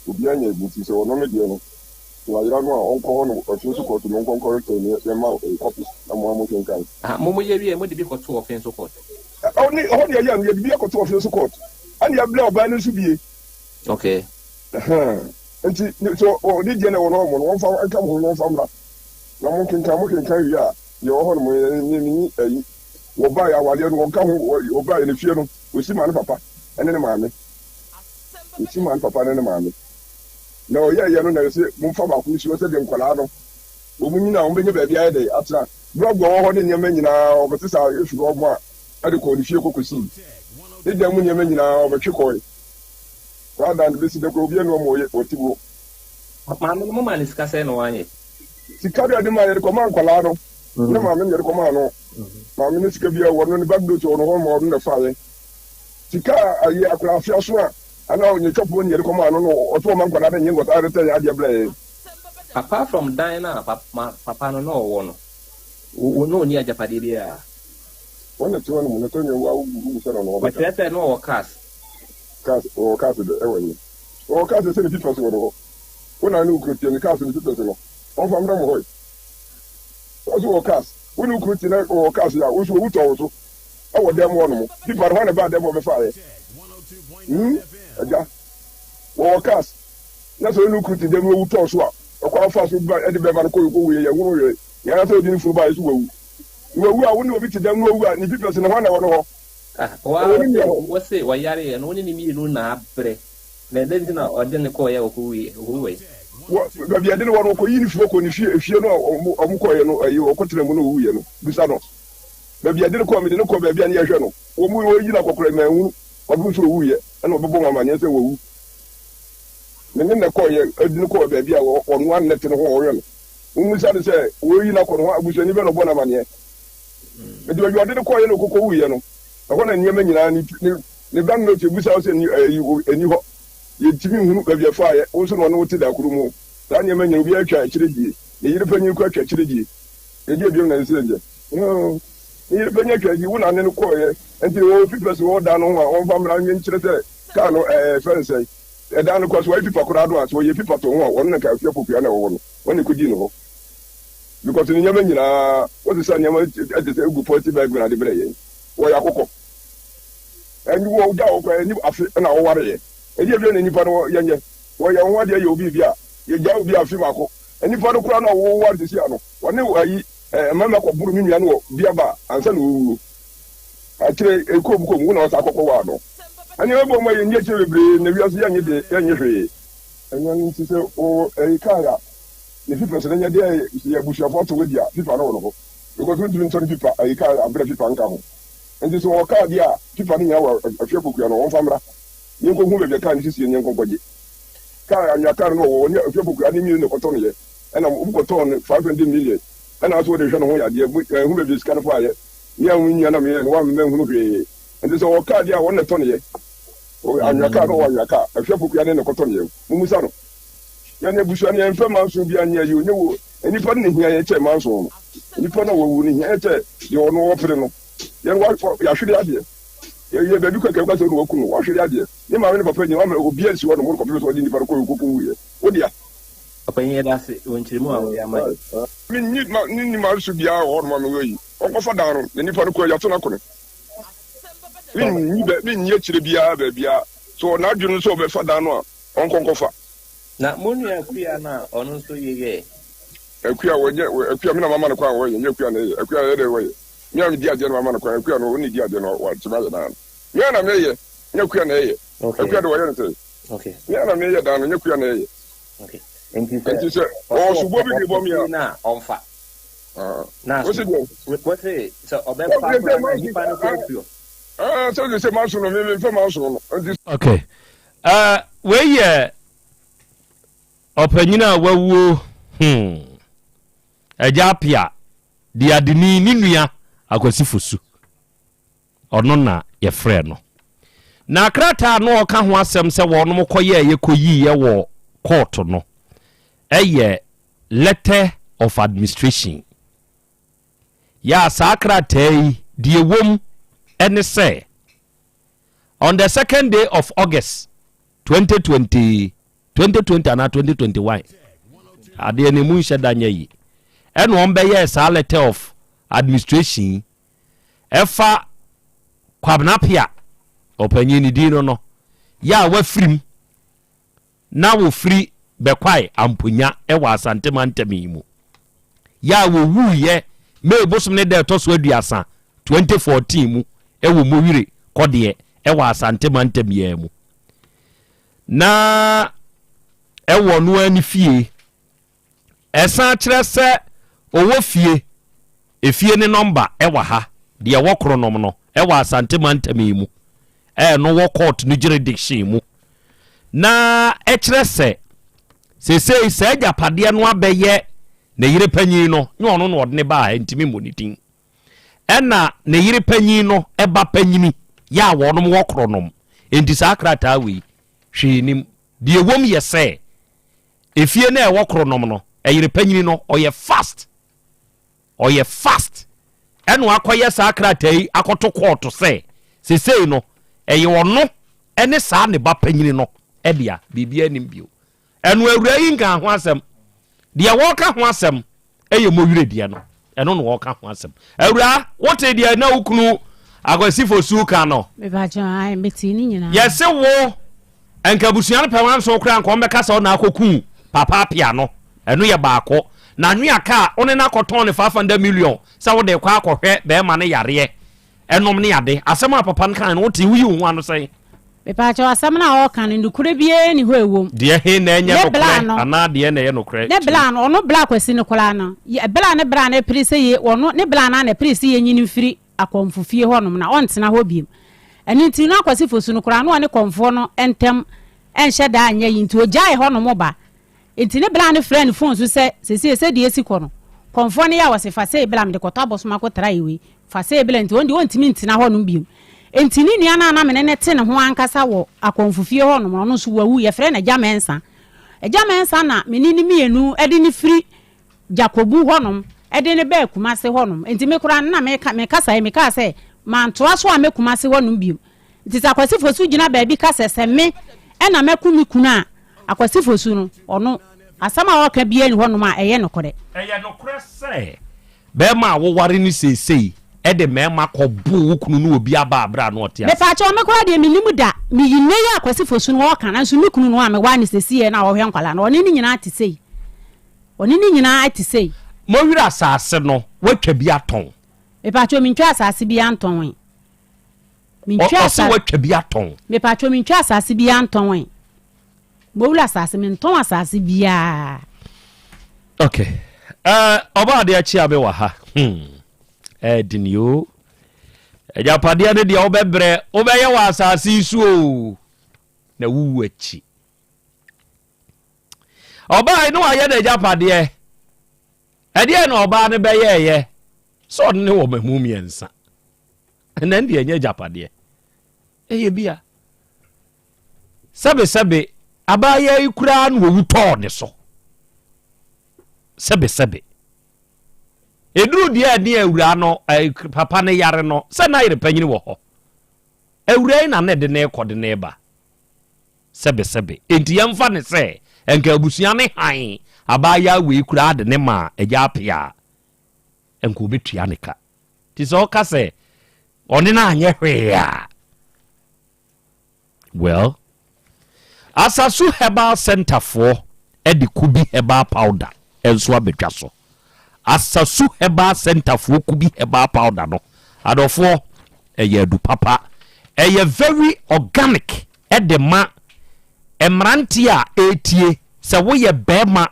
[SPEAKER 14] Obiara nya bi nti sɛ ɔno ne deɛ no Sɛ wayera no a, ɔnkɔ hɔ na ɔtwe nso kɔɔto no nkɔ nkɔretɛn ne yɛmma wo ɛyɛ kɔpi na mo ara monkenkan.
[SPEAKER 1] Aha, mo mo yɛ wie a, mode bi kɔto ɔfe nso kɔɔto.
[SPEAKER 14] Ɔne, ɛhɔ na yɛyɛ no, yɛde bi akɔto ɔfe nso kɔɔto. Ɛna yɛabrɛ ɔbaa no nso bie.
[SPEAKER 1] Okay.
[SPEAKER 14] Ɛhɛn, nti, sɛ ɔde deɛ na ɛwɔ no ɔmo no, wɔmfa nka mo ho na wɔmfa mmra na monkenkan, mokenkan wie a, deɛ ɛwɔ hɔ no mo, me, menni ayi. Wɔbaeɛ, awadeɛ no, wɔnka ho, wɔbaeɛ no fie no, wɔsi maa ne papa ɛne ne maame. Wɔsi maa ne papa ne ne maame. Na ɔyɛeɛ no na yɛse momfa baako nsi hɔ sɛdeɛ nkwadaa no wɔn nyini a wɔbɛnya baabi ayɛ dɛn atena. Blɔg a ɔwɔ hɔ ne nneɛma nyinaa wɔbɛsesa afiri hɔ ma ɛde kɔɔ ne fie kɔkɔsii. Ne dan mu nneɛma nyinaa wɔbɛtwe kɔe. Saa dan no bɛsi da koraa obiara nni hɔ ma ɔte mu hɔ.
[SPEAKER 1] Maame no momaa no sika sɛn na wanyɛ?
[SPEAKER 14] Sika de ade ma yɛde kɔma nkwadaa no. Ne maame no yɛde kɔmaa no. Maame no sika biara wɔ no ne bank note wɔ no hɔ ma ɔno na ɛfaeɛ. Sika a ayi akwadaa afea so a anaa ɔnyɛ twɔfoɔ ne yɛde kɔmaa no no ɔsɛ ɔma nkwadaa no nye nkɔsaa de tɛ yɛn adeɛ brɛ yɛn.
[SPEAKER 1] Apart from dan no a papa no na ɔwɔ no, na ɔnni agyapadeɛ biara?
[SPEAKER 14] Wɔn na ɛte hɔ no mu no sɛdeɛ wo a wobu sɛ no no wɔbɛka.
[SPEAKER 1] Mekyerɛ sɛ na ɔwɔ cars.
[SPEAKER 14] Cars, ɔwɔ cars dɛ ɛwɔ he? Ɔwɔ cars sɛ ne papers wɔ no hɔ. Wo na ne wo kunu teɛ ne cars ne papers no ɔmfa mmrɛ mo hɔ ɛ. Sɛ ɔse ɔwɔ cars, wo ne wo kunu te na ɔwɔ cars a, wo nso owu tɔ wo so ɛwɔ dɛm hɔ nom. Pipa no hwan na ɛbaa dɛm hɔ bɛfaeɛ? Hmm, agya, wɔwɔ cars na sɛ wo ne wo kunu te dɛm na owu tɔ wo so a, ɛkwan a wofaa so ba ɛde bɛrima no kɔ kɔwuiɛ yɛnhunu hwee. Yɛn ara sɛ wode ne funu baeɛ so wawu. Na wawu a, wo ne obi te dɛm na owu a, ne pipɛs no hwan na ɛwɔ no hɔ?
[SPEAKER 1] Ah,
[SPEAKER 14] Ɛwɔ ne nua hɔ.
[SPEAKER 1] Wose ɔyareɛ no, wo ne ne mmienu na abrɛ. Na ɛdɛn nti na ɔde no kɔeɛ a ɔkɔwuiɛ? Ɔkɔwuiɛ?
[SPEAKER 14] Wɔ baabi a ɛde no wɔ no, ɔkɔyii ne fie, ɔkɔɔ ne fie, efie no a wɔn kɔeɛ no, ɛyi, ɔkɔtena mu na ɔwuiɛ no. Bisa no. Baabi a ɛde no kɔɔ, mede no kɔɔ baabi a ne yɛhwɛ no. Wɔn wɔyi no akɔkorɛ, manhunu. Kɔpem sɛ ɔwuiɛ, ɛna ɔbɛbɔ wɔn amaneɛ sɛ wawu. Me ne no na ɛkɔeɛ, ɛde no kɔɔ baabi a ɔno ara na ɛte no ho a ɔhwɛ no. Mommisa no sɛ, Wɔreyi no akɔ no hɔ a, abusuani bɛn na ɔbɔ no amanneɛ? Enti baabi a ɔde no kɔeɛ na ɔkɔkɔwuiɛ no, ɛhɔ na nneɛma nyinaa ne ne ne ba no te. Bisa wo sɛ, Ni ɛyi wo ɛnni hɔ. Yɛntumi nhunu baabi a ɛfaeɛ. Wo nso na ɔne wo te da koro mu. Saa nneɛma nyinaa, obiara atwa akyire die. Ne yere panyin koraa atwa akyire die. Ɛdeɛn bio na ɛsɛ sɛ yɛyɛ? Hmm. Ne yere panyin atwa akyire. Wo na ne no kɔeɛ. Enti wɔwɔ pipɛs wɔ dan no ho a, wɔmfa mmra nkyerɛ sɛ kaa no ɛɛ fɛn sɛn. Ɛdan no koraa, sɛ wɔayɛ pipa koraa no a, sɛ wɔyɛ pipa to ho a, wɔn na nka afie apokua na ɛwɔ hɔ no, wɔn na ɛkɔdii no hɔ. Because ne nneɛma nyinaa, wɔsesa nneɛma te sɛ egu pɔliti bag mu na ade brɛ yɛn. Wɔyɛ akokɔ. Ɛnni wɔ gya wɔ koraa, ɛnni afe na wɔwareeɛ. Ɛdeɛ bia na nnipa no yɛnyɛ. Wɔyɛ wɔn ho adeɛ yɛ obi bi a, yɛgyaa obi afe baako. Nnipa no koraa no a wɔware sisi ano, wɔne ayi mmarima kɔboro me nua no wɔ bia ba ansa na wɔwuo. Akyire ɛkɔɔ mu kɔɔ mu, wo na wɔsan kɔkɔ waa no. Ɛnneɛ ɛbɔ mu a yɛnni akyire bebree na wiase yɛnnye de yɛnnye hwee. Ɛno ano nti sɛ wɔwɔ ɛyi kaa a ne pipa sɛ n'anya deɛ sɛ yɛ abusuafoɔ ato wadi a pipa no wɔ no hɔ because wontumi ntɔ ne pipa ɛyi kaa a berɛ pipa nka ho nti sɛ wɔwɔ kaa deɛ a pipa no nyinaa wɔ afie akokua no wɔmfa mmra yɛnkɔ hu baabi a kaa no sisie no yɛnkɔ nkɔgye kaa anwea kaa no na wɔwɔ ne afie akokua ne mmienu na ɛkɔtɔ no yɛ ɛna obi kɔtɔɔ no 500 million ɛna nso wɔde hwɛ ne ho yadeɛ ɛhu baabi sika no faayɛ me a me nua na meyɛ no woammɛ nhunu hwee nti sɛ ɔwɔ kaa deɛ a wɔn na ɛtɔ ne yɛ anwea kaa na ɔwɔ anwea kaa ahwɛ pokua ne na ɛkɔtɔ ne yɛ mumusa no yɛn abusua no yɛmfɛ manso bi anyɛ yi onye wo nnipa no ne hia yɛn kyɛ manso no nnipa no a wɔwu no hia yɛ kyɛ deɛ ɔno ɔpere no yɛn wa yɛahwere adeɛ yɛyɛ baabi kɔ kɛkɛ sɛ ɔno waku no wahwere adeɛ ne maame ne papa nyina wama obi ansi hɔ nom kɔpem sɛ ɔde nnipa no kɔ kɔkɔ wuyɛ wo dea.
[SPEAKER 1] Ɔpanyin yɛda ase wɔ nkyerɛmu a wode ama yɛn.
[SPEAKER 14] Menni ma menni manso biara wɔ hɔ nom a mewɔ yi. Ɔnkɔfa dan no, na nipa no kɔ yɛato no akone. Menni bɛ, menni akyire biara baabiara. So n'adwene no sɛ ɔbɛfa dan no a, ɔnkɔ nkɔfa.
[SPEAKER 1] Na mo nua Akua no a ɔno nso yeyɛɛ.
[SPEAKER 14] Akua, wɔnyɛ, Akua, me na mama no kwan a ɔyɛ, nyɛ Akua na ɛyɛ. Akua ɛyɛ dɛ wɔyɛ. Me a medi adeɛ no mama no kwan, Akua no, ɔno na ɛdi adeɛ no, watumi ayɛ dan no. Me a na meyɛ, nyɛ Akua na ɛyɛ. Akua de wɔyɛ no sɛ. Me a na meyɛ dan no, nyɛ Akua na ɛyɛ.
[SPEAKER 1] Nti
[SPEAKER 14] sɛ ɔwɔ soboɔ bi de bɔ me a.
[SPEAKER 1] Ɔmfa. Na
[SPEAKER 14] Wose deɛ?
[SPEAKER 1] Wose sɛ ɔbɛfa koraa na nipa no kɔ afiri hɔ.
[SPEAKER 14] Ah, sɛ sɛ manso no, me memfa manso no. Nti.
[SPEAKER 5] Okay. Uh, wei yɛ ɔpanyin a wawuo hmm. Agya Apia de adeni ne nua Akwasi Fosu. Ɔno na yɛfrɛ no. Na krataa no ɔka ho asɛm sɛ wɔnom kɔyɛɛyɛ kɔyiiɛ wɔ kɔɔto no ɛyɛ Letter of Administration. Yɛ a saa krataa yi deɛ ɛwom ne sɛ, on the second day of August 2020, 2020 anaa 2021, adeɛ no mu nhyɛ da nyɛ yi, ɛna wɔn bɛyɛɛ saa letter of administration yi ɛfa Kwabena Appiah, ɔpanyin ne din no no, yɛ a wafirim na wɔfiri Bɛkwae Amponya wɔ Asante mantam yi mu. Yɛ a wɔwuiɛ May bosom ne da ɛtɔ so aduasa, 2014 mu wɔ Mowire Kɔdeɛ wɔ Asante mantam yi ara mu. Na ɛwɔ no ara ne fie. Ɛsan kyerɛ sɛ ɔwɔ fie. Efie ne nɔmba wɔ ha, deɛ ɛwɔ Kronom no wɔ Asante mantam yi mu, ɛno wɔ court no jurisdiction mu. Na ɛkyerɛ sɛ seesei saa agyapadeɛ no abɛyɛ. Ne yere panyin no, nyɛ ɔno na ɔde ne baa ha, ntumi mmɔ ne din. Ɛna ne yere panyin no ba panyini yɛ a wɔnom wɔ korɔnom. Enti saa krataa wei, hwee nim. Deɛ ɛwom yɛ sɛ, efie no a ɛwɔ korɔnom no, ɛyere panyini no, ɔyɛ fast. Ɔyɛ fast. Ɛna wakɔyɛ saa krataa yi akɔto kɔɔto sɛ, sesei no, ɛyɛ ɔno ne saa ne ba panyini no dea, biribiara nnim bio. Ɛno awuraa yi nkaa ho asɛm. Deɛ wɔreka ho asɛm yɛ mɔwerɛ deɛ no. Ɛno na wɔreka ho asɛm. Awuraa, wote deɛ na wo kunu Akwasi Fosu ka no?
[SPEAKER 2] Mepakyɛ, ae, metee ne nyinaa.
[SPEAKER 5] Yɛse wo, nka abusua no pɛ wanso koraa nka wɔbɛka sɛ ɔna akɔku Papa Apia no. Ɛno yɛ baako. Na anwea ka a, wo ne no akɔtɔn no 500 million sɛ wode rekɔ akɔhwɛ bɛrima no yareɛ. Ɛnom ne ade. Asɛm a papa no kae no, wote, woyi wo ho ano sɛn?
[SPEAKER 2] Mepaakyɛw, asɛm no a ɔreka no, nokorɛ biara nni hɔ a ɛwom.
[SPEAKER 5] Deɛ he na ɛnyɛ
[SPEAKER 2] Ne bla
[SPEAKER 5] nokorɛ
[SPEAKER 2] no,
[SPEAKER 5] anaa deɛ na ɛyɛ nokorɛ?
[SPEAKER 2] ne
[SPEAKER 5] Kyerɛ
[SPEAKER 2] bla
[SPEAKER 5] mu.
[SPEAKER 2] no, ɔno bla Kwasi no koraa no, yɛ, bla ne bra no pere sɛ ye, ɔno, ne bla no ara na ɛpere sɛ yɛnyi no mfiri akɔmfo fie hɔnom na ɔntena hɔ biom. Ɛno nti, na Kwasi Fosu no koraa, na ɔne kɔmfoɔ no ntam nhyɛ da nyɛ yi nti, ɔgyaee hɔnom ba. Enti ne bra no frɛɛ no fon so sɛ, Seesei sɛdeɛ asi kɔ no, kɔmfoɔ no yɛ a ɔse fa sei bra, mede kɔtɔ abosom akɔtrae wei, fa sei bra, nti ɔno deɛ ɔntumi ntena hɔnom bio. Enti ne nua no a na me ne no te ne ho ankasa wɔ akɔmfofie hɔnom no, ɔno nso wawu, yɛfrɛ no Agya Mensah. Agya Mensah na me ne no mmienu de no firi Gyakobu hɔnom de no baa Kumase hɔnom. Enti me koraa no na meka, mekasa yi, mekaa sɛ mantoa so ammɛ Kumase hɔnom bio. Nti sɛ Akwasi Fosu gyina baabi ka sɛ, sɛ me na mɛko me kunu a, Akwasi Fosu no, ɔno, asɛm a ɔreka biara nni hɔnom a ɛyɛ nokorɛ.
[SPEAKER 5] Ɛyɛ nokorɛ sɛ barima a woware no seesei de mmarima kɔboo wo kunu ne obi aba berɛ a na ɔte ase?
[SPEAKER 2] Mepaakyɛw, me koraa deɛ mennim da. Meyi nnɛ yi a Akwasi Fosu no ɔreka, nanso me kunu no a meware no seesei no a ɔhwɛ nkwadaa no, ɔne no nyinaa te sei. Ɔne no nyinaa te sei.
[SPEAKER 5] Mɔwiri asase no, woatwa bi atɔn?
[SPEAKER 2] Mepaakyɛw, mentwa asase biara ntɔn. Mentwa
[SPEAKER 5] Ɔse
[SPEAKER 2] asa.
[SPEAKER 5] watwa bi atɔn.
[SPEAKER 2] Mepatwɔ mentwa asase biara ntɔn ɛ. Mowura asase mentɔn asase biara.
[SPEAKER 5] Okay. Eh, ɔba adeɛ akyi a me wɔ ha. Hmm. Eh, dini o. Agyapadeɛ no deɛ wobɛbrɛ, wobɛyɛ wɔ asase yi so o. Na wuwu akyi. Ɔbaa yi ne wayɛ n'agyapadeɛ. Ɛdeɛ na ɔbaa no bɛyɛɛyɛ sɛ ɔne ne wɔ mamu mmiɛnsa. Ɛnna ɛnde ɛnyɛ agyapadeɛ. Ɛyɛ bia. Sɛbesɛbe, abaayewa yi koraa na owu tɔɔ ne so. Sɛbesɛbe. Ɛduru deɛ ɛne awuraa no, papa no yare no, sɛ na yere panyini wɔ hɔ. Awuraa yi na na ɛde ne kɔ de ne ba. Sɛbesɛbe. Enti yɛmfa ne sɛ, nka abusua ne han abaayewa wei koraa de ne maa agya apea a, nka obetua ne ka. Nti sɛ ɔka sɛ ɔne no anyɛ hwee a, well, Asasu Herbal Center foɔ de Kubi Herbal Powder nso abɛdwa so. Asasu Herbal Center foɔ Kubi Herbal Powder no, adɔfoɔ, ɛyɛ adu papa. Ɛyɛ very organic de ma mmeranteɛ a ɛretie sɛ woyɛ bɛrima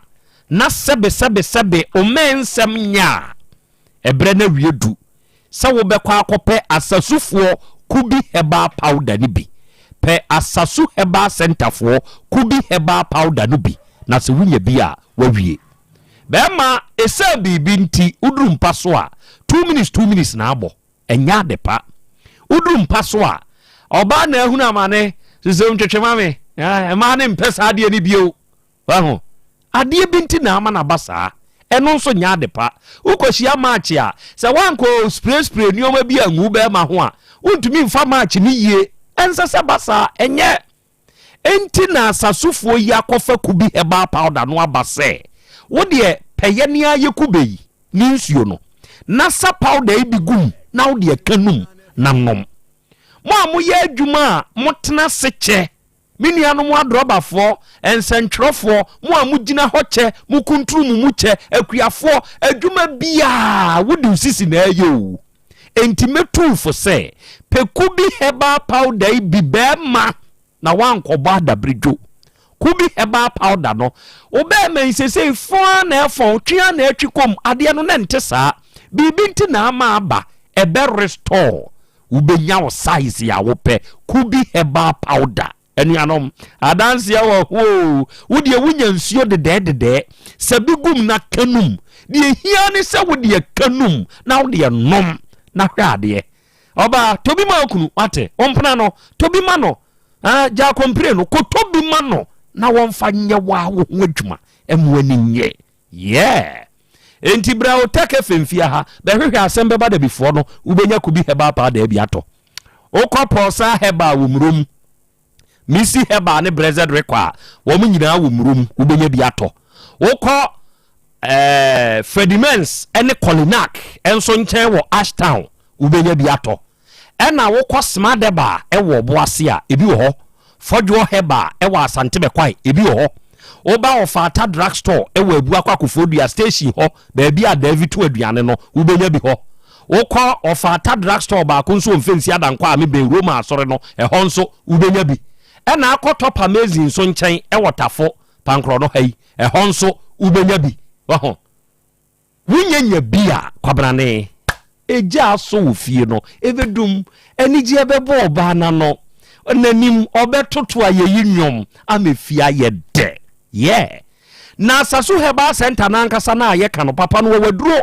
[SPEAKER 5] na sɛbesɛbesɛbe omɛn nsɛm nyɛ a, Ɛberɛ no awie du sɛ wobɛkɔ akɔpɛ Asasufoɔ Kubi Herbal Powder no bi. Pɛ Asasu Herbal Centre foɔ Kubi Herbal Powder no bi na sɛ wonya bi a, woawie. Bɛrima, ɛsiane biribi nti woduru mpa so a, 2 minutes 2 minutes na abɔ. Ɛnyɛ ade pa. Woduru mpa so a, ɔbaa na ahunu amane, sesɛ ntwetwe ma me. Mmaa no mpɛ saa adeɛ no bio. Wahu? Adeɛ bi nti na ama no aba saa. Ɛno nso nyɛ ade pa. Wokɔhyia match a, sɛ woankɔ spray spray nneɛma bi angu wo bɛrima ho a, wontumi mfa match no yie. Ɛnsɛ sɛ ɛba saa. Ɛnyɛ. Enti na asasofoɔ yi akɔfa kubi herbal powder no aba sɛ, wo deɛ pɛ yɛne ara yɛ kube yi ne nsuo no, na sa powder yi bi gu mu na wo deɛ ka num na nom. Mo a moyɛ adwuma a motena ase kyɛ Me nuanom adrɔbafoɔ, nsɛntwerɛfoɔ, mo a mogyina hɔ kyɛ, mokuntunu mo mu kyɛ, akuafoɔ, adwuma biara wode wo sisi na ɛyɛ o. Enti mɛtu wo fo sɛ, pɛ Kubi Herbal Powder yi bi bɛɛma na woankɔbɔ adabiridwo. Kubi Herbal Powder no, wo bɛɛma yi seesei fɔn ara na ɛfɔn, twe ara na ɛtwe kɔm, adeɛ no na ɛnte saa. Biribi nti na ama aba, ɛbɛ restore Wobɛnya wo size a wopɛ. Kubi herbal powder. Anuanom, adanseɛ wɔ hɔ oo. Wo deɛ wonya nsuo dedɛɛ dedɛɛ. Sɛ bi gum na ka num. Deɛ ɛhia ne sɛ wode ɛka num na wode ɛnom na hwɛ adeɛ. Ɔbaa, tɔ bi ma okunu, wate, wo mpena no, tɔ bi ma no, ah, gya kɔmpire no, kɔtɔ bi ma no na wɔmfa nyɛ waa wo ho adwuma, ɛmo ani nye. Yeah! Enti bra Otec FM fie ha, bɛhwehwɛ asɛm bɛba dabifoɔ no, wobɛnya Kubi Herbal Powder bi atɔ. Wokɔ Pulsar Herbal wɔ Murom, Missy Herbal ne Brezed rekɔ a, wɔn nyinaa wɔ Murom, wobɛnya bi atɔ. Wokɔ eh, Fredimens ne Colinac nso nkyɛn wɔ Ashtown, wobɛnya bi atɔ. Ɛna wokɔ Smadeba wɔ Ɔboase a, ebi wɔ hɔ. Fɔdwoɔ Herbal wɔ Asante Bɛkwae, ebi wɔ hɔ. Woba Ɔfaata Drug Store wɔ Abuakwa Kofoɔdua Station hɔ, baabi a Davi to aduane no, wobɛnya bi hɔ. Wokɔ Ɔfaata Drug Store baako nso wɔ Mfɛnsi Adankwa a mebɛn Roma Asɔre no, ɛhɔ nso wobɛnya bi. Ɛna akɔ Tɔpa Amazing nso nkyɛn wɔ Tafo, Pankorɔ no ha yi, ɛhɔ nso wobɛnya bi. Waho? Wonyɛ nya bi a, kwabrane, egya asɔ wɔ fie no, ebedum, anigyeɛ bɛbɔ ɔbaa no ano, n'anim, ɔbɛtoto ayeyi nnwom ama efie ayɛ dɛ. Yeah! Na Asasu Herbal Centre no ankasa no a yɛka no, papa no wɔwɔ aduro.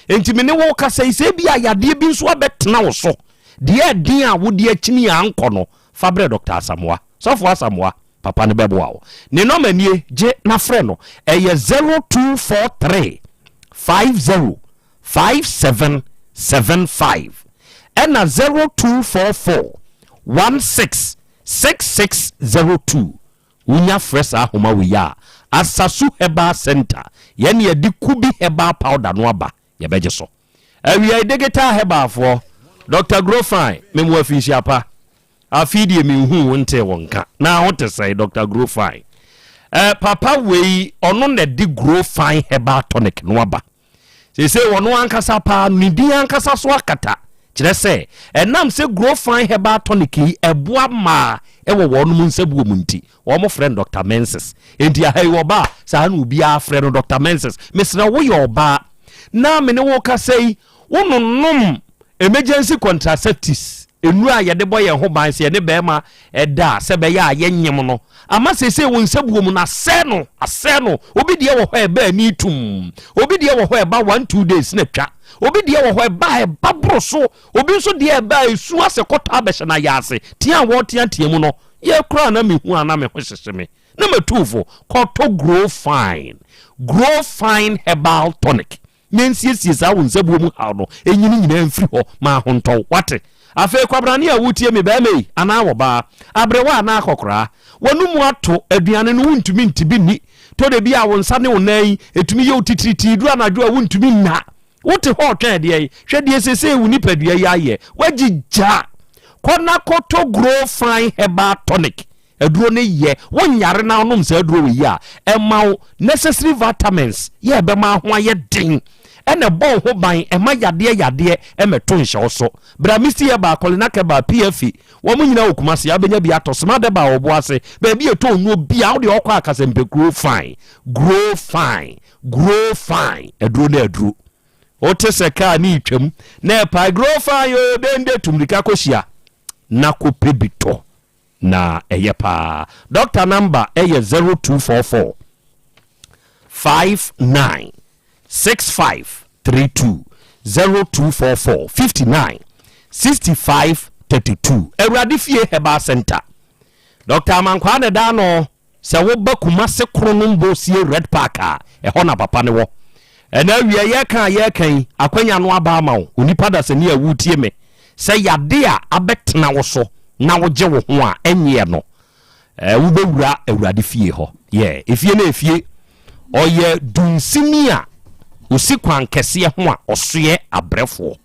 [SPEAKER 5] Enti me ne wo rekasa yi, sɛ ebia yadeɛ bi nso abɛtena wo so, deɛ ɛden a wode akyini a ankɔ no, fa brɛ Dɔkta Asamoah. Sɔfo Asamoah. Papa no bɛboa wo. Ne nɔma nie, gye na frɛ no. Ɛyɛ 0243 50 57 75 ɛna 0244 16 6602. Wonya frɛ saa ahoma wei a, Asasu Herbal Centre, yɛne yɛde Kubi Herbal Powder no aba, yɛbɛgye so. Awiai Digital Herbal foɔ, Doctor Grofine, me mo afinhyia pa. Afei deɛ menhuu wo ntee wo nka. Na ho te sɛn, Doctor Grofine? Eh, papa wei, ɔno na ɛde Grofine Herbal Tonic no aba. Seesei ɔno ankasa paa, ne din ankasa so akata. Kyerɛ sɛ, ɛnam sɛ Grofine Herbal Tonic yi ɛboa mmaa ɛwɔ wɔnom nsabuo mu nti, wɔfrɛ no Doctor Menses. Enti aha yi ɔba a, saa na obiara frɛ no, Doctor Menses. Mesrɛ wo, woyɛ ɔbaa na me ne wo rekasa yi, wononom emergency contraceptives, nnuro a yɛde bɔ yɛn ho ban sɛ yɛne barima da a, sɛ ɛbɛyɛ a yɛnyem no, ama seesei wo nsabuo mu no asɛe no, asɛe no. Obi deɛ wɔ hɔ a ɛba ani tum, obi deɛ wɔ hɔ a ɛba one two days na atwa, obi deɛ wɔ hɔ ɛba a ɛba boro so, obi nso deɛ ɛba a ɛsu asɛ kɔtɔ abɛhyɛ no ayaase, tea a wɔreteatea mu no, yɛ koraa na mehu a na me ho hyehye me. Na matu fo, kɔtɔ Grow Fine, Grow Fine Herbal Tonic. na nsiesie saa wo nsabuo mu haw no nyi ne nyinaa mfiri hɔ ma ahontɔ wo. Wate? Afei kwabrane a wotie me, barima yi anaa ɔbaa, aberewa anaa akɔkoraa, w'anomu ato, aduane no wontumi nte bi nni, tɔ da bi a wo nsa ne wo nan yi ɛtumi yɛ wo titiritii, duru anadwo a wontumi nna, wote hɔ retwɛn ɛdeɛ yi, hwɛ deɛ seesei wo nipadua yi ayɛ, woagyigya. Kɔ na kɔtɔ Grow Fine Herbal Tonic. Aduro no yɛ, wo nyare na wonom saa aduro wei yi a, ɛma wo necessary vitamins yɛ ɛbɛma ho ayɛ den, ɛna ɛbɔ wo ho ban, ɛma yadeɛ yadeɛ ɛmɛto nhyɛ wo so. Bra Misty Herbal, Kolinak Herbal, PFA, wɔn nyinaa wɔ Kumasi, abɛnya bi atɔ, Smart Herbal wɔ Obuasi, baabi a ɛtɔ nnuro biara, wo deɛ ɔkɔ a kasɛmpɛ grow fine, grow fine, grow fine, aduro ne aduro. Wote sɛ kaa ne retwam na ɛpae grow fine oo dende, tu mmirika kɔhyia na kɔpɛ bi tɔ. Na ɛyɛ paa. Doctor number yɛ 0244 59 65 32 0244 59 65 32 Awurade Fie Herbal Center. Doctor Amankwaa na ɛda ano. Sɛ woba Kumase Kronom Bosie Red Park a, ɛhɔ na papa no wɔ. Ɛna awia yɛreka a yɛreka yi, akwanya no aba ama wo, onipa dasani a woretie me, sɛ yade a abɛtena wo so na wogye wo ho a, ɛnyeɛ no, eh, wobɛwura Awurade fie hɔ. Yeah, efie no efie. Ɔyɛ dunsini a ɔsi kwan kɛseɛ ho a ɔsoɛ abrɛfoɔ.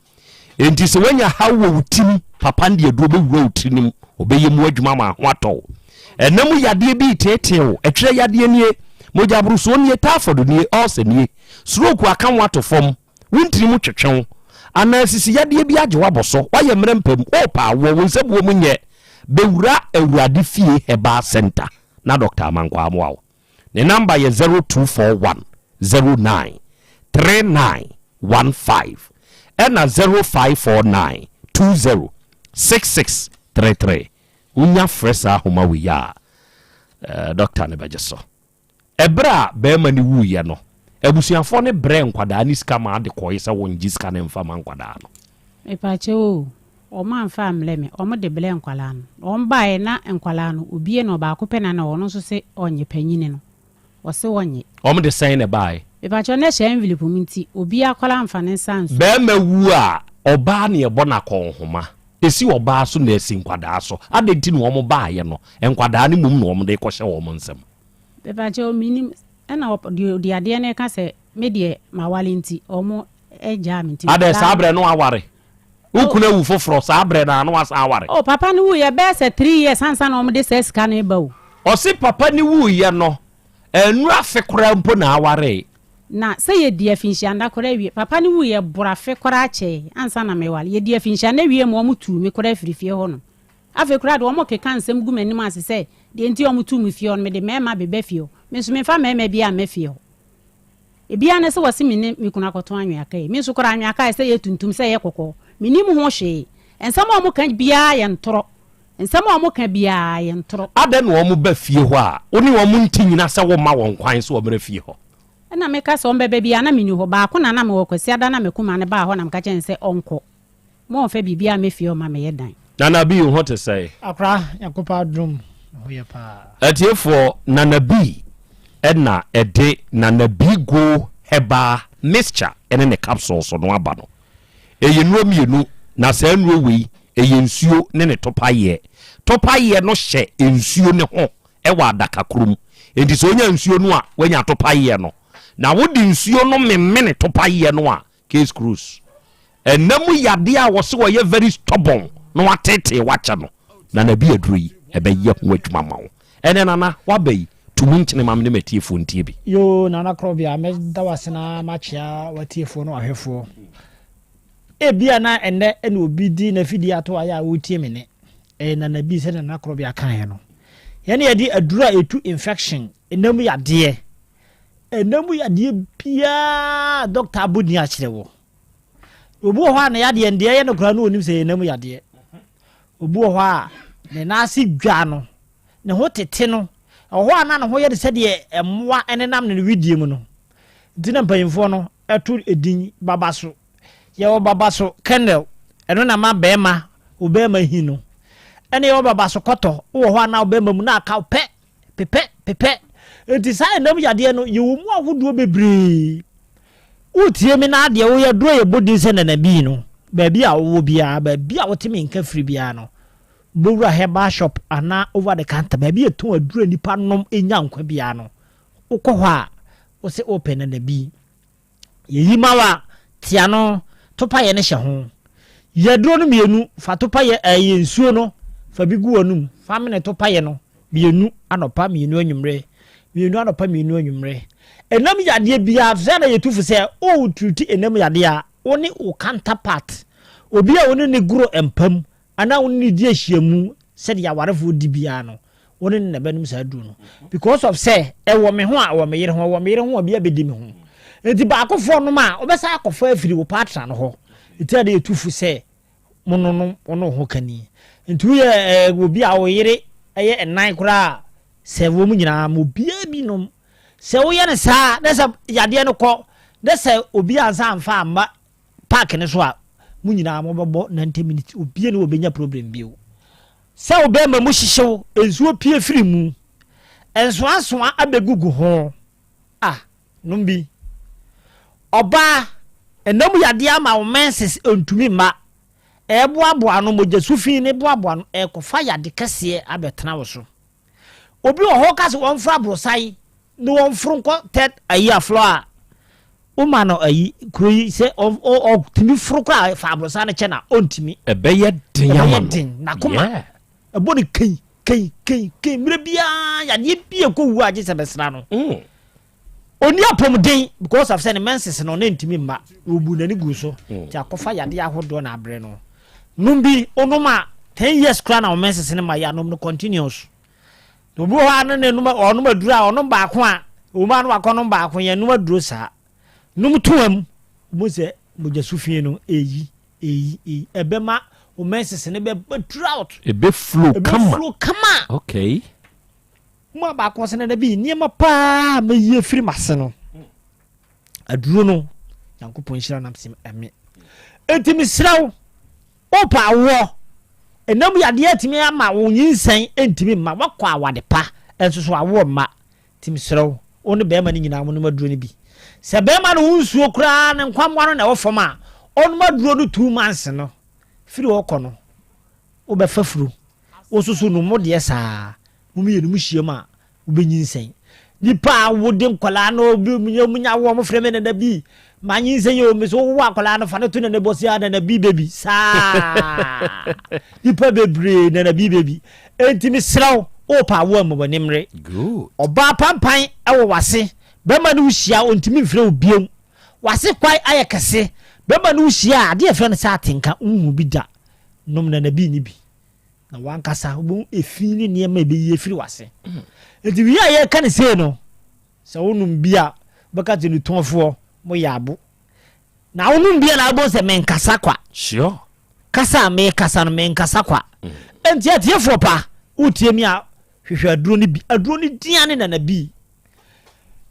[SPEAKER 5] Enti sɛ woanya haw wɔ wo tirim, papa no de aduro bɛwura wo tiri no mu, ɔbɛyɛ mu adwuma ma ho atɔ wo. Ɛna mu yadeɛ bi reteetee wo, ɛtwerɛ yadeɛ nie, mogyaborosoɔ nie, typhoid nie, ulcer nie, stroke aka wo ato fam, wo ntini mu twetwe wo, anaa sisi yadeɛ bi agye wo abɔ so, woayɛ mmerɛ mpam, worepɛ awoɔ, wo nsabuo mu nyɛ, bɛwura Awurade Fie Herbal Centre na Dɔkta Amankwaa mmoa wo. Ne namba yɛ 0241 09 39 15 ɛna 0549 20 66 33. Wonya frɛ saa ahoma wei a, eh, dɔkta no bɛgye so. Ɛberɛ a barima no wuiɛ no, Abusuafoɔ no brɛɛ nkwadaa no sika maa de kɔe sɛ wɔngye sika no mfa ma nkwadaa no.
[SPEAKER 2] Mepakyɛw o, wɔn amfa ammrɛ me, wɔn de brɛɛ nkwadaa no. Wɔn baeɛ na nkwadaa no, obie na ɔbaako pɛ na na ɔno nso se ɔnnye, panyini no, ɔse ɔnnye.
[SPEAKER 5] Wɔn de sɛn na ɛbaeɛ?
[SPEAKER 2] Mepakyɛw, na ɛhyɛ envelope mu nti obiara koraa amfa ne nsa anso.
[SPEAKER 5] Barima wu a, ɔbaa na yɛbɔ no akɔnhoma. Ɛsi ɔbaa so na asi nkwadaa so. Adɛn nti na wɔn baeɛ no, nkwadaa no mmom na wɔn de rekɔhyɛ wɔn nsam?
[SPEAKER 2] Mepakyɛw, mennim. Ɛna deɛ ɔdi adeɛ no reka sɛ, me deɛ maware nti, wɔn gyaa me nti.
[SPEAKER 5] Adɛn, saa berɛ no aware? Wo kunu awu foforɔ, saa berɛ no ara na wasan aware?
[SPEAKER 2] Oh, papa no wuiɛ bɛyɛ sɛ three years ansa na wɔde saa sika no reba o.
[SPEAKER 5] Ɔse papa no wuiɛ no, annu afe koraa mpo na awaree.
[SPEAKER 2] Na sɛ yɛdi afinhyia nna koraa wie, papa no wuiɛ boro afe koraa kyɛe ansa na meware. Yɛdi afinhyia nna wie ma wɔtuu me koraa firii fie hɔnom. Afei koraa deɛ wɔkeka nsɛm gu m'anim ase sɛ deɛ nti a wɔtuu me fie hɔ no, mede mmarima beba fie hɔ. Me nso memfa mmarima biara mma fie hɔ. Ebi ara ne sɛ wɔse me ne me kunu akɔtɔn anwea kaa yi. Me nso koraa anwea kaa sɛ ɛyɛ tuntum sɛ ɛyɛ kɔkɔɔ, mennim ho hwee. Nsɛm a wɔka biara yɛ ntorɔ. Nsɛm a wɔka biara yɛ ntorɔ.
[SPEAKER 5] Adɛn na wɔba fie hɔ a, wo ne wɔn nte nnyina sɛ womma wɔn kwan sɛ wɔmmra fie hɔ?
[SPEAKER 2] Ɛna meka sɛ wɔbɛba biara na menni hɔ. Baako na na mewɔ Kwasiada na m'akumaa no baa hɔ na meka kyerɛɛ no sɛ ɔnkɔ. Mommfa biribiara mmɛ fie hɔ mma meyɛ dan.
[SPEAKER 5] Nana Bii wo ho te sɛn?
[SPEAKER 3] Akora, Nyankopɔn adom, me ho yɛ paa.
[SPEAKER 5] Atiefoɔ, Nana Bii na ɛde Nana Bii Go Herbal Mixture ne ne capsules no aba no. Ɛyɛ nnuro mmienu, na saa nnuro wei, ɛyɛ nsuo ne ne topayeɛ. Topayeɛ no hyɛ nsuo no ho wɔ adaka koro mu. Enti sɛ wonya nsuo no a, woanya topayeɛ no. Na wode nsuo no memene topayeɛ no a, Case close. Ɛna mu yadeɛ a wɔse wɔyɛ very stubborn na wateetee wakyɛ no, Nana bi aduro yi ɛbɛyɛ ho adwuma ma wo. Ɛnɛ Nana waba yi, to mu nkyene ma me ne m'atiefoɔ ntie bi.
[SPEAKER 3] Yoo Nana Korɔbea, mɛda wo ase na makyea w'atiefoɔ ne w'ahwɛfoɔ. Ebia na ɛnnɛ na obi de n'afidie ato ayɛ a ɔretie me nne. Ɛyɛ Nana bi sɛdeɛ Nana Korɔbea kaeɛ no. Yɛn na yɛde aduro a ɛtu infection, ɛna mu yadeɛ, Ɛna mu yadeɛ biara dɔkta abɔ din akyerɛ wo. Obi wɔ hɔ a ne yadeɛ no deɛ ɛyɛ no koraa no onim sɛ ɛyɛ ɛna mu yadeɛ. Obi wɔ hɔ a ne nan ase dwa no, ne ho tete no, ɛwɔ hɔ a na ne ho yɛ no sɛdeɛ mmoa nenam ne wedeɛ mu no. Nti na mpanyinfoɔ no ɛto edin baba so. Yɛwɔ baba so kernel, ɛno na ma bɛrima wo bɛrima hi no. Ɛna yɛwɔ baba so kɔtɔ, wowɔ hɔ a na wo bɛrima mu na aka wo pɛ. Pepɛ, pepɛ. Enti saa ɛnam yadeɛ no, yɛwɔ mu ahodoɔ bebree. Wotie me na adeɛ woyɛ duro yɛbɔ din sɛ nanabii no, baabi a wowɔ biara, baabi a wote me nka firi biara no, wobɛwura herbal shop anaa over the counter, baabi a yɛtɔn aduro a nnipa nom nya nkwa biara no, wokɔ hɔ a, wose wopɛ nanabii. Yɛyi ma wo a, te ano, topa yɛ no hyɛ ho. Yɛ aduro no mmienu, fa topa yɛ ɛyɛ nsuo no, fa bi gu w'anum, fa mene topa yɛ no mmienu anɔpa, mmienu anwummerɛ, mmienu anɔpa, mmienu anwummerɛ. Ɛnam yadeɛ biara, sɛ na yɛtu fo sɛ woretiriti ɛnam yadeɛ a, wo ne wo counterpart, obi a wo ne ne goro mpa mu, anaa wo ne no di ahyiamu sɛdeɛ awarefoɔ di biara no, wo ne no na ɛbɛnom saa aduro no. Because of sɛ ɛwɔ me ho a ɛwɔ me yere ho, ɛwɔ me yere ho a obi abɛdi me ho. Nti baakofoɔ nom a, wobɛsan akɔfa afiri wo partner no hɔ. Nti na yɛtu fo sɛ mononom wo ne wo ho kani. Nti woyɛ eh, obi a wo yere ɛyɛ ɛnan koraa a, sɛ wɔn nyinaa ma obiara bi nom. Sɛ woyɛ no saa na sɛ yadeɛ no kɔ, na sɛ obi ansa amfa amma park no so a mo nyinaa mo bɛbɔ 90 minutes obie ne wɔbɛnya problem bio sɛ wo bɛrima mu hyehyew nsuo pie firi mu nsoansoa abɛgugu ho a nom bi ɔbaa ɛnam yadeɛ ama wo menses ntumi mma ɛboaboa no mogya sufi ne boaboa no ɛkɔfa yade kɛseɛ abɛtena wo so obi wɔ hɔ ka sɛ wɔmfra aborosan ne wɔmforo nkɔ third ayi aflɔ a Woma no ayi kuro yi sɛ ɔtumi foro koraa fa aborosan no kyɛ na ɔntumi.
[SPEAKER 5] Ɛbɛyɛ den ama no.
[SPEAKER 3] Ɛbɛyɛ den n'akoma ɛbɔ no kɛn kɛn kɛn kɛn mmerɛ biara yadeɛ bi ɛkɔ wu a gye sɛ bɛsra no. Ɔni apɔmuden because of sɛ ne menses no ne ntumi mma ɔbu n'ani gu so nti akɔfa yadeɛ ahodoɔ na abrɛ no. Nom bi wonom a 10 years koraa na wo menses no ma yɛ anom no continuous. Obi wɔ hɔ a ne ne nom ɔnom aduro a ɔnom baako a wɔn a no wakɔ nom baako yɛn nom aduro saa nom toa mu wɔn sɛ mogya su fi no eyi eyi eyi ɛbɛma wɔn menses no bɛba throughout.
[SPEAKER 5] Ebe flow kama.
[SPEAKER 3] Ebe flow kama.
[SPEAKER 5] Okay.
[SPEAKER 3] Mu a baako sɛ nana bi nneɛma paa mɛyi afiri m'ase no. Aduro no, Nyankopɔn nhyira nam sem ɛme. Enti mesrɛ wo, wopɛ awoɔ, ɛnam yadeɛ atumi ama wo nyinsɛn ntumi mma, woakɔ awade pa, nso so awoɔ mma. Nti mesrɛ wo, wo ne bɛrima no nyinaa monom aduro no bi. Sɛ bɛrima no ho nsuo koraa ne nkwammoa no na ɛwɔ fam a, ɔnom aduro no 2 months no, firi hɔ kɔ no, wobɛfa furu. Wo nso so nom wo deɛ saa. Mo mmienu mo hyiam a, wobɛnyinsɛn. Nipa a wode nkwadaa no bi nya wo wɔn frɛ me nana bi ma nyinsɛn yɛ omi so wowɔ akwadaa no fa no to nana bɔ si a nana bi baby saa nipa bebree nana bi baby enti mesrɛ wo wopa awo ama w'ani mmere ɔbaa pampan wɔ w'ase bɛrima no wohyia ɔntumi mfrɛ wo biom w'ase kwae ayɛ kɛse bɛrima no wohyia a adeɛ yɛfrɛ no sɛ atenka wohu bi da nom nana bi ne bi na wankasa wobɛhu efi ne nneɛma a ɛbɛyi afiri w'ase. Nti wie a yɛreka no sei no, sɛ wonom bi a, wobɛka sɛ nutɔnfoɔ moyɛ abo. Na wonom bi a na wobɛhu sɛ menkasa kwa.
[SPEAKER 5] Sure.
[SPEAKER 3] Kasa a mekasa no menkasa kwa. Nti atiefoɔ pa, wotie mi a, hwehwɛ aduro no bi. Aduro no dia ne nanabi.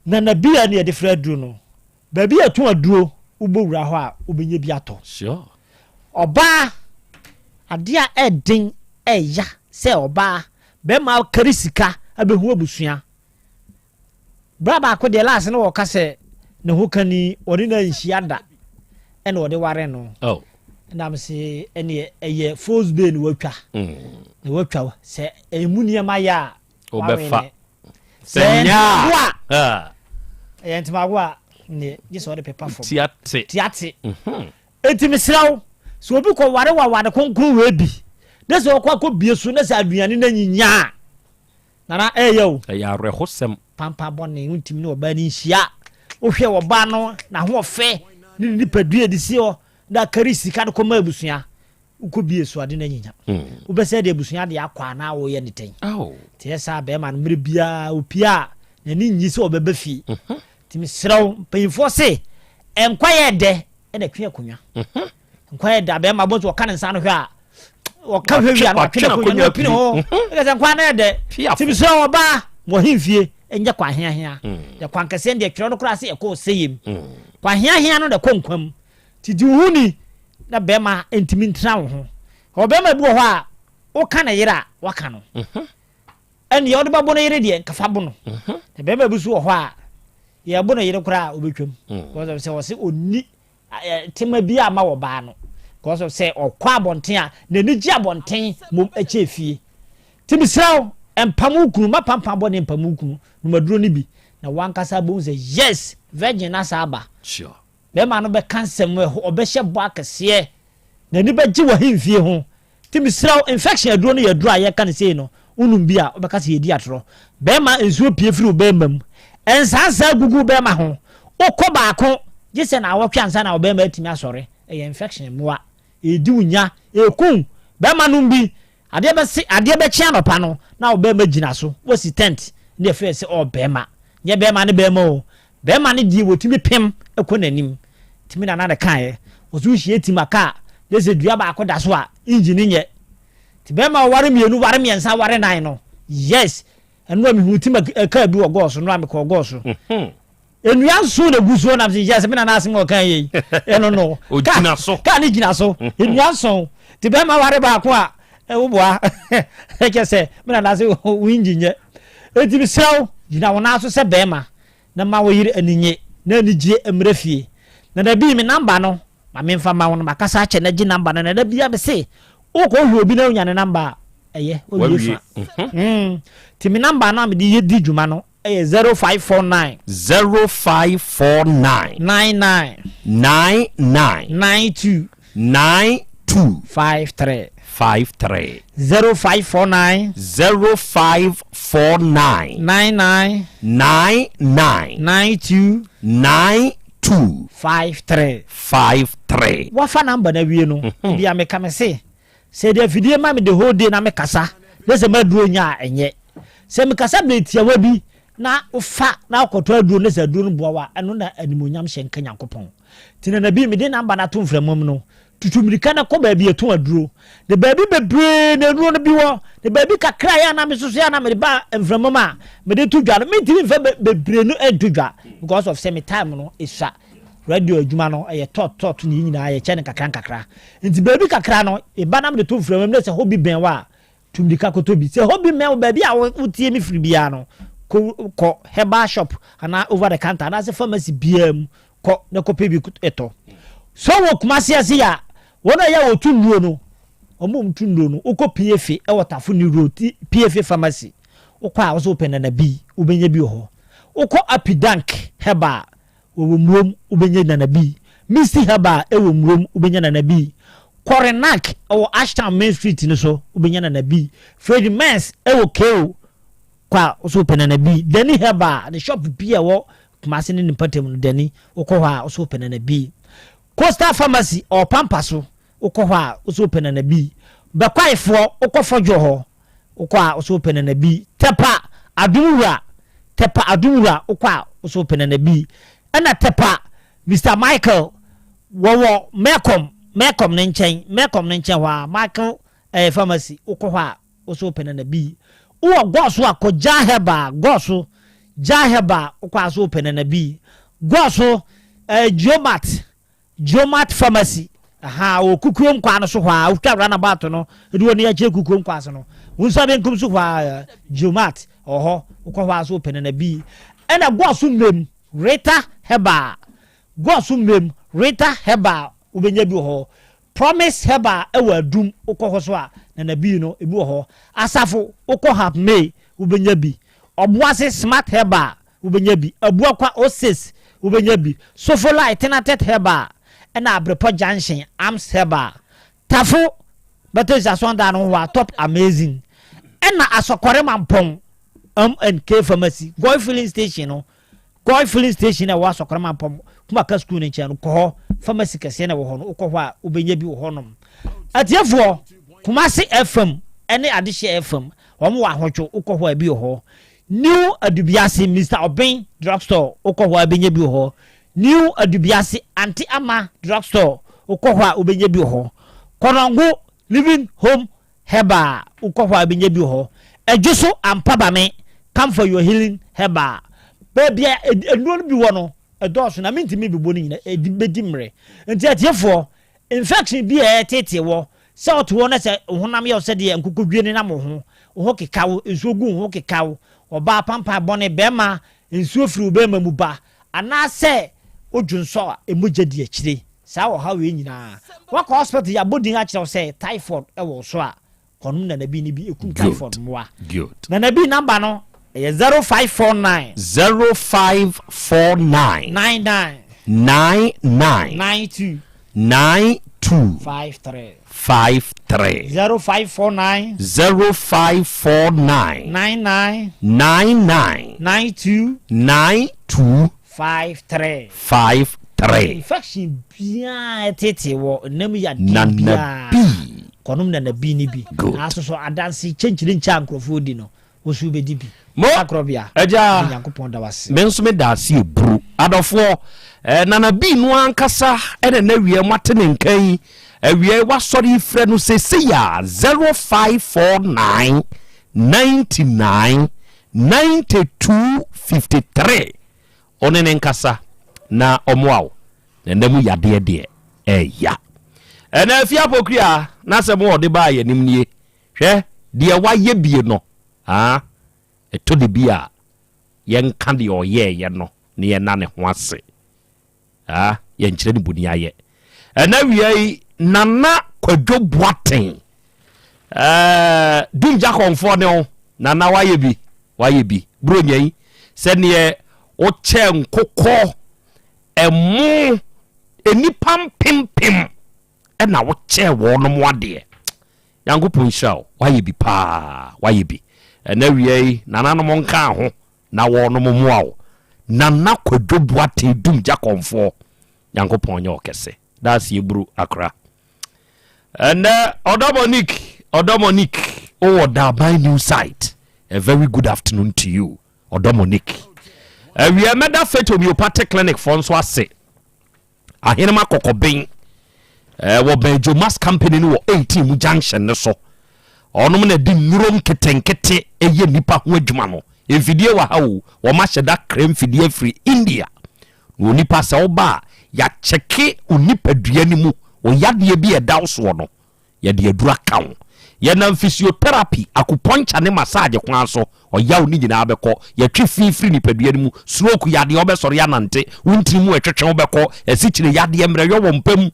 [SPEAKER 3] Nanabi a ne yɛde frɛ aduro no. Baabi a yɛtɔn aduro, wobɔ wura hɔ a, wobɛnya bi atɔ.
[SPEAKER 5] Sure.
[SPEAKER 3] Ɔbaa, adeɛ a ɛden ɛya sɛ ɔbaa, bɛrima kari sika abɛhu abusua. Bra baako deɛ last no wɔka sɛ ne ho kani ɔne no anhyia da ɛna ɔde ware no.
[SPEAKER 5] Oh.
[SPEAKER 3] Ɛna me se ɛneɛ ɛyɛ false bay na watwa. Na watwa sɛ ɛmu nneɛma yɛ a
[SPEAKER 5] Wobɛfa.
[SPEAKER 3] Sɛ
[SPEAKER 5] nyɛ
[SPEAKER 3] a ɛyɛ ntomago a neɛ gye sɛ ɔde pepa fam.
[SPEAKER 5] Tiate.
[SPEAKER 3] Tiate. Enti mesrɛ wo, sɛ obi kɔ ware waware kronkron wei bi, na sɛ ɔkɔ akɔ bie so na sɛ aduane no anyinya a, nana ɛyɛ o.
[SPEAKER 5] Ɛyɛ awerɛhosɛm.
[SPEAKER 3] Pampa bɔne, wontumi ne ɔbaa no nhyia. Wohwɛ ɔbaa no n'ahoɔfɛ ne ne nipadua de si hɔ na akari sika de kɔma abusua. Wokɔ bie so ade no anyinya. Wobɛsɛ de abusua de akɔ anaa woyɛ ne tɛn. Nti ɛyɛ saa bɛrima no mmerɛ biara opie a n'ani nnye sɛ ɔbɛba fie. Nti mesrɛ wo, mpanyinfoɔ se nkwa yɛ dɛ ɛna twe akonnwa. Nkwa yɛ dɛ a bɛrima bɔ nso ɔka ne nsa no hwɛ a ɔka hwɛ wie a na watwe n'akonnwa na wapini hɔ. Ɛka sɛ nkwa no yɛ dɛ. Nti mesrɛ wo ɔbaa wɔ ahemfie nyɛ kwan heahea. Yɛ kwan kɛseɛ no deɛ twerɛ no koraa se ɛkɔ ɔsɛeɛ mu. Kwan heahea no na ɛkɔ nkwa mu. Nti di wo ho ni na bɛrima ntumi ntena wo ho. Ɔbɛrima bi wɔ hɔ a woka ne yere a waka no. Ɛnneɛ wode bɛbo no yere deɛ nka fa bo no. Na bɛrima bi nso wɔ hɔ a yɛbo no yere koraa a ɔbɛtwam. Because of sɛ ɔse ɔnni tema bi ama wɔ baa no. Because of sɛ ɔkɔ abɔnten a n'ani gye abɔnten mmom ɛkyɛ fie. Nti mesrɛ wo mpam wo kunu, mma pampan bɔne mpam wo kunu, nom aduro no bi na wankasa bɛhu sɛ yes virgin no asa aba.
[SPEAKER 5] Sure.
[SPEAKER 3] Bɛrima no bɛka nsɛm, ɔbɛhyɛ bɔ akɛseɛ, n'ani bɛgye w'ahemfie ho. Nti mesrɛ wo, infection aduro no yɛ aduro a yɛka no sei no, wonom bi a, wobɛka sɛ yɛdi atorɔ. Bɛrima, nsuo pue firi wo bɛrima mu, nsansaa gugu wo bɛrima ho, wokɔ baako, gye sɛ naawɔtwe ansa na wo bɛrima atumi asɔre. Ɛyɛ infection mmoa, ɛredi wo nya, ɛreku wo. Bɛrima nom bi, Adeɛ bɛse adeɛ bɛkye anɔpa no na wo bɛɛma gyina so wasi tent ne ɛfrɛ sɛ ɔɔ bɛɛma nyɛ bɛɛma ne bɛɛma o bɛɛma ne deɛ wɔtumi pem kɔ n'anim tumi nana ne kaeɛ wɔso wohyia tim a kaa ne sɛ dua baako da so a engine nyɛ nti bɛɛma ɔware mmienu ware mmiɛnsa ware nan no yes ɛno a mehunu tim a kaa bi wɔ gɔɔ so no a mekɔɔ gɔɔ so Nnua nson na egu soɔ nam sɛ yes me nana asɛm a ɔka yɛ yi ɛno no
[SPEAKER 5] Ogyina so.
[SPEAKER 3] kaa ne gyina so nnua nson te bɛrima ware baako a woboa ɛkyɛ sɛ me nana sɛ wo engine nyɛ enti mesrɛ wo gyina wo nan so sɛ bɛrima na ma wo yere ani nye na anigye mmra fie na da bi me namba no ma memfa ma wo no makasa akyɛ na gye namba no na da bia me se wokɔ hwɛ obi na wonya ne namba a ɛyɛ wowie fa nti me namba no a mede yɛ di dwuma no Ɛyɛ 0549.
[SPEAKER 5] 0549.
[SPEAKER 3] 99.
[SPEAKER 5] 99.
[SPEAKER 3] 92.
[SPEAKER 5] 92.
[SPEAKER 3] 53.
[SPEAKER 5] 53.
[SPEAKER 3] 0549.
[SPEAKER 5] 0549.
[SPEAKER 3] 99.
[SPEAKER 5] 99.
[SPEAKER 3] 92.
[SPEAKER 5] 92.
[SPEAKER 3] 53.
[SPEAKER 5] 53.
[SPEAKER 3] Wafa number no awie no, ebia meka me se, Sɛ yɛde afidie ma me the whole day na me kasa na sɛ m'aduro nyɛ a ɛnyɛ. Sɛ me kasa berɛ tiawa bi na wofa na wokɔtɔ aduro na sɛ aduro no boa wo a ɛno na animuonyam hyɛ nka Nyankopɔn. Nti Nana B mede number no ato mframa mu no tutu mirika na kɔ baabi yɛtɔn aduro. Na baabi bebree na aduro no bi wɔ na baabi kakra a yɛ a na me soso yɛ a na mede ba mframa mu a mede to dwa no mentumi mfa bebree no nto dwa because of sɛ me time no ɛsua. Radio adwuma no ɛyɛ tɔt tɔt ne yɛn nyinaa yɛkyɛ no nkakra nkakra. Nti baabi kakra no, eba na mede to mframa mu na sɛ hɔ bi bɛn wo a, tu mmirika kɔtɔ bi. Sɛ hɔ bi mmɛn wo, baabi a wotie me firi biara no, kɔ kɔ herbal shop anaa over the counter anaasɛ pharmacy biara mu kɔ na kɔpɛ bi tɔ. Sɛ wɔ Kumasi ase a, wɔn a ɛyɛ a wɔtu nnuro no, wɔn a wɔtu nnuro no, wokɔ PFA wɔ Tafo New Road, PFA pharmacy, wokɔ a wo sɛ wopɛ nana bi, wobɛnya bi wɔ hɔ. Wokɔ Apidank herbal, Wɔwɔ Murom, wobɛnya Nana Bii. Misty Herbal wɔ Murom, wobɛnya Nana Bii. Korinak wɔ Ashtown Main Street no so, wobɛnya Nana Bii. Fred Mens wɔ KO kɔ a, wo nso wopɛ Nana Bii. Dani Herbal, ne shop bi a ɛwɔ Kumasi ne ne mpɔtam no, Dani, wokɔ hɔ a, wo nso wopɛ Nana Bii. Coastal Pharmacy ɔwɔ Pampa so, wokɔ hɔ a, wo nso wopɛ Nana Bii. Bɛkwaefoɔ, wokɔ Fɔdwo hɔ, Wokɔ a wosɛ wopɛ nana bi. Tɛpa adom wura Tɛpa adom wura wokɔ a wosɛ wopɛ nana bi. Ɛna Tɛpa Mister Michael wɔwɔ Melcom Melcom ne nkyɛn Melcom ne nkyɛn hɔ a Michael ɛyɛ pharmacy wokɔ hɔ a wosɛ wopɛ nana bi. Wowɔ Gɔso a kɔ Jah Herbal Gɔso Jah Herbal wokɔ a wosɛ wopɛ nana bi. Gɔso ɛɛ Geomat Geomat Pharmacy, ahaa, wɔ Kukuom kwan no so hɔ ara, wotwa runabout no de w'ani akyerɛ Kukuom kwan so no, wo nsa benkum so hɔ ara, Geomat wɔ hɔ, wokɔ hɔ ara so wopɛ Nana Bii. Ɛna Goaso Mmem, Rita Herbal, Goaso Mmem, Rita Herbal, wobɛnya bi wɔ hɔ. Promise Herbal wɔ Adum, wokɔ hɔ so a, Nana Bii no, ebi wɔ hɔ. Asafo, wokɔ Hap May, wobɛnya bi. Ɔboase Smart Herbal, wobɛnya bi, Abuakwa Oasis, wobɛnya bi, Sofolai Tenatet Herbal, ɛna Abrepɔ Junction, Arms Herbal, Tafo Methodist Asɔndan no ho hɔ a, Top Amazing, ɛna Asɔkɔre Mampɔn, M and K Pharmacy, Goy Filling Station no, Goy Filling Station a ɛwɔ Asɔkɔre Mampɔn, Kumaka School no nkyɛn no, kɔ hɔ, pharmacy kɛseɛ na ɛwɔ hɔ no, wokɔ hɔ a, wobɛnya bi wɔ hɔnom. Atiefoɔ, Kumasi FM ne Adehyeɛ FM, wɔn wɔ Ahotwo, wokɔ hɔ a, ebi wɔ hɔ. New Adubiase Mister Obeng drug store wokɔ hɔ a wobɛnya bi wɔ hɔ. New Adubiase Aunty Ama drug store wokɔ hɔ a wobɛnya bi wɔ hɔ. Kɔnɔngo Living Home Herbal wokɔ hɔ a wobɛnya bi wɔ hɔ. Adwoso Ampa Bame come for your healing herbal. Baabi a nnuro no bi wɔ no ɛdɔɔso na mentumi bebɔ no nyina ɛdi bɛdi mmerɛ. Nti atiefoɔ infection bi a ɛreteetee wɔ Sɛ wote hɔ na sɛ wo honam yɛ wo sɛdeɛ nkokɔdwie nenam wo ho, wo ho keka wo, nsuo gu wo ho keka wo, ɔbaa pampan bɔne, barima, nsuo firi wo barima mu ba, anaasɛ wodwonsɔ a mogya di akyire, saa ɔhaw wei nyinaa, woakɔ hospital yɛabɔ din akyerɛ wo sɛ typhoid wɔ wo so a, kɔnom Nanabi no bi, ɛkum typhoid mmoa. Nanabi number no ɛyɛ 0549.
[SPEAKER 5] 0549.
[SPEAKER 3] 99.
[SPEAKER 5] 99.
[SPEAKER 3] 92.
[SPEAKER 5] 92.
[SPEAKER 3] 53.
[SPEAKER 5] 53.
[SPEAKER 3] 0549.
[SPEAKER 5] 0549.
[SPEAKER 3] 99.
[SPEAKER 5] 99.
[SPEAKER 3] 92.
[SPEAKER 5] 92.
[SPEAKER 3] 53.
[SPEAKER 5] 53.
[SPEAKER 3] Infection biara ɛtete wɔ nam yadeɛ biara. Kɔnom nana bi ne bi.
[SPEAKER 5] Good.
[SPEAKER 3] Nanso so adanse kyɛnkyerɛnkyɛ a nkurɔfoɔ di no, wo nso wobɛdi bi.
[SPEAKER 5] Mo,
[SPEAKER 3] Akorɔbea,
[SPEAKER 5] agya,
[SPEAKER 3] me Nyankopɔn da wo ase.
[SPEAKER 5] Me nso meda ase eburu. Adɔfoɔ, eh, Nana Bii no ankasa ɛna na awia moate ne nka yi. Awia yi wasɔre yi frɛ no seesei a 0549 99 92 53. Ɔne ne nkasa na ɔmoa wo. Na nna mu yadeɛ deɛ ɛya. Ɛna afie apokua n'asɛm a ɔde baa yɛn anim nie. Hwɛ deɛ wayɛ bie no aa ɛtɔ da bi a yɛnka deɛ ɔyɛɛyɛ no na yɛnna ne ho ase aa yɛnkyerɛ ne boni ayɛ. Ɛna wia yi Nana Kwadwo Boateng ɛɛ Dumgya kɔnfoɔ ne wo Nana wayɛ bi wayɛ bi Buronya yi sɛdeɛ wokyɛ nkokɔ ɛmo nnipa mpempem ɛna wokyɛɛ wɔnom adeɛ. Nyankopɔn nhyira wo, wayɛ bi paa, wayɛ bi. Ɛnɛ awia yi, nananom nkaa ho na wɔnom mmoa wo. Nana Kwadwo Boateng Dum Gyakɔnfoɔ, Nyankopɔn nyɛ wo kɛse. That's Yebru Accra. Ɛnɛ Ɔdɔ Monique, Ɔdɔ Monique, wowɔ Daban New Site. A very good afternoon to you, Ɔdɔ Monique. Awia mɛda Faith Homeopathic Clinic foɔ nso ase. Ahenema Kɔkɔben eh, wɔ bɛn Jomas Company no wɔ 18 mu junction no so. Ɔnom na ɛde nnuro nketenkete ɛyɛ nnipa ho adwuma no. Mfidie wɔ ha o, wɔn ahyɛ da kra mfidie afiri India. Na onipa sɛ woba a, Yɛakyɛke wo nipadua no mu, wo yadeɛ bi a ɛda wo soɔ no, yɛde aduru aka wo. Yɛnam physiotherapy, acupuncture ne massage kwan so, ɔyaw no nyinaa bɛkɔ. Yɛtwe fi firi nipadua no mu, stroke yadeɛ wobɛsɔre anante, wo ntini mu ɛtwetwe wobɛkɔ, asikyire yadeɛ, mmerɛyɔ wɔ mpa mu,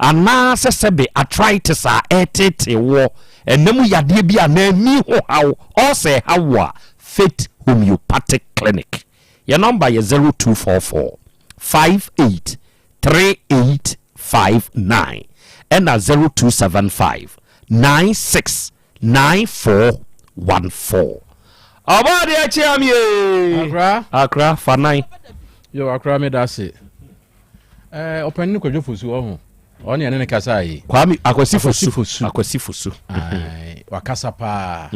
[SPEAKER 5] anaasɛ sɛbe arthritis a ɛreteetee woɔ, ɛna mu yadeɛ bi anaa ani ho haw, ulcer ɛhaw wo a, Faith Homeopathic Clinic. Yɛn nɔmba yɛ 0244 58 3859 ɛna 0275 96 9414. Ɔbɔadeɛ kyea me ee.
[SPEAKER 16] Akra.
[SPEAKER 5] Akra fa nan.
[SPEAKER 16] Yo akra me da se. Eh ɔpanin Kwadwo Fosu ɔho. Ɔne ɛne ne kasa yi.
[SPEAKER 5] Kwame Akwasi Fosu. Akwasi Fosu.
[SPEAKER 16] Aye, wakasa paa.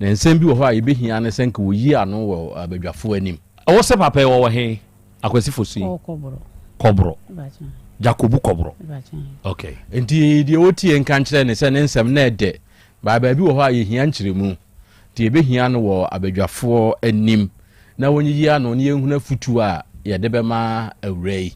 [SPEAKER 16] Na nsɛm bi wɔ hɔ a yɛbɛhia ne sɛ nka wɔyi ano wɔ abadwafoɔ anim.
[SPEAKER 5] Ɛwɔ sɛ papa yi wɔwɔ he? Akwasi Fosu yi.
[SPEAKER 2] Kɔbrɔ.
[SPEAKER 5] Kɔbrɔ. Jakobu Kɔbrɔ. Okay.
[SPEAKER 16] Nti deɛ wɔtie nka nkyerɛ ne sɛ ne nsɛm na ɛdɛ. Baa baabi wɔ hɔ a yɛhia nkyerɛmu. Nti yɛbɛhia no wɔ abadwafoɔ anim na wɔnyiyi ano na yɛnhunu afutuo a yɛde bɛma awura yi.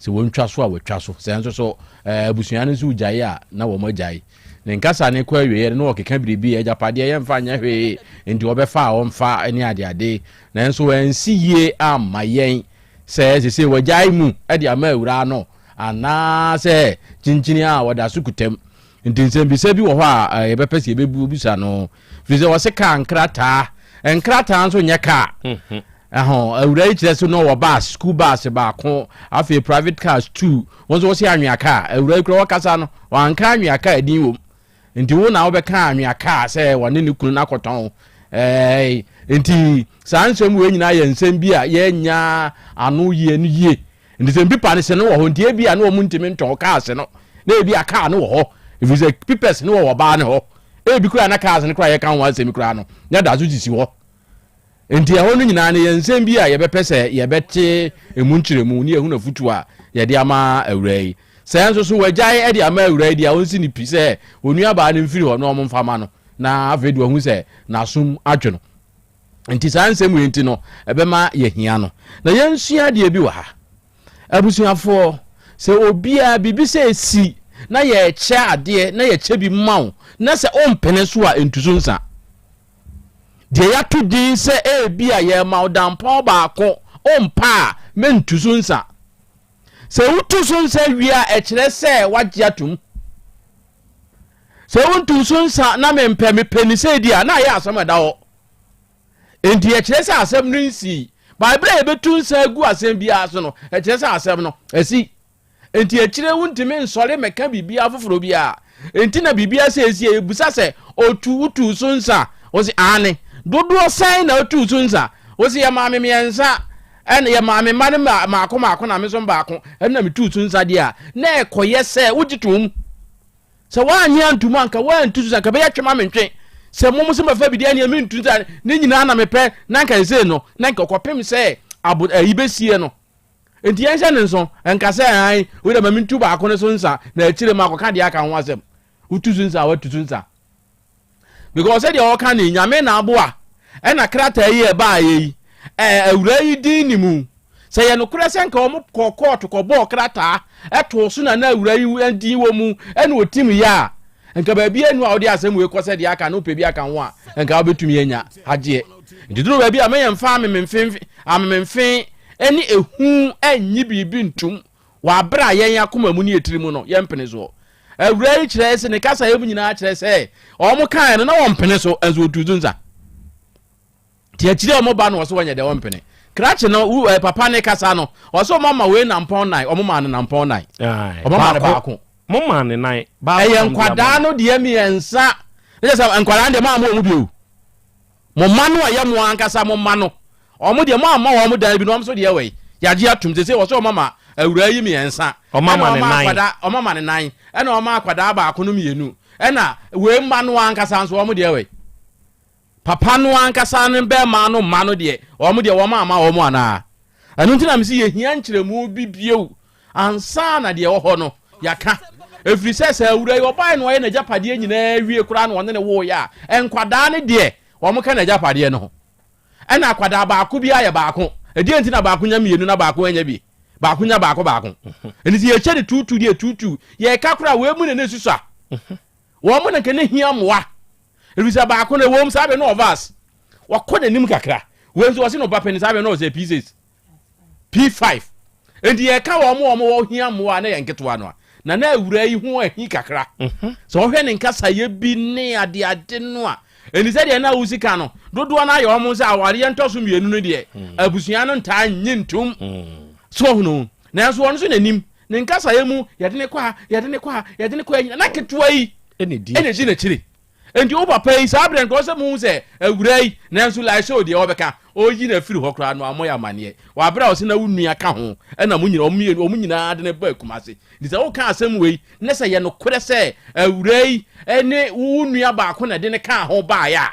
[SPEAKER 16] Sɛ wɔntwa so a wɔatwa so, sɛ nso so abusua no nso regyae a na wɔn agyae. Ne nkasa no kɔ awieɛ no na ɔkeka biribi, agyapadeɛ yɛmfa nyɛ hwee, nti wɔbɛfa a wɔmfa ne adeade. Nanso ansi yie amma yɛn sɛ sesei wɔagyae mu de ama awuraa no anaasɛ kyinkyini a wɔda so kutam. Nti nsɛmbisa bi wɔ hɔ a yɛbɛpɛ sɛ yɛbɛbisa no, firi sɛ wɔse kaa nkrataa, nkrataa nso nyɛ kaa. Mhm. Ɛho awura yi kyerɛ so no wɔ bus, school bus baako, afei private cars two, wɔn nso wɔse anwea kaa. Awura yi kura wɔkasa no, wɔanka anwea kaa din wom. Nti wo na wobɛka anwea kaa sɛ wɔne ne kunu no akɔtɔn. Ɛɛ nti saa nsɛm wei nyinaa yɛ nsɛm bi a yɛnya ano yie no yie. Nti sɛ mpipa no se no wɔ hɔ nti ebi a na wɔn ntumi ntɔn cars no na ebi a car no wɔ hɔ efiri sɛ pipɛs no wɔ ɔbaa no hɔ ebi koraa na cars no koraa yɛka ho asɛm koraa no na da so sisi hɔ nti ɛhɔ no nyinaa no yɛ nsɛm bi a yɛbɛpɛ sɛ yɛbɛte emu nkyerɛmu ne yɛhu n'afutuo a yɛde ama awura yi sɛ nso so wagyae de ama awura yi deɛ ɔnsi ne pi sɛ onuabaa no mfiri hɔ na wɔn mfa ma no na afei de wahu sɛ n'asom adwo no. Nti saa nsɛm wei nti no, ɛbɛma yɛahia no. Na yɛnsua adeɛ bi wɔ ha. Abusuafoɔ, sɛ obiara biribi sɛ ɛsi na yɛrekyɛ adeɛ na yɛkyɛ bi ma wo na sɛ wompene so a, ntu so nsa. Deɛ yɛato din sɛ ebi a yɛrema wo dampɔn baako, wompɛ a, mentu so nsa. Sɛ wotu so nsa wie a, ɛkyerɛ sɛ woagye atom. Sɛ wontu so nsa na mempɛ, mepɛ ne sei di a, na ayɛ asɛm a ɛda hɔ. Enti ɛkyerɛ sɛ asɛm no nsii. By berɛ a yɛbɛtu nsa agu asɛm biara so no, ɛkyerɛ sɛ asɛm no asi. Enti akyire wontumi nsɔre mmɛka biribiara foforɔ biara. Enti na biribiara sɛ ɛsi a, yɛbusa sɛ, otu, wotuu so nsa? Wose, aane. Dodoɔ sɛn na wotuu so nsa? Wose, yɛmaa me mmiɛnsa, ɛna yɛmaa me mma no mmaako mmaako na me nso baako, ɛno na metuu so nsa deɛ a, na ɛkɔyɛ sɛ wogye toom. Sɛ woannye anto mu a, anka woantu so sɛ anka ɛbɛyɛ twe ma mentwe. Sɛ mom sɛ mɛfa bi deɛ ɛneɛ mentu sɛ ne nyinaa na mepɛ na anka ɛsei no na anka kɔpem sɛ abo ayi bɛsie no. Nti yɛnhyɛ ne nso nka sɛ an wei deɛ ma mentu baako no so nsa na akyire ma akɔka deɛ aka ho asɛm. Wotu so nsa a woatu so nsa. Because sɛdeɛ ɔka no yi, Nyame na aboa ɛna krataa yi a ɛbaeɛ yi, ɛɛ awuraa yi din ni mu. Sɛ yɛ nokorɛ sɛ nka wɔn kɔɔ kɔɔto kɔbɔɔ krataa ɛtoo so na na awuraa yi din wɔ mu ɛna ɔtim yɛ a, nka baabi anu a wode asɛm wei kɔ sɛ deɛ aka no wopɛ bi aka ho a, nka wobɛtumi anya agyeɛ. Nti duru baabi a mɛyɛ mfa amememfe amememfe ɛne ehu ɛnyi biribi ntum Wɔ abere a yɛn akoma mu ne yɛn tiri mu no, yɛmpene soɔ. Awuraa yi kyerɛ sɛ ne kasaeɛ mu nyinaa kyerɛ sɛ wɔn kaeɛ no na wɔmpene so, nso wɔtuu so nsa. Nti akyire a wɔn ba no wɔso wɔnyɛ deɛ wɔmpene. Krakye no wu eh, papa ne kasa no ɔsɛ wɔn ama wei nampɔn nan, wɔn maa no nampɔn nan, wɔn maa no baako.
[SPEAKER 5] Mo maa ne nan. Baako
[SPEAKER 16] Ɛyɛ
[SPEAKER 5] na mo de ama
[SPEAKER 16] nkwadaa
[SPEAKER 5] no.
[SPEAKER 16] no deɛ mmiɛnsa. Ne kyɛ sɛ nkwadaa no deɛ mo amma wɔn bio. Mo mma no a ɛyɛ mo ankasa mo mma no, wɔn deɛ moamma wɔn dan bi na wɔn nso deɛ wei, yɛagye atom. Seesei wɔ sɛ wɔama awuraa yi mmiɛnsa,
[SPEAKER 5] Wɔama
[SPEAKER 16] ɛna
[SPEAKER 5] ne
[SPEAKER 16] wɔama
[SPEAKER 5] nan.
[SPEAKER 16] akwadaa, wɔama ne nan, ɛna wɔama akwadaa baako no mmienu, ɛna wei mma no ankasa nso wɔn deɛ wei. Papa no ankasa ne bɛrima no mma no deɛ, wɔn deɛ wɔamma wɔn anaa? Ɛno nti na mese yɛhia nkyerɛmu bi bio ansa na deɛ ɛwɔ hɔ no yɛaka. Ɛfiri sɛ sɛ awura yi ɔbaeɛ na ɔyɛ n'agyapadeɛ nyinaa wie koraa na ɔne ne woeɛ a, nkwadaa no deɛ wɔka n'agyapadeɛ no ho. Ɛna akwadaa baako biara yɛ baako. Ɛdeɛn nti na baako nya mmienu na baako anya bi? Baako nya baako baako. Ɛnti sɛ yɛkyɛ ne tuutu deɛ tuutu, yɛka koraa wei mu na na ɛsusua. Wɔn mo na nka ne hia mmoa. Ɛfiri sɛ baako no ɛwom saa bɛ no ɔvas. Wakɔ n'anim kakra. Wei nso wɔse no ba panin saa bɛ no ɔsɛ P6. P5. Enti yɛka wɔn a wɔn hia mmoa na yɛ nketewa no a, na na awura yi ho ahi kakra. Mhm. Sɛ wɔhwɛ ne nkasayɛ bi ne adeade no a, ɛni sɛ deɛ na wosi ka no, dodoɔ no ayɛ wɔn sɛ awareɛ ntɔ so mmienu no deɛ, mm. abusua no ntaa nye ntom. Mm. So ɔhono, nanso wɔn nso n'anim, ne nkasayɛ mu, yɛde ne kɔ ha, yɛde ne kɔ ha, yɛde ne kɔ ha, na ketewa yi ɛna di n'akyire. Enti wo papa yi, saa berɛ nka ɔsɛ muhu sɛ awuraa yi, nanso Laisho deɛ ɔbɛka, ɔreyi no afiri hɔ koraa no ammɔ yɛ amanneɛ. Wɔ aberɛ a ɔse na wo nua ka ho, ɛna mo nyina, wɔn wɔn nyinaa de no baa Kumase. Nti sɛ woka asɛm wei, na sɛ yɛ nokorɛ sɛ awuraa yi ne wo nua baako na ɛde no kaa ho baeɛ a,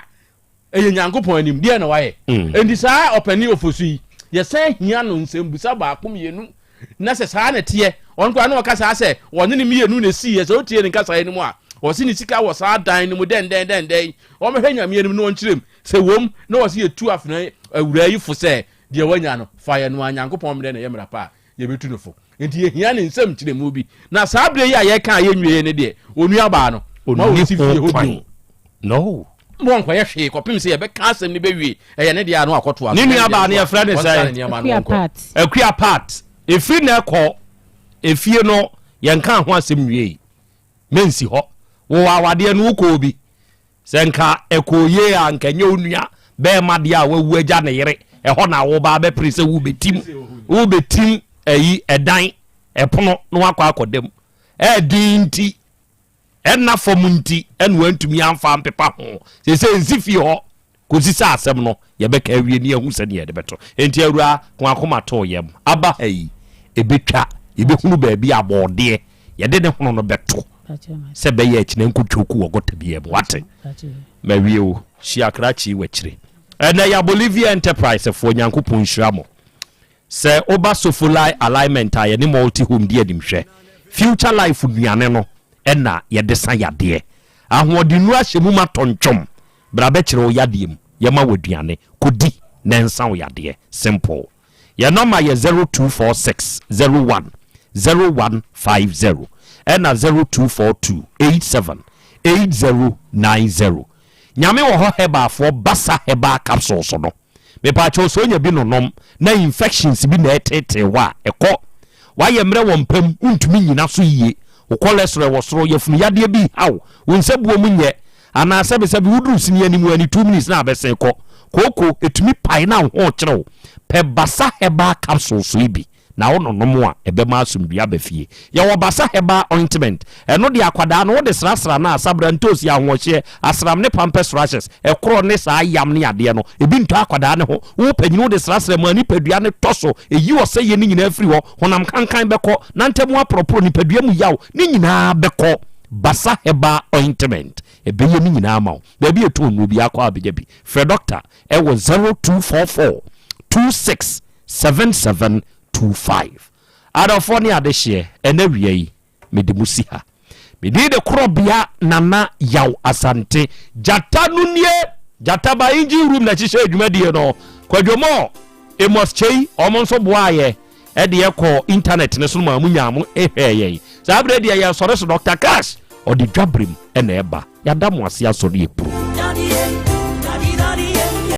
[SPEAKER 16] Ɛyɛ Nyankopɔn anim, deɛn na wayɛ? Enti saa ɔpanin Ofosu yi, yɛsan hia no nsɛmbusa baako mmienu, na sɛ saa na ɛteɛ, ɔno koraa na ɔka saa sɛ ɔne ne mmienu na ɛsiiɛ, sɛ wotie ne nkasaeɛ no mu a, ɔse ne sika wɔ saa dan no mu dɛndɛn dɛndɛn, ɔmmɛhwɛ Nyame anim na ɔnkyerɛ mu, sɛ wom na ɔse yɛtu afena awuraa yi fo sɛ deɛ wanya no, fa yɛ no a Nyankopɔn mmerɛ na ɛyɛ mmara pa a, yɛbɛtu no fo. Enti yɛhia ne nsɛm nkyerɛmu bi. Na saa berɛ yi a yɛreka a yɛnwieɛ no deɛ, onuabaa no, ma ɔnsi fie hɔ bio.
[SPEAKER 5] No.
[SPEAKER 16] Ma ɔnkɔyɛ hwee kɔpem sɛ yɛbɛka asɛm no bɛwie. Ɛyɛ ne deɛ a na wakɔtoa so.
[SPEAKER 5] Ne nuabaa no yɛfrɛ ne sɛn?
[SPEAKER 2] Akua Pat.
[SPEAKER 5] Akua Pat. Ɛfiri na ɛkɔ efie no yɛnka ho asɛm nwiei. Mensi hɔ. Wowɔ awadeɛ no wokɔɔ bi. Sɛ nka ɛkɔɔ yie a, nka ɛnyɛ wo nua bɛɛma deɛ a wawu agya ne yere ɛhɔ na woba abɛpere sɛ wobɛtim wobɛtim ayi ɛdan ɛpono na wakɔ akɔda mu. Ɛɛden nti ɛnna fam nti ɛna wantumi amfa ampepa ho. Seesei nsi fie hɔ kɔsi sɛ asɛm no yɛbɛka awie ne yɛahu sɛdeɛ yɛde bɛto. Enti awuraa, ko akoma too yam. Aba ha yi, ɛbɛtwa, yɛbɛhunu baabi a bɔɔdeɛ yɛde ne hono no bɛto sɛ ɛbɛyɛ akyina nkotwoku wɔ gɔta biara mu. Wate? Mawie o. Hyia krakye yi w'akyire. Ɛnɛ ya Bolivia Enterprise foɔ, Nyankopɔn nhyira mo. Sɛ woba Sofolai Alignment a yɛne Multi Home di animhwɛ. Future Life nnuane no na yɛde sa yadeɛ. Ahoɔdennuro ahyɛ mu ma tɔntwom. Bra bɛkyerɛ wo yadeɛ mu, yɛma wo aduane, kɔdi na ɛnsa wo yadeɛ. Simple. Yɛn nɔma yɛ 0246 01 0150 ɛna 0242 87 8090. Nyame wɔ hɔ Herbalfoɔ Basa Herbal Capsules no. Mepaakyɛw sɛ onya bi nonom na infections bi na ɛreteetee wo a, ɛkɔ. Wayɛ mmerɛ wɔ mpa mu, wontumi nnyina so yie, wo cholesterol wɔ soro, yafunu yadeɛ bi reha wo, wo nsabuo mu nyɛ, anaa sɛbesɛbe woduru sini anim anni two minutes na abɛsen kɔ. Kooko, ɛtumi pae na wo ho rekyere wo. Pɛ Basa Herbal Capsules yi bi. na wononom a, ɛbɛma asomdwoeɛ aba fie. Yɛwɔ Basa Herbal Ointment. Ɛno deɛ akwadaa no wode srasra no a, sabra, ntoosi, ahoɔhyeɛ, asram ne pampers rashes, ɛkorɔ ne saa yam ne adeɛ no, ebi ntɔ akwadaa no ho. Wo panin wode srasra mu a, nipadua no tɔ so, ɛyi ɔsɛeɛ no nyinaa firi hɔ, honam kankan bɛkɔ, nantamu aporɔporɔ, nipadua mu yaw, ne nyinaa bɛkɔ. Basa Herbal Ointment, ɛbɛyɛ ne nyinaa ama wo. Baabi a ɛtɔn nnuro biara kɔ a wobɛnya bi. Frɛ dɔkta ɛwɔ 0244 26 7725. Adɔfoɔ ne adehyeɛ, ɛnɛ awia yi, mede mo si ha. Me din de Korɔbea Nana Yaw Asante. Gyata no nie! Gyata ba engine room na ɛhyehyɛɛ dwumadie no. Kwadwo Moore, Amos Kyei, wɔn nso boaeɛ ɛde ɛkɔ internet no so no maa mo nyaa mo hwɛɛ yɛn. Saa berɛ deɛ yɛsɔre so Dr. Cash, ɔde dwaberem na ɛba. Yɛada mo ase asɔre apuro.